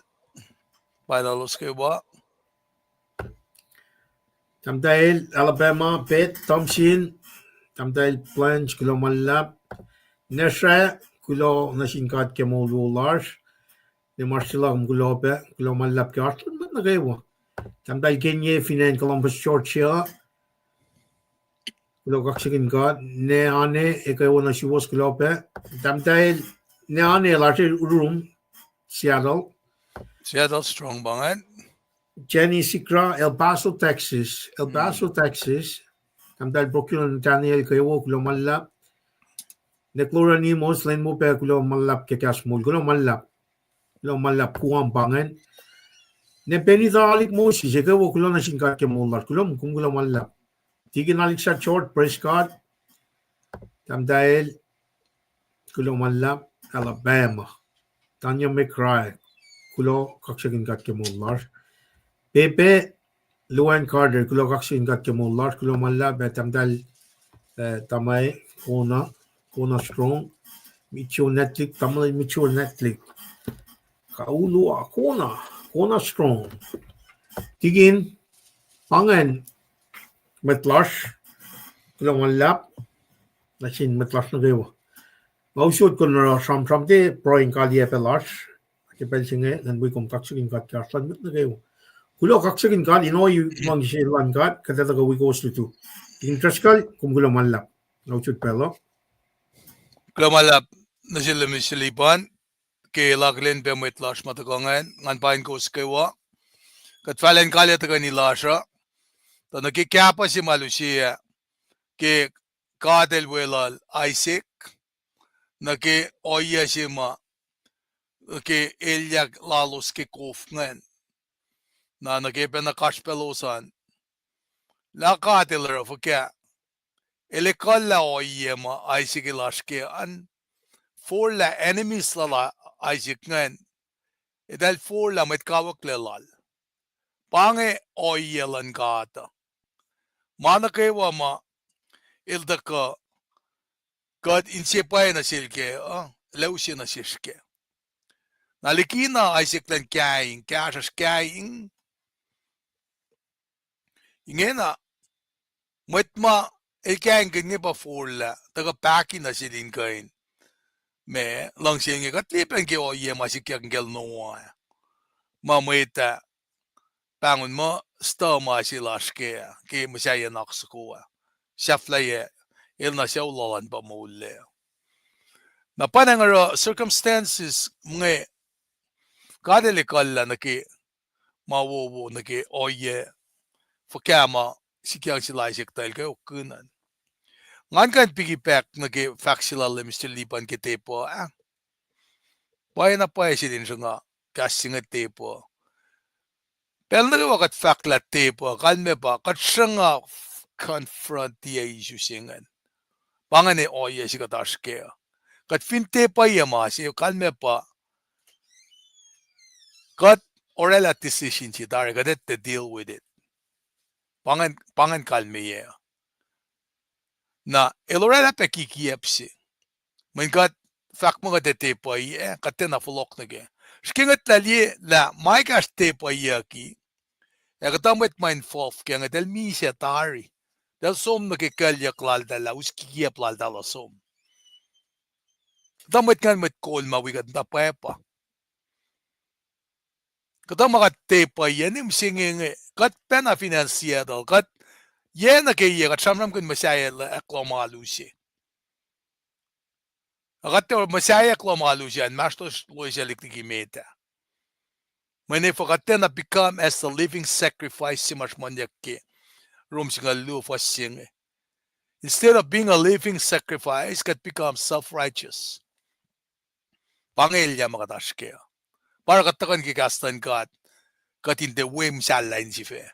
Final los kwewa. Tahmtahel Alabama, Beth Thompson. Tahmtahel Blanche, kuloh ma luhlahp. Nesra, kuloh nuh sin God ke moul wo lasr. Ne Marcella, kom kuloh pac, kuloh ma luhlahp ke oasr lom nuh kwewa. Tahmtahel Kenye, fin acn Columbus, Georgia. Kuloh kaksakihn God. Ne Ane, ekuh wo nuh suwos, kuloh pac. Tahmtahel, ne Ane lasr Urum, Seattle. Seattle strong pa ingacn. Jenny Sikra, El Paso, Texas. El Paso, Texas. Tahmtahel Brooklyn Nathaniel, ekuh wo, kuloh ma luhlahp. Ne Gloria Nimos, lwen wo pac, kuloh ma luhlahp ke kahs moul, kuloh ma luhlahp. Kuloh ma luhlahp, Guam pa ingacn. Ne Benita Alik Moses, ekuh wo, kuloh nuh sin God ke moul lasr, kuloh, kom kuloh ma luhlahp. Tikin Alexa George, praise God. Tahmtahel, kuloh ma luhlahp, Alabama. Tanya McCrae, kuloh kaksakihn God ke moul lasr. Pepe, Luan Carter, kuloh kaksakihn God ke moul lasr, kuloh ma luhlahp, ac tahmtahel, eh, Tamai, Kona, Kona Strong, Mitchell Netlik, tamuhlwel Mitchell Netlik. Kaulua, Kona, Kona Strong. Tikin, pa ingacn, mwet lasr, kuloh ma luhlahp, nuh sin mwet lasr nuh kwewa. Nga usot kuh in oruh sramsram, tiac pruhe in kaliyac pac lasr, ke pacl se inge, ngan wi kom kaksakihn God ke oasr lom nuh kwewa. Kuloh kaksakihn God in ohiyac luhngse luhn God, kuht ac tuhkuh wi kowos lutu. Tikin Driscoll, kom kuloh ma luhlahp. Nga usot pacl uh. Kuloh ma luhlahp nuh sel Mister Lipan, ke el akihlen pac mwet lasr ma tuhkuh ingacn, ngan paing kowos kwewa. Kuht fahlen kaliyac tuhkweni lasr uh, tuh nuh ke kahpah se ma luhngse ah, ke God El weluhl Isaac, nuh ke ohiyac se ma, nuh ke elyah lalos ke kof ingacn. Na nuh ke pacna kasrpaclos an, lah God El oruh fuhkah, El ekuhllah ohiyac ma Isaac el oasr kac an, forlah enemies lal Isaac ingacn, eltahl forlah mwet kawuck lal. Pa inge ohiyac luhn God uh. Ma nuh kwewa ma El tuhkuh kuht inse pwacye nuh sel kac uh, el ac use nuh sesr kac. Na likina Isaac elan kaing, kahsruhsr kaing, ingena, mwet ma el kaingkihn inge pa forlah, tuhkuh pahki nuh sel in kuh in, ma, luhngse inge kuht liye pacl ke ohiyac ma sikyak nuh kacl Noah, ma mwet ah pahngon muh stuh ma se lasr kac, ke muhsaheack nuhnak soko ah, sahflahiyac, el na sucu lal an pa moullac. Na pa inge oruh circumstances inge, God El ekuhllah nuh ke ma wowo, nuh ke ohiyac fuhkah ma sikyak sel Isaac tuh el kweokkihn an. Ngan kuh in pikipack nuh ke fahk se lal Mister Lipan ke tepuh ah. Pwacyena pwacye sel in sruhnga kahs se inge tepuh. Pacl nuh kwewa kuht fahk lah tepuh, kalmac pa kuht sruhnga confront the issue se ingacn. Pa ingacn ohiyac se kuht oasr kac uh. Kuht fin tepuh ye ma se, kalmac pa kuht orwaclah decision se tari, kuht etuh deal with it. Pa ingacn, pa ingacn kalmeyac uh. Na el orwaclah pac kikiacp se. Mweyen kuht fahk muh kuht ac tepuh ye, kuht tiacna fohlohk nuh kac. Srihke ngwetlah liye lah ma ekahsr tepuhyucki, ac kuhtuh mwet ma involve ke ngwet el misac tari. Eltahl som nuh ke kuclyuck laltahl lah us kikiacp laltahl uh som. Kuhtuh mwet ingacn mwet kol ma wi kuht muhta pwapa. Kuhtuh ma kuht tepuh ye, nihm se inge inge, kuht pacna fin acn Seattle, kuht yac nuh ke yac, kuht sramsramkihn muhsaheack lohm alu se. Ac kuht tiac muhsaheack lohm alu se, inmahsrlosr loesac liki met ah. Mweyen efuh kuht tiacna become as the living sacrifice se ma sruhmuhnyuck ke Rom singucul luo fuhs se inge. Instead of being a living sacrifice, kuht become self-righteous. Pa inge elyah ma kuht oasr kac. Pa oruh kuht tuhkuh nuh ke kahs luhn God, kuht in tiac we muhsahllah insifac.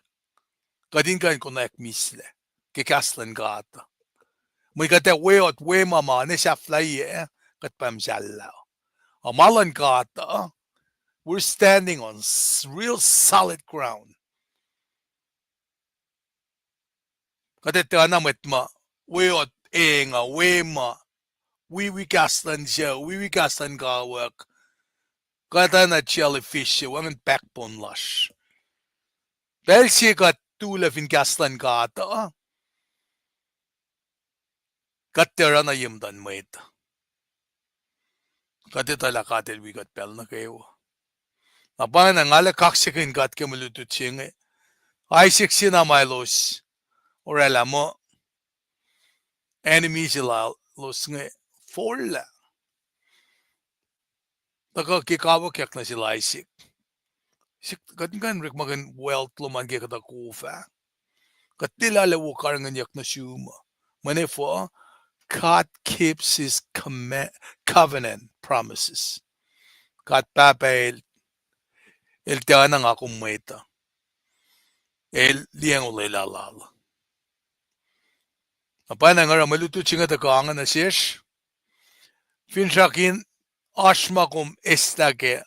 Kuht in kuh in konwacack mislac ke kahs luhn God. Mweyen kuht ac we, we ma ma ne sahflahiyac, kuht pa muhsahllah. Ac ma luhn God uh, we're standing on s-, real solid ground. Kuht etuh na mwet ma we ot eng uh, we ma, wiwi kahs luhn sucu, wiwi kahs luhn kawuck, kuht oacna jellyfish se, wacngihn backbone lasr. Pacl se kuht tulac fin kahs luhn God uh, kuht tiac oruh na ye muhtuhn mwet. Kuht etuh lah God El wi kuht pacl nuh kwewa. Na pa na nga lah kaksakihn God ke mwe lutlut se inge. Isaac se na ma elos orwaclah muh enemy se lalos inge forlah. Tuhkuh ke kawuckyak nuh sel Isaac. Sik kuht in kuh in orekmakihn wealth lom an ke kuhtuh kof ah. Kuht tilac lah wo karihngihnyuck nuh sum uh. Mweyen efuh, God keeps his command, covenant promises. God Pahpah El, El tiacna nga kom mwet uh. El liyacacng olwelah Lal. Na pwacnwacng nga oruh mwe lutlut se inge tuhkuh inge nuh sesr. Finsrak in oasr ma kom eslah kac,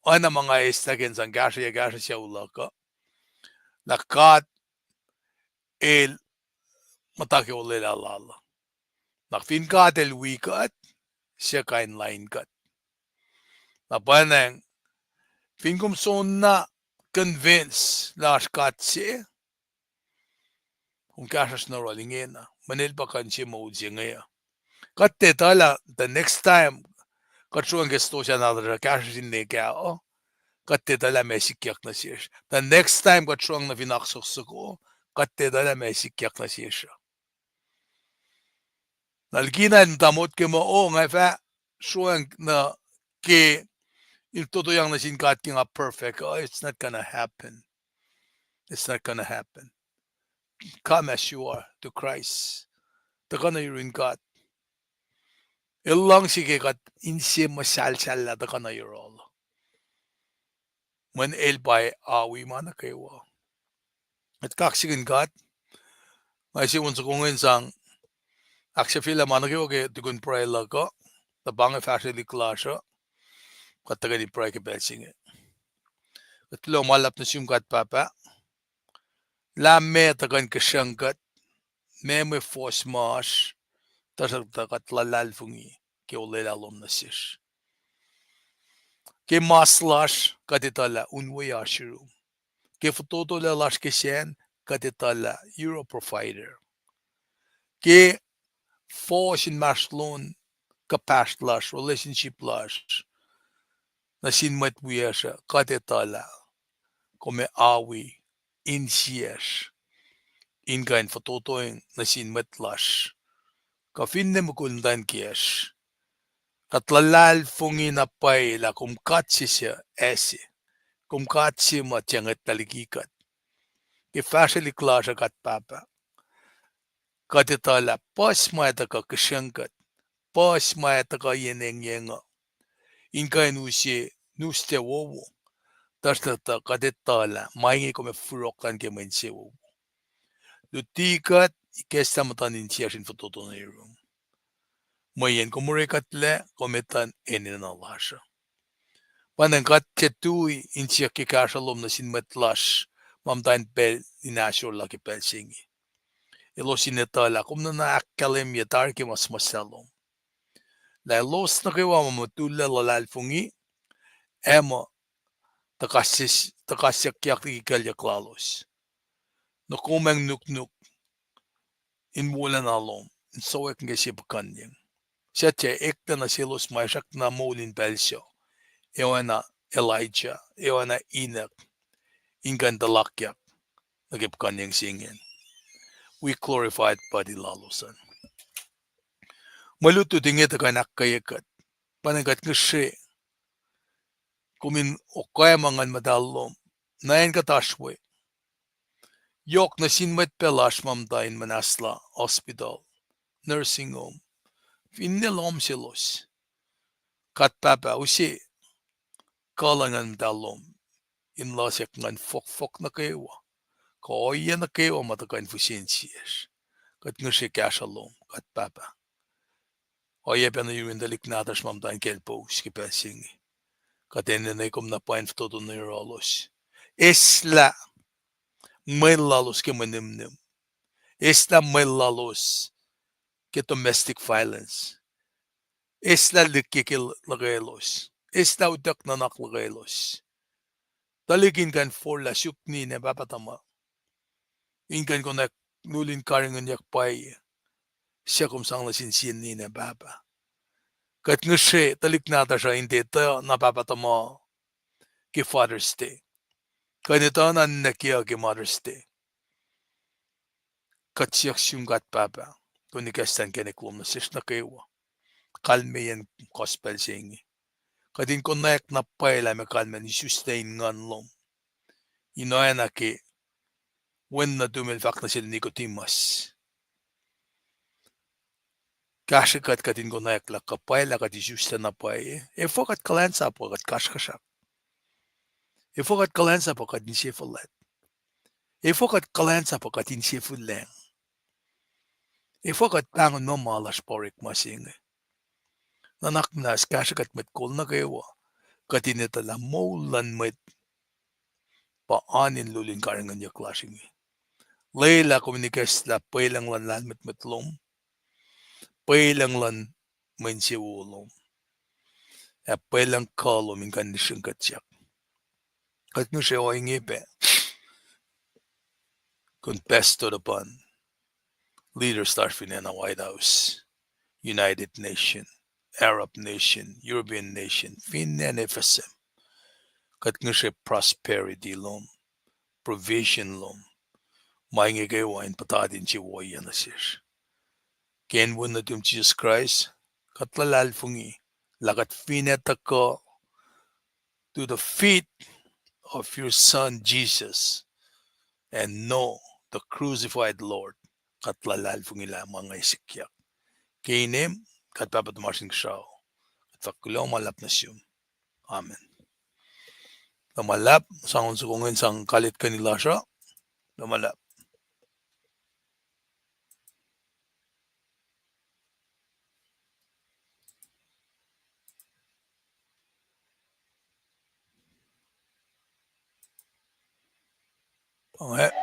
oacna ma nga eslah kac in sang kahsruh, kahsruh sucu luhk uh, lah God El muhta ke olwelah Lal. Na fin God El wi kuht, suc kuh in lain kuht? Na pwacnwacng, fin kom soenna convince lah oasr God se, kom kahsruhsr nuh yohrohl ingena, mweyen El pa kuh in se moul se inge uh. Kuht tiac etuh lah the next time kuht sroang ke stosah nahtuhsr uh kahsruhsr in nwe kac uh, kuht tiac etuh lah meac sikyak nuh sesr. The next time kuht sroang nuh fin oak sohksohk uh, kuht tiac etuh lah meac sikyak nuh sesr uh. Na likina el muhta motko ke muh, o, nga fah sroang nuh ke in fototoyang nuh sin God ke nga perfect uh, it's not gonna happen. It's not gonna happen. Come as you are to Christ. Tuhkuh nuh yurin God. El luhngse ke kuht inse muhsahlsahllah tuhkuh nuh yohrohl. Mweyen El pa awi ma nuh kwewa. Kuht kaksakihn God. Nga use on soko inge in sang ahksahfyelah ma nuh kwewa ke tukun pruhe luhk uh, tuh pa inge fahsrwelihk lasr uh, kuht tuhkweni pruhe ke pacl se inge. Kuht kuloh ma luhlahp nuh sum God Pahpah, lah meac tuhkuh in kihsruhng kuht, meac mwe fohs ma oasr, tuhsruhktuh kuht luhlahlfongi ke olwelah lom nuh sesr. Ke mas lasr kuht etuh lah un we oasr yurum. Ke fototolac lasr ke sacn kuht etuh lah you're a provider. Ke fohs inmahsrlon kuhpahsr lasr, relationship lasr nuh sin mwet wiyacsr uh, kuht etuh lah kom ac awi insiyacsr in kuh in fototoing nuh sin mwet lasr. Kuh finne mukul muhtwacn kiyacsr, kuht luhlahlfongi na pwacye lah kom God se suc acse, kom God se ma tiac ngwetlah liki kuht. Ke fahsrwelihk lasr uh God Pahpah, kuht etuh lah puhs ma tuhkuh kihsruhng kuht, puhs ma tuhkuh yen engyeng uh, in kuh in use nus tiac wowo. Tuhsruhktuh kuht etuh lah ma inge kom ac forlah ke mwe insewowo. Luti kuht, ikacslah muhtuhn insiyacsr in fototo nuh yurum. Mweyen kom orekuhtlac, kom etuh enenuh lasr uh. Pa ingacn kuht tiac tui in siyuck ke kahsruh lom nuh sin mwet lasr ma muhta in pacl in ahsor lah ke pacl se inge. Elos in etuh lah kom nuhna ahkkahlwemye tari ke ma suhmuhslah lom, lah elos nuh kwewa ma mutullac luhlahlfongi, ac muh tuhkas-, tuhkasyuckyak liki kuclyuck lalos, nuh kom ac nuknuk in wolacna lom in sowack nuh ke sie puhkuhnyeng. Suc tiac eklac nuh selos ma srackna moul in pacl sac, oacna Elijah, oacna Enoch, in kuh in tuhlakyak nuh ke puhkuhnyeng se ingacn. Wi glorified body lalos an. Mwe lutlut inge tuh kuh in ahkkweye kuht. Pa ingacn kuht ngihsre kom in okwacma Nguhn Muhtahl lom nuh acn kuht oasr we. Yohk nuh sin mwet pac lasr ma muhta in muhnahslah hospital, nursing home, finne lohm selos. Kuht Pahpah, use kuh luhn Nguhn Muhtahl lom in losack nguhn fohkfohk nuh kwewa, kuh ohiyac nuh kwewa ma tuhkuh in fisinsiyacsr. Kuht ngihsre kahsruh lom, kuht Pahpah. Oacyacpac nuh yurin tuhlihk nahtuhsr ma muhta in kaclpous ke pacl se inge. Kuht enenuh kom na pwacye in fototo nuh yohrohlos. Eslah mwel lalos ke mwe nihmnihm. Eslah mwel lalos ke domestic violence. Eslah lihkye ke luhkwelos. Eslah utuck nuhnak luhkwelos. Tuhlihk in kuh in forlah suk ninac pahpah tuhma, in kuh in konwacack lul in karihngihnyuck pwacye suc kom sang nuh sin sie ninac pahpah. Kuht ngihsre tuhlihk nahtuhsr uh in tiac etuh na pahpah tuhma ke Father's Day, kuh in etuh na ninac kiyuhk ke Mother's Day. Kuht siyuck sum God Pahpah, kom in ikacslah inkacnek lom nuh sesr nuh kwewa. Kalmeyacn gospel se inge, kuht in konwacack na pwacye lah meac kalmacn isuslac in nguhn lom, in oacna ke wen nuhtum el fahk nuh sel Nicodemus. Kahsrwe kuht, kuht in konwacack lah kuh pwacye lah kuht isuslac na pwacye. Efuh kuht kuhlwacnsapuh kuht kasrkuhsrak? Efuh kuht kuhlwacnsapuh kuht insefuhlwact? Efuh kuht kuhlwacnsapuh kuht insefuhlwacng? Efuh kuht pahngon muh ma lasr pa orekma se inge? Nuhnak muhnahs, kahsrwe kuht mwet kol nuh kwewa, kuht in etuh lah moul luhn mwet pa oan in lul in karihngihnyuck lasr inge. Lwelah kom in ikacslah pwelucng luhn lahlmwetmwet lom, pwelucng luhn mwe insewowo lom, ac pwelucng kuh lom in kuh in lihsrihng kuhtyak. Kuht ngihsre ohinge pac, kom bestowed upon leaders lasr fin acn White House, United Nation, Arab nation, European nation, fin acn F S M. Kuht ngihsre prosperity lom, provision lom, ma inge kwewa in puhtatlac in sie woiyac nuh sesr. Ke inen wen nuhtum Jisus Kraist, kuht luhlahlfongi lah kuht finne tuhkuh to the feet of your Son Jesus and know the crucified Lord, kuht luhlahlfongi lah ma inge sikyak. Ke inem kuht Pahpah tuhmasr Inkuhsrao, kuht fahk kuloh ma luhlahp nuh sum. Amen. Kuloh ma luhlahp, sang on soko ingacn sang kalet keni lasr uh. Kuloh ma luhlahp. Pa inge